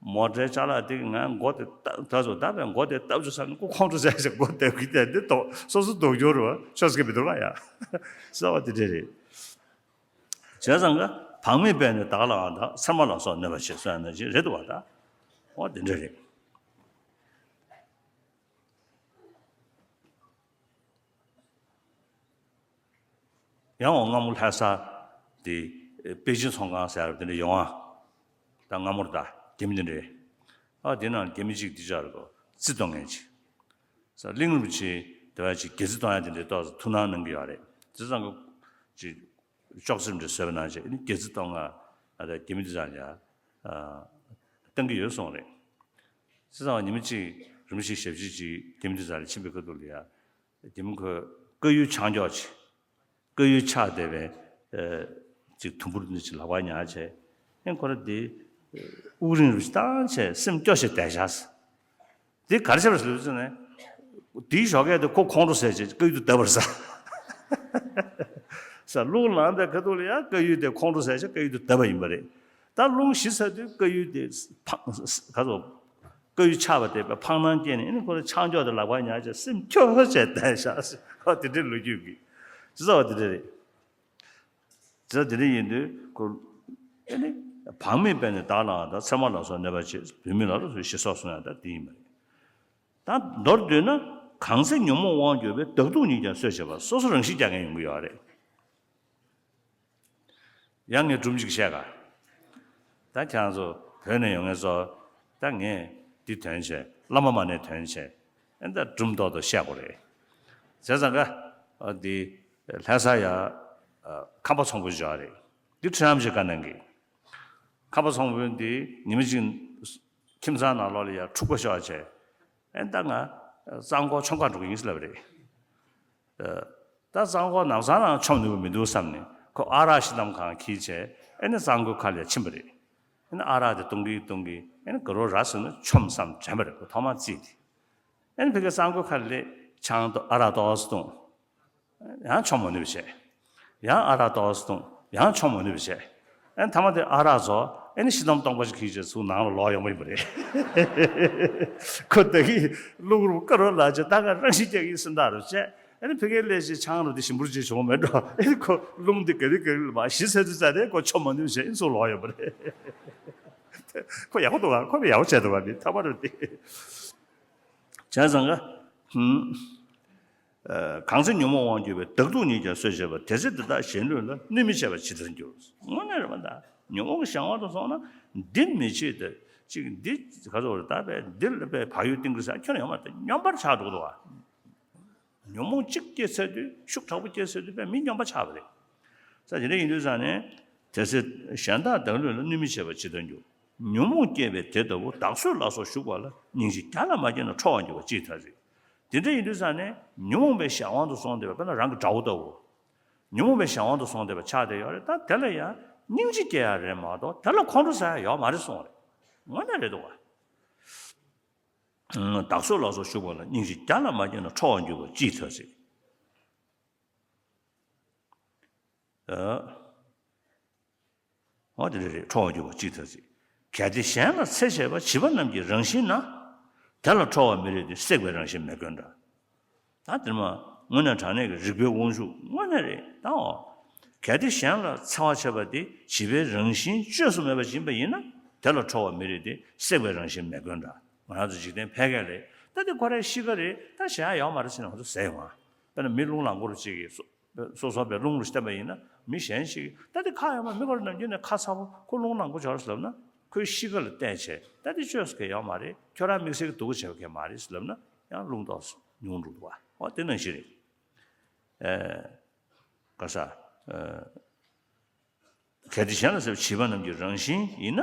མོ་ཊའི་ཅ་ལག་དེ་གིས་ང་མགོ་དེ་བཏབ་ད་ཚོ་ད་བས་མགོ་དེ་བཏབ་ཆོག་ས་ནི་ཁོ་ཁོང་ཁྲོ་ཟ་ཞིག་མགོ་བཏབ་གི་དེ་འདི་དོག་སོ་སོ་དོག་སྐྱོ་རུ་ཆོག་སྐད་མི་འདུག་ལ་ཡ། ས་བ་དེ་འདྲས་རེད། བྱས་ཙང་ག་བག་མེད་པས་ནི་བདག་ལའང་བདག་ཚེར་མ་ལ་སོགས་གནོད་པ་བྱེད་སོགས་ན་ཅི་རེད་འདུག་བ་ད། འོ་དེ་འདྲས་རེད། ཡང་འོ་སྔ་མོ་ལྷ་ས་དེ་པེ་ཅིན་ཚོང་ཁང་ཟེར་བ་དེ་འདྲ་ཡོང་ཨ། ད་སྔ་མོར་ད་རྒྱ་མི་དེ་འདྲས། ཨ་དེ་ནང་རྒྱ་མི་གཅིག་དེ་ཅར་གོ་རྩིས་གཏོང་མཁན་ཅིག་ས་གླིང་རིན་པོ་ཆེ་དེ་བ་ཅིག་རྒྱ་རྩིས་གཏོང་ཡ་དེ་འདྲས་ཏོག་ཙམ་ཐུགས་སྣང་གནང་གི་ཡོད་རེད། དེ་ཙང་གི་ཅིག་ཅོག་ཙེ་འདྲ་བཟོས་པ་ནང་བཞིན་རྒྱ་རྩིས་གཏོང་ང་ཨ་ད་རྒྱ་མི་དེ་ཅར་ཡ་གཏང་གི་ཡོད་གསུངས་རེད། དེ་ཙང་ཉི་མ་གཅིག་རིན་པོ་ཆེ་ཞབས་ཕྱི་ཅིག་རྒྱ་མི་དེ་ཅར་ཕྱིན་པའི་ཁ་ཐུག་ལ་ཡ། རྒྱ་མི་ཁོས་བཀའ་ཡུལ་ཆང་འགྱོག་ཅིག་བཀའ་ཡུལ་ཆགས་བསྡད་པའི་ཨ་ཅིག་དུམ་བུར་འདི་ཅིག་ལག་པ་ཉར་བྱས། ཨེ་ཁོ་ར་འདི་དབུགས་རིང་རུ་བཏང་བྱས་སེམས་སྐྱོ་ཞིག་བསྡད་ཤག་འདི་ག་རེ་བྱས་པ་རེད་ཟེར་ན། འདིའི་ཞོགས་ཀས་དེ་ཁོ་ཁོང་ཁྲོ་ཟས་བྱས་བཀའ་ཡུལ་དུ་བརྡབས་པ་རེད་ས། ས་རླུང་ལངས་པའི་ཁ་ཐུག་ལ་ཡང་བཀའ་ཡུལ་དེ་ཁོང་ཁྲོ་ཟས་བྱས་བཀའ་ཡུལ་དུ་བརྡབས་པ་ཡིན་པ་རེད། ད་རླུང་ཞི་ཚར་དུས་བཀའ་ཡུལ་དེ་ཕ་ག་ཚོད། བཀའ་ཡུལ་ཆགས་པ་དེ་ཕངས་སྣང་སྐྱེས་ནས་ཨ་ནི་ཁོ་ལ་ཆང་འགྱོག་དེ་ལག་པར་ཉར་བྱས་སེམས་སྐྱོ་བྱས་བསྡད་ཤག་ཁོ་དེ་འདྲའི་ལོ་རྒྱུས་ཀྱི་ཇི་ལྟ་བ་དེ་འདྲ་རེད། ཇི་ལྟ་དེ་འདྲ་ཡིན་དུས་ཁོ་ཨ་ནི་བག་མེད་པས་ནི་བདག་ལའང་བདག་ཚེར་མ་ལ་སོགས་གནོད་པ་བྱེད། བུད་མེད་ལ་སོགས་ཞེས་སོགས་གསུངས་ཡང་ད་དེ་ཡིན་པ་རེད། ད་མདོར་བསྡུས་ན་གང་ཚེ་ཉོན་མོངས་དབང་གྱུར་པས། བདག་སྡུག་ཉིད་ཀྱང་གསོད་བྱེད་པ། སོ་སོ་རང་ཤི་རྒྱག་མཁན་ཡོང་གི་ཡོད་རེད། ཡང་ངས་སྒྲུང་གཅིག་བཤད་ག་ད་ཁྱེད་རང་ཚོ་བོད་ནས་ཡོང་མཁན་ཚོ་ད་ངས་འདི་དོན་བྱས་བླ་མ་མ་ཎི་དོན་བྱས་ཨེ་ད་སྒྲུང་ཏོག་ཏོ་བཤད་དགོས་རེད། བྱས་ཙང་ག་འདི་ལྷ་ས་ཡ་ཁམས་པ་ཚོང་དཔོན་ཅིག་ཡོད་རེད། འདི་ཁྲི་རམ་ཞིག་བཀའ་གནང་གི་ཁམས་པ་ཚོང་དཔོན་འདི་ཉི་མ་གཅིག་ཁྱིམ་ཚང་ནང་ལོགས་ལ་ཡ་འཁྲུག་པ་ཤོར་བྱས་ཨེ་ད་ང་གཙང་པོ་མཆོང་ག་འགྲོ་གི་ཡིན་ཟེར་ལབ་པ་རེད། ད་གཙང་པོ་ནམ་སང་ནང་མཆོང་ནུས་པ་མི་འདུག་བསམ་ནས་ཁོ་ཨ་རག་ཤི་ནམ་གང་འཁྱེར་བྱས་ཨེ་ནི་གཙང་པོའི་ཁ་ལ་ཕྱིན་པ་རེད། ཨ་ནི་ཨ་རག་དེ་བཏུང་གིན་བཏུང་གིན་ཨ་ནི་དགའ་རོགས་ར་ཟེར་ན་ཆོམ་བསམ་དྲན་པ་རེད། ཁོ་ཐོག་མར་རྩིས་ཏེ། ཨ་ནི་ཕ་གིའི་གསར་འགོད་ཁ་ལས་ཆང་ཨ་རག་ཏོག་ཙམ་བཏུང་། ཡང་ཆོམ་མ་ནུས་པ་བྱས། ཡང་ཨ་རག་ཏོག་ཙམ་བཏུང་། ཡང་ཆོམ་མ་ནུས་པ་བྱས། ཨ་ནི་མཐའ་མ་དེ་ཨ་རག་ཚོ་ཨ་ནི་ཤི་དམ་སྟོང་པ་ཞིག་གིས་བྱས་ཚུར་ནང་ལ་ལོག་ཡོང་བ་ཡིན་པ་རེད། ཁོ་ད་གིན་གློ་བུར་དགའ་རོགས་ལགས་ཀྱིས་ད་ག་རང་ཤི་རྒྱག་གི་ཡིན་བསམ་སྟངས་རེད་བྱས། ཨ་ནི་ཕ་གིའི་ལས་བྱེད་ཆང་རག་དེ་ཞིམ་པོ་ཅིག་བྱུང་བ་མེད་འགྲོ། ཨ་ནི་ཁོ་རླུང་དེ་ག་རེ་ག་རེ་ལ་མར་ཞི་ཚར་དུས་ཙ་ནས་ཁོ་ཆོམ་མ་ནུས་བྱས་ཨ་ནི་ཚུར་ལོག་ཡོང་བ་རེད། ཁོ་ཡག་པོ་འདུག་ག་ཁོ་ཡག་པོ་བྱས་འདུག་ག་དེ་ཐ་མ་རེད་དེ། བྱས་ཙང་ག་ཧུམ། ཨ། གང་ཚེ་ཉོན་མོངས་དབང་གྱུར་པའི། བདག་སྡུག་ཉིད་ཀྱང་གསོད་བྱེད་པ། དེ་ཚེ་འདི་དག་གཞན་ལུས་ལ། གནོད་མི་བྱེད་པ་ཇི་ལྟར་འགྱུར། དངོས་གནས་རེད་པ། ད་ཉོན་མོངས་ཀྱི་གཞན་དབང་དུ་སོང་ན་འདི་མི་བྱེད་དེ། ཅིག་འདི་ག་ཚོད་རེད། ད་བས་འདི་ལ་བས་བག་ཡོད་གཏིང་གི་ཟེར་ཁྱོན་ནས་ཡོད་མ་རེད། སྨྱོན་པར་ཆགས་འགྲོ་གི་འདུག་ག་ཉོན་མོངས་གཅིག་སྐྱེས་ཚར་དུས། ཤུགས་དྲག་པོ་སྐྱེས་ཚར་དུས་བས་མི་སྨྱོན་པ་ཆགས་པ་རེད། ས་དེ་འདྲ་ཡིན་དུས་ཙང་ནས། དེ་ཚེ་གཞན་དག་བདག་ལུས་ལ། གནོད་མི་བྱེད་པ་ཇི་ལྟར་འགྱུར། ཉོན་མོངས་སྐྱེས་པའི་དེ་ལྟ་བུ། བདག་གསོད་ལ་སོགས་ཞུགས་པ་ལ། སྙིང་རྗེ་བརྒྱ་ལ་མ་སྐྱེས་ན། ཁྲོ་བར་འགྱུར་བ་ཅི་ལྟར་རིགས། དེ་འདྲ་ཡིན་དུས་ཙང་ནས་ཉོན་མོངས་པའི་གཞན་དབང་དུ་སོང་བསྡད་པ། དཔེར་ན་རང་གི་དགྲ་བོ་ལྟ་བུ། ཉོན་མོངས་པའི་གཞན་དབང་དུ་སོང་བསྡད་པ་ཆགས་བསྡད་ཡོད་རེད། ད་དེ་ལ་ཡང་སྙིང་རྗེ་སྐྱེ་ཡ་རེད་མ་གཏོགས་དེ་ལ་ཁོང་ཁྲོ་ཟ་ཡ་ཡོད་མ་རེད་གསུངས་རེད། དངོས་གནས་རེད་འདུག་ག་བདག་གསོད་ལ་སོགས་ཞུགས་པ་ལ། སྙིང་རྗེ་བརྒྱ་ལ་མ་སྐྱེས་ན། ཁྲོ་བར་འགྱུར་བ་ཅི་ལྟར་རིགས། ཨ། འོ་དེ་འདྲ་རེད། ཁྲོ་བར་འགྱུར་བ་ཅི་ལྟར་རིགས། གལ་ཏེ་གཞན་ལ་འཚེ་བྱེད་པ། བྱིས་པ་རྣམས་ཀྱི་རང་བཞིན་ན། དེ་ལ་ཁྲོ་བ་མི་རིགས་ཏེ། བསྲེགས་པའི་རང་བཞིན་མེ་བཀོན་འདྲ། ད་དེ་མ་དངོས་གནས་དྲང་གནས་ཀྱི་རིག་པའི་དབང་ཕྱུག་དངོས་གནས་རེད་ད། འོ། གལ་ཏེ་གཞན་ལ་འཚེ་བ་བྱེད་པ་དེ་བྱིས་པའི་རང་བཞིན་བཅོས་སུ་མེད་པ་ཡིན་པ་ཡིན་ན། དེ་ལ་ཁྲོ་བ་མི་རིགས་ཏེ། བསྲེགས་པའི་རང་བཞིན་མེ་བཀོན་འདྲ། ང་རང་ཚོ་འཇིག་རྟེན་ཕལ་སྐད་ལས། ད་དེ་ཁོ་རའི་གཤིས་ཀ་རེད། ད་གཞན་ཡོད་མ་རེད་ཟེར་ནས་ང་ཚོ་ཟེར་ཡོང་ང་། དཔེར་ན་མི་རླུང་ལངས་པ་རུ་གཅིག་གིས་སོ་སོ་སོ་བའི་རླུང་རུ་བསྟན་པ་ཡིན་ན། མི་གཞན་ཞིག་གིས་ད་དེ་ཁ་ཡོད་མ། མི་ཁོ་ར་ནམ་རྒྱུན་ནས་ཁ་ཚ་པོ། ཁོ་རླུང་ལངས་པོ་ཆོར་ཟེར་ལབ་ན། ཁོའི་གཤིས་ཀ་ལ་བལྟས་བྱས་ད་དེ་བཅོས་སུ་གལ་ཡོད་མ་རེད། ཁྱོད་རང་དམིགས་བསལ་གྱི་སྡུག་པོ་བྱས་པ་གལ་མ་རེད་ཟེར་ལབ་ན་ཡང་རླུང་ཏོག་ཙམ་ཉུང་འགྲོ་འདུག་བ། འོ་དེ་ནང་བཞིན་རེད། ཨེ། ག་ས། ཨེ། གལ་ཏེ་གཞན་ལ་འཚེ་བ་བྱིས་པ་རྣམས་ཀྱི་རང་བཞིན་ཡིན་ན།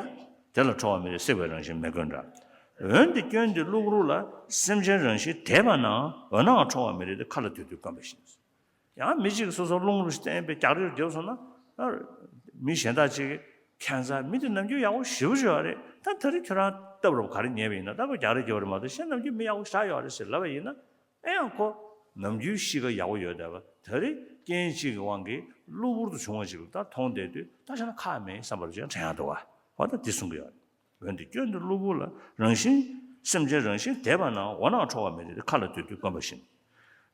དེ་ལ་ཁྲོ་བ་མི་རིགས། བསྲེགས་པའི་རང་བཞིན་མེ་བཀོན་འདྲ། འོན་ཏེ་སྐྱོན་འདི་གློ་བུར་ལ། སེམས་ཅན་རང་བཞིན་དེས་པ་ན། འོ་ནའང་ཁྲོ་བ་མི་རིགས་ཏེ། མཁའ་ལ་དུད་འཐུལ་བཀོན་པ་བཞིན། ཡང་མི་གཅིག་གིས་སོ་སོ་རླུང་རུ་བསྟན་པའི་རྒྱག་རེས་རྒྱབ་སོང་ན། མི་གཞན་དག་ཅིག་གིས་ཁྱད་མཚར། མི་དེ་ནམ་རྒྱུན་ཡག་པོ་ཞེ་པོ་ཅིག་ཡོད་རེད། ད་ད་རེས་ཁྱོད་རང་སྟབས་རོབ་ག་རེ་ཉེས་པ་ཡིན་ན། ད་ཁོ་རྒྱག་རེས་རྒྱབ་རེད་མ་གཏོགས་གཞན་ནམ་རྒྱུན་མི་ཡག་པོ་ཞེ་དྲག་ཡོད་རེད་ཟེར་ལབ་པ་ཡིན་ན། ཨེ་ཡང་ཁོ་ནམ་རྒྱུན་གཤིས་ཀ་ཡག་པོ་ཡོད་བསྡད་པ། ད་རེས་རྐྱེན་གཅིག་གི་དབང་གིས་གློ་བུར་དུ་བྱུང་བ་ཅིག་ད་མཐོང་བསྡད་དུས། ད་བྱས་ན་ཁག་མེད་བསམ་པ་རུ་ཅིག་དྲན་ཡག་འདུག་བ། འོ་ད་འདི་གསུང་གི་ཡོད་རེད། འོན་ཏེ་སྐྱོན་འདི་གློ་བུར་ལ། རང་བཞིན། སེམས་ཅན་རང་བཞིན་དེས་པ་ན། འོ་ནའང་ཁྲོ་བ་མི་རིགས་ཏེ། མཁའ་ལ་དུད་འཐུལ་བཀོན་པ་བཞིན།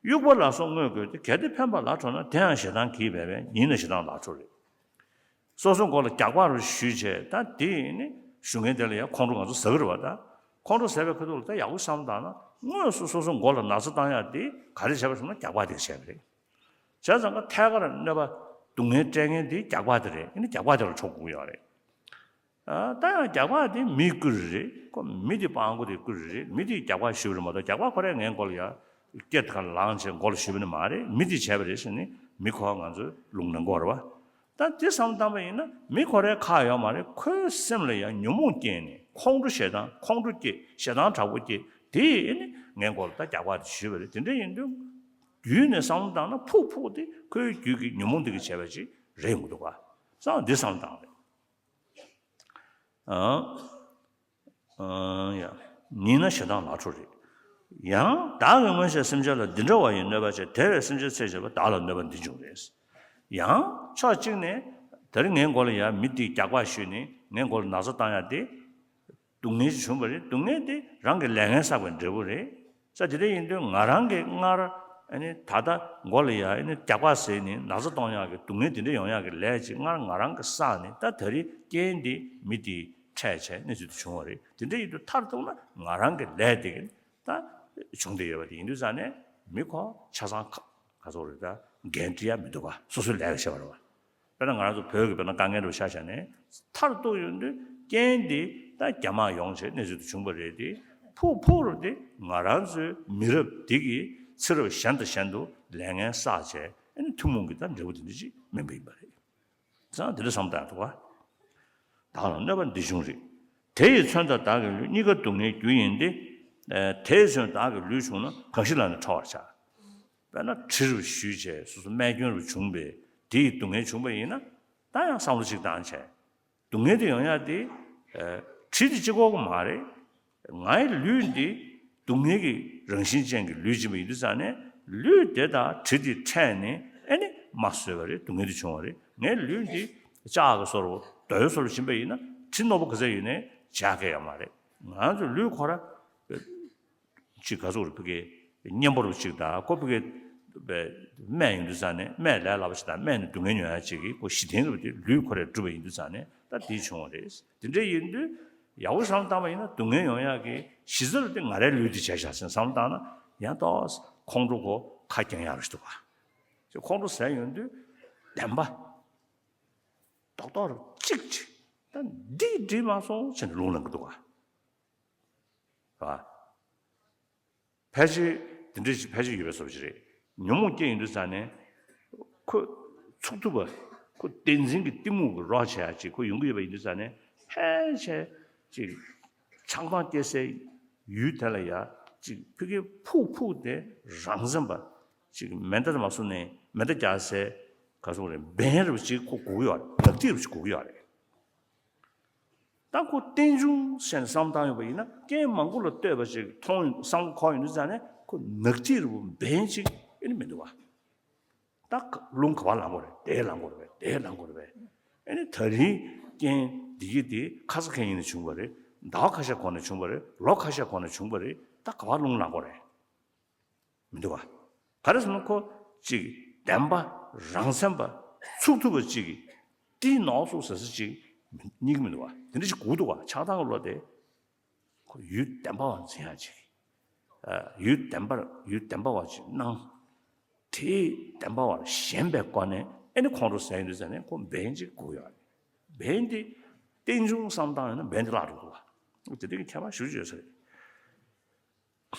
དབྱུག་པ་ལ་སོགས་དངོས་བཀོལ་ཏེ། གལ་ཏེ་ཕན་པ་ལ་ཁྲོ་ན། དེ་ཡང་ཞེ་སྡང་གིས་སྦད་པས། ཉིད་ནི་ཞེ་སྡང་ལ་ཁྲོ་རིགས། སོ་སོ་མགོ་ལ་རྒྱག་པ་རུ་གཞུས་བྱས། ད་དེ་ནི་གཞུ་མཁན་དེ་ལ་ཡང་ཁོང་ཁྲོ་ང་ཚོ་ཟ་གི་རེད་བ། ད་ཁོང་ཁྲོ་ཟ་བའི་ཁ་ཐུག་ལ་ད་ཡག་པོ་བསམ་བློ་བཏང་ན། དངོས་སུ་སོ་སོ་མགོ་ལ་ན་ཚ་བཏང་ཡག་དེ་ག་རེ་བྱས་པ་ཟེར་ན་རྒྱག་པ་དེ་བྱས་པ་རེད། བྱས་ཙང་ཀ་ཐད་ཀར་གནོད་པ་སྡུག་བསྔལ་སྤྲད་མཁན་དེ་རྒྱག་པ་དེ་རེད། ཡིན་ན་རྒྱག་པ་དེ་ལ་ཁྲོ་དགོས་ཀྱི་ཡོད་རེད། ཨ། ད་ཡང་རྒྱག་པ་དེ་མིའི་སྐུ་རུ་རེད། ཁོ་མི་དེ་སྤྲང་པོ་དེའི་སྐུ་རུ་རེད། མི་དེས་རྒྱག་པ་གཞུས་པ་རེད་མ་གཏོགས། རྒྱག་པ་ཁོ་རས་ངའི་མགོ་ལ་ཡ་སྐེ་དེ་ག་ལངས་བྱས་མགོ་ལ་གཞུས་པ་ནི་མ་རེད། མི་དེས་བྱས་པ་རེད་ཟེར་ནས་མི་ཁོ་ང་ཚོའི་ལུང་ནང་གོ་རེད་བ། ད་དེ་བསམ་བློ་བཏང་པ་ཡིན་ན་མི་ཁོ་རའི་ཁག་ཡོད་མ་རེད། ཁོའི་སེམས་ལ་ཡང་ཉོན་མོངས་སྐྱེས་ནས་ཁོང་ཁྲོ་ཞེ་སྡང་། ཁོང་ཁྲོ་སྐྱེས། ཞེ་སྡང་དྲག་པོ་སྐྱེས། དེ་ནི་ངའི་མགོ་ལ་ད་རྒྱག་པ་དེ་གཞུས་པ་རེད། དེ་འདྲ་ཡིན་དུས་རྒྱུད་ནས་བསམ་བློ་བཏང་ན་ཕུགས་ཕུགས་དེ་ཁོའི་རྒྱུད་ཀྱི་ཉོན་མོངས་འདི་གིས་བྱས་པ་ཅིག་རེད་ཡོང་གི་འདུག་ག་ཙང་འདི་བསམ་བློ་བཏང་རེད། ཨང་། ཨང་། ཡ། ཉིད་ན་ཞེ་སྡང་ལ་ཁྲོ་རེད། ཡང་བདག་གིས་སྔོན་ཆད་སེམས་ཅན་ལ་འདི་འདྲ་བ་ཡི་གནོད་པ་བྱས། དེ་བས་སེམས་ཅན་འཚེ་བྱེད་པ། བདག་ལ་གནོད་པ་འདི་འབྱུང་རེད། ཡང་ཕྱོགས་གཅིག་ནས་ད་རེས་ངའི་མགོ་ལ་ཡ་མི་དེས་རྒྱག་པ་གཞུས་ནས་ངའི་མགོ་ལ་ན་ཚ་བཏང་ཡ་དེ། སྡུག་བསྔལ་ཞིག་བྱུང་བ་རེད། སྡུག་བསྔལ་དེ་རང་གི་ལས་ངན་བསགས་པའི་འབྲས་བུ་རེད། ས་དེ་འདྲ་ཡིན་དུས་ང་རང་གིས་སྔར་ཨ་ནི་ད་ལྟ་མགོ་ལ་ཡ་ཨ་ནི་རྒྱག་པ་བཟས་ནས་ན་ཚ་གཏོང་ཡག་གི་སྡུག་བསྔལ་དེ་འདྲ་ཡོང་ཡག་གི་ལས་ཅིག་སྔར་ང་རང་གིས་བསགས་ནས། ད་ད་རེས་རྐྱེན་དེ་མི་དེས་འཕྲད་བྱས་གནས་ཚུལ་དེ་བྱུང་བ་རེད། དེ་འདྲ་ཡིན་དུས་མཐར་གཏུགས་ན་ང་རང་གི་ལས་དེ་གིས་ད་བྱུང་བསྡད་ཡོད་པ་དེ་ཡིན་དུས་ཙང་ནས་མི་ཁོ་ཆ་ཚང་ཁ་ག་ཚོད་རེད། ད་འགན་འཁྲི་ཡ་མི་འདུག་ག་སོ་སོའི་ལས་ལ་བྱེད་པ་རེད་བ། དཔེར་ན་ང་རང་ཚོ་བོད་ཀྱི་དཔེར་ན་དཀའ་ངལ་རུ་ཆ་བཞག་ནས་མཐར་གཏུགས་ཡོང་དུས་རྐྱེན་འདི་ད་རྒྱ་དམག་ཡོང་བྱས་གནས་ཚུལ་དེ་བྱུང་བ་རེད་དེ། ཕུགས་ཕུགས་རུ་དེ་ང་རང་ཚོའི་མི་རབས་འདི་གིས་ཚེ་རབས་གཞན་དང་གཞན་དུ་ལས་ངན་བསགས་བྱས་ཨ་ནི་ཐུན་མོང་གི་ད་འབྲས་བུ་དེ་འདྲ་ཅིག་སྨིན་པ་ཡིན་པ་རེད། ཙང་དེ་འདྲ་བསམ་བཏང་འདུག་བ། བདག་ལ་གནོད་པ་འདི་འབྱུང་རིགས། དེ་ཡི་མཚོན་དང་བདག་གི་ལུས། གཉིས་ཀ་སྡུག་བསྔལ་རྒྱུ་ཡིན་ཏེ། ཨ། དེ་ཡི་མཚོན་བདག་གི་ལུས་བྱུང་ན། གང་ཞིག་ལ་ནི་ཁྲོ་བར་བྱ། དཔེར་ན་གྲི་རུ་གཞུས་བྱས་སོ་སོ་རྨས་སྐྱོན་རུ་བྱུང་བས་དེ་ཡི་སྡུག་བསྔལ་བྱུང་བ་ཡིན་ན། ད་ཡང་བསམ་བློ་ཅིག་བཏང་བྱས། སྡུག་བསྔལ་དེ་ཡོང་ཡག་དེ་ ཨ། དྲི་དེ་གཅིག་པོ་མ་རེད། ངའི་ལུས་འདི་སྡུག་བསྔལ་གྱི་རང་བཞིན་ཅན་གྱི་ལུས་ཅིག་ཡིན་དུས་ཙང་ནས། ལུས་དེ་དང་དྲི་དེ་ཕྲད་ནས། ཨེ་ནི་མ་བཟོད་པ་རེད། སྡུག་བསྔལ་དེ་བྱུང་བ་རེད། ངའི་ལུས་འདི་ལྕགས་ཀྱི་བཟོ་འདྲ་པོ། རྡོའི་བཟོ་འདྲ་པོ་བྱིན་པ་ཡིན་ན། དྲི་རྣོ་པོ་ག་ཚད་ཡོད་ནའི་བྱ་གལ་ཡོད་མ་རེད། ང་ཚོ་ལུས་ཁོ་ར་ཅིག་ག་ཚོད་རེད། ཕ་གི་གཉེན་པོ་རུ་ཅིག་དང་། ཁོ་ཕ་གི་སྨན་ཡིན་དུས་ཙང་ནས། སྨན་ལས་སླ་པོ་ཞིག་དང་། སྨན་ནི་སྡུག་བསྔལ་མྱོང་ཡ་ཅིག་གི་ཁོ་གཞི་རྟེན་རུ་དེ་ལུས་ཁོ་རས་གྲུབ་པ་ཡིན་དུས་ཙང་ནས། ད་དེ་བྱུང་བ་རེད། དེ་འདྲ་ཡིན་དུས་ཡག་པོ་བསམ་བློ་བཏང་པ་ཡིན་ན། སྡུག་བསྔལ་ཡོང་ཡག་གི་གཞི་རྩ་རུ་དེ་ང་རའི་ལུས་དེ་བྱས་བཞག་ཟིན་བསམ་བློ་བཏང་ན། ཡང་ཏོག་ཙམ་ཁོང་ཁྲོ་ཁོ་ཁ་འགྱངས་ཡག་རེད་འདུག་ག་ཁོང་ཁྲོ་ཟ་ཡོང་དུས་བདེན་པ་རྡོག་རྡོག་རུ་གཅིག་ཅིག་ད་འདི་འགྲིག་མ་སོང་ཟེར་ནས་རླུང་ལངས་གི་འདུག་ག་བ། ཕལ་ཆེར་འདི་འདྲ་ཞིག་ཕལ་ཆེར་ཡོད་པའི་བཟོ་ཅིག་རེད། ཉོན་མོངས་སྐྱེ་ཡོང་དུས་ཙང་ནས་ཁོ་ཚུགས་ཐུབ་པ། ཁོ་བདེན་འཛིན་གྱི་གཏི་མུག་གི་རོ་བྱེད་ཡ་ཅིག་ཁོ་ཡོང་གི་ཡོད་པ་ཡིན་དུས་ཙང་ནས། ཕལ་ཆེར་ཅིག་ཆགས་སྡང་སྐྱེ་སའི་ཡུལ་དེ་ལ་ཡ་ཅིག་ཕ་གི་ཕུག་ཕུག་དེ་རང་བཙན་པ་ཅིག་མེ་མདའ་མ་སོང་ནས་མེ་མདའ་རྒྱག་སའི་ག་སོང་རེད། འབེན་རུ་ཅིག་ཁོ་དགོས་ཀྱི་ཡོད་རེད། ནག་ཐིག་རུ་ཅིག་དགོས་ཀྱི་ཡོད་རེད། ད་ཁོ་རྟེན་འབྱུང་ཟེར་ནས་བསམ་བཏང་ཡོད་པ་ཡིན་ན། རྐྱེན་མང་པོ་ལ་ལྟོས་པ་ཞིག་མཐོང་། བསམ་བློ་འཁོར་ཡོང་དུས་ཙང་ནས་ཁོ་ནག་ཐིག་རུ་འབེན་ཅིག་ཨེ་ནི་མི་འདུག་བ། ད་རླུང་ག་པར་ལངས་དགོས་རེད། དེ་ལངས་དགོས་རེད་པས། དེ་ལངས་དགོས་རེད་པས། ཨེ་ནི་ད་རིང་རྐྱེན་འདི་གི་དེ་ཁ་ས་ཁ་ཡིན་ནས་བྱུང་བ་རེད། ཟླ་བ་ཁ་ཤས་གོང་ནས་བྱུང་བ་རེད། ལོ་ཁ་ཤས་གོང་ནས་བྱུང་བ་རེད། ད་ག་པར་རླུང་ལངས་དགོས་རེད། མི་འདུག་བ། ག་རེ་ཟེར་ན་ཁོ་ཅིག་བདེན་པ་རང་མཚན་པ་ཚུགས་ཐུབ་པ་ཅིག་གི་ཏི་ནོག་སུ་ཟེར་ས་ཅིག་རྙེད་ཀྱི་མི་འདུག་བ། དེ་འདྲ་ཞིག་དགོས་འདུག་བ། ཆགས་སྡང་གི་བློ་དེ་ཁོ་ཡུལ་བདེན་པ་བ་འཛིན་ཡ་ཅིག་ཨ། ཡུལ་བདེན་པར། ཡུལ་བདེན་པ་བ་ཅིག་སྣང་། དེ་བདེན་པ་བར་ཞེན་པའི་སྒོ་ནས་ཨེ་ནི་ཁོང་ཁྲོ་ཟ་ཡོང་དུས་ཙང་ནས་ཁོ་འབེན་ཅིག་དགོས་ཡོད་རེད། འབེན་དེ་རྟེན་འབྱུང་བསམ་བཏང་ཡོད་ན་འབེན་དེ་བརླག་འགྲོ་འདུག་བ། དེ་འདྲ་གི་ཁྱད་པར་ཞེ་པོ་ཅིག་ཡོད་ས་རེད།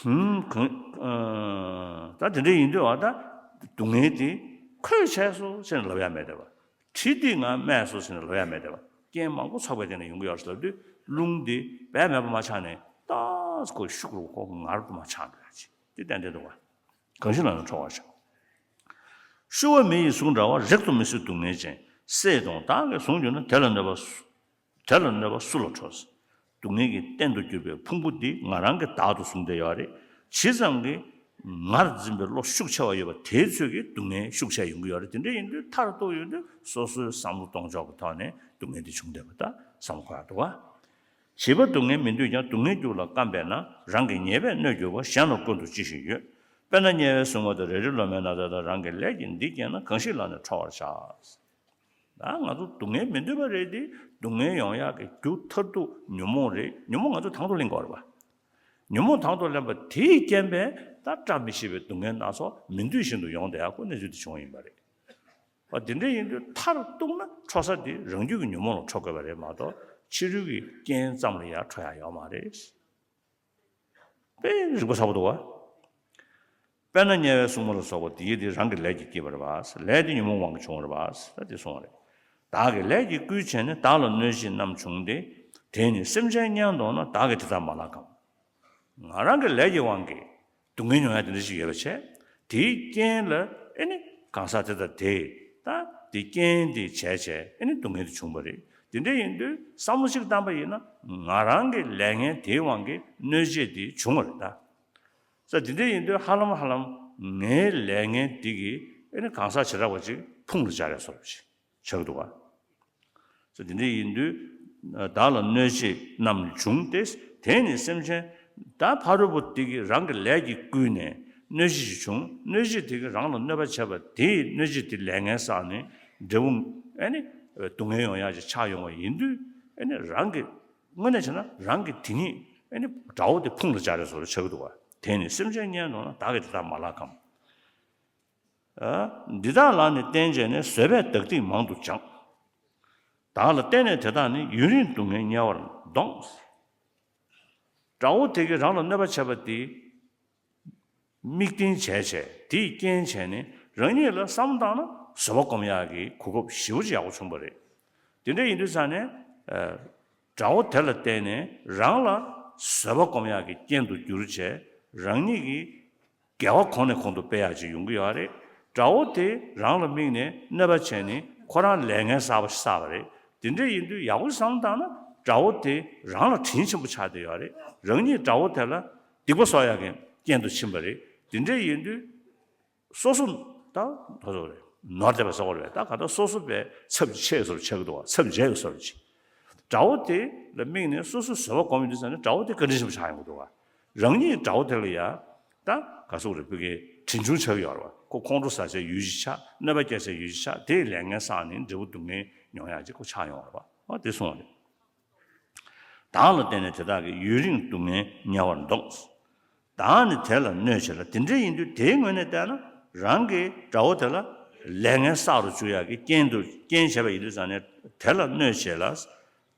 ཧུམ། གང་། ཨ། ད་དེ་འདྲ་ཡིན་དུས་བ། ད་སྡུག་བསྔལ་དེ་ཁོས་བྱས་སོ་ཟེར་ནས་ལབ་ཡ་མེད་བསྡད་པ། དྲི་དེ་ང་སྨྲས་སོ་ཟེར་ནས་ལབ་ཡ་མེད་བསྡད་པ། རྐྱེན་མང་པོ་ཚོགས་པའི་སྟེང་ནས་ཡོང་གི་ཡོད་རེད་ལབ་དུས། རླུང་དེ་བས་མེད་པ་མ་ཆགས་ནས་ཏོག་ཙམ་ཁོ་ཤུགས་རུ་ཁོ་ངར་དུ་མ་ཆགས་འགྲོ་ཡ་ཅིག་དེ་ཏན་ཏན་འདུག་བ། གང་ཞིག་ལ་ནི་ཁྲོ་བར་བྱ། ཤུགས་པ་མེ་ཡི་ཟུག་འདྲ་བ། རེག་ཏུ་མི་སྲིད་སྡུག་བསྔལ་ཅན། སྲེད་གདུང་བདག་གིས་བཟུང་གྱུར་ན། དེ་ལ་གནོད་པ་སུ། དེ་ལ་གནོད་པ་སུ་ལ་ཁྲོ། སྡུག་བསྔལ་གྱི་རྟེན་དུ་གྱུར་པའི་ཕུང་པོ་འདི་ང་རང་གིས་བདག་ཏུ་བཟུང་བསྡད་ཡོད་རེད། ཇི་ཙམ་གྱིས་ངར་འཛིན་པའི་བློ་ཤུགས་ཆེ་བ་ཡོད་པ་དེའི་ཚོད་ཀྱིས་སྡུག་བསྔལ་ཤུགས་ཆེ་ཡོང་གི་ཡོད་རེད། དེ་འདྲ་ཡིན་དུས་མཐར་གཏུགས་ཡོང་དུས་སོ་སོའི་བསམ་བློ་གཏོང་ཕྱོགས་ཀྱི་ཐོག་ནས་སྡུག་བསྔལ་འདི་བྱུང་བསྡད་པ་ད་བསམ་བློ་འཁོར་ཡག་འདུག་བ། བྱིས་པ་སྡུག་བསྔལ་མི་འདོད་ཀྱང་། སྡུག་བསྔལ་རྒྱུ་ལ་བརྐམ་པས་ན། རང་གི་ཉེས་པས་གནོད་གྱུར་པ། གཞན་ལ་བཀོད་དུ་ཅི་ཞིག་ཡོད། དཔེར་ན་དམྱལ་བའི་སྲུང་མ་དང་། རེ་རེ་ལོ་མའི་ནགས་ཚལ་དང་། རང་གི་ལས་ཀྱིས་འདི་བསྐྱེད་ན། གང་ཞིག་ལ་ནི་ཁྲོ་བར་བྱ། ད་ང་ཚོ་སྡུག་བསྔལ་མི་འདོད་པ་རེད་དེ། སྡུག་བསྔལ་ཡོང་ཡག་གི་རྒྱུ་མཐར་ཐུག་ཉོན་མོངས་རེད། ཉོན་མོངས་ང་ཚོ་དང་དུ་ལེན་དགོས་རེད་པ། ཉོན་མོངས་དང་དུ་ལེན་པ་དེའི་རྐྱེན་པས་ད་བཀྲ་མི་ཤིས་པའི་སྡུག་བསྔལ་སྣ་ཚོགས་མི་འདོད་བཞིན་དུ་ཡོང་བསྡད་ཡག་གི་གནས་ཚུལ་དེ་བྱུང་བ་ཡིན་པ་རེད། འོ། དེ་འདྲ་ཡིན་དུས་མཐར་གཏུགས་ན་ཁྲོ་ས་དེ་རང་རྒྱུད་ཀྱི་ཉོན་མོངས་ལ་ཁྲོ་དགོས་པ་རེད་མ་གཏོགས། ཕྱི་རོལ་གྱི་རྐྱེན་ཙམ་ལ་ཡང་ཁྲོ་ཡག་ཡོད་མ་རེད། དཔེ་རིག་པ་ཚ་པོ་འདུག་བ། དཔེར་ན་དམྱལ་བའི་སྲུང་མ་ལ་སོགས་པ་དེ་ཡི་དེ་རང་གི་ལས་ཀྱིས་བསྐྱེད་པ་རེད་པ། ལས་དེ་ཉོན་མོངས་དབང་གིས་བྱུང་བ་རེད་པ། ད་དེ་གསུངས་པ་རེད། བདག་གིས་ལས་ཀྱིས་བསྐུལ་བྱས་ནས། བདག་ལ་གནོད་བྱེད་རྣམས་བྱུང་སྟེ། དེས་ནི་སེམས་ཅན་ཉེན་འདོང་ན། བདག་གིས་དེ་དག་མ་བརླག་གམ། ང་རང་གི་ལས་ཀྱི་དབང་གིས་སྡུག་བསྔལ་མྱོང་ཡ་དེ་འདྲ་ཞིག་ཡོད་པ་བྱས། དེའི་རྐྱེན་ལ་ཨེ་ནི་གང་ཟག་དེ་དང་དེ། ད་དེ་རྐྱེན་དེ་བྱས་བྱས་ཨེ་ནི་སྡུག་བསྔལ་དེ་བྱུང་བ་རེད། དེ་འདྲ་ཡིན་དུས་བསམ་བློ་ཞིག་བཏང་པ་ཡིན་ན། ང་རང་གི་ལས་ངན་དེའི་དབང་གིས་གནོད་བྱེད་དེ་བྱུང་བ་རེད་ད། ས་དེ་འདྲ་ཡིན་དུས་ཧ་ལམ་ཧ་ལམ་ངའི་ལས་ངན་དེ་གིས་ཨེ་ནི་གང་ཟག་བྱེ་བྲག་པ་ཅིག་ཕུང་ལ་སྦྱར་ཡ་བཟོ་འདྲ་ཅིག་ཆགས་ཀྱི་འདུག་ག་ས་དེ་འདྲ་ཡིན་དུས། བདག་ལ་གནོད་བྱེད་རྣམས་བྱུང་སྟེ། དེས་ནི་སེམས་ཅན། ད་ཕ་རོལ་པོ་དེ་གིས་རང་གི་ལས་ཀྱིས་བསྐུལ་ནས་གནོད་བྱེད་ཅིག་བྱུང་། གནོད་བྱེད་དེ་གིས་རང་ལ་གནོད་པ་བྱས་པ་དེས། གནོད་བྱེད་དེ་ལས་ངན་བསགས་ནས་འབྲས་བུ་ཨེ་ནི་སྡུག་བསྔལ་ཡོང་ཡག་ཅིག་ཆགས་ཡོང་བ་ཡིན་དུས། ཨེ་ནི་རང་གི་དངོས་གནས་བྱས་ན་རང་གི་དེ་ཉིད་ཨེ་ནི་དགྲ་བོ་དེ་ཕུང་ལ་སྦྱར་ཡ་བཟོ་འདྲ་ཆགས་ཀྱི་འདུག་ག་དེས་ནི་སེམས་ཅན་ཉེན་འདོང་ན། བདག་གིས་དེ་དག་མ་བརླག་གམ། ཨ། འདི་དག་ལ་ནི་བརྟེན་བྱས་ནས། བཟོད་པས་བདག་སྡིག་མང་དུ་སྦྱངས། བདག་ལ་བརྟེན་ནས་དེ་དག་ནི། ཡུན་རིང་སྡུག་བསྔལ་དམྱལ་བར་འདོང་། དགྲ་བོ་དེ་གིས་རང་ལ་གནོད་པ་བྱས་པ་དེ་དམིགས་རྟེན་བྱས་བྱས། དེའི་རྐྱེན་བྱས་ནས་རང་ཉིད་ལ་བསམ་བཏང་ན་བཟོད་པ་སྒོམ་ཡག་གི་གོ་སྐབས་ཞེ་པོ་ཅིག་ཡག་པོ་བྱུང་བ་རེད། དེ་འདྲ་ཡིན་དུས་ཙང་ནས། ཨ། དགྲ་བོ་དེ་ལ་བརྟེན་ནས་རང་ལ་བཟོད་པ་སྒོམ་ཡག་གི་རྐྱེན་དུ་གྱུར་བྱས། རང་ཉིད་ཀྱི་དགེ་བ་གོང་ནས་གོང་དུ་སྤེལ་ཡག་ཅིག་ཡོང་གི་ཡོད་རེད། དགྲ་བོ་དེ་རང་ལ་དམིགས་ནས་གནོད་པ་བྱས་ནས་ཁོ་རང་ལས་ངན་གསར་པ་ཞིག་བསགས་པ་རེད། དེ་འདྲ་ཡིན་དུས་ཡག་པོ་བསམ་བཏང་ན། དགྲ་བོ་དེ་རང་ལ་དྲིན་ཆེན་པོ་ཆགས་བསྡད་ཡོད་རེད། རང་ཉིད་དགྲ་བོ་དེ་ལ་སྡིག་པ་གསོག་ཡག་གི་རྐྱེན་དུ་ཕྱིན་པ་རེད། དེ་འདྲ་ཡིན་དུས། སོ་སོ་ད་ད་དོ་རེད། ནོར་བསྡད་པ་བཟོ་བ་རེད། ད་ག་ད་སོ་སོ་པའི་ཚབ་ཆེ་བཟོ་ཆགས་ཀྱི་འདུག་བ། ཚབ་འཇལ་བའི་བཟོ་ཅིག་དགྲ་བོ་དེ་ལ་དམིགས་ནས་སོ་སོ་བཟོད་པ་སྒོམ་ཡོང་དུས་ཙང་ནས་དགྲ་བོ་དེ་བཀའ་དྲིན་ཆེན་པོ་ཆགས་ཡོང་གི་འདུག་བ། རང་ཉིད་དགྲ་བོ་དེ་ལ་ཡ་ད་ག་སོག་རེད། བུ་གའི་དྲིན་ཆུང་ཆགས་ཡོད་རེད་བ། ཁོ་ཁོང་ཁྲོ་ཟ་བྱས་ཡུལ་ཅིག་ཆགས། གནོད་པ་སྐྱེལ་བྱས་ཡུལ་ཅིག་ཆགས། དེས་ལས་ངན་བསགས་ནས་འབྲས་བུ་སྡུག་བསྔལ་མྱོང་ཡག་ཅིག་ཁོ་ཆགས་ཡོང་རེད་བ། ཨ་དེ་གསུངས་པ་རེད། བདག་ལ་བརྟེན་ནས་དེ་དག་གིས་ཡུན་རིང་སྡུག་བསྔལ་ཉེ་བར་འདོགས། བདག་ནི་དེ་ལ་གནོད་བྱེད་ལ། དེ་འདྲ་ཡིན་དུས་དེའི་ངོས་ནས་བལྟས་ན་རང་གི་དགྲ་བོ་དེ་ལ་ལས་ངན་བསགས་རུ་བཅུག་ཡག་གི་རྐྱེན་དུ་རྐྱེན་བྱས་པ་ཡིན་དུས་ཙང་ནས་དེ་ལ་གནོད་བྱེད་ལ།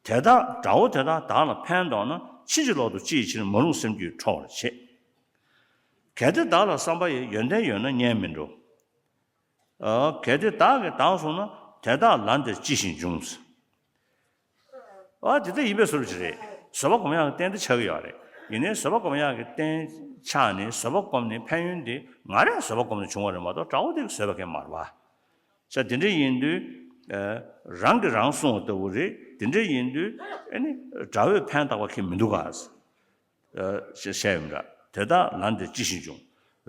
དེ་དག་དགྲ་བོ་དེ་དག་བདག་ལ་ཕན་འདོགས་ན་ཕྱིན་ཅི་ལོག་ཏུ་ཅི་ཡི་ཕྱིར་མ་རུངས་སེམས་ཀྱིས་ཁྲོ་བར་བྱེད། གལ་ཏེ་བདག་ལ་བསམ་པ་ཡི་ཡོན་ཏན་ཡོད་ན་གཉེན་མི་འགྲོ། ཨ། གལ་ཏེ་བདག་གིས་བདག་བསྲུངས་ན། དེ་དག་ལ་འདིར་ཅི་ཞིག་འབྱུང་། ཨ། དེ་ལྟ་ཡིན་པའི་བཟོ་འདྲ་ཅིག་རེད། བཟོད་པ་སྒོམ་ཡག་གི་རྟེན་དེ་ཆགས་ཀྱི་ཡོད་རེད། ཡིན་ནའི་བཟོད་པ་སྒོམ་ཡག་གི་རྟེན་ཆགས་ནས་བཟོད་པ་བསྒོམས་ནས་ཕན་ཡོན་དེ་ང་རས་བཟོད་པ་བསྒོམས་ནས་བྱུང་བ་རེད་མ་གཏོགས་དགྲ་བོ་དེ་གིས་བཟོས་པ་གང་ཡང་མ་རེད་པ། ས་དེ་འདྲ་ཡིན་དུས། ཨ། རང་གིས་རང་བསྲུང་བ་ལྟ་བུ་རེད། དེ་འདྲ་ཡིན་དུས་ཨ་ནི་དགྲ་བོས་ཕན་བཏགས་པ་གང་ཡང་མི་འདུག་ག། ཨ། ཞེས་བཤད་ཡོད་འདྲ། དེ་དག་ལ་འདིར་ཅི་ཞིག་འབྱུང་།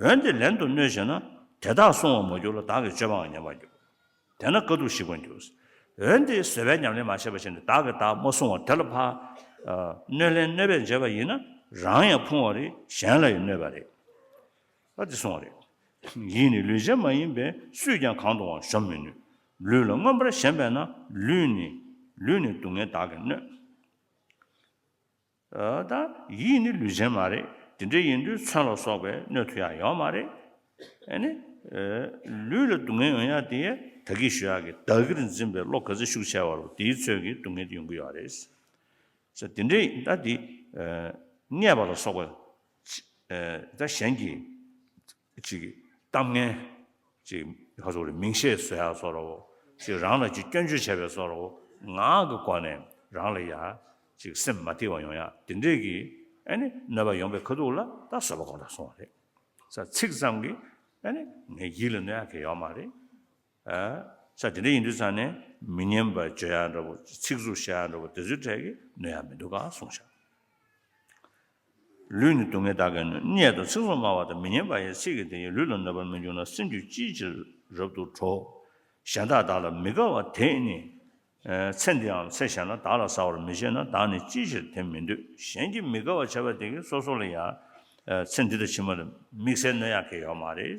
འོན་ཏེ་ལན་དུ་གནོད་བྱེད་ན། དེ་དག་བསྲུང་བར་མ་གྱུར་ལ། བདག་གི་སྤྱོད་པའང་ཉམས་པར་འགྱུར། དེས་ན་དཀའ་སྡུག་ཞི་བར་འགྱུར། འོན་ཏེ་བཟོད་པའི་ཉམས་ལེན་མ་བྱས་པ་བྱས་ནས་བདག་གིས་བདག་མ་བསྲུང་བར་དེ་ལ་ཕར། ཨ། གནོད་ལན་གནོད་པས་འཇལ་བ་ཡིན་ན་རང་ཡང་ཕུང་བ་རེད། གཞན་ལ་ཡང་གནོད་པ་རེད། ཨ། དེ་གསུངས་པ་རེད། ཡིད་ནི་ལུས་ཅན་མ་ཡིན་པས། སུས་ཀྱང་གང་དུའང་གཞོམ་མི་ནུས། ལུས་ལ་མངོན་པར་ཞེན་པས་ན། ལུས་ནི་ལུས་ནི་སྡུག་བསྔལ་བདག་གིས་གནོད། ཨ། ད་ཡིད་ནི་ལུས་ཅན་མ་རེད། དེ་འདྲ་ཡིན་དུས་མཚོན་ལ་སོགས་པས་གནོད་ཐུབ་ཡག་ཡོད་མ་རེད། ཨ་ནི། ཨ། ལུས་ལ་སྡུག་བསྔལ་ཡོང་ཡག་དེ་ད་གིན་ཞུ་ཡག་གི་བདག་གིར་འཛིན་པའི་བློ་ག་ཚོད་ཤུགས་ཆེ་བ་རུ་དེའི་ཚོད་ཀྱིས་སྡུག་བསྔལ་དེ་ཡོང་གི་ཡོད་རེད། ས་དེ་འདྲ་ད་དེ། ཨ། བརྙས་པ་ལ་སོགས་པ། ཨ། ད་གཞན་གྱི་ཅིག་གཏམ་ངན། ཅིག་ཧ་ཟོ་རེ་མིང་བཤད་བཟོ་ཡག་བཟོ་འདྲ་བོ། ཅིག་རང་ལ་ཅིག་སྐྱོན་བརྗོད་བྱས་པའི་བཟོ་འདྲ་བོ། ངག་གི་སྒོ་ནས་རང་ལ་ཡ་ཅིག་སེམས་མ་བདེ་བ་ཡོང་ཡག་དེ་འདྲས་ཀྱི་ཨ་ནི་གནོད་པ་ཡོང་པའི་ཁ་ཐུག་ལ་ད་བཟོད་པ་སྒོམ་དང་གསུངས་པ་རེད། ས་ཚིག་ཙམ་གྱིས་ཨ་ནི་ངའི་ཡིད་ལ་གནོད་ཡག་གི་ཡོད་མ་རེད། ཨ། ས་དེ་འདྲ་ཡིན་དུས་ཙང་ནས་མི་སྙན་པ་བརྗོད་ཡག་འདྲ་བོ། ཚིག་རྩུབ་བཤད་ཡག་འདྲ་བོ། དེ་ཚོའི་གྲས་ཀྱིས་གནོད་ཡག་མི་འདུག་ག་གསུངས་ཤག་ལུས་ནི་སྡུག་བསྔལ་བདག་གིས་གནོད། བརྙས་དང་ཚིག་རྩུབ་སྨྲ་བ་དང་། མི་སྙན་པ་ཡི་ཚིག་གིས་དེ་ཡི་ལུས་ལ་གནོད་པར་མི་འགྱུར་ན། སེམས་ཀྱི་ཅིའི་ཕྱིར་རབ་ཏུ་ཁྲོ། གཞན་དག་བདག་ལ་མི་དགའ་བ་དེས་ནི། ཨ། ཚེ་འདིའམ་ཚེ་གཞན་ལ་བདག་ལ་བཟའ་བར་མི་བྱེད་ན། བདག་ནི་ཅིའི་ཕྱིར་དེ་མི་འདོད། གཞན་གྱིས་མི་དགའ་བ་བྱས་པ་དེ་གིས་སོ་སོ་ལ་ཡང་། ཨ། ཚེ་འདི་དང་ཕྱི་མ་ལ་དམིགས་བསལ་གནོད་ཡག་གི་ཡོད་མ་རེད།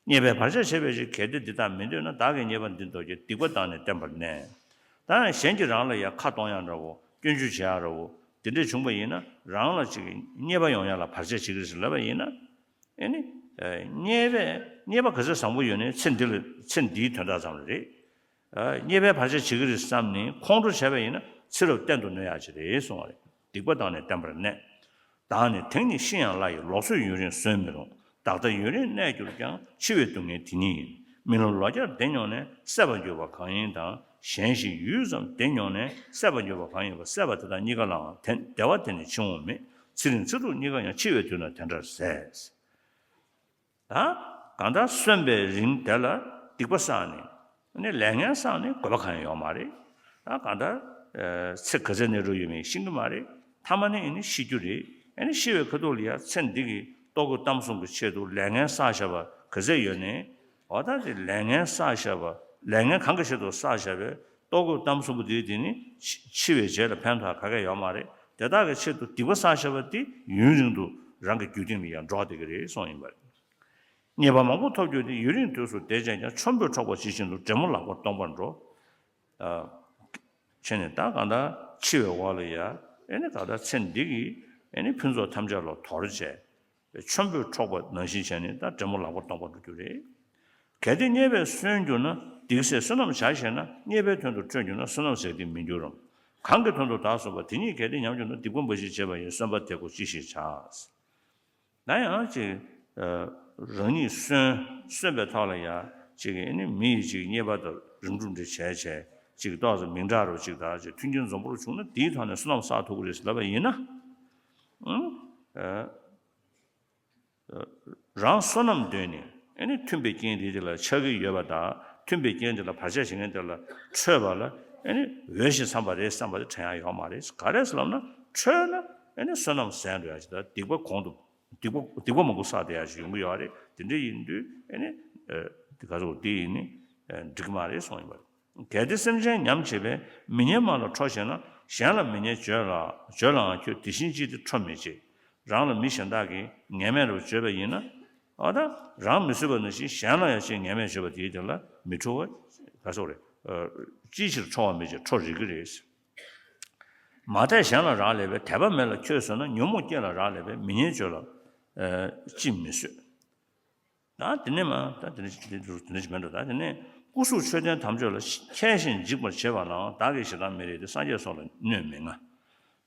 རྙེད་པས་བར་ཆད་བྱེད་པའི་ཕྱིར། གལ་ཏེ་འདི་དག་མི་འདོད་ན། བདག་གིས་རྙེད་པ་འདི་འདོད་ཀྱི། སྡིག་པ་བཏང་ནས་བརྟན་པར་གནས། ད་གཞན་གྱིས་རང་ལ་ཡང་ཁ་གཏོང་ཡག་འདྲ་བོ། སྐྱོན་བརྗོད་བྱེད་ཡག་འདྲ་བོ། དེ་འདྲས་བྱུང་པ་ཡིན་ན་རང་ལ་ཅིག་རྙེད་པ་ཡོང་ཡག་ལ་བར་ཆད་བྱེད་ཀྱི་རེད་ཟེར་ལབ་པ་ཡིན་ན། ཨ་ནི། ཨ། རྙེད་པས་རྙེད་པ་ག་ཚོད་བཟང་པོ་ཡོད་ནའི་ཚེ་འདི་ལ་ཚེ་འདིའི་དོན་དག་ཙམ་རེད། ཨ། རྙེད་པས་བར་ཆད་བྱེད་ཀྱི་རེད་བསམ་ནས་ཁོང་ཁྲོ་བྱས་པ་ཡིན་ན་ཚེ་རབས་གཏན་དུ་གནོད་ཡག་ཅིག་རེད་གསུངས་པ་རེད། སྡིག་པ་བཏང་ནས་བརྟན་པར་གནས། བདག་ནི་དེང་ནས་ཤི་ཡང་སླ་ཡི། ལོག་སྲོད་ཡུན་རིང་གསོན་མི་རུང་། བདག་ལྟ་ཡུན་རིང་གནས་གྱུར་ཀྱང་། འཆི་བའི་སྡུག་བསྔལ་དེ་ཉིད་ཡིན། རྨི་ལམ་ལོ་བརྒྱར་བདེ་མྱོང་ནས། སད་པར་འགྱུར་བ་གང་ཡིན་དང་། གཞན་ཞིག་ཡུད་ཙམ་བདེ་མྱོང་ནས། སད་པར་འགྱུར་བ་གང་ཡིན་པ། སད་པ་དེ་དག་གཉིས་ཀ་ལའང་བདེ་བ་དེ་ནི་འཆི་འོང་མེད། ཚེ་རིང་ཚེ་སྡུག་གཉིས་ཀ་ཡང་། འཆི་བའི་དུས་ན་དེ་འདྲར་ཟད། ད་གང་ལྟར་གསོན་པའི་རིང་དེ་ལ་སྡིག་པ་བསགས་ནས་ནི་ལས་ངན་བསགས་ནས་དགོས་པ་གང་ཡང་ཡོད་མ་རེད། ད་གང་ལྟར་ཚེ་ག་ཚད་གནས་འགྲོ་ཡོད་མེད་ཤེས་ཀྱི་མ་རེད། མཐའ་མ་ནི་ཨ་ནི་ཤི་རྒྱུ་རེད། ཨ་ནི་ཤི་བའི་ཁ་ཐུག་ལ་ཡ་ཚེ་འདི་གི་ལྟོ་གོས་གཏམ་གསུམ་གྱི་ཆེད་དུ་ལས་ངན་བསགས་བཞག་པ་ག་ཚད་ཡོད་ནའི། འོ་ད་དེ་ལས་ངན་བསགས་བཞག་པ་ལས་ངན་གང་གི་ཆེད་དུ་བསགས་བཞག་པའི་ལྟོ་གོས་གཏམ་གསུམ་པོ་དེ་དེ་ནི་འཆི་བའི་རྗེས་ལ་ཕན་ཐོགས་ག་གེ་ཡོད་མ་རེད། དེ་དག་གི་ཆེད་དུ་སྡིག་པ་བསགས་བཞག་པ་དེ་ཡུན་རིང་དུ་རང་གི་རྒྱུད་སྟེང་ལ་ཡང་འགྲོ་བསྡད་ཀྱི་རེད་གསུངས་ཡིན་པ་རེད། རྙེད་པ་མང་པོ་ཐོབ་གྱུར་ཏེ། ཡུན་རིང་དུས་སུ་བདེ་ཆེན་ཀྱང་། ཆོམ་པོས་འཕྲོག་པ་ཇི་བཞིན་དུ། འདྲེ་མོ་ལག་པར་སྟོང་པར་འགྲོ། ཨ། བྱས་ནས་ད་གང་ལྟར་འཆི་བའི་འོག་ལ་ཡ་ཨེ་ནི་ད་ལྟ་ཚེ་འདི་གི་ཨེ་ནི་ཕུན་ཚོགས་ཐམས་ཅད་ལ་དོར་བྱས། ཆོམ་པོས་འཕྲོག་པ་ནང་བཞིན་བྱས་ནས་ད་འདྲེ་མོ་ལག་པར་སྟོང་པར་འགྲོ་རྒྱུ་རེད། གལ་ཏེ་རྙེད་པས་སོན་གྱུར་ན། སྡིག་ཟས་བསོད་ནམས་བྱ་ཞེ་ན། རྙེད་པའི་དོན་དུ་བསྐྲུན་གྱུར་ན། བསོད་ནམས་ཟད་དེ་མི་འགྱུར་རམ། གང་གི་དོན་དུ་བདག་གསོན་པ། དེ་ཉིད་གལ་ཏེ་ཉམས་གྱུར་ན། སྡིག་པ་འབའ་ཞིག་བྱས་པ་ཡིན། གསོན་པ་དེ་ཁོ་ཅི་ཞིག་བྱ། ན་ཡང་ཅིག་ཨ། རང་ཉིད་གསོན་གསོན་པའི་ཐོག་ལ་ཡང་ཅིག་ཨེ་ནི་མི་ཡི་ཅིག་རྙེད་པ་དང་རིམ་གྲོ་འདྲ་བྱས་བྱས་ཅིག་ཏོག་ཙམ་མིང་གྲགས་རུ་ཅིག་དང་ཅིག་མཐུན་རྐྱེན་འཛོམས་པོ་རུ་བྱུང་ན་དེའི་ཐོག་ནས་བསོད་ནམས་བསགས་ཐུབ་ཀྱི་རེད་ཟེར་ལབ་པ་ཡིན་ན། ཨང་། ཨ། རང་བསོད་ནམས་འདོད་ནས་ཨེ་ནི་མཐུན་པའི་རྐྱེན་དེ་དེ་ལ་ཆགས་ཀྱི་ཡོད་པ་དང་། མཐུན་པའི་རྐྱེན་དེ་ལ་བར་ཆད་བྱེད་མཁན་དེ་ལ་འཕྲོད་པ་ལ་ ཨེ་ནི་འོས་ཤིང་འཚམས་པ་རེད་བསམ་པ་དེ་དྲན་ཡག་ཡོད་མ་རེད། ག་རེ་ཟེར་ལབ་ན། འཕྲོད་ན་ཨེ་ནི་བསོད་ནམས་ཟད་འགྲོ་ཡག་ཅིག་དང་། སྡིག་པ་གོང་དུ་སྡིག་པ་སྡིག་པ་མང་པོ་བསགས་བསྡད་ཡག་ཅིག་ཡོང་གི་ཡོད་རེད། དེ་འདྲ་ཡིན་དུས་ཨེ་ནི་ཨ་དེ་ག་ཚོད་དེ་ཡིན་ནི་ཨ་འགྲིག་གི་མ་རེད་གསུངས་ཡོད་པ་རེད། གལ་ཏེ་སེམས་ཅན་ཉམས་བྱེད་པས། མི་སྙན་སྨྲ་ལ་ཁྲོ་ཞེ་ན། གཞན་ལ་མི་སྙན་བརྗོད་ལ་བརྗོད་ལའང་ཁྱོད། དེ་བཞིན་ཅི་སྟེ་ཁྲོ་མི་བྱེད། རང་ལ་མི་གཞན་དག་གིས་ངན་སྨྲས་རབ་བརྗོད་པ་ཡིན་ན། ཨ་ད་རང་མི་བཟོད་པ་ནང་བཞིན་གཞན་ལ་ཡང་ཅིག་ངན་སྨྲས་བརྗོད་པ་དེའི་དོན་ལ་མི་ཁྲོ་བ་ག་སོགས་རེད། ཨ་ཅིའི་ཕྱིར་ཁྲོ་བ་མི་བྱེད། ཁྲོ་རིགས་ཀྱི་རེད། མ་དད་གཞན་ལ་རག་ལས་པས། དད་པ་མེད་ལ་ཁྱོད་བཟོད་ན། ཉོན་མོངས་སྐྱེས་ལ་རག་ལས་པས། མི་སྙན་བརྗོད་ལ་ཨ་ཅིས་མི་བཟོད། ད་དེ་ནས་མ་ད་དེ་ནས་དེ་འདྲ་ཞིག་མེད་འགྲོ། ད་དེ་ནས་སྐུ་གཟུགས་མཆོད་རྟེན་དམ་ཆོས་ལ། མཁས་ཤིང་འཇིགས་པར་བྱེད་པ་ལའང་། བདག་གིས་ཞེ་སྡང་མི་རིགས་ཏེ། སངས་རྒྱས་སོགས་ལ་གནོད་མི་མངའ།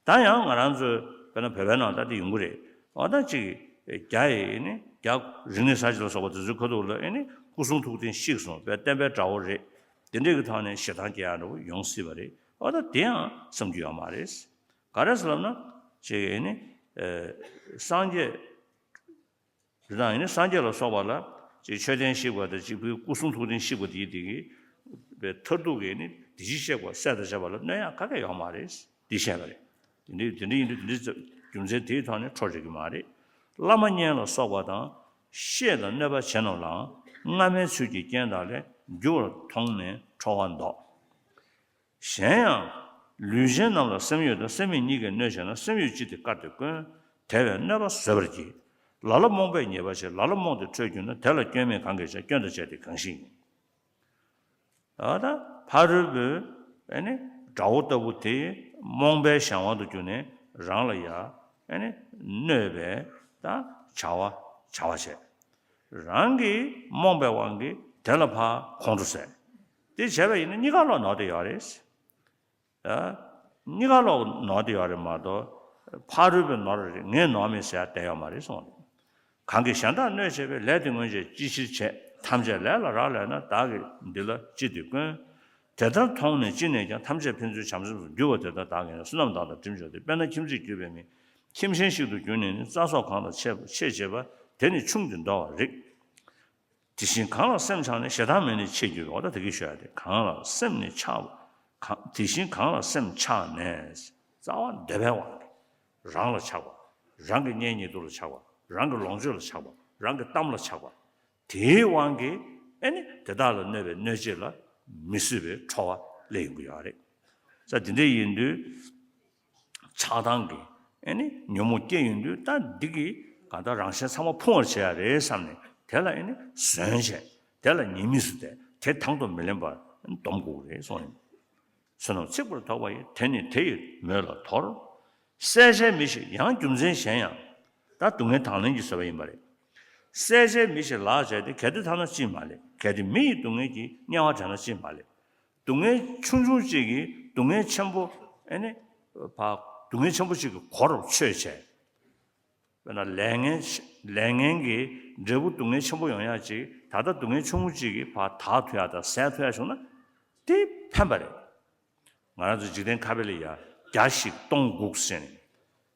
ད་ཡང་ང་རང་ཚོའི་དཔེར་ན་བོད་པའི་ནང་ད་དེ་ཡོང་གི་རེད། འོ་ད་ཅིག་རྒྱ་ཡི་ནི་རྒྱ་རིག་གནས་གསར་བརྗེ་ལ་སོགས་པ་དེ་ཚོའི་ཁ་ཐུག་ལ་ཨེ་ནི་སྐུ་གསུང་ཐུགས་རྟེན་བཤིག་སོང་བས་བསྟན་པའི་དགྲ་བོ་རེད། དེ་འདྲའི་གི་ཐོག་ནས་ཞེ་སྡང་སྐྱེ་ཡག་འདྲ་བོ་ཡོང་སྲིད་པ་རེད། འོ་ད་དེ་ཡང་བསམ་རྒྱུ་ཡོད་མ་རེད། ག་རེ་ཟེར་ལབ་ན་ཅིག་ཨེ་ནི་ཨེ་སངས་རྒྱས། དེ་དང་ཡིན་ན་སངས་རྒྱས་ལ་སོགས་པ་ལ་ཅིག་མཆོད་རྟེན་བཤིག་པ་དང་ཅིག་སྐུ་གསུང་ཐུགས་རྟེན་བཤིག་པ་དེ་དེ་གི་པའི་མཐར་ཐུག་གི་ནི་བདེ་སྐྱིད་གཤེགས་པ་སྲས་དང་བཅས་པ་ལ་གནོད་ཡག་ག་གེ་ཡོད་མ་རེད། འདི་བཤད་པ་རེད། དེ་འདྲའི་དེ་འདྲ་ཡིན་དུས་དེ་འདྲའི་རྒྱུ་མཚན་དེའི་ཐོག་ནས་ཁྲོ་རིགས་ཀྱི་མ་རེད། བླ་མ་གཉེན་ལ་སོགས་པ་དང་། བཤེས་ལ་གནོད་པ་བྱེད་རྣམས་ལའང་། སྔ་མའི་ཚུལ་གྱིས་རྐྱེན་དག་ལས། འགྱུར་བར་མཐོང་ནས་ཁྲོ་བ་བཟློག། གཞན་ཡང་། ལུས་ཅན་རྣམས་ལ་སེམས་ཡོད་དང་སེམས་མེད་གཉིས་ཀས་གནོད་བྱས་ན། སེམས་ཡོད་ཅི་སྟེ་བཀར་ཏེ་བསྐོན། དེ་བས་གནོད་པ་བཟོད་པར་གྱིས། ལ་ལ་རྨོངས་པས་ཉེས་པར་བྱེད། ལ་ལ་རྨོངས་ཏེ་ཁྲོས་གྱུར་ན། དེ་ལ་སྐྱོན་མེད་གང་གིས་བྱ། སྐྱོན་དང་བཅས་ཏེ་གང་ཞིག་ཡིན། ད་ལྟ་ཕ་རོལ་པོའི་ཨེ་ནི་དགྲ་བོ་ལྟ་བུ་དེ་རྨོངས་པའི་གཞན་དབང་དུ་གྱུར་ནས་རང་ལ་ཡ་ཨེ་ནི་གནོད་པའི་ད་བྱ་བ་བྱ་བ་བྱས། རང་གིས་རྨོངས་པའི་དབང་གིས་དེ་ལ་ཕར་ཁོང་ཁྲོ་ཟ། དེ་བྱས་པ་ཡིན་ན་གཉིས་ཀ་ལོག་ནོར་དེ་ཡོད་རེད། ཨ། གཉིས་ཀ་ལོག་ནོར་དེ་ཡོད་རེད་མ་གཏོགས། ཕ་རོལ་པོས་ནོར་རེད། ངས་ནོར་མེད་ཟེར་ཡ་བསྡད་ཡོད་མ་རེད་གསུངས་རེད། གང་གིས་གཞན་དག་གནོད་བྱེད་པའི། ལས་དེ་སྔོན་བྱས་ཅི་ཕྱིར་བྱས། ཐམས་ཅད་ལས་ལ་རག་ལས་ན། བདག་གིས་འདི་ལ་ཅི་སྟེ་བསྐོན། དེ་ལྟར་མཐོང་ནས་ཅི་ནས་ཀྱང་། ཐམས་ཅད་ཕན་ཚུན་བྱམས་སེམས་སུ། འགྱུར་བ་དེ་ལྟར་བདག་གིས་ནི། བསོད་ནམས་དག་དང་དྲིན་ཆེ་སྟེ། དཔེར་ན་ཁྱིམ་མཚེས་གྱུར་པའི་མི། ཁྱིམ་གཞན་ཞིག་ཏུ་གྱུར་ནས་ནི། རྩྭ་སོགས་གང་ལ་ཆས་ཆས་བྱེད་པ། དེ་ནི་ཆུང་སྟེ་འདོ་བར་རིགས། དེ་བཞིན་གང་ལ་སེམས་ཆགས་ནས། ཞེ་སྡང་མེད་ནས་ཆེས་གྱུར་པའི། འོ་ད་དེ་གི་ཤོད་ཡ་དེ། གང་ལ་སེམས་ནི་ཆགས་པ། གང་དེ་བཞིན་གང་ལ་སེམས་ཆགས་ནས། རྩ་བ་འདོད་པའི་དབང་གིས་རང་ལ་ཆགས་པ། རང་གི་གཉེན་ཉེ་དུ་ལ་ཆགས་པ། རང་གི་ལོངས་སྤྱོད་ལ་ཆགས་པ། རང་གི་གཏམ་ལ་ཆགས་པ། དེའི་དབང་གིས་ཨེ་ནི་དེ་དག་ལ་གནོད་པའི་གནོད་བྱེད་ལ་མི་བཟོད་པའི་ཁྲོ་བ་སླེབས་ཡོང་གི་ཡོད་རེད། ས་དེ་འདྲ་ཡིན་དུས། ཆགས་སྡང་གི་ཨེ་ནི་ཉོན་མོངས་སྐྱེ་ཡོང་དུས། ད་འདི་གིས་གང་ལྟར་རང་གཞན་ཚང་མ་ཕུང་བར་བྱེད་ཡ་རེད་བསམ་ནས། དེ་ལ་ཨེ་ནི་བཟོད་བྱས། དེ་ལ་ཉེས་དམིགས་སུ་བལྟས། དེ་དང་དུ་མི་ལེན་པར་སྡོམ་དགོས་ཀྱི་རེད་གསུངས་ཡིན། བསོད་ནམས་ཚིག་པར་དོགས་པ་ཡིས། དེ་ནི་དེ་ཡི་མོད་ལ་དོར། བསད་བྱའི་མི་ཞིག་ཡང་རྒྱུ་མཚན་གཞན་ཡང་། ད་སྡུག་བསྔལ་དང་ལེན་གྱི་བཟོད་པ་ཡིན་པ་རེད། བསད་བྱའི་མི་ཞིག་ལགས་བྱས་ཏེ། གལ་ཏེ་ཐ་ན་ཅིས་མ་ལེགས། གལ་ཏེ་མི་ཡི་སྡུག་བསྔལ་གྱིས། དམྱལ་བར་བྲོས་ན་ཅིས་མ་ལེགས། སྡུག་བསྔལ་ཆུང་ཆུང་གཅིག་གིས་སྡུག་བསྔལ་ཆེན་པོ་ཨེ་ནི་བ་སྡུག་བསྔལ་ཆེན་པོ་གཅིག་གི་སྒོ་རུ་ཆོད་བྱས། དཔེར་ན་ལས་ངན་ལས་ངན་གྱི་འབྲས་བུ་སྡུག་བསྔལ་ཆེན་པོ་ཡོང་ཡག་ཅིག་ད་ལྟ་སྡུག་བསྔལ་ཆུང་ངུ་གཅིག་གིས་བ་དག་ཐུབ་ཡག་དང་ཟད་ཐུབ་ཡག་བྱུང་ན་དེ་ཕན་པ་རེད། ང་རང་ཚོ་འཇིག་རྟེན་ཁ་དཔེ་ལ་ཡ་བརྒྱ་ཞིག་སྟོང་འགུགས་ཟེར་ནས།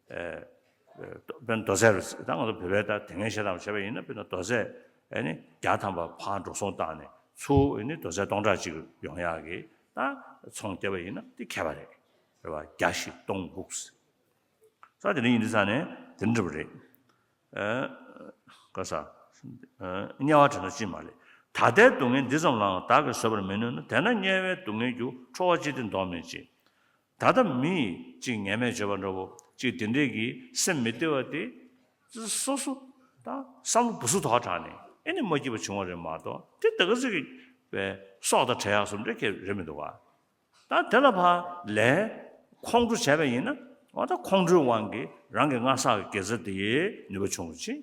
ཨེ། དཔེར་ན་རྡོ་ཟེགས་རུ་ད་ང་ཚོ་བོད་པའི་ད་དེ་སྔའི་བཤད་སྟངས་བྱས་པ་ཡིན་ན། དཔེར་ན་རྡོ་ཟེགས་ཨེ་ནི་བརྒྱ་ཐམ་པ་ཕར་འགྲོ་སོང་བཏང་ནས་ཚུར་ཨེ་ནི་རྡོ་ཟེགས་སྟོང་ཕྲག་གཅིག་ཡོང་ཡག་གི་ད་ཚོང་བལྟས་པ་ཡིན་ན་དེ་ཁྱད་པར་རེད། རེད་བ། བརྒྱ་ཞིག་སྟོང་འགུགས། ས་དེ་འདྲ་ཡིན་དུས་ས་ནས་དེ་འདྲ་བ་རེད། ཨེ། ག་ས། ཨེ། དམྱལ་བར་བྲོས་ན་ཅིས་མ་ལེགས། ད་ལྟའི་སྡུག་བསྔལ་འདི་ཙམ་ལའང་བདག་གིས་བཟོད་པར་མི་ནུས་ན། དེས་ན་དམྱལ་བའི་སྡུག་བསྔལ་རྒྱུ། ཁྲོ་བ་ཅི་སྟེ་བཟློག་མི་བྱེད། ད་ལྟ་མི་ཡིས་ཅིག་ངན་སྨྲས་བརྗོད་པ་འདྲ་བོ་ཅིག་དེ་འདྲས་ཀྱི་སེམས་མི་བདེ་བ་དེ། སོ་སོ་ད་བསམ་བློ་སྦུ་སུབ་ཐོག་དྲངས་ནས་ཨེ་ནི་མ་སྐྱིད་པ་བྱུང་བ་རེད་མ་གཏོགས། དེ་ད་ག་ཚོད་ཀྱི་པའི་སྲོག་དང་བྲལ་ཡག་བཟོ་འདྲ་གང་ཡང་རེད་མི་འདུག་ག་ད་དེ་ལ་ཕར་ལས་ཁོང་ཁྲོ་བྱས་པ་ཡིན་ན། འོ་ད་ཁོང་ཁྲོའི་དབང་གིས་རང་གི་སྔར་བསགས་ཀྱི་དགེ་རྩ་དེའི་ནུས་པ་ཆུང་རུ་ཕྱིན།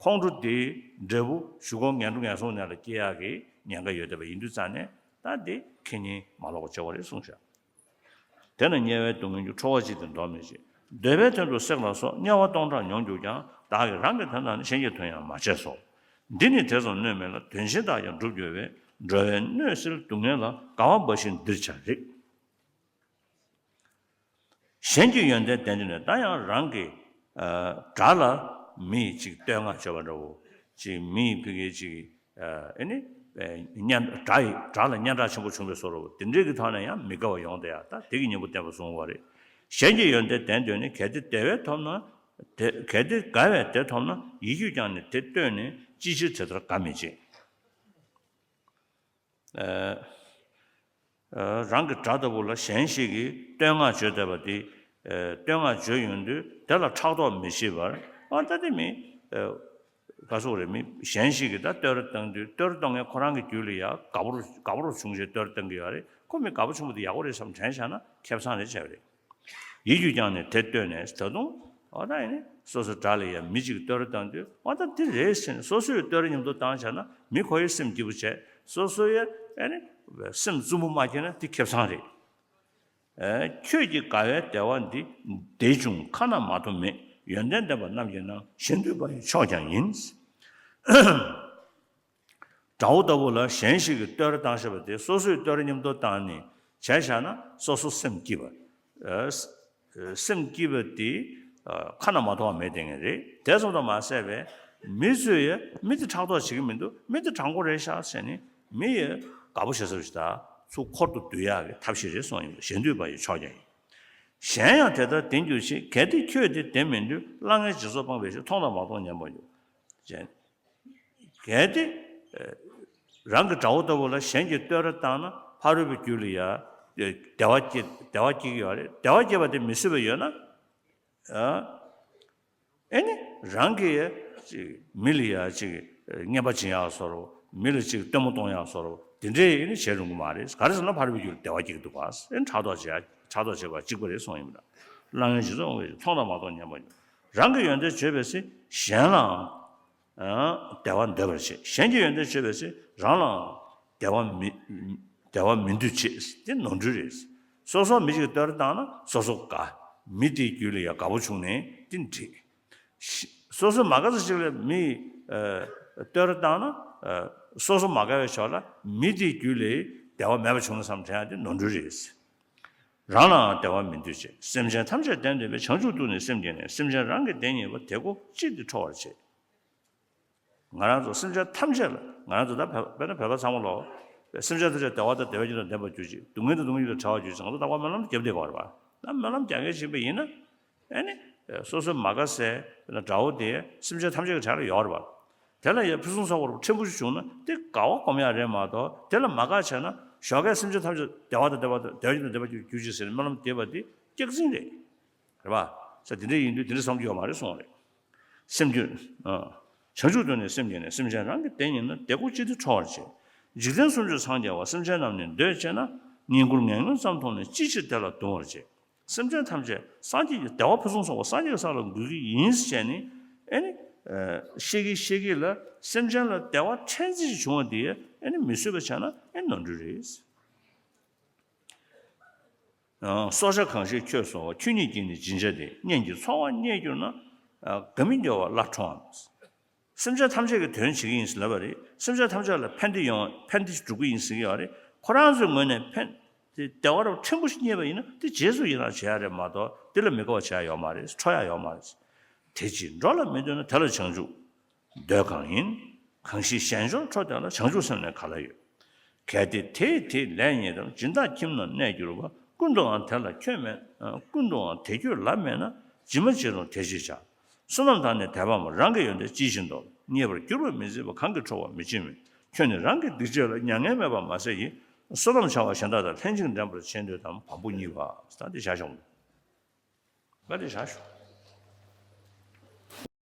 ཁོང་ཁྲོ་དེའི་འབྲས་བུ་གཞུག་གུ་ངན་འགྲོ་ངན་སོང་ནང་ལ་སྐྱེ་ཡག་གི་ཉེན་ཁ་ཡོད་བསྡད་པ་ཡིན་དུས་ཙང་ནས། ད་དེ་ཁེ་ཉེན་མ་ལོག་པ་བྱེད་དགོས་རེད་གསུངས་ཤག་དེས་ན་དམྱལ་བའི་སྡུག་བསྔལ་རྒྱུ། ཁྲོ་བ་ཅི་སྟེ་བཟློག་མི་བྱེད། འདོད་པའི་དོན་དུ་བསྲེགས་ལ་སོགས། དམྱལ་བ་སྟོང་ཕྲག་མྱོང་གྱུར་ཀྱང་། བདག་གིས་རང་གི་དོན་དང་ནི། གཞན་གྱི་དོན་ཡང་མ་བྱས་སོ། འདི་ནི་དེ་ཙམ་གནོད་མེད་ལ། དོན་གཞན་དག་ཀྱང་འགྲུབ་འགྱུར་བས། འགྲོ་བའི་གནོད་སེལ་སྡུག་བསྔལ་ལ། དགའ་བ་འབའ་ཞིག་འདིར་བྱ་རིགས། གཞན་གྱི་ཡོན་ཏན་ལྡན་ཏེ་ནི། ད་ཡང་རང་གི་ཨ་དགྲ་ལ་མི་ཡིས་ཅིག་བསྟོད་བསྔགས་བྱས་པ་འདྲ་བོ། ཅིག་མི་ཡིས་ཕ་གིར་ཅིག་ཨ་ཨེ་ནི་ སྙན་སྒྲ་ཡི་སྒྲ་ལ་སྙན་གྲགས་ཆེན་པོ་བྱུང་བའི་བཟོ་འདྲ་བོ་དེ་འདྲའི་གི་ཐོག་ནས་ཡང་མི་དགའ་བ་ཡོང་བསྡད་ཡ། ད་དེ་གི་གཉེན་པོ་བསྟེན་པ་བཟུང་བ་རེད། གཞན་གྱི་ཡོན་ཏན་བདེན་འདོད་ནི། གལ་ཏེ་དེ་བས་ཐོབ་ན། དེ་གལ་ཏེ་དགའ་བས་དེ་ཐོབ་ན། ཡིད་ཀྱིས་ཀྱང་ནི་དེ་བསྟོད་ནས། ཅིའི་ཕྱིར་དེ་ལྟར་དགའ་མི་བྱེད། ཨ། ཨ། རང་གི་སྒྲ་ལྟ་བུ་ལ་གཞན་ཞིག་གིས་བསྟོད་བསྔགས་བརྗོད་བསྡད་པ་དེ། ཨ། བསྟོད་བསྔགས་བརྗོད་ཡོང་དུས་དེ་ལ་ཕྲག་དོག་མི་བྱེད་པར། ཨ། ད་དེ་མི། ཨ། ག་སོགས་རེད། མི་གཞན་ཞིག་གིས་ད་བསྟོད་ར་བཏང་དུས་བསྟོད་ར་བཏང་མཁན་ཁོ་རང་གི་རྒྱུད་ལ་ཡ་དགའ་པོ་དགའ་པོ་བྱུང་བྱས་བསྟོད་ར་བཏང་གི་ཡོད་རེད། ཁོ་མི་དགའ་པོ་བྱུང་བ་དེ་ཡག་པོ་རེད་བསམ་དྲན་བཞག་ན་ཁེ་བཟང་རེད་བྱས་པ་རེད། ཡིད་ཀྱིས་ཀྱང་ནི་དེ་བསྟོད་ནས། ད་དུང་ཨོ་ད་ཡིན་ནི་སོ་སོའི་སྒྲ་ལ་ཡང་མི་གཅིག་བསྟོད་ར་བཏང་དུས་ཨོ་ད་འདི་རེད་ཟེར་ནས་སོ་སོས་བསྟོད་ར་མཉམ་དུ་བཏང་བྱས་ན་མི་ཁོ་ཡི་སེམས་སྐྱིད་པོ་བྱས། སོ་སོ་ཡི་ཨེ་ནི་སེམས་བཙུན་པོ་མ་སྐྱེས་ན་འདི་ཁེ་བཟང་རེད། ཨེ། ཁྱོད་ཀྱི་དགའ་བའི་བདེ་བ་འདི། བདེ་འབྱུང་ཁ་ན་མ་ཐོ་མེད། ཡོན་ཏན་ལྡན་པ་རྣམས་ཀྱིས་གནང་། གཞན་འདུད་པ་ཡི་མཆོག་ཀྱང་ཡིན། དགྲ་བོ་ལྟ་བུ་ལ་གཞན་ཞིག་གིས་བསྟོད་ར་བཏང་བཞག་པ་དེ་སོ་སོས་བསྟོད་ར་མཉམ་དུ་བཏང་ནས་བྱས་བཞག་ན་སོ་སོ་སེམས་སྐྱིད་པ། ཨ། སེམས་སྐྱིད་པ་དེ་ཨ་ཁ་ན་མ་ཐོ་བ་མེད་བསྡད་མཁན་རེད། དེ་ཙམ་དུ་མ་ཟད་པའི་མི་ཚོས་ཡ་མི་དེ་ཕྲག་དོག་བྱེད་ཀྱི་མི་འདུག་མི་དེ་དྲང་པོ་རེད་ཤག་ཟེར་ནས་མི་ཡ་དགའ་པོ་བྱེད་ས་ཞིག་དང་ཚུར་འཁོར་དུ་བསྡུ་ཡག་གི་ཐབས་ཤེས་རེད་གསུངས་ཡིན་པ། གཞན་འདུད་པ་ཡི་མཆོག་ཀྱང་ཡིན། གཞན་ཡང་དེ་ལྟར་བདེན་གྱུར་ཅིག་གལ་ཏེ་ཁྱོད་དེ་བདེན་མི་འདོད། གླ་རྔན་ཇི་ཚོགས་སྤངས་པའི་ཕྱིར། མཐོང་དང་མ་མཐོང་ཉན་པར་འགྱུར། གལ་ཏེ་རང་གི་དགྲ་བོ་ལྟ་བུ་ལ་གཞན་གྱིས་བསྟོད་ར་བཏང་ན་ཕ་རོལ་པོའི་རྒྱུད་ལ་ཡ་བདེ་བ་སྐྱེ་བདེ་བ་སྐྱེ་གི་ཡོད་རེད། བདེ་བ་སྐྱེ་བ་དེ་མི་སྲིད་པ་ཡོད་ན། ཨེ་ནི་རང་གིས་ཅིག་མི་ལ་ཡ་ཅིག་རྔན་པ་སྦྱིན་ཡག་བཟོ་འདྲ་བོ། མི་ལ་ཅིག་སྟོན་མོ་གཏོང་ཡག་བཟོ་འདྲ་བོ་དེ་འདྲས་ཨེ་ནི་བྱེད་རུང་གི་མ་རེད། ག་རེ་ཟེར་ན་ཕ་རོལ་པོའི་རྒྱུད་ལ་བདེ་བ་སྐྱེ་གི་འདུག་ག་ཨེ་ནི་ཕྲག་དོག་བྱེད་ཡག་ཕྲག་དོག་བྱེད་པ་གཅིག་པ་རེད་གསུངས་ཡིན་པ་འདྲ། གླ་རྔན་ཇི་ཚོགས་སྤངས་པའི་ཕྱིར། མཐོང་དང་མ་མཐོང་ཉན་པར་འགྱུར། རང་གི་ཡོན་ཏན་བརྗོད་པའི་ཚེ་གཞན་ལའང་བདེ་བ་འདོད་པར་བྱེད། གཞན་གྱི་ཡོན་ཏན་བརྗོད་པའི་ཚེ་རང་ལའང་བདེ་བ་མི་བདེ་བ་མི་འདོད་བྱེད། དེ་ནོར་འཁྲུལ་རེད། སོ་སོ་མི་གཅིག་བསྟོད་ར་བཏང་ན་སོ་སོ་དགའ། མི་དེའི་རྒྱུད་ལ་ཡང་དགའ་པོ་བྱུང་ནས་དེ་འགྲིག་སོ་སོ་མ་དགའ་ས་ཞིག་ལ་མི་ཨ་བསྟོད་ར་བཏང་ན་ཨ་སོ་སོ་མ་དགའ་བའི་ཕྱོགས་ལ་མི་དེའི་རྒྱུད་ལ་བདེ་བ་མེད་པ་བྱུང་ན་བསམ་དྲན་ཡག་དེ་ནོར་འཁྲུལ་རེད། རང་ལའང་བདེ་བ་མི་འདོད་བྱེད། སེམས་ཅན་ཐམས་ཅད་བདེ་འདོད་པས། བྱང་ཆུབ་ཏུ་ནི་སེམས་བསྐྱེད་ནས། སེམས་ཅན་རང་གི་བདེ་རྙེད་པ། དེ་ཁོ་ཅི་སྟེ་ཁྲོ་བར་བྱེད། ང་རང་ཚོ་སེམས་ཅན་ཐམས་ཅད་ལ། ང་རང་ཚོ་ད་བོད་དཔེར་ན་བོད་པ་ཚང་མ་ལོ། སེམས་ཅན་ཐམས་ཅད་བདེ་བ་དང་བདེ་བའི་རྒྱུ་དང་ལྡན་པར་གྱུར་ཅིག་སྡུག་བསྔལ་དང་སྡུག་བསྔལ་གྱི་བྲལ་བར་གྱུར་ཅིག་ང་ཚོ་རྟག་པར་སྨོན་ལམ་རྒྱབ་བསྡད་དགོས་རེད་པ། ད་སྨོན་ལམ་རྒྱག་མཁན་ཞིག་ཡིན་པ་ཡིན་ན། ཨེ་ནི། སོ་སོའི་མ་དགའ་སའི་དགྲ་བོ་དེ་སེམས་ཅན་ཐམས་ཅད་ཀྱི་གྲས་ལ་ཡོད་རེད་པ། དེ་ལ་ཡང་ཕུན་སུམ་ཚོགས་པ་ཕྲན་བུ་ཞིག་བྱུང་ན་དེ་དགའ་བ་སྒོམ་ཡག་རེད་མ་གཏོགས། དེ་ལ་མ་དགའ་བྱས་ན་ཞོགས་ཀས་སེམས་ཅན་ཐམས་ཅད་བདེ་བ་དང་བདེ་བ་དང་བདེ་བ་ཅན་དུ་བདེ་བ་ཅན་དུ་གྱུར་ཅིག་ཟེར་ནས་སྨོན་ལམ་འདེབས་པ་དེ་སྐྱག་རྫུན་རེད། རེད་པ། ས་དེ་འདྲ་ཡིན་དུས་དེ་འདྲ་བསམ་རྒྱུ་ཡོད་མ་རེད་གསུངས་པ་རེད། སེམས་རྒྱུད། ཨ། བྱང་ཆུབ་ཏུ་ནི་སེམས་བསྐྱེད་ནས། སེམས་ཅན་རང་གི་བདེ་རྙེད་ན། དེ་ཁོ་ཅི་སྟེ་ཁྲོ་བར་བྱེད། འཇིག་རྟེན་སུམ་ཅུ་སངས་རྒྱས་པ། སེམས་ཅན་རྣམས་ནི་འདོད་ཅེ་ན། བསྙེན་བཀུར་ངན་ངོན་ཙམ་མཐོང་ནས། ཅིའི་ཕྱིར་དེ་ལ་གདུང་བར་བྱེད། སེམས་ཅན་ཐམས་ཅད་སངས་རྒྱས་ཀྱི་བདེ་བ་ཕུན་སུམ་ཚོགས་པ་སངས་རྒྱས་ཀྱི་ས་ལ་འགོད་ཀྱི་ཡིན་ཟེར་ནས་ཨེ་ནི། ཨ། བཤད་ཀྱི་བཤད་ཀྱི་ལ་སེམས་ཅན་ལ་བདེ་བ་ཕྲན་ཚེགས་ཤིག་བྱུང་བ་དེ་ཨེ་ནི་མི་བཟོད་པ་བྱས་ན་ཨེ་ནོར་འཁྲུལ་རེད། ཨ། སྲོག་ཆགས་གང་ཞིག་ཁྱོད་སོ། ཁྱོད་ཉིད་ཀྱིས་ནི་སྦྱིན་བྱ་སྟེ། གཉེན་གྱི་འཚོ་བ་བརྙེས་གྱུར་ན། ཨ། དགའ་མི་འགྱུར་བ་སླར་འཁྲུངས་པའམ། སེམས་ཅན་ཐམས་ཅད་ཀྱི་དོན་བྱེད་ཀྱི་ཡིན་ཟེར་ལབ་པ་རེད། སེམས་ཅན་ཐམས་ཅད་ལ་ཕན་བདེ་ཡོང་ཕན་བདེ་སྒྲུབ་ཀྱི་ཡིན་ཟེར་གྱི་ཡོད་རེད། ཁོ་རང་ཚོའི་ངོས་ནས་ཕན་དེ་བདེ་བ་རབ་ཕྲན་བུ་ཞིག་རྙེད་པ་ཡིན་ན་དེ་རྗེས་སུ་ཡི་རང་བྱེད་ཡ་རེད་མ་གཏོགས་དེ་ལ་མི་དགའ་བ་བྱེད་ཡ་ཡོད་མ་རེད། ཁྲོ་ཡ་ཡོད་མ་རེད། དེ་ཕྱིར་འགྲོ་ལ་མི་འདོད་ན། དེ་ལ་བྱང་ཆུབ་འདོད་གང་ཡིན། གང་ཞིག་གཞན་འབྱོར་འཕྲོ་དེ་ལ། བྱང་ཆུབ་སེམས་ལས་ག་ལ་ཡོད། གལ་ཏེ་དེས་དེའི་ལས་རྙེད་དམ། སྦྱིན་བདག་ཁྱིམ་ན་གནས་གྱུར་པ། ཀུན་ཏུའང་དེ་ལ་ཁྱོད་མེད། ཀུན་ཏུའང་དེ་ཁྱོད་ལ་མེད་ན། ཇི་མ་ཇི་རུང་དེ་ཤེས་བྱ། བསོད་ནམས་དང་ནི་དད་པའམ། རང་གི་ཡོན་ཏན་ཅིའི་ཕྱིར་འདོར། རྙེད་པར་གྱུར་པ་མི་མཛེས་པ། གང་གིས་ཁྲོ་བ་མི་བྱེད་མོད། ཁྱོད་ནི་རང་གི་སྡིག་བྱས་ལ། མྱ་ངན་མེད་པར་མ་ཟད་ཀྱི། བསོད་ནམས་བྱ་བ་གཞན་དག་དང་། ལྷན་ཅིག་འགྲན་པར་བྱེད་འདོད་དམ། བམ་པོ་གཉིས་པ། ད་འདི་བཞག་ཤོག་ད་འདི་བཞག་ཤོག